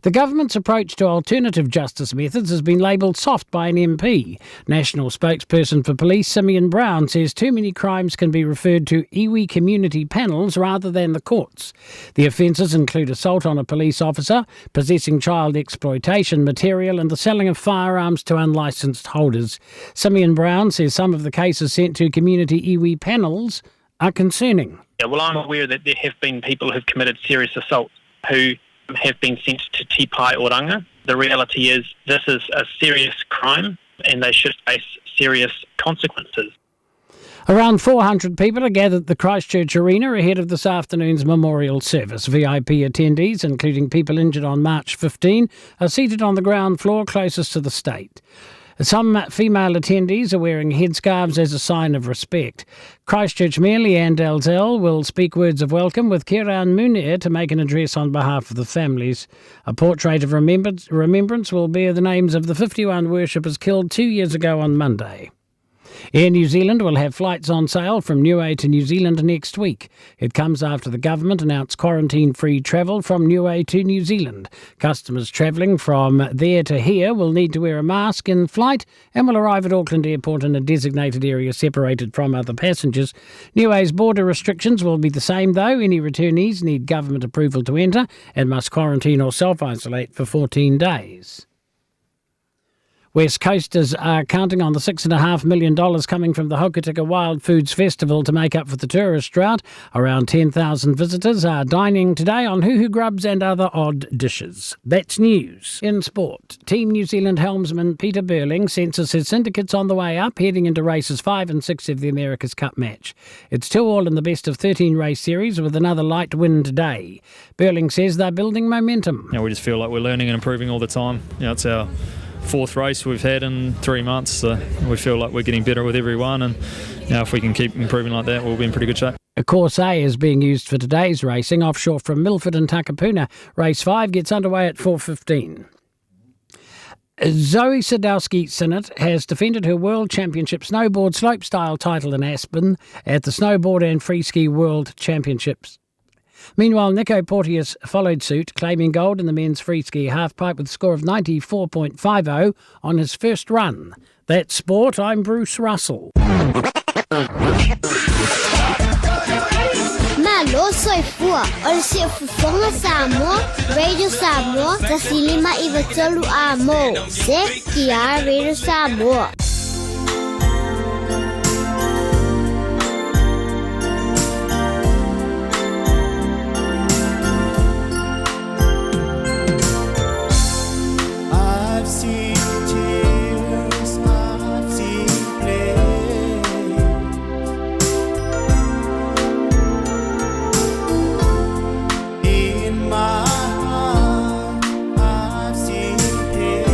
The government's approach to alternative justice methods has been labelled soft by an MP. National spokesperson for police Simeon Brown says too many crimes can be referred to iwi community panels rather than the courts. The offences include assault on a police officer, possessing child exploitation material, and the selling of firearms to unlicensed holders. Simeon Brown says some of the cases sent to community iwi panels are concerning. Yeah, well, I'm aware that there have been people who've committed serious assault who have been sent to Te Pae Oranga. The reality is this is a serious crime and they should face serious consequences. Around 400 people are gathered at the Christchurch Arena ahead of this afternoon's memorial service. VIP attendees, including people injured on March 15, are seated on the ground floor closest to the state. Some female attendees are wearing headscarves as a sign of respect. Christchurch Mayor Lianne Dalziel will speak words of welcome with Kiran Munir to make an address on behalf of the families. A portrait of remembrance, remembrance will bear the names of the 51 worshippers killed two years ago on Monday. Air New Zealand will have flights on sale from Niue to New Zealand next week. It comes after the government announced quarantine free travel from Niue to New Zealand. Customers travelling from there to here will need to wear a mask in flight and will arrive at Auckland Airport in a designated area separated from other passengers. Niue's border restrictions will be the same though. Any returnees need government approval to enter and must quarantine or self isolate for 14 days. West Coasters are counting on the $6.5 million coming from the Hokitika Wild Foods Festival to make up for the tourist drought. Around 10,000 visitors are dining today on huhu grubs and other odd dishes. That's news. In sport, Team New Zealand helmsman Peter Burling senses his syndicate's on the way up, heading into races 5 and 6 of the America's Cup match. It's 2 all in the best of 13 race series with another light wind day. Burling says they're building momentum. You know, we just feel like we're learning and improving all the time. You know, it's our fourth race we've had in three months, so we feel like we're getting better with every one. And now, if we can keep improving like that, we'll be in pretty good shape. Course A is being used for today's racing offshore from Milford and Takapuna. Race 5 gets underway at 4.15. Zoi Sadowski Synnott has defended her World Championship snowboard slopestyle title in Aspen at the Snowboard and Freeski World Championships. Meanwhile, Nico Porteous followed suit, claiming gold in the men's free ski halfpipe with a score of 94.50 on his first run. That's sport. I'm Bruce Russell. Malo soifua, o le siufofoga Samoa, Radio Samoa, 153 a mo. Se ki Radio Samoa. I've seen tears, I've seen play. In my heart, I've seen pain.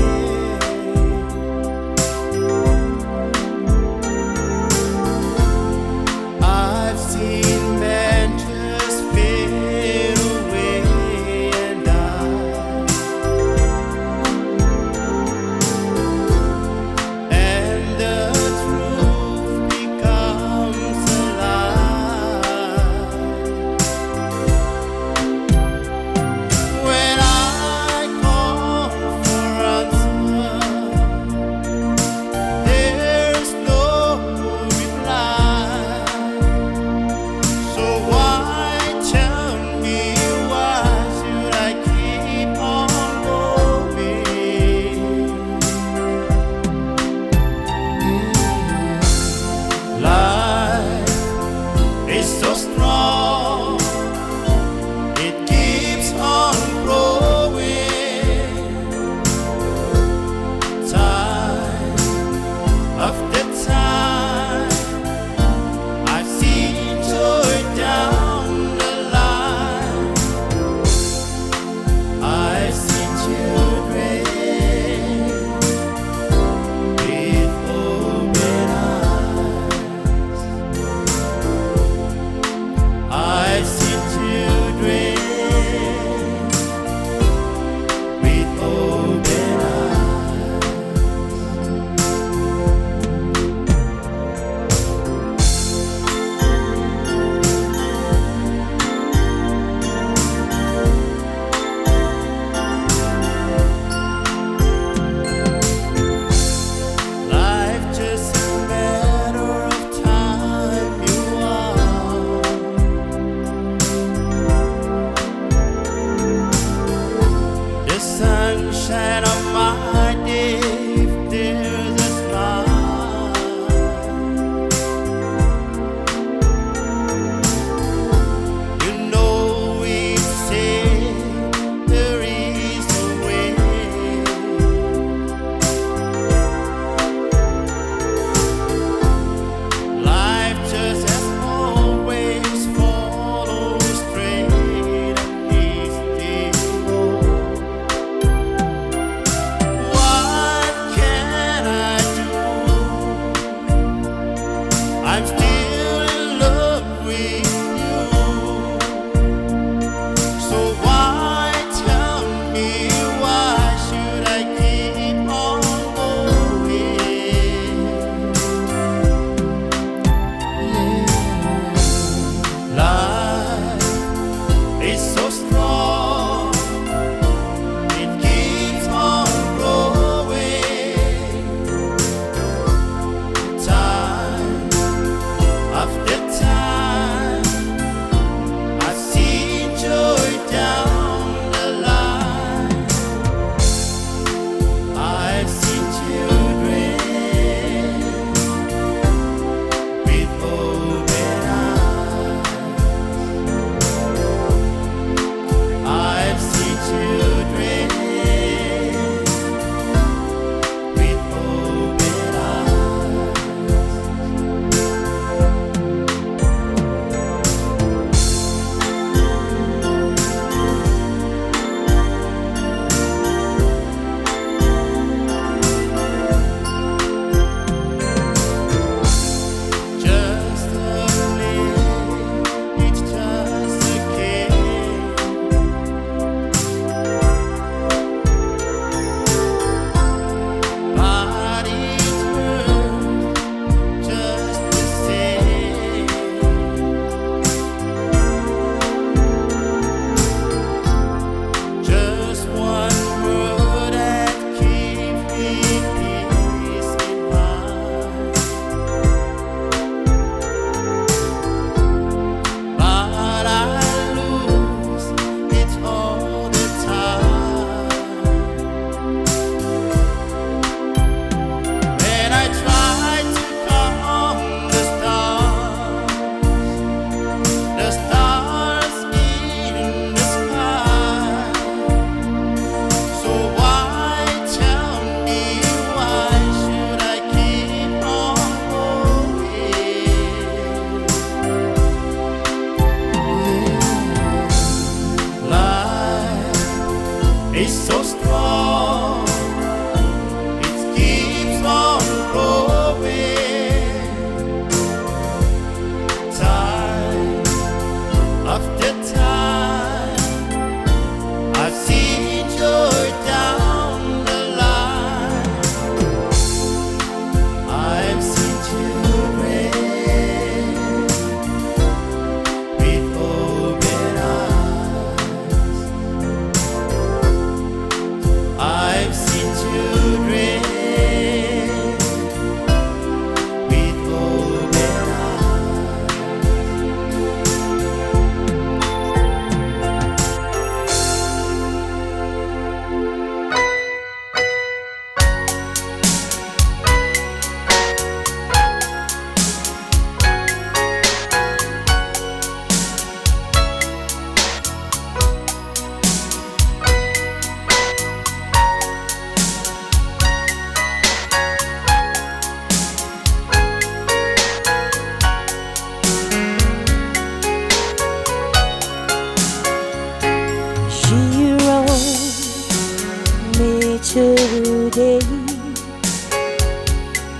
today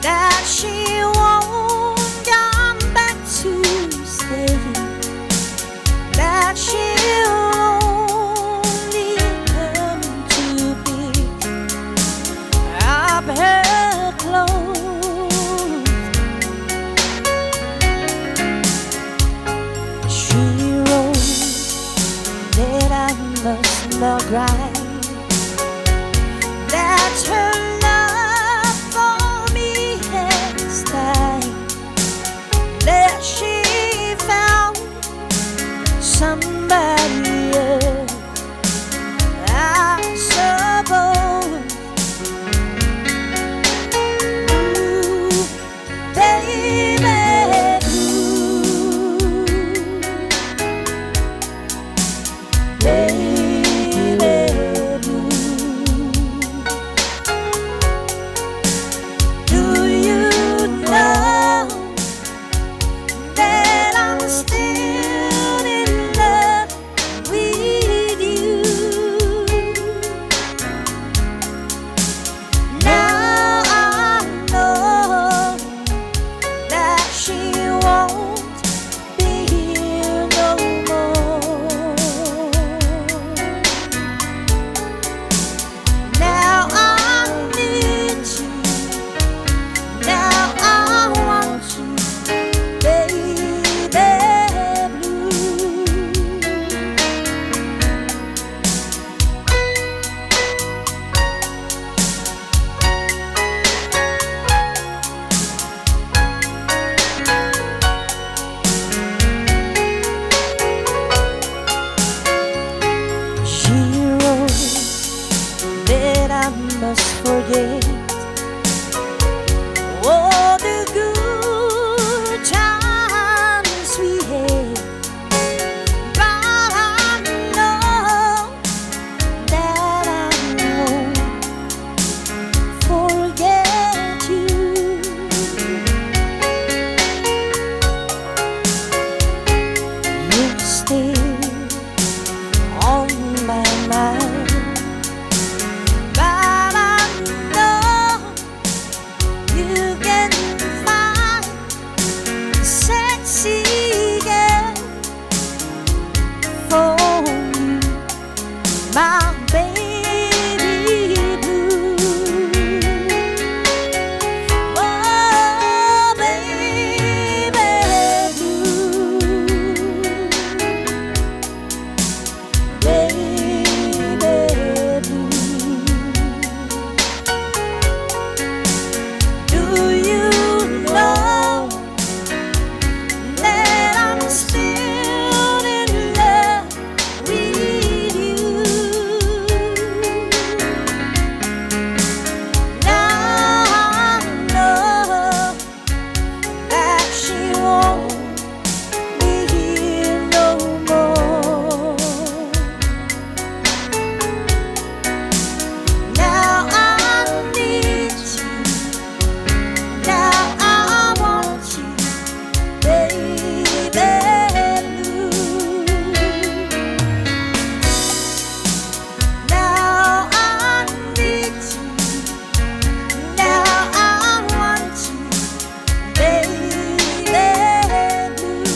that she won't come back to stay, that she'll only come to pick up her clothes. She wrote that I must not cry, that her love for me has died, that she found somebody else, I suppose. Ooh, baby, ooh, baby, blue. Do you know that I'm still in love with you? Now I know that she won't be here no more. Now I need you. Now I want you, baby blue. She wrote that I must forget all the good times we had, but I know that I won't forget you. You're still on my mind, but I know you can find sexy girl for you, my baby blue. Oh, baby blue, baby blue. Do you know that I'm still in love with you? Now I know that she won't be here no more. Now I need you. Now I want you, baby blue. Now I need you. Now I want you, baby blue.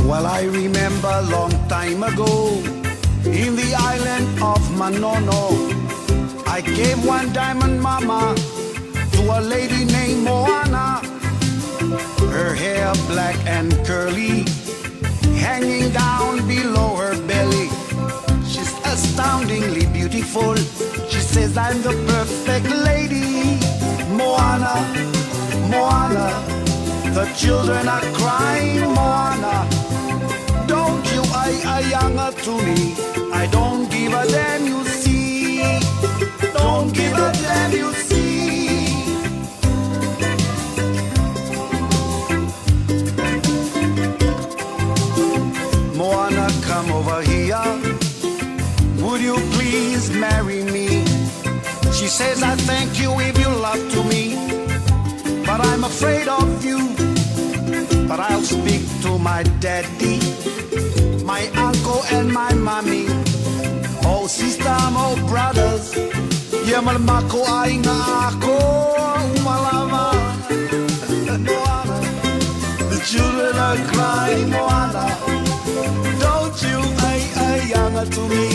Well, I remember long time ago in the island of Manono, I gave one diamond mama to a lady named Moana. Her hair black and curly, hanging down below her belly. She's astoundingly beautiful. She says I'm the perfect lady. Moana, Moana, the children are crying, Moana. Don't you I ayanga to me? I don't give a damn, you see. Don't give a damn, you see. Moana, come over here. Would you please marry me? She says, I thank you if you love to me, but I'm afraid of you. But I'll speak to my daddy, my uncle, and my mommy. Oh, sister, oh, brothers. Yeah, mako ai ngā ako, umalama. Moana, the children are crying, Moana. Don't you ay ay younger to me?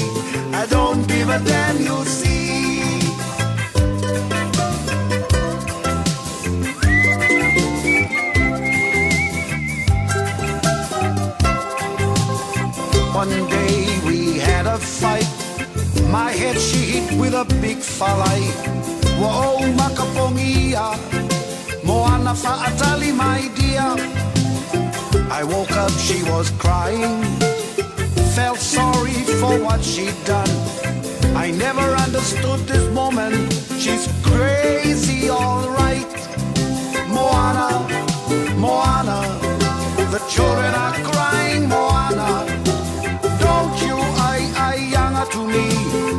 I don't give a damn, you see. One day we had a fight. My head she hit with a big falai. Whoa, makapongia. Moana fa'atali, my dear. I woke up, she was crying. Felt sorry for what she'd done. I never understood this woman. She's crazy, all right. Moana, Moana, the children are crying, Moana. Don't you I I younger to me?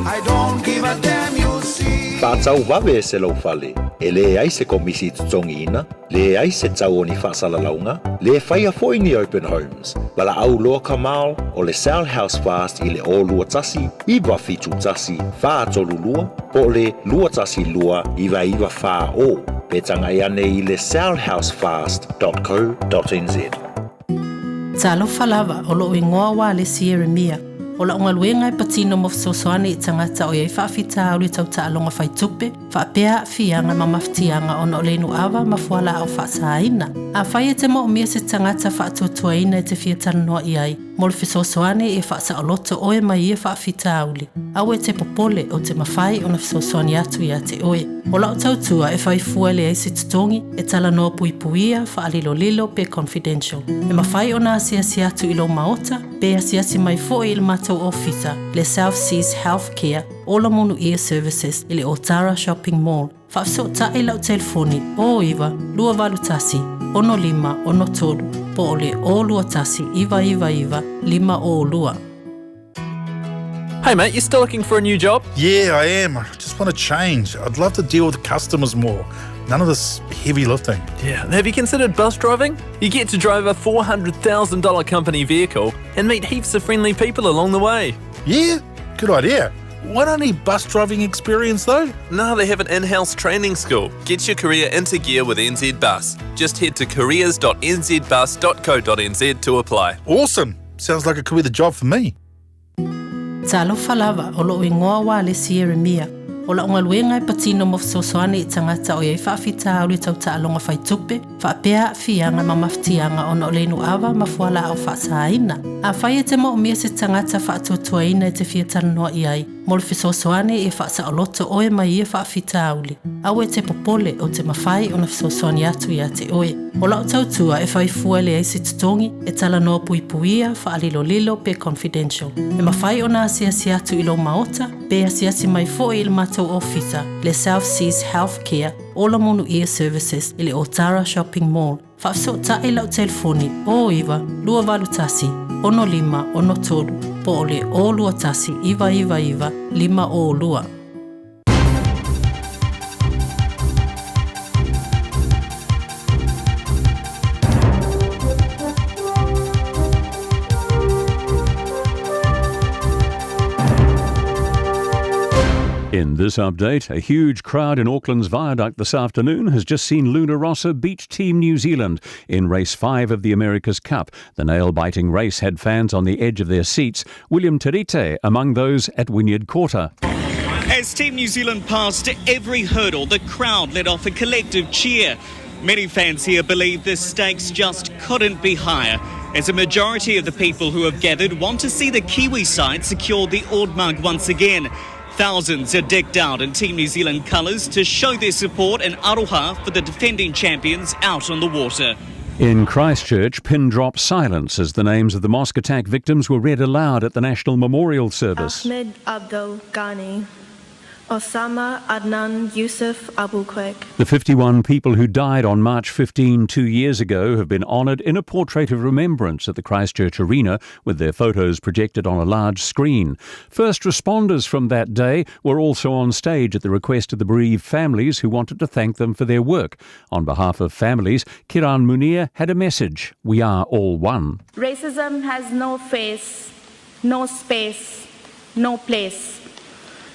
I don't give a damn, you see. Faatauvave e se laufale, e leai se komisi i totogiina, leai se tau o ni faasalalauga, lē faia foʻi ni open homes. Valaau loa Kamal o le Sell House Fast i le 021 971 432 po o le 212 9940 pe tagai ane i le sellhousefast.co.nz. Talofa lava, o lo'u igoa ua Alesi Ieremia. O la'u galuega e patino mo fesoasoani i tagata o i ai faafitauli tau taaloga faitupe, faapea aafiaga ma mafatiaga ona o le inu ava ma fualaau faasāina. Afai e te moomia se tagata faatuatuaina e te fia talanoa i ai mo le fesoasoani e faasaoloto oe mai ia faafitauli, aua e te popole ou te mafai ona fesoasoani atu iā te oe. O la'u tautua e fai fua e leai se totogi, e talanoa puipuia, faalilolilo pe confidential. E mafai ona asiasi atu i lou maota, pe asiasi mai foʻi i le matou ofisa, le South Seas Health Care, Ola Munuia Services i le Otara Shopping Mall. Faafesootai i lau telefoni 09 281 65 63 po o le 021 999 502. Hey mate, you still looking for a new job? Yeah, I am. I just want to change. I'd love to deal with customers more. None of this heavy lifting. Yeah. Have you considered bus driving? You get to drive a $400,000 company vehicle and meet heaps of friendly people along the way. Yeah, good idea. Why don't I need bus driving experience though? No, they have an in house training school. Get your career into gear with NZ Bus. Just head to careers.nzbus.co.nz to apply. Awesome. Sounds like it could be the job for me. Talofa lava, o lo'u igoa ua Alesi Ieremia. O la'u galuega e patino mo fesoasoani i tagata o i ai faafitauli tau taaloga faitupe, faapea aafiaga ma mafatiaga ona o le inu ava ma fualaau faasāina. Afai e te moomia se tagata faatuatuaina e te fia talanoa i ai mo le fesoasoani e faasaoloto oe mai ia faafitauli, aua e te popole ou te mafai ona fesoasoani atu iā te oe. O la'u tautua e fai fua e leai se totogi, e talanoa puipuia, faalilolilo pe confidential. E mafai ona asiasi atu i lou maota, pe asiasi mai foʻi i le matou ofisa, le South Seas Health Care, Ola Munuia Services i le Otara Shopping Mall. Faafesootai i lau telefoni 09 281 65 63 po o le 021 999 502. In this update, a huge crowd in Auckland's viaduct this afternoon has just seen Luna Rossa beat Team New Zealand in race 5 of the America's Cup. The nail-biting race had fans on the edge of their seats, William Terite among those at Wynyard Quarter. As Team New Zealand passed every hurdle, the crowd let off a collective cheer. Many fans here believe the stakes just couldn't be higher, as a majority of the people who have gathered want to see the Kiwi side secure the Ord Mug once again. Thousands are decked out in Team New Zealand colours to show their support and aroha for the defending champions out on the water. In Christchurch, pin drop silence as the names of the mosque attack victims were read aloud at the National Memorial Service. Ahmed Abdul Ghani, Osama Adnan Yusuf Abu Quek. The 51 people who died on March 15 2 years ago have been honoured in a portrait of remembrance at the Christchurch Arena with their photos projected on a large screen. First responders from that day were also on stage at the request of the bereaved families who wanted to thank them for their work. On behalf of families, Kiran Munir had a message: We are all one. Racism has no face, no space, no place.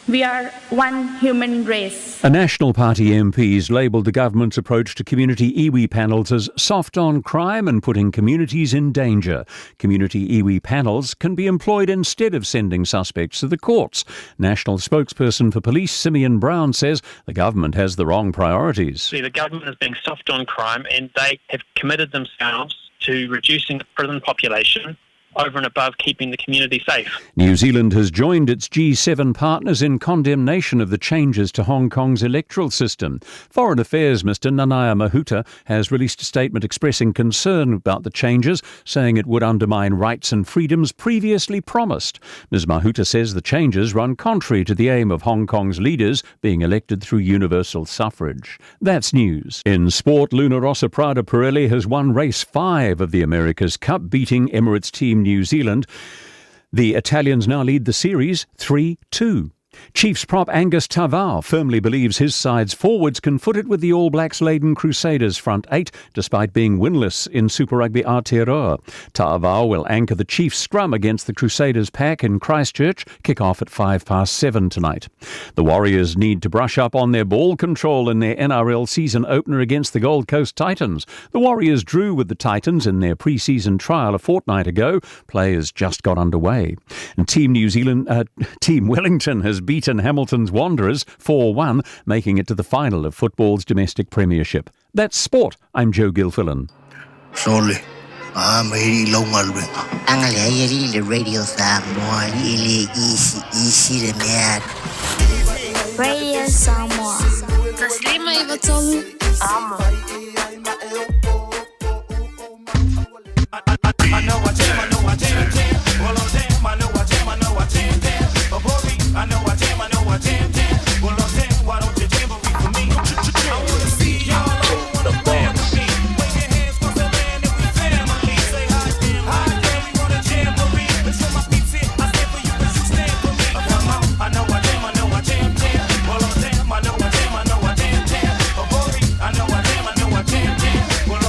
We are one human race. A National Party MP's labelled the government's approach to community iwi panels as soft on crime and putting communities in danger. Community iwi panels can be employed instead of sending suspects to the courts. National spokesperson for police Simeon Brown says the government has the wrong priorities. See, the government is being soft on crime and they have committed themselves to reducing the prison population over and above keeping the community safe. New Zealand has joined its G7 partners in condemnation of the changes to Hong Kong's electoral system. Foreign Affairs Mr Nanaia Mahuta has released a statement expressing concern about the changes, saying it would undermine rights and freedoms previously promised. Ms Mahuta says the changes run contrary to the aim of Hong Kong's leaders being elected through universal suffrage. That's news. In sport, Luna Rossa Prada Pirelli has won race 5 of the America's Cup, beating Emirates Team New Zealand. The Italians now lead the series 3-2. Chiefs prop Angus Ta'avao firmly believes his side's forwards can foot it with the All Blacks laden Crusaders front eight, despite being winless in Super Rugby Aotearoa. Ta'avao will anchor the Chiefs scrum against the Crusaders pack in Christchurch, kick off at 7:05 tonight. The Warriors need to brush up on their ball control in their NRL season opener against the Gold Coast Titans. The Warriors drew with the Titans in their pre-season trial a fortnight ago. Play has just got underway. And Team New Zealand, Team Wellington has beaten Hamilton's Wanderers 4-1, making it to the final of football's domestic premiership. That's sport. I'm Joe Gilfillan. Sole, a mai lau galuega. Agalelei alii le Radio Samoa, alii e lē isiisi le mea. Radio Samoa. 153 Amo. I know I jam, I know I jam, jam. Well, I'm jam, I know I jam, I know I jam, jam. Oh, boy, I know I jam, I know I jam, jam. Well, I'm jam, why don't you jamboree for me? I wanna see y'all on the board with me. Wave your hands 'cause the land and we family. Say hi, hi, yeah, we wanna jamboree. Let's show my peeps here. I stand for you, but you stand for me. Oh, come on. I know I jam, I know I jam, jam. Well, I'm jam, I know I jam, I know I jam, jam. Oh, boy, I know I jam, I know I jam, jam. Well,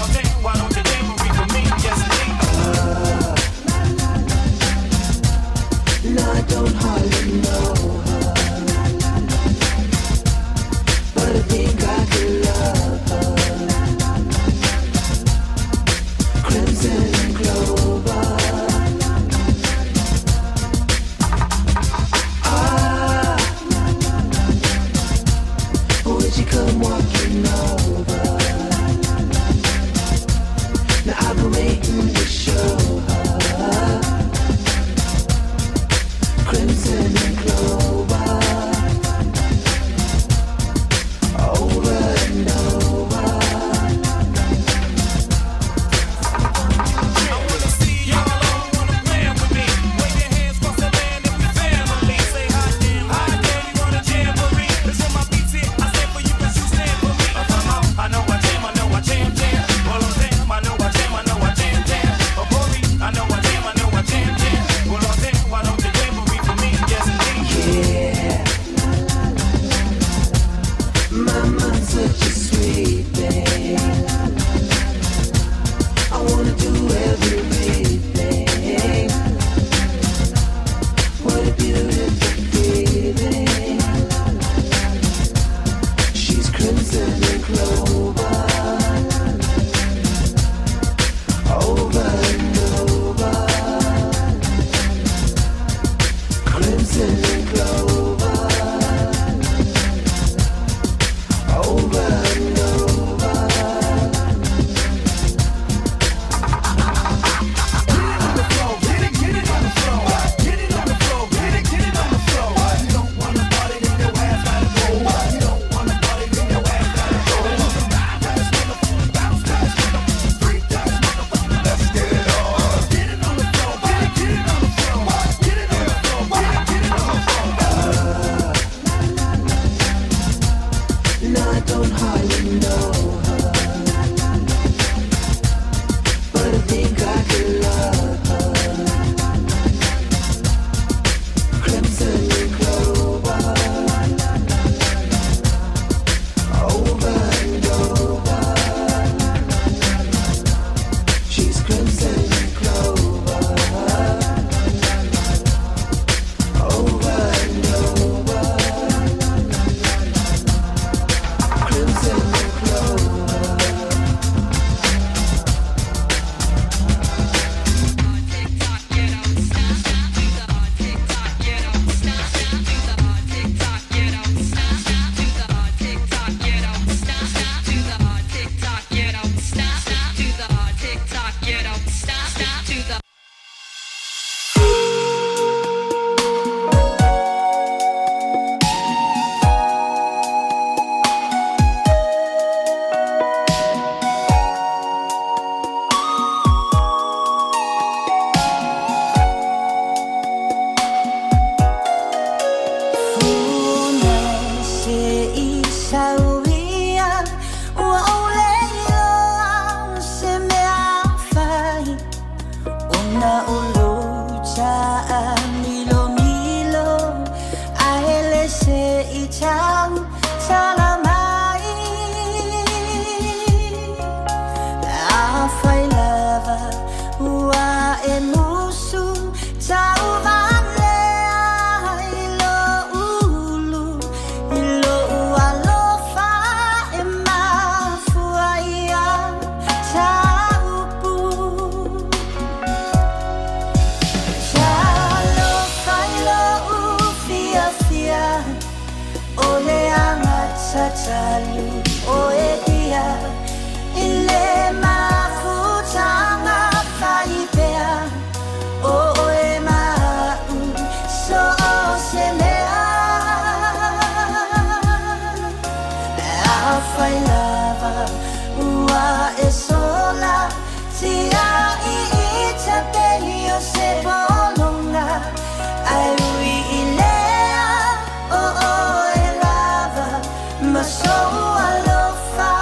I tautala mai. Afai lava ua e musu tauvalea i lou ulu, i lou alofa e mafua ia taupu. Talofa i lou fiafia, o le agatatalu o e ia, i le mafutaga faipea, o oe ma a'u so o se mea. Afai lava ua e sola tia'i i tapei o se pologa, ae ui i lea o oe lava ma sou alofa.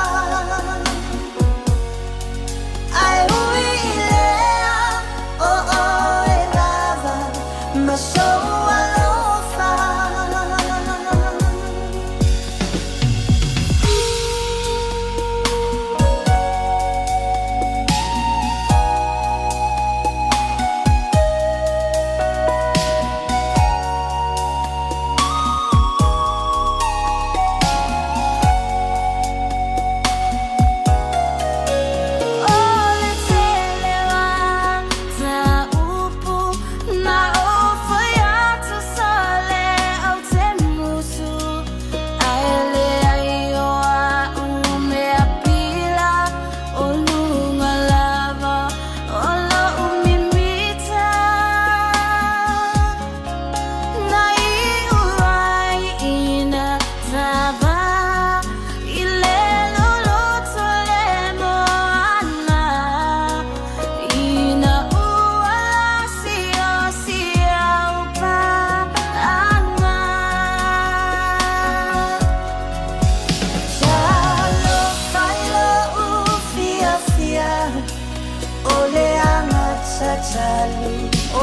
Ae ui i lea o oe lava ma sou alofa. O le tele o mataupu na ou fai atu sa le au te musu, ae leai o a'u mea pila o luga lava o lo'u mimita na iu ai ina tava i le loloto le moana ina ua lasiasi au pa'aga. Talofa i lou fiafia, o le agatatalu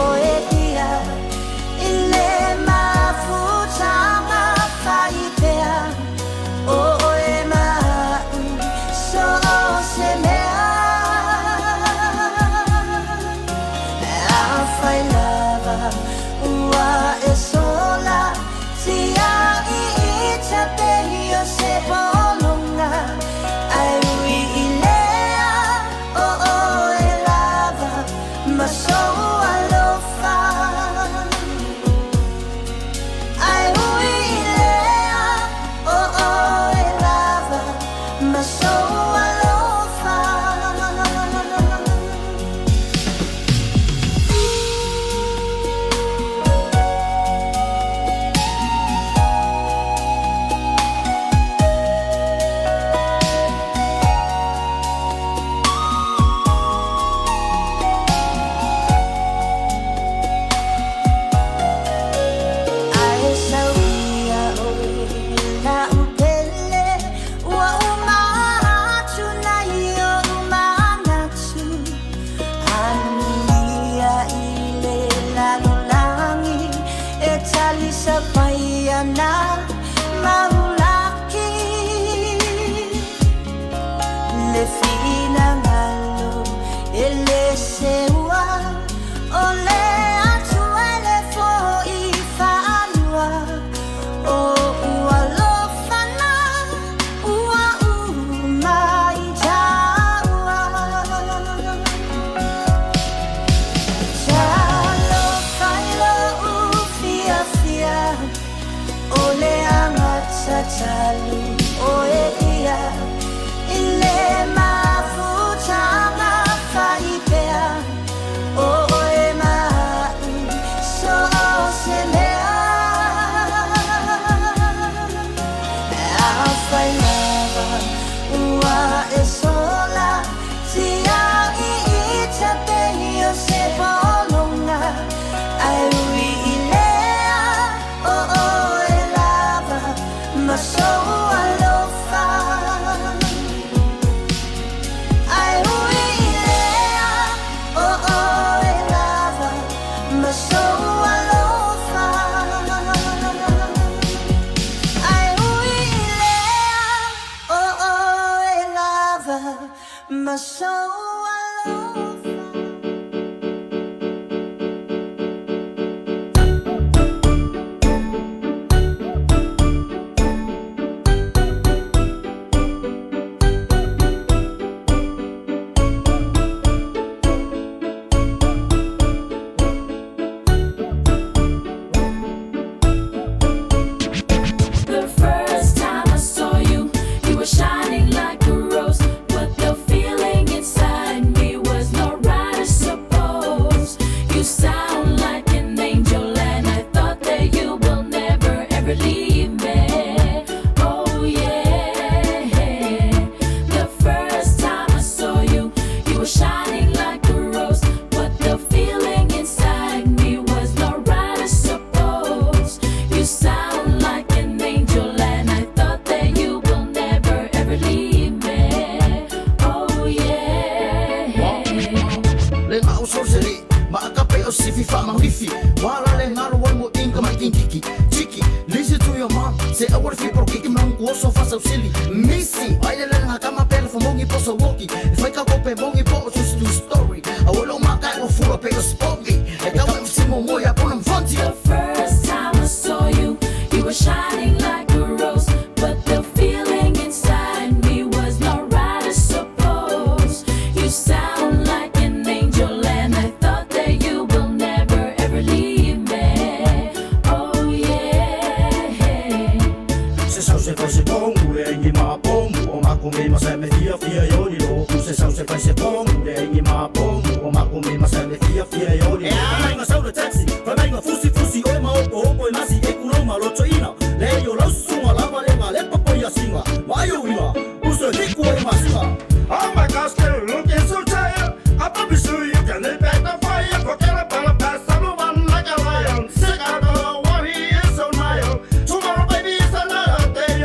o e ia, i le mafutaga faipea, o oe ma a'u so o se mea. Afai lava ua e sola tia'i i tapei o se pologa, ae ui i lea o oe lava ma sou alofa. Ae ui i lea o oe lava ma sou alofa. Ae sau ia oe la'u pele, ua uma atu nai o'u manatu, anuia i le lalolagi e talisapaia na maulaki. Le finagalo e lē seua, o le Atua e le fo'i faalua, o ua alofa na ua uma i tāua. Talofa i lou fiafia, o le agatatalu o e ia, i le mafutaga faipea, o oe ma a'u so o se mea. Afai lava ua e sola tia'i i tapei o se pologa, ae ui i lea o oe lava ma sou alofa. ma sou alofa. The first time I saw you, you were shining like a rose. But the feeling inside me was not right, I suppose. You sound like an angel, and I thought that you will never ever leave me. Oh, yeah. The first time I saw you, you were shining like a rose. But the feeling inside me was not right, I suppose. You sound like an angel, and I thought that you will never ever leave me. Oh, yeah. Le ngau so se li ma ka pe o sifi fa ma wifi wala le ngalo wa mo inga ma kiki chiki listen to your mom se awar fi pro kiki mang ko so fa so silly missy ai le le nga kama pele fo mongi po so woki fai ka ko pe mongi po so stu story awolo ma ka o furo pe o spongi e ka wa si mo mo ya pon mfonti. The first time I saw you, you were shining like a rose. But the feeling inside me was not right, I suppose. You sound like an angel, and I thought that you will never ever leave me. Oh, yeah. Se sau se fai se kongu le ingi ma pongu O maku mi ma se me fia fia yo ni lo Se sau se fai se kongu le ingi ma pongu O maku mi ma se me fia fia yo ni lo Fai mai sau le taxi, fai mai nga fusi fusi Oe ma opo opo e masi e kulo ma loto ina Le yo lau sunga lava le nga le papo ia singa Ma ayo inga, uso e fiku e masinga. Oh my gosh, still looking so tired. I promise you, you can live back the fire. Forget about the past, I'm the one like a lion. Sick out of what he is so nile. Tomorrow, baby, is another day.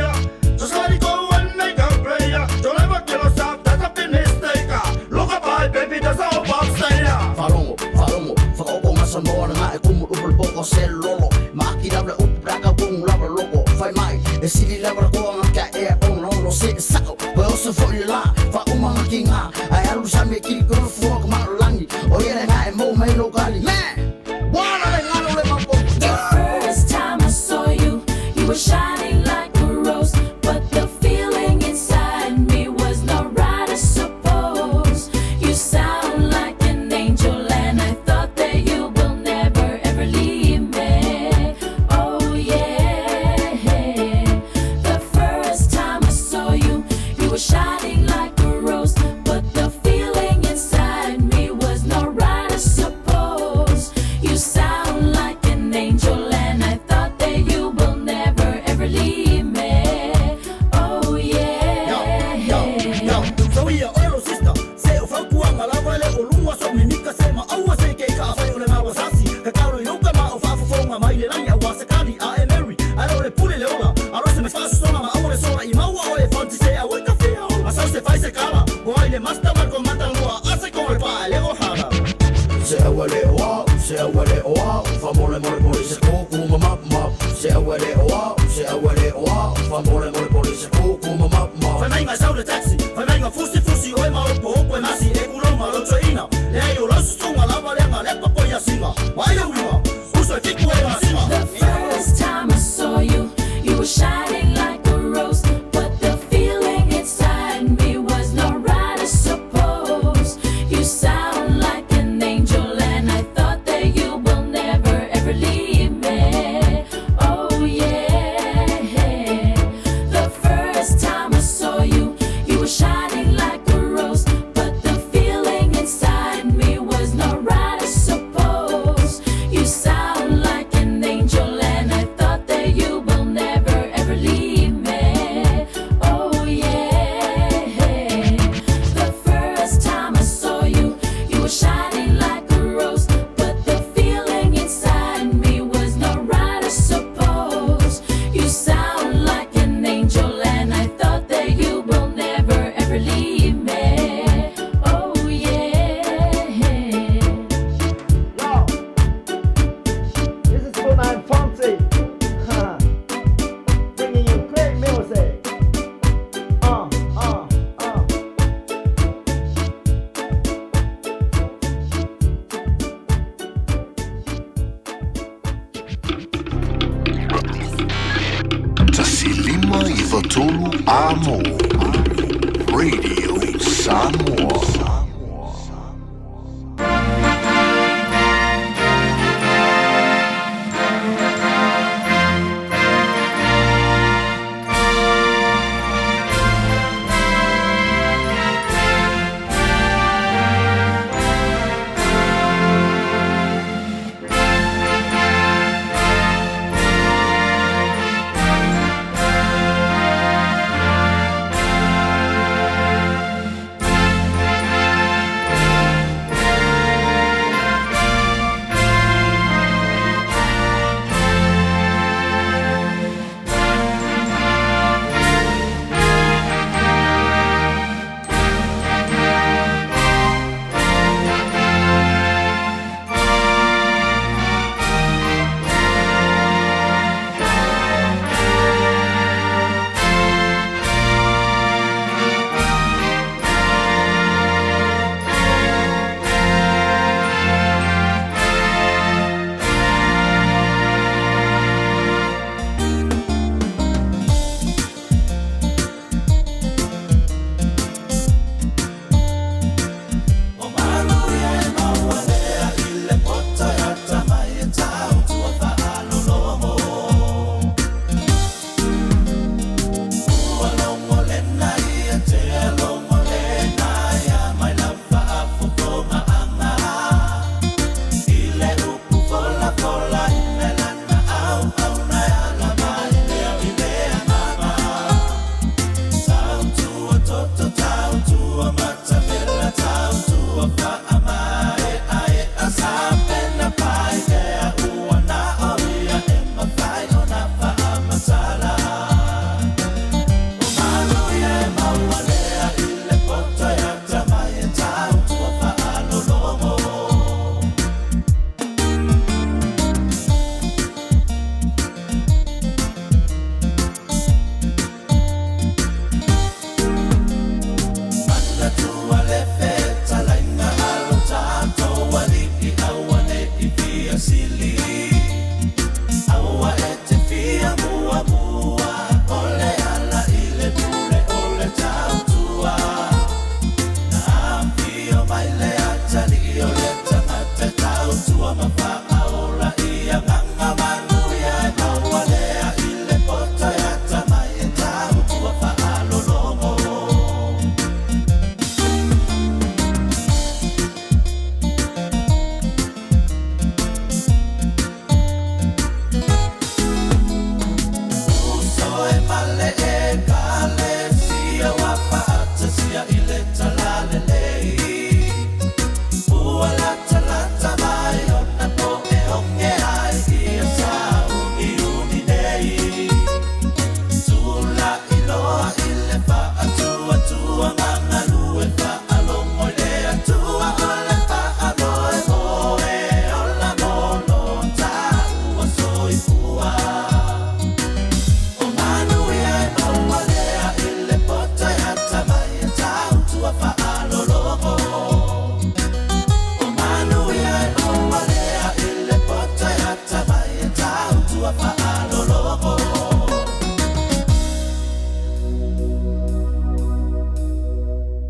Just let it go and make a prayer. Don't ever kill yourself, that's a big mistake. Look up high, baby, that's all Bob say. Farongo, farongo, whakaoko ngā sanoa na ngā e kumu upul poko se lolo Ma aki lawa le upu raka kungu lawa loko Whai mai, e sili lawa la koa ngā kia ea ono ono se e sao Koe oso fo i le la, wha uma ngā ki ngā Ai alu sami e kiri kuru fua ka maro langi O ia le ngā e mou mei lo kali Man! Wala le ngalo le mapo. The first time I saw you, you were shining like a rose. But the feeling inside me was not right, I suppose. You sound like an angel, and I thought that you will never ever leave me. Oh, yeah. The first time I saw you, you were shining like a rose. But the feeling inside me was not right, I suppose. You sound like an angel, and I thought that you will never ever leave me. Oh, yeah. Yo, yo, so ia oe lo sister Se o faupuanga lava le o lua so mimika se ma aua se ke ka awhai o le mawa sasi Ka kauro i uka ma o whaafofonga mai le langi a wasa kali a e Mary A o le pule le ola A rose me whaasosona ma aua le sora i maua o e fonti se a ui ka whia ola A sau se fai se kala Ko ai le master marko matanua A se ko le pa le o hara Se aua le o au, se aua le o au Fa mole mole pole se kōkū ma map map Se aua le o au, se aua le o au Fa mole mole pole se kōkū ma map map Fai mai ngā sau le taxi, fai mai ngā fusi fusi Oe ma opo opo e masi e kulo ma loto ina Le ai o lau susunga lava le ngā lepa po ia singa Ma ayo inga, uso e fiku e masinga. The first time I saw you, you were shining like a rose. But the feeling inside me was not right, I suppose. You sound like an angel, and I thought that you will never ever leave me. Oh, yeah. The first time I saw you, you were shining like a rose. But the feeling inside me was not right. tolu A-mo. Radio Samoa.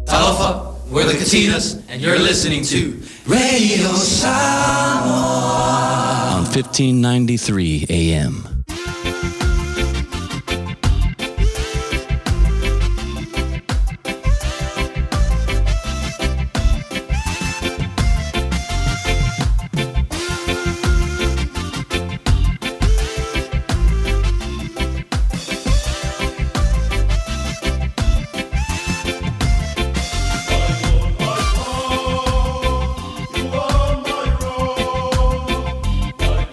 Talofa, we're the Katinas, and you're listening to Radio Samoa on 1593 AM. You are my rock, my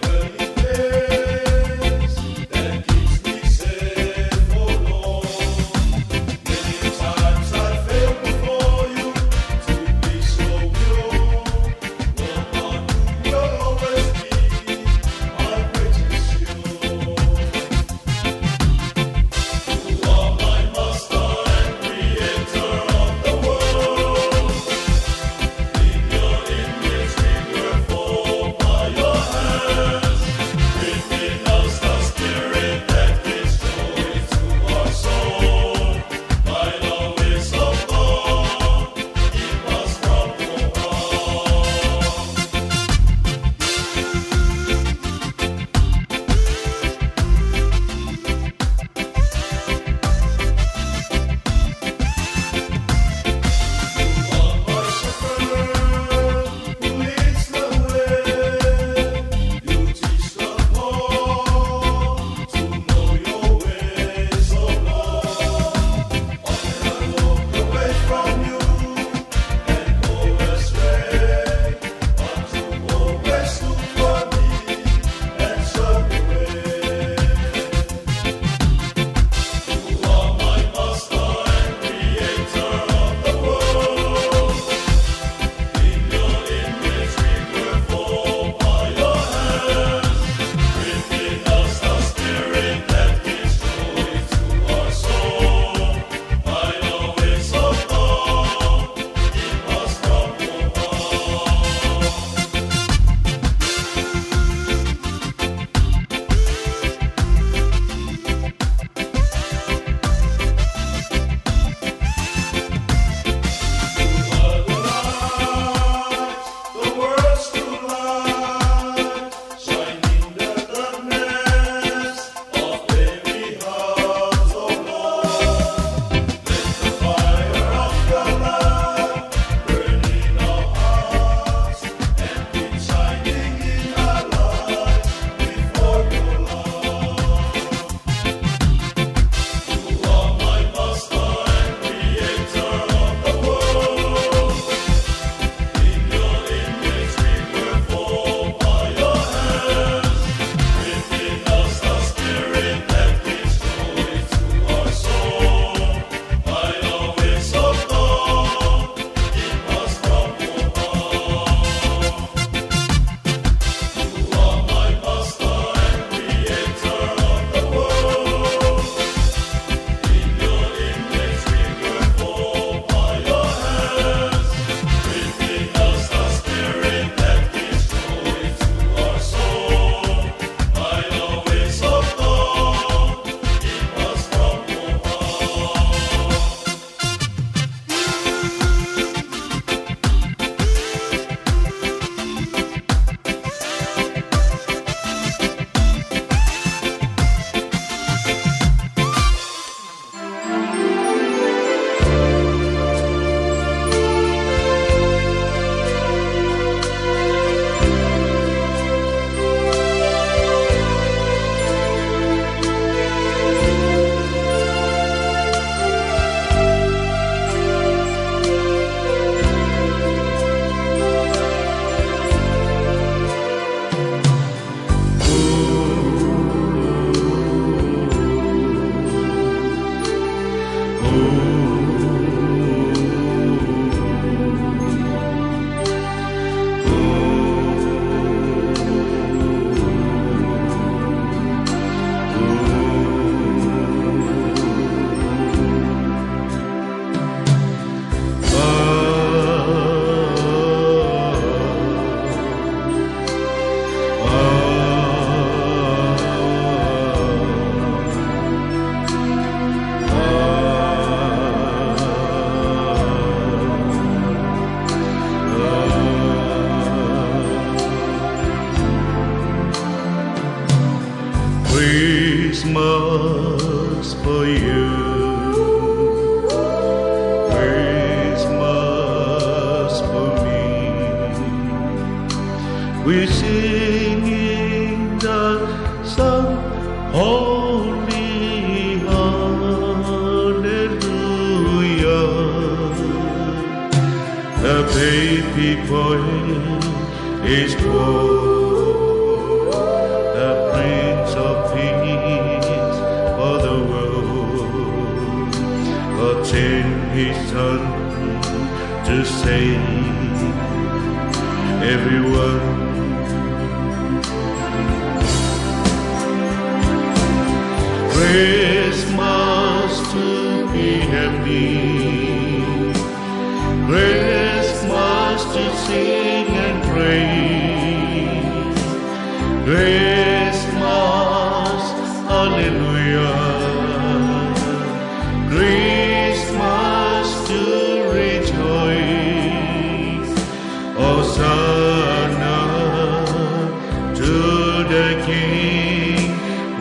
Christmas for you. Christmas for me. We're singing the song, Holy Hallelujah. The baby boy is born, the Prince of Peace for the world. God sent His Son to save everyone. Christmas to be happy. Christmas to sing and pray. Christmas, hallelujah. Christmas to rejoice. Hosanna to the King.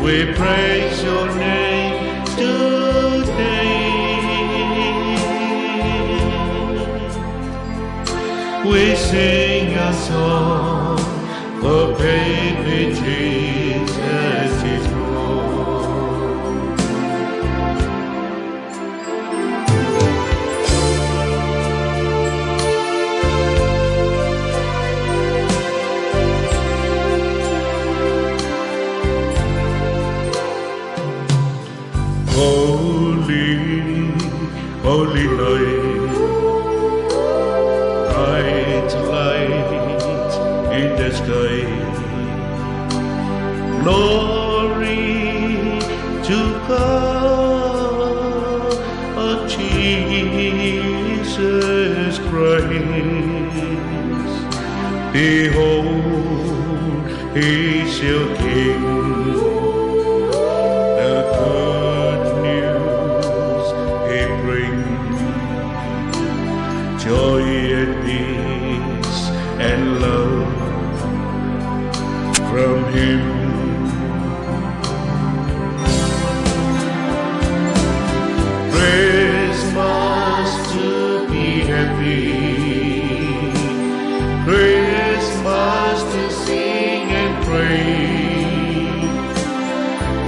We praise your name today. We sing a song for baby Jesus is born. Holy, holy night, bright light in the sky. Glory to God, Jesus Christ. Behold, He's your King. The good news He brings, joy and peace and love from Him. Christmas to be happy. Christmas to sing and pray.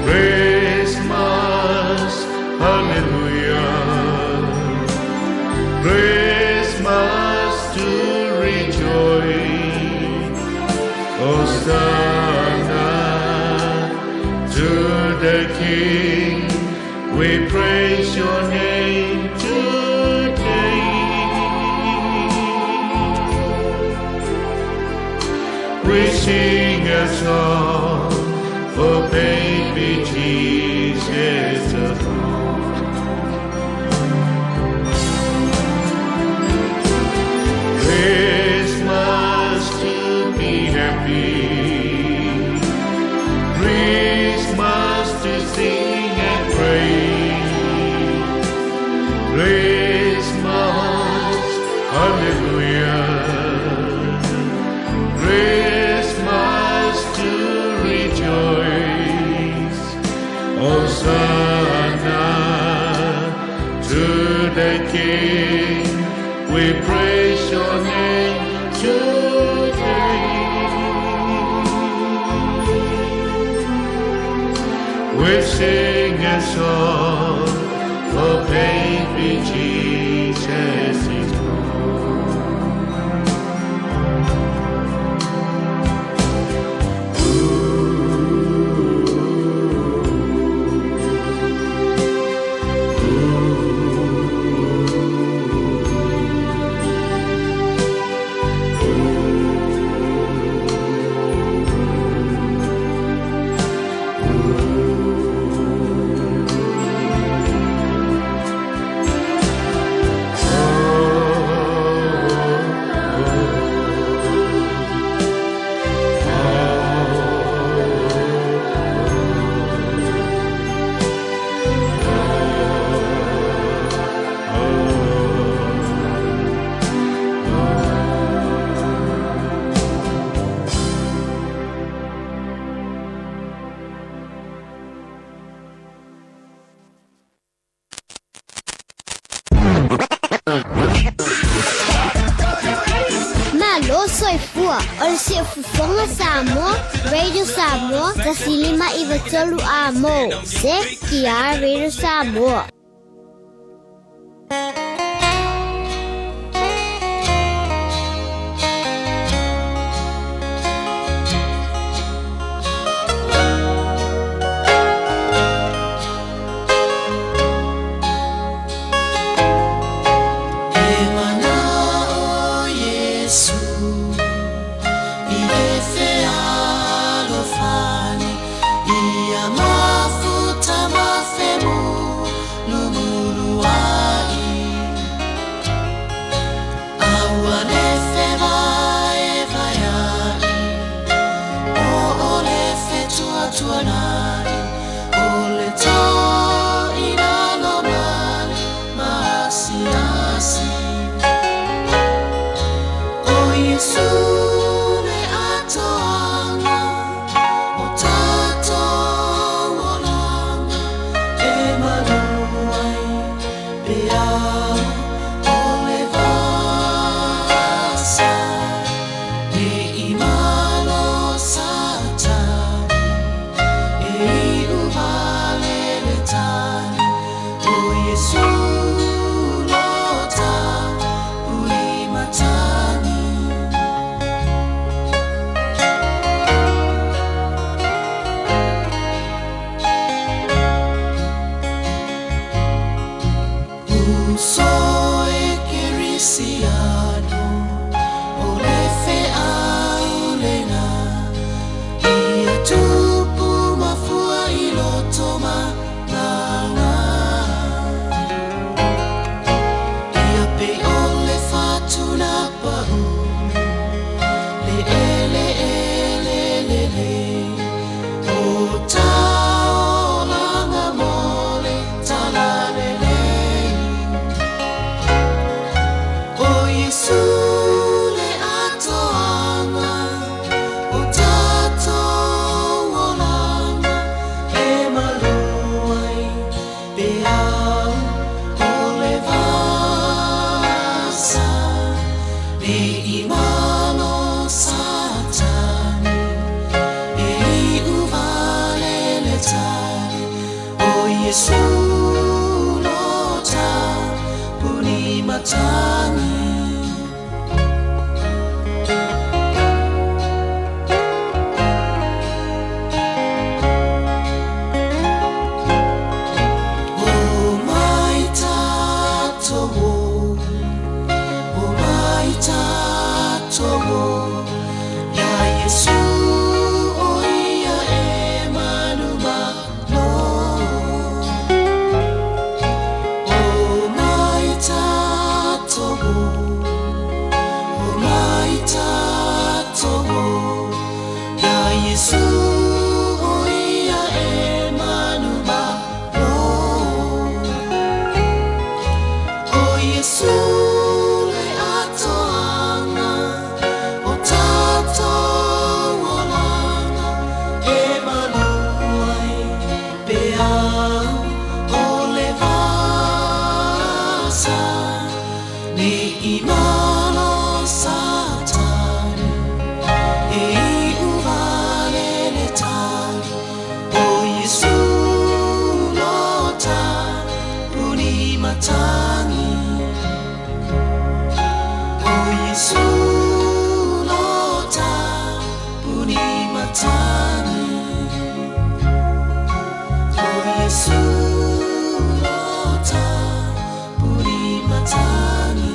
Christmas, hallelujah. Christmas to rejoice. Hosanna to the King. We praise your name today. We sing a song for baby Jesus. Christmas to be happy. Christmas to sing and pray. Christmas, hallelujah. Christmas to rejoice. Hosanna to the King. We praise your name today. We sing a song for baby Jesus is born. Malo soifua o le Siufofoga Samoa, Radio Samoa, 105 93 A mo, CKR Radio Samoa. E mana o Iesu i le fealofani ia mafuta ma femulumuluai aua le fevaevaea'i po o le fetuatuanai o le to'ina lomale maasiasi o Iesu le atoaga o tatou olaga e malu ai peau o le vasa ne i malo Satani e iu vale le tani o Iesu lota pulimatagi. Uso e kerisiano o le feau lena ia tupu mafua i loto malaga ia pei o le fatuna pau le ele ele lelei o taolaga mo le talalelei o Iesu le atoaga o tatou olaga e malu ai peau o le vasa ne i malo Satani e iu vale le tali o Iesu lota pulimatagi. O mai tatou o mai tatou ia Iesu o ia e manumalo. O mai tatou o mai tatou ia Iesu o ia e manumalo. O Iesu le atoaga o tatou olaga e malu ai peau o le vasa ne i malo Satani e iu vale le tali o Iesu lota pulimatagi. O Iesu lota pulimatagi. O Iesu lota pulimatagi.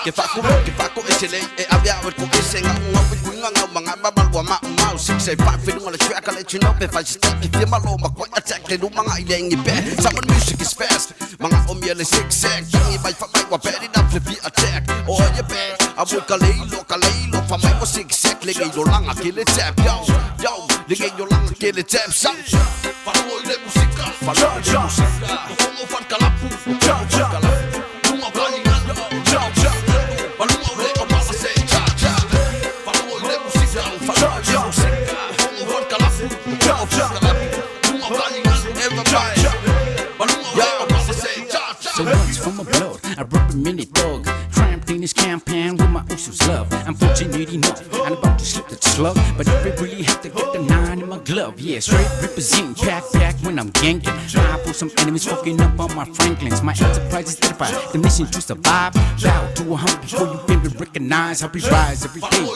Ke fako ke fako e se lei e avea o ko e se nga unga o kuinga nga manga ba ba ma ma. Yo, 685 feeling on the track, I let you know if I just step. If you're my low, my quick attack, they do mga ilengi be. Someone music is fast. Mga omyele zigzag. Tangi by fa mai wa bet it up the attack. Oh yeah be. Abo kalelo kalelo fa mai wa zigzag. Lege yo langa kill it tap. Yo yo, lege yo langa kill it tap. Sa. Falo ile musika. Falo ile musika. Fongo far kalapu. Kalapu. Lunga kalingan. Yo yo. Balunga ule obala se cha cha. Falo ile musika. Falo ile musika. Fongo far kalapu. Kalapu. Lunga kalingan. Everybody. Balunga ule obala se cha cha. So once from my blood, I rip a mini thug. Cramped in this compound with my usos love. I'm fortunate enough, I'm about to slip the slug. But if I really have to get the nine in my glove, yeah, straight represent, pack, pack when I'm ganking. I for some enemies fucking up on my Franklins. My enterprise is edified, the mission to survive. Bow to a humble before you been recognized. How we rise every day.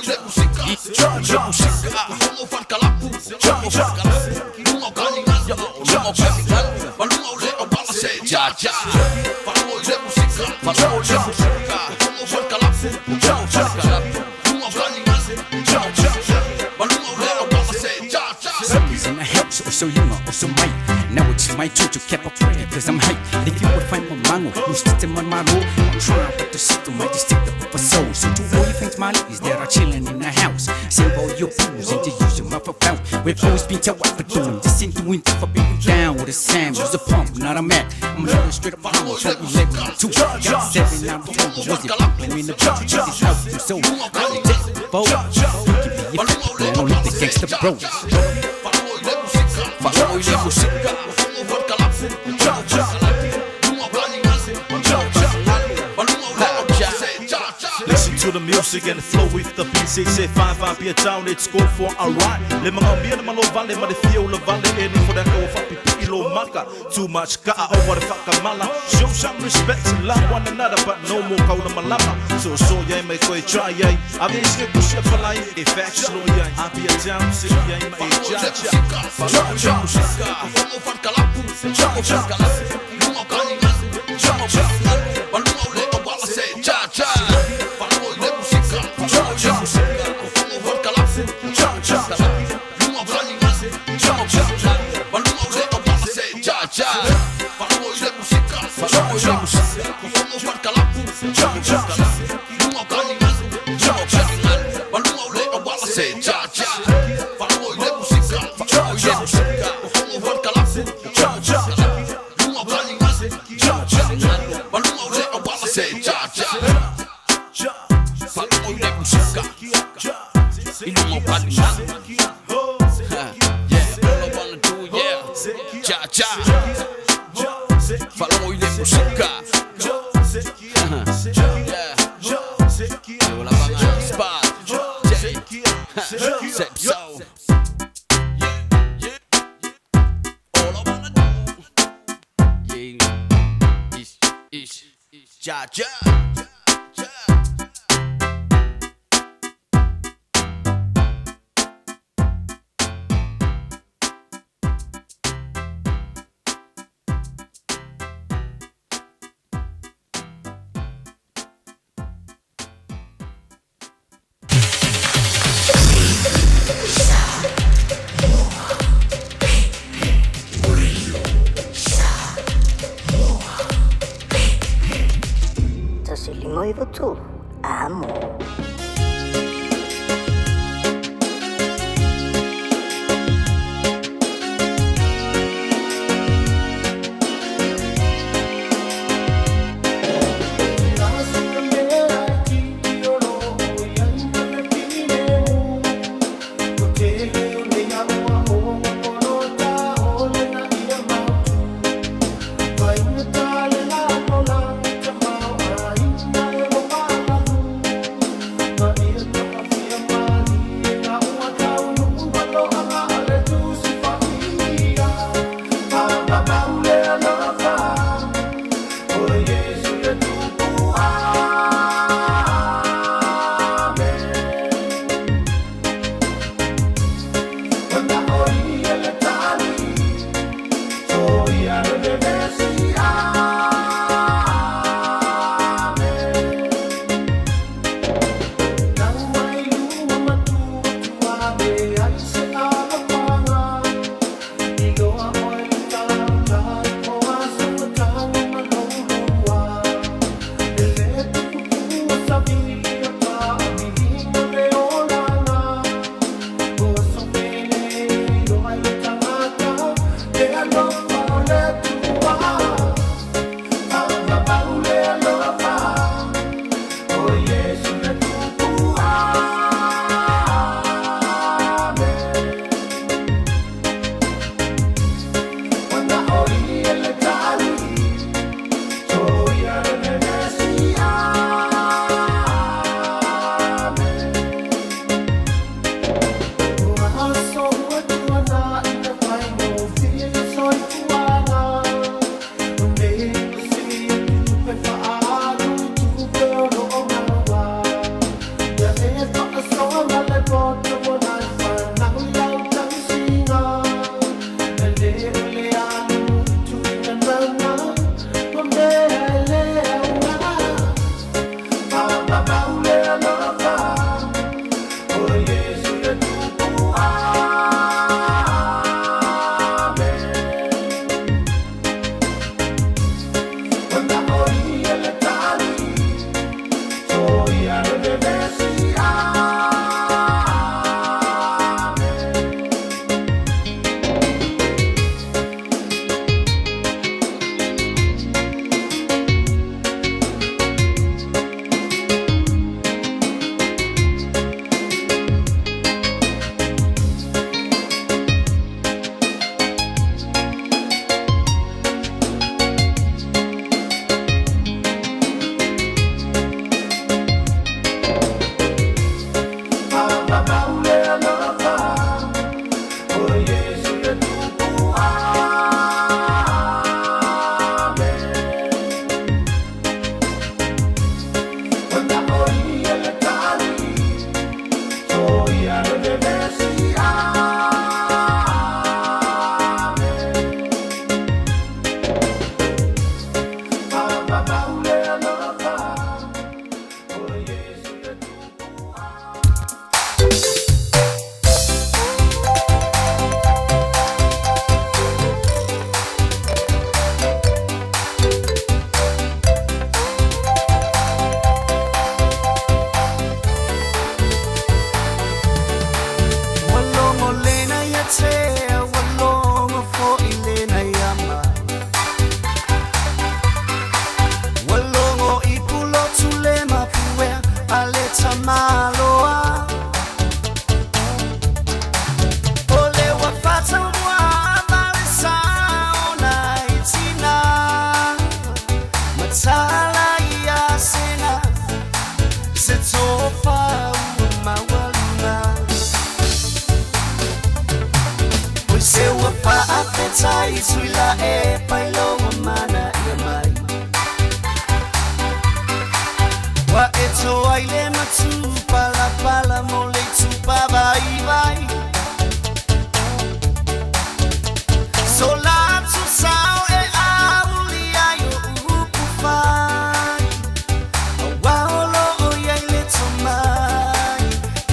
Zombies in the house, or so young, or so might. Now it's my turn to cap a prayer, cause I'm hype. And if you would find my mango, you system on my roll. I'm trying with the system, I just take the for soul. So to all you thanks, my ladies that are chilling in the house. Save all your fools and just use your mouth for foul. We've always been taught what we're doing. This ain't doing tough for being down with a Sam. Use a pump, not a mat. I'm a straight up humble, so we let me two. Got 7 out of 12, was it blaming the bitch? This is how you so. I take the boat. You can be a man, only the gangsta bro. Listen to the music and flow with the beat. Say, say, five, five, be a town, let's go for a ride. Le mga mia, le malo vale, ma le fio le vale, e ni for that go fa pipi lo maka. Too much ka'a over the whakamala. Show some respect, love one another, but no more kaula malama. So, so, yeah, may koe try, yeah. Ave iske kusia palai, e facts lo, yeah. I be a town, say, yeah, ma e cha cha. Cha cha. Tasi lima iwa tolu. Amo. fa'afetai tui la e pailoa mana ia mai. Wa e toai le matu palapala mo le tupa vai vai. So la tu sao e auli ai o upu fai. Aua olo o iai le tomai.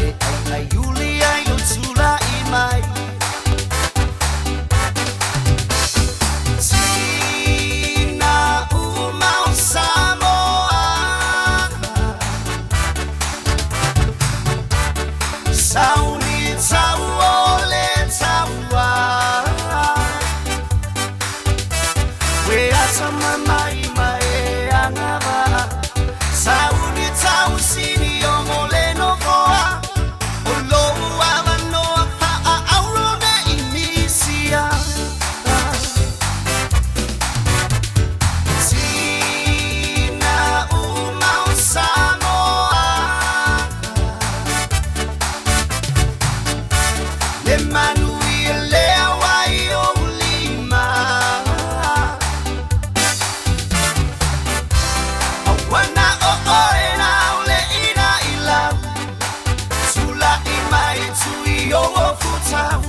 E ai ai uli ai o tula i mai. Tina uma o Samoa. Sauni tau o le taua. We asa mamai mae angava. Sauni tau sini o mo le nofoa. O lou avanoa faa auro ne i misia. Tina uma o Samoa. Le manuia lea wai o lima. Awana o oe na ole ina i lau. Tula i mai tui o o futau.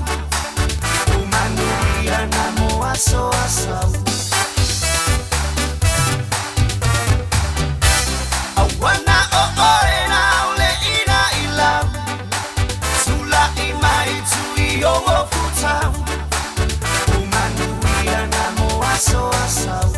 O manuia na mo aso asau. Awana o oe na ole ina i lau. Tula i mai tui o o futau. O manuia na mo aso asau.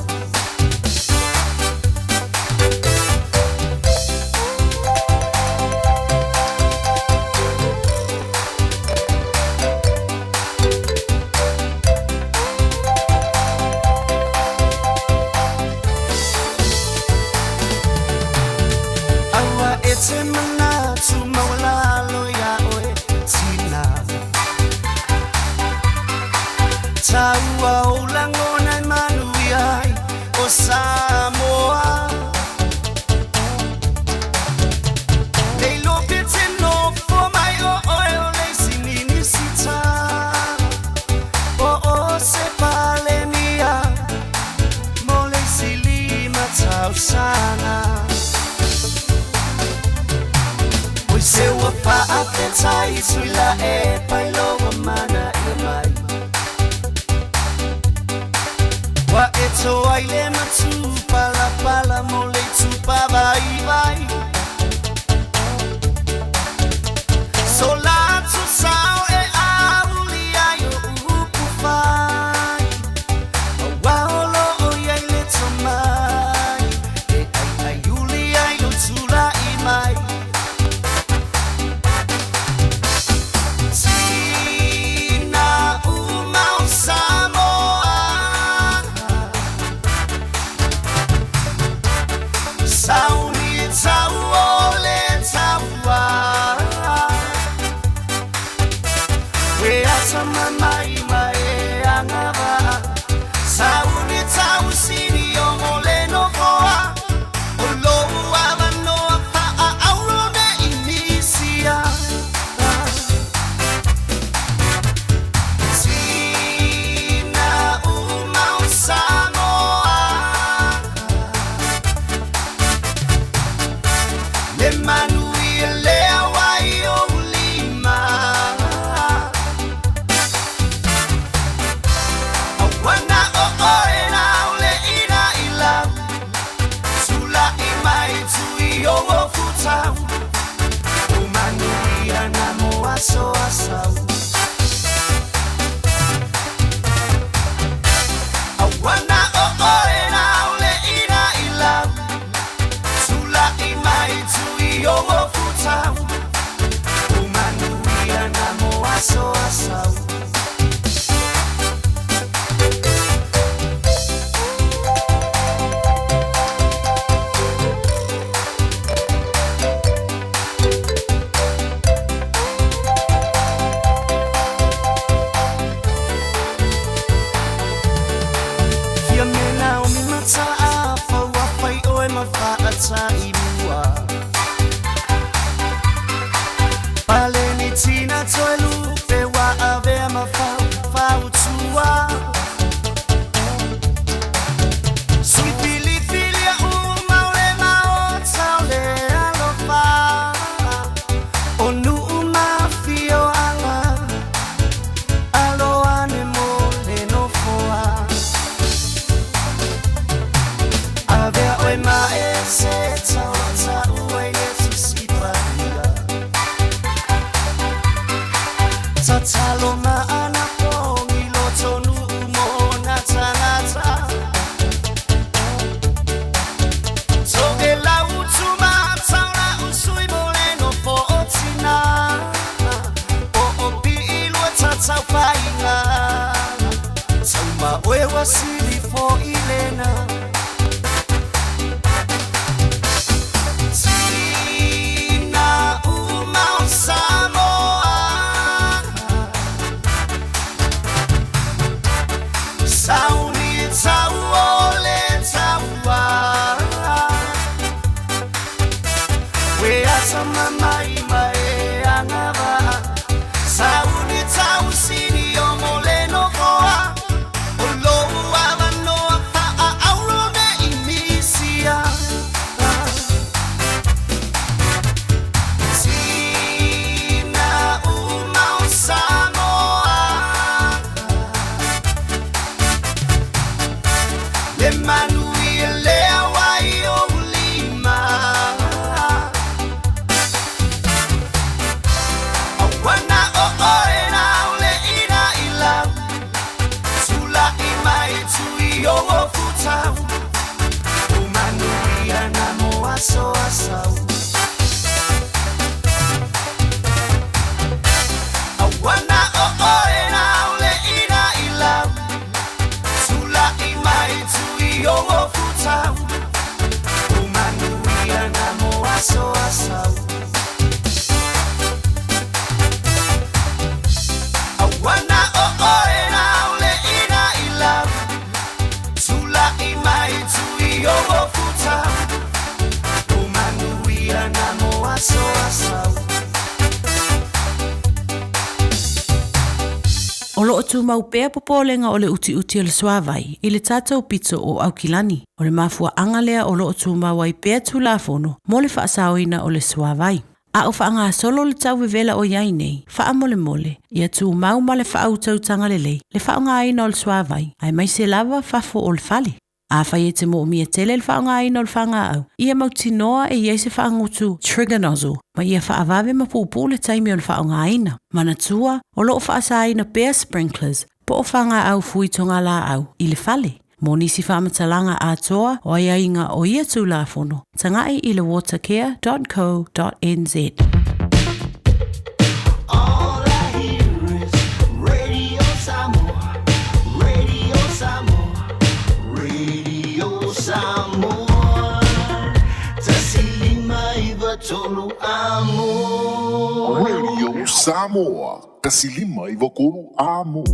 Aua e te manatu maulalo ia oe tina. Taua o langona e manuia ai o Samoa. Nei lope te nofo mai o oe o le sinini sita. O o se palemia mo le silima tausana. Oi se ua fa'afetai tui la e pailoa mana ia mai. Wa e toai le matu palapala mo le tupa vai vai. So la tu sao e auli ai o upu fai. Aua olo o iai le tomai. E ai ai uli ai o tula i mai. Tina uma o Samoa. Sauni tau o le taua. We asa mamai mae angava. Sauni tau sini o mo le nofoa. O lou avanoa faa auro ne i misia. Tina uma o Samoa. Le manuia lea wai o lima. Tatalo maana pongi lo tonu mo na tangata. Toge la utuma taura usui moreno po otina. O o pi ilua tatau painga. Tauma oe wasili fo ilena. Tina uma o Samoa. Sauni tau ole taua. We asa mamai mae angava. Sauni tau sini o moleno koa. O lou avanoa fa'a auro me imisia. Tina uma o Samoa. Le manui le awai o lima. Awana o oe na ole ina ilau. Tula i mai tui o o futau. O manui ana mo aso asau. Awana o oe na ole ina ilau. Tula i mai tui o o futau. O manui ana mo aso asau. Awana o oe na ole ina ilau. Tula i mai tui o o futau. O manui ana mo aso asau. O loo tumau pea popolenga o le uti uti o le suavai i le tātou pito o Aukilani. O le mafua anga lea o loo tumau ai pea tulafono mo le faasaoina o le suavai. A o whaangasolo le tau vevela o iai nei, whaamolemole, ia tū mau ma le whaautautanga lelei, le whaongaina o le suavai, ai mai se lava fafo o le fale. A whai e te mo mia tele le whaongaina o le whangaau, ia mautinoa e iai se whaangutu trigger nozzle, ma ia whaavave ma pūpū le taimi o le whaongaina. Manatua, o loo whaasaina pea sprinklers, po o whangaau fui tonga la au, i le fale. Mo nisi whaamatalanga atoa o aiaiga o ia tulafono. Tangai i le watercare.co.nz. All I hear is Radio Samoa, Radio Samoa, Radio Samoa. Tasilima iwa tolu amo. Radio Samoa, tasilima iwa kolu amo.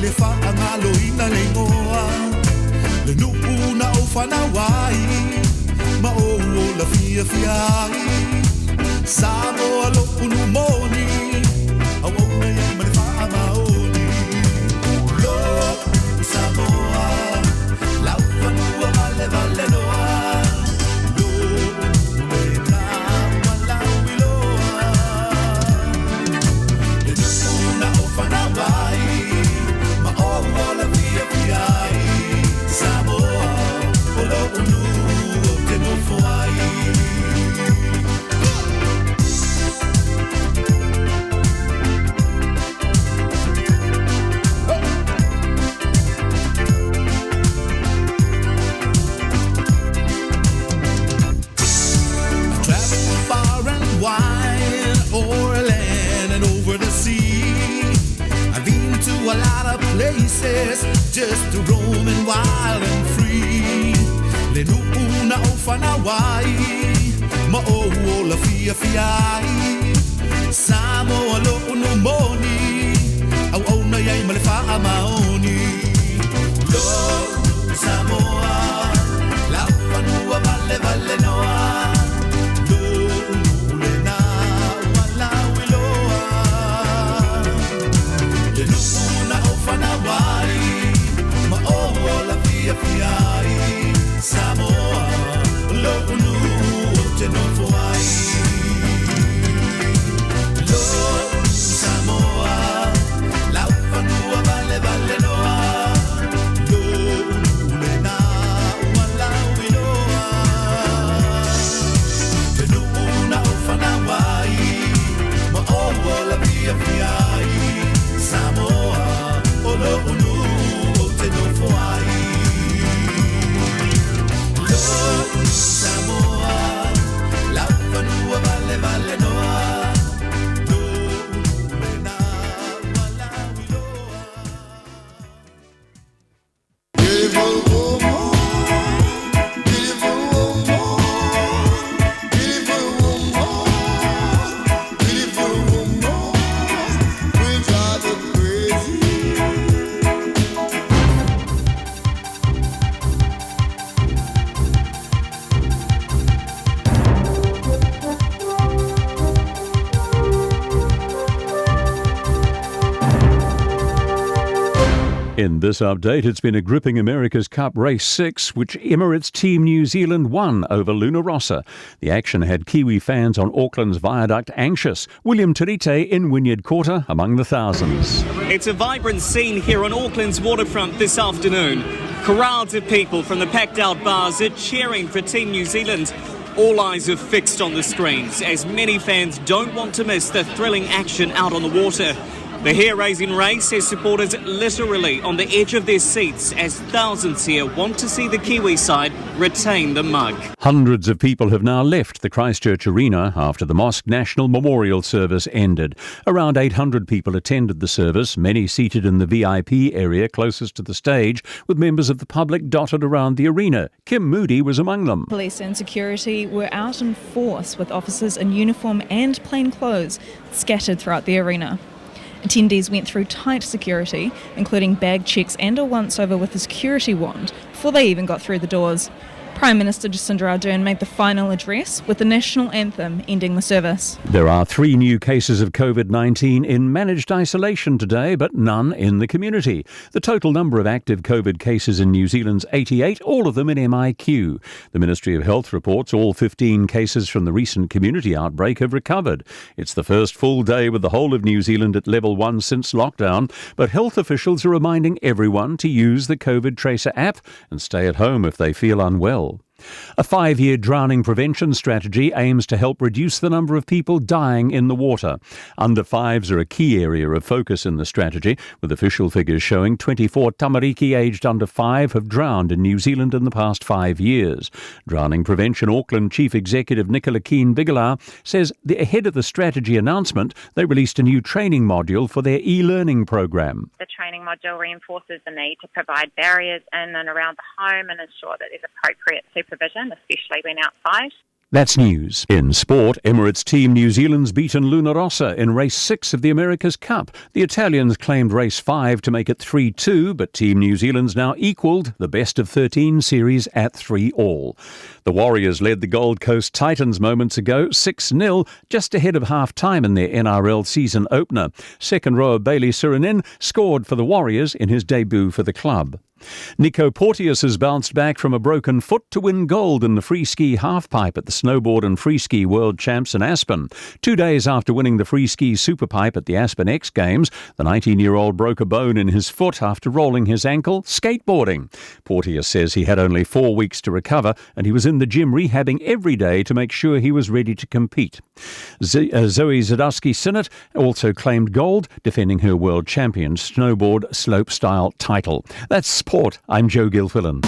le faagaloina le igoa le nuu na ou fanau ai ma ou ola fiafia ai Samoa lo'u nuu moni auauna i ai ma le faamaoni Lo'u Samoa lau fanua valevalenoa Lo'u lena ua lauiloa Le nuu na ou fanau ai ma ou ola fiafia ai Samoa o lo'u nuu ou te nofo ai. I traveled far and wide, o'er land and over the sea. I've been to a lot of places just to roam and wild and free. Le nuu na ou fanau ai, ma ou ola fiafia ai. Samoa lo'u nuu moni, auauna i ai ma le faamaoni. Lo'u Samoa, lau fanua valevalenoa. Lo'u nuu lena ua lauiloa. Le nuu na ou fanau ai, ma ou ola fiafia ai. Samoa, lo'u nuu ou te nofo ai. Lo'u Samoa, lau fanua valevalenoa. Lo'u nuu lena ua lauiloa. Le nuu na ou fanau ai, ma ou ola fiafia ai. Samoa, o lo'u nuu ou te nofo ai. Lo'u Samoa, lau fanua valevalenoa. Lo'u nuu lena ua lauiloa. Beautiful woman, beautiful woman, beautiful woman, beautiful woman, will drive you crazy. In this update, it's been a gripping America's Cup Race 6, which Emirates Team New Zealand won over Luna Rossa. The action had Kiwi fans on Auckland's viaduct anxious. William Te Rite in Wynyard Quarter among the thousands. It's a vibrant scene here on Auckland's waterfront this afternoon. Crowds of people from the packed out bars are cheering for Team New Zealand. All eyes are fixed on the screens as many fans don't want to miss the thrilling action out on the water. The hair raising race has supporters literally on the edge of their seats as thousands here want to see the Kiwi side retain the mug. Hundreds of people have now left the Christchurch Arena after the Mosque National Memorial Service ended. Around 800 people attended the service, many seated in the VIP area closest to the stage, with members of the public dotted around the arena. Kim Moody was among them. Police and security were out in force with officers in uniform and plain clothes scattered throughout the arena. Attendees went through tight security, including bag checks and a once-over with a security wand, before they even got through the doors. Prime Minister Jacinda Ardern made the final address, with the national anthem ending the service. There are 3 new cases of COVID-19 in managed isolation today, but none in the community. The total number of active COVID cases in New Zealand's 88, all of them in MIQ. The Ministry of Health reports all 15 cases from the recent community outbreak have recovered. It's the first full day with the whole of New Zealand at level 1 since lockdown, but health officials are reminding everyone to use the COVID Tracer app and stay at home if they feel unwell. A 5-year drowning prevention strategy aims to help reduce the number of people dying in the water. Under fives are a key area of focus in the strategy, with official figures showing 24 tamariki aged under 5 have drowned in New Zealand in the past 5 years. Drowning Prevention Auckland Chief Executive Nicola Keane-Biggelaar says ahead of the strategy announcement, they released a new training module for their e-learning program. The training module reinforces the need to provide barriers in and around the home and ensure that there's appropriate supervision, especially when outside. That's news. In sport, Emirates team New Zealand's beaten Luna Rossa in race 6 of the America's Cup. The Italians claimed race 5 to make it 3-2, but Team New Zealand's now equalled the best of 13 series at 3-all. The Warriors led the Gold Coast Titans moments ago 6-0, just ahead of half-time in their NRL season opener. Second rower Bailey Suranin scored for the Warriors in his debut for the club. Nico Porteous has bounced back from a broken foot to win gold in the free ski halfpipe at the Snowboard and Free Ski World Champs in Aspen. 2 days after winning the free ski superpipe at the Aspen X Games, the 19-year-old broke a bone in his foot after rolling his ankle skateboarding. Porteous says he had only 4 weeks to recover and he was in the gym rehabbing every day to make sure he was ready to compete. Zoe Zadowski-Sinnott also claimed gold, defending her world champion snowboard slopestyle title. That's sport. I'm Joe Gilfillan.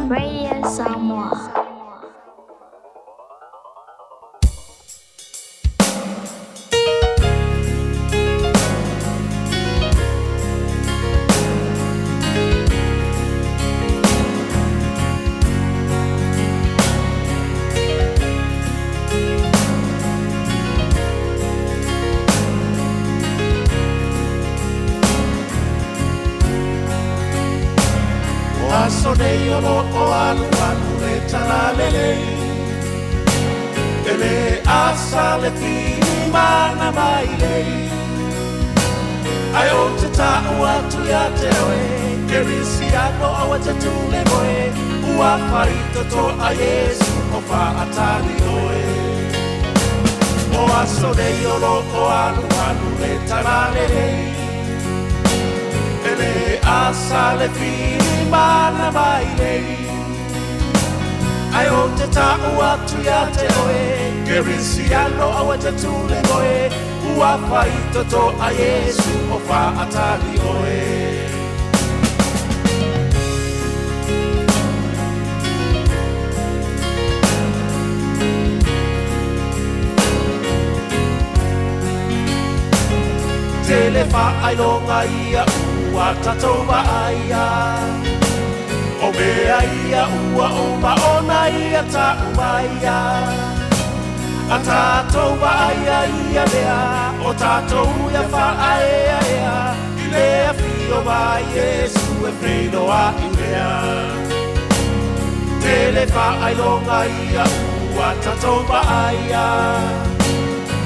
Radio Samoa. Aso nei o lo o alu alu le talalelei E le asa le fili mana mai lei Ai o te ta'u atu ia te oe Ke risi ano awa te tule moe Ua wharitoto a Yesu o whaatari oe O aso nei o lo o alu alu le talalelei E le asa le fili mana mai lei Ai o te ta'u atu ia te oe Ke risi ano awa te tule moe Ua whaitoto a Yesu o whaatari oe Te le whaailonga ia ua tatou vaaia O mea ia ua o maona ia ta'u maia A tātou vaaia ia mea O tātou ia whaaea ea I lea whio mai Yesu e wheiroa i mea Te le whaailonga ia ua tatou vaaia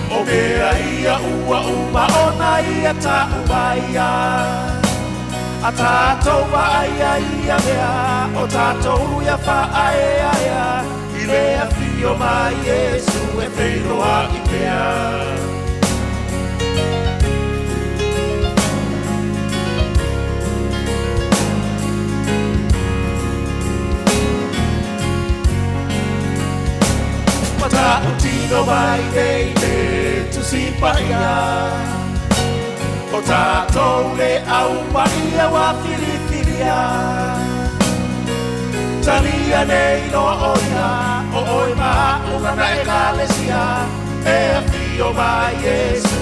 O mea ia ua o maona ia ta'u maia A tātou vaaia ia mea O tātou ia whaaea ea I lea whio mai Yesu e wheiroa i pea Mata'u tino mai nei le tusipaia O tātou le au maia wa whiriwhiria Talia nei loa oia O oi ma'a unana e kalesia E awhio mai Yesu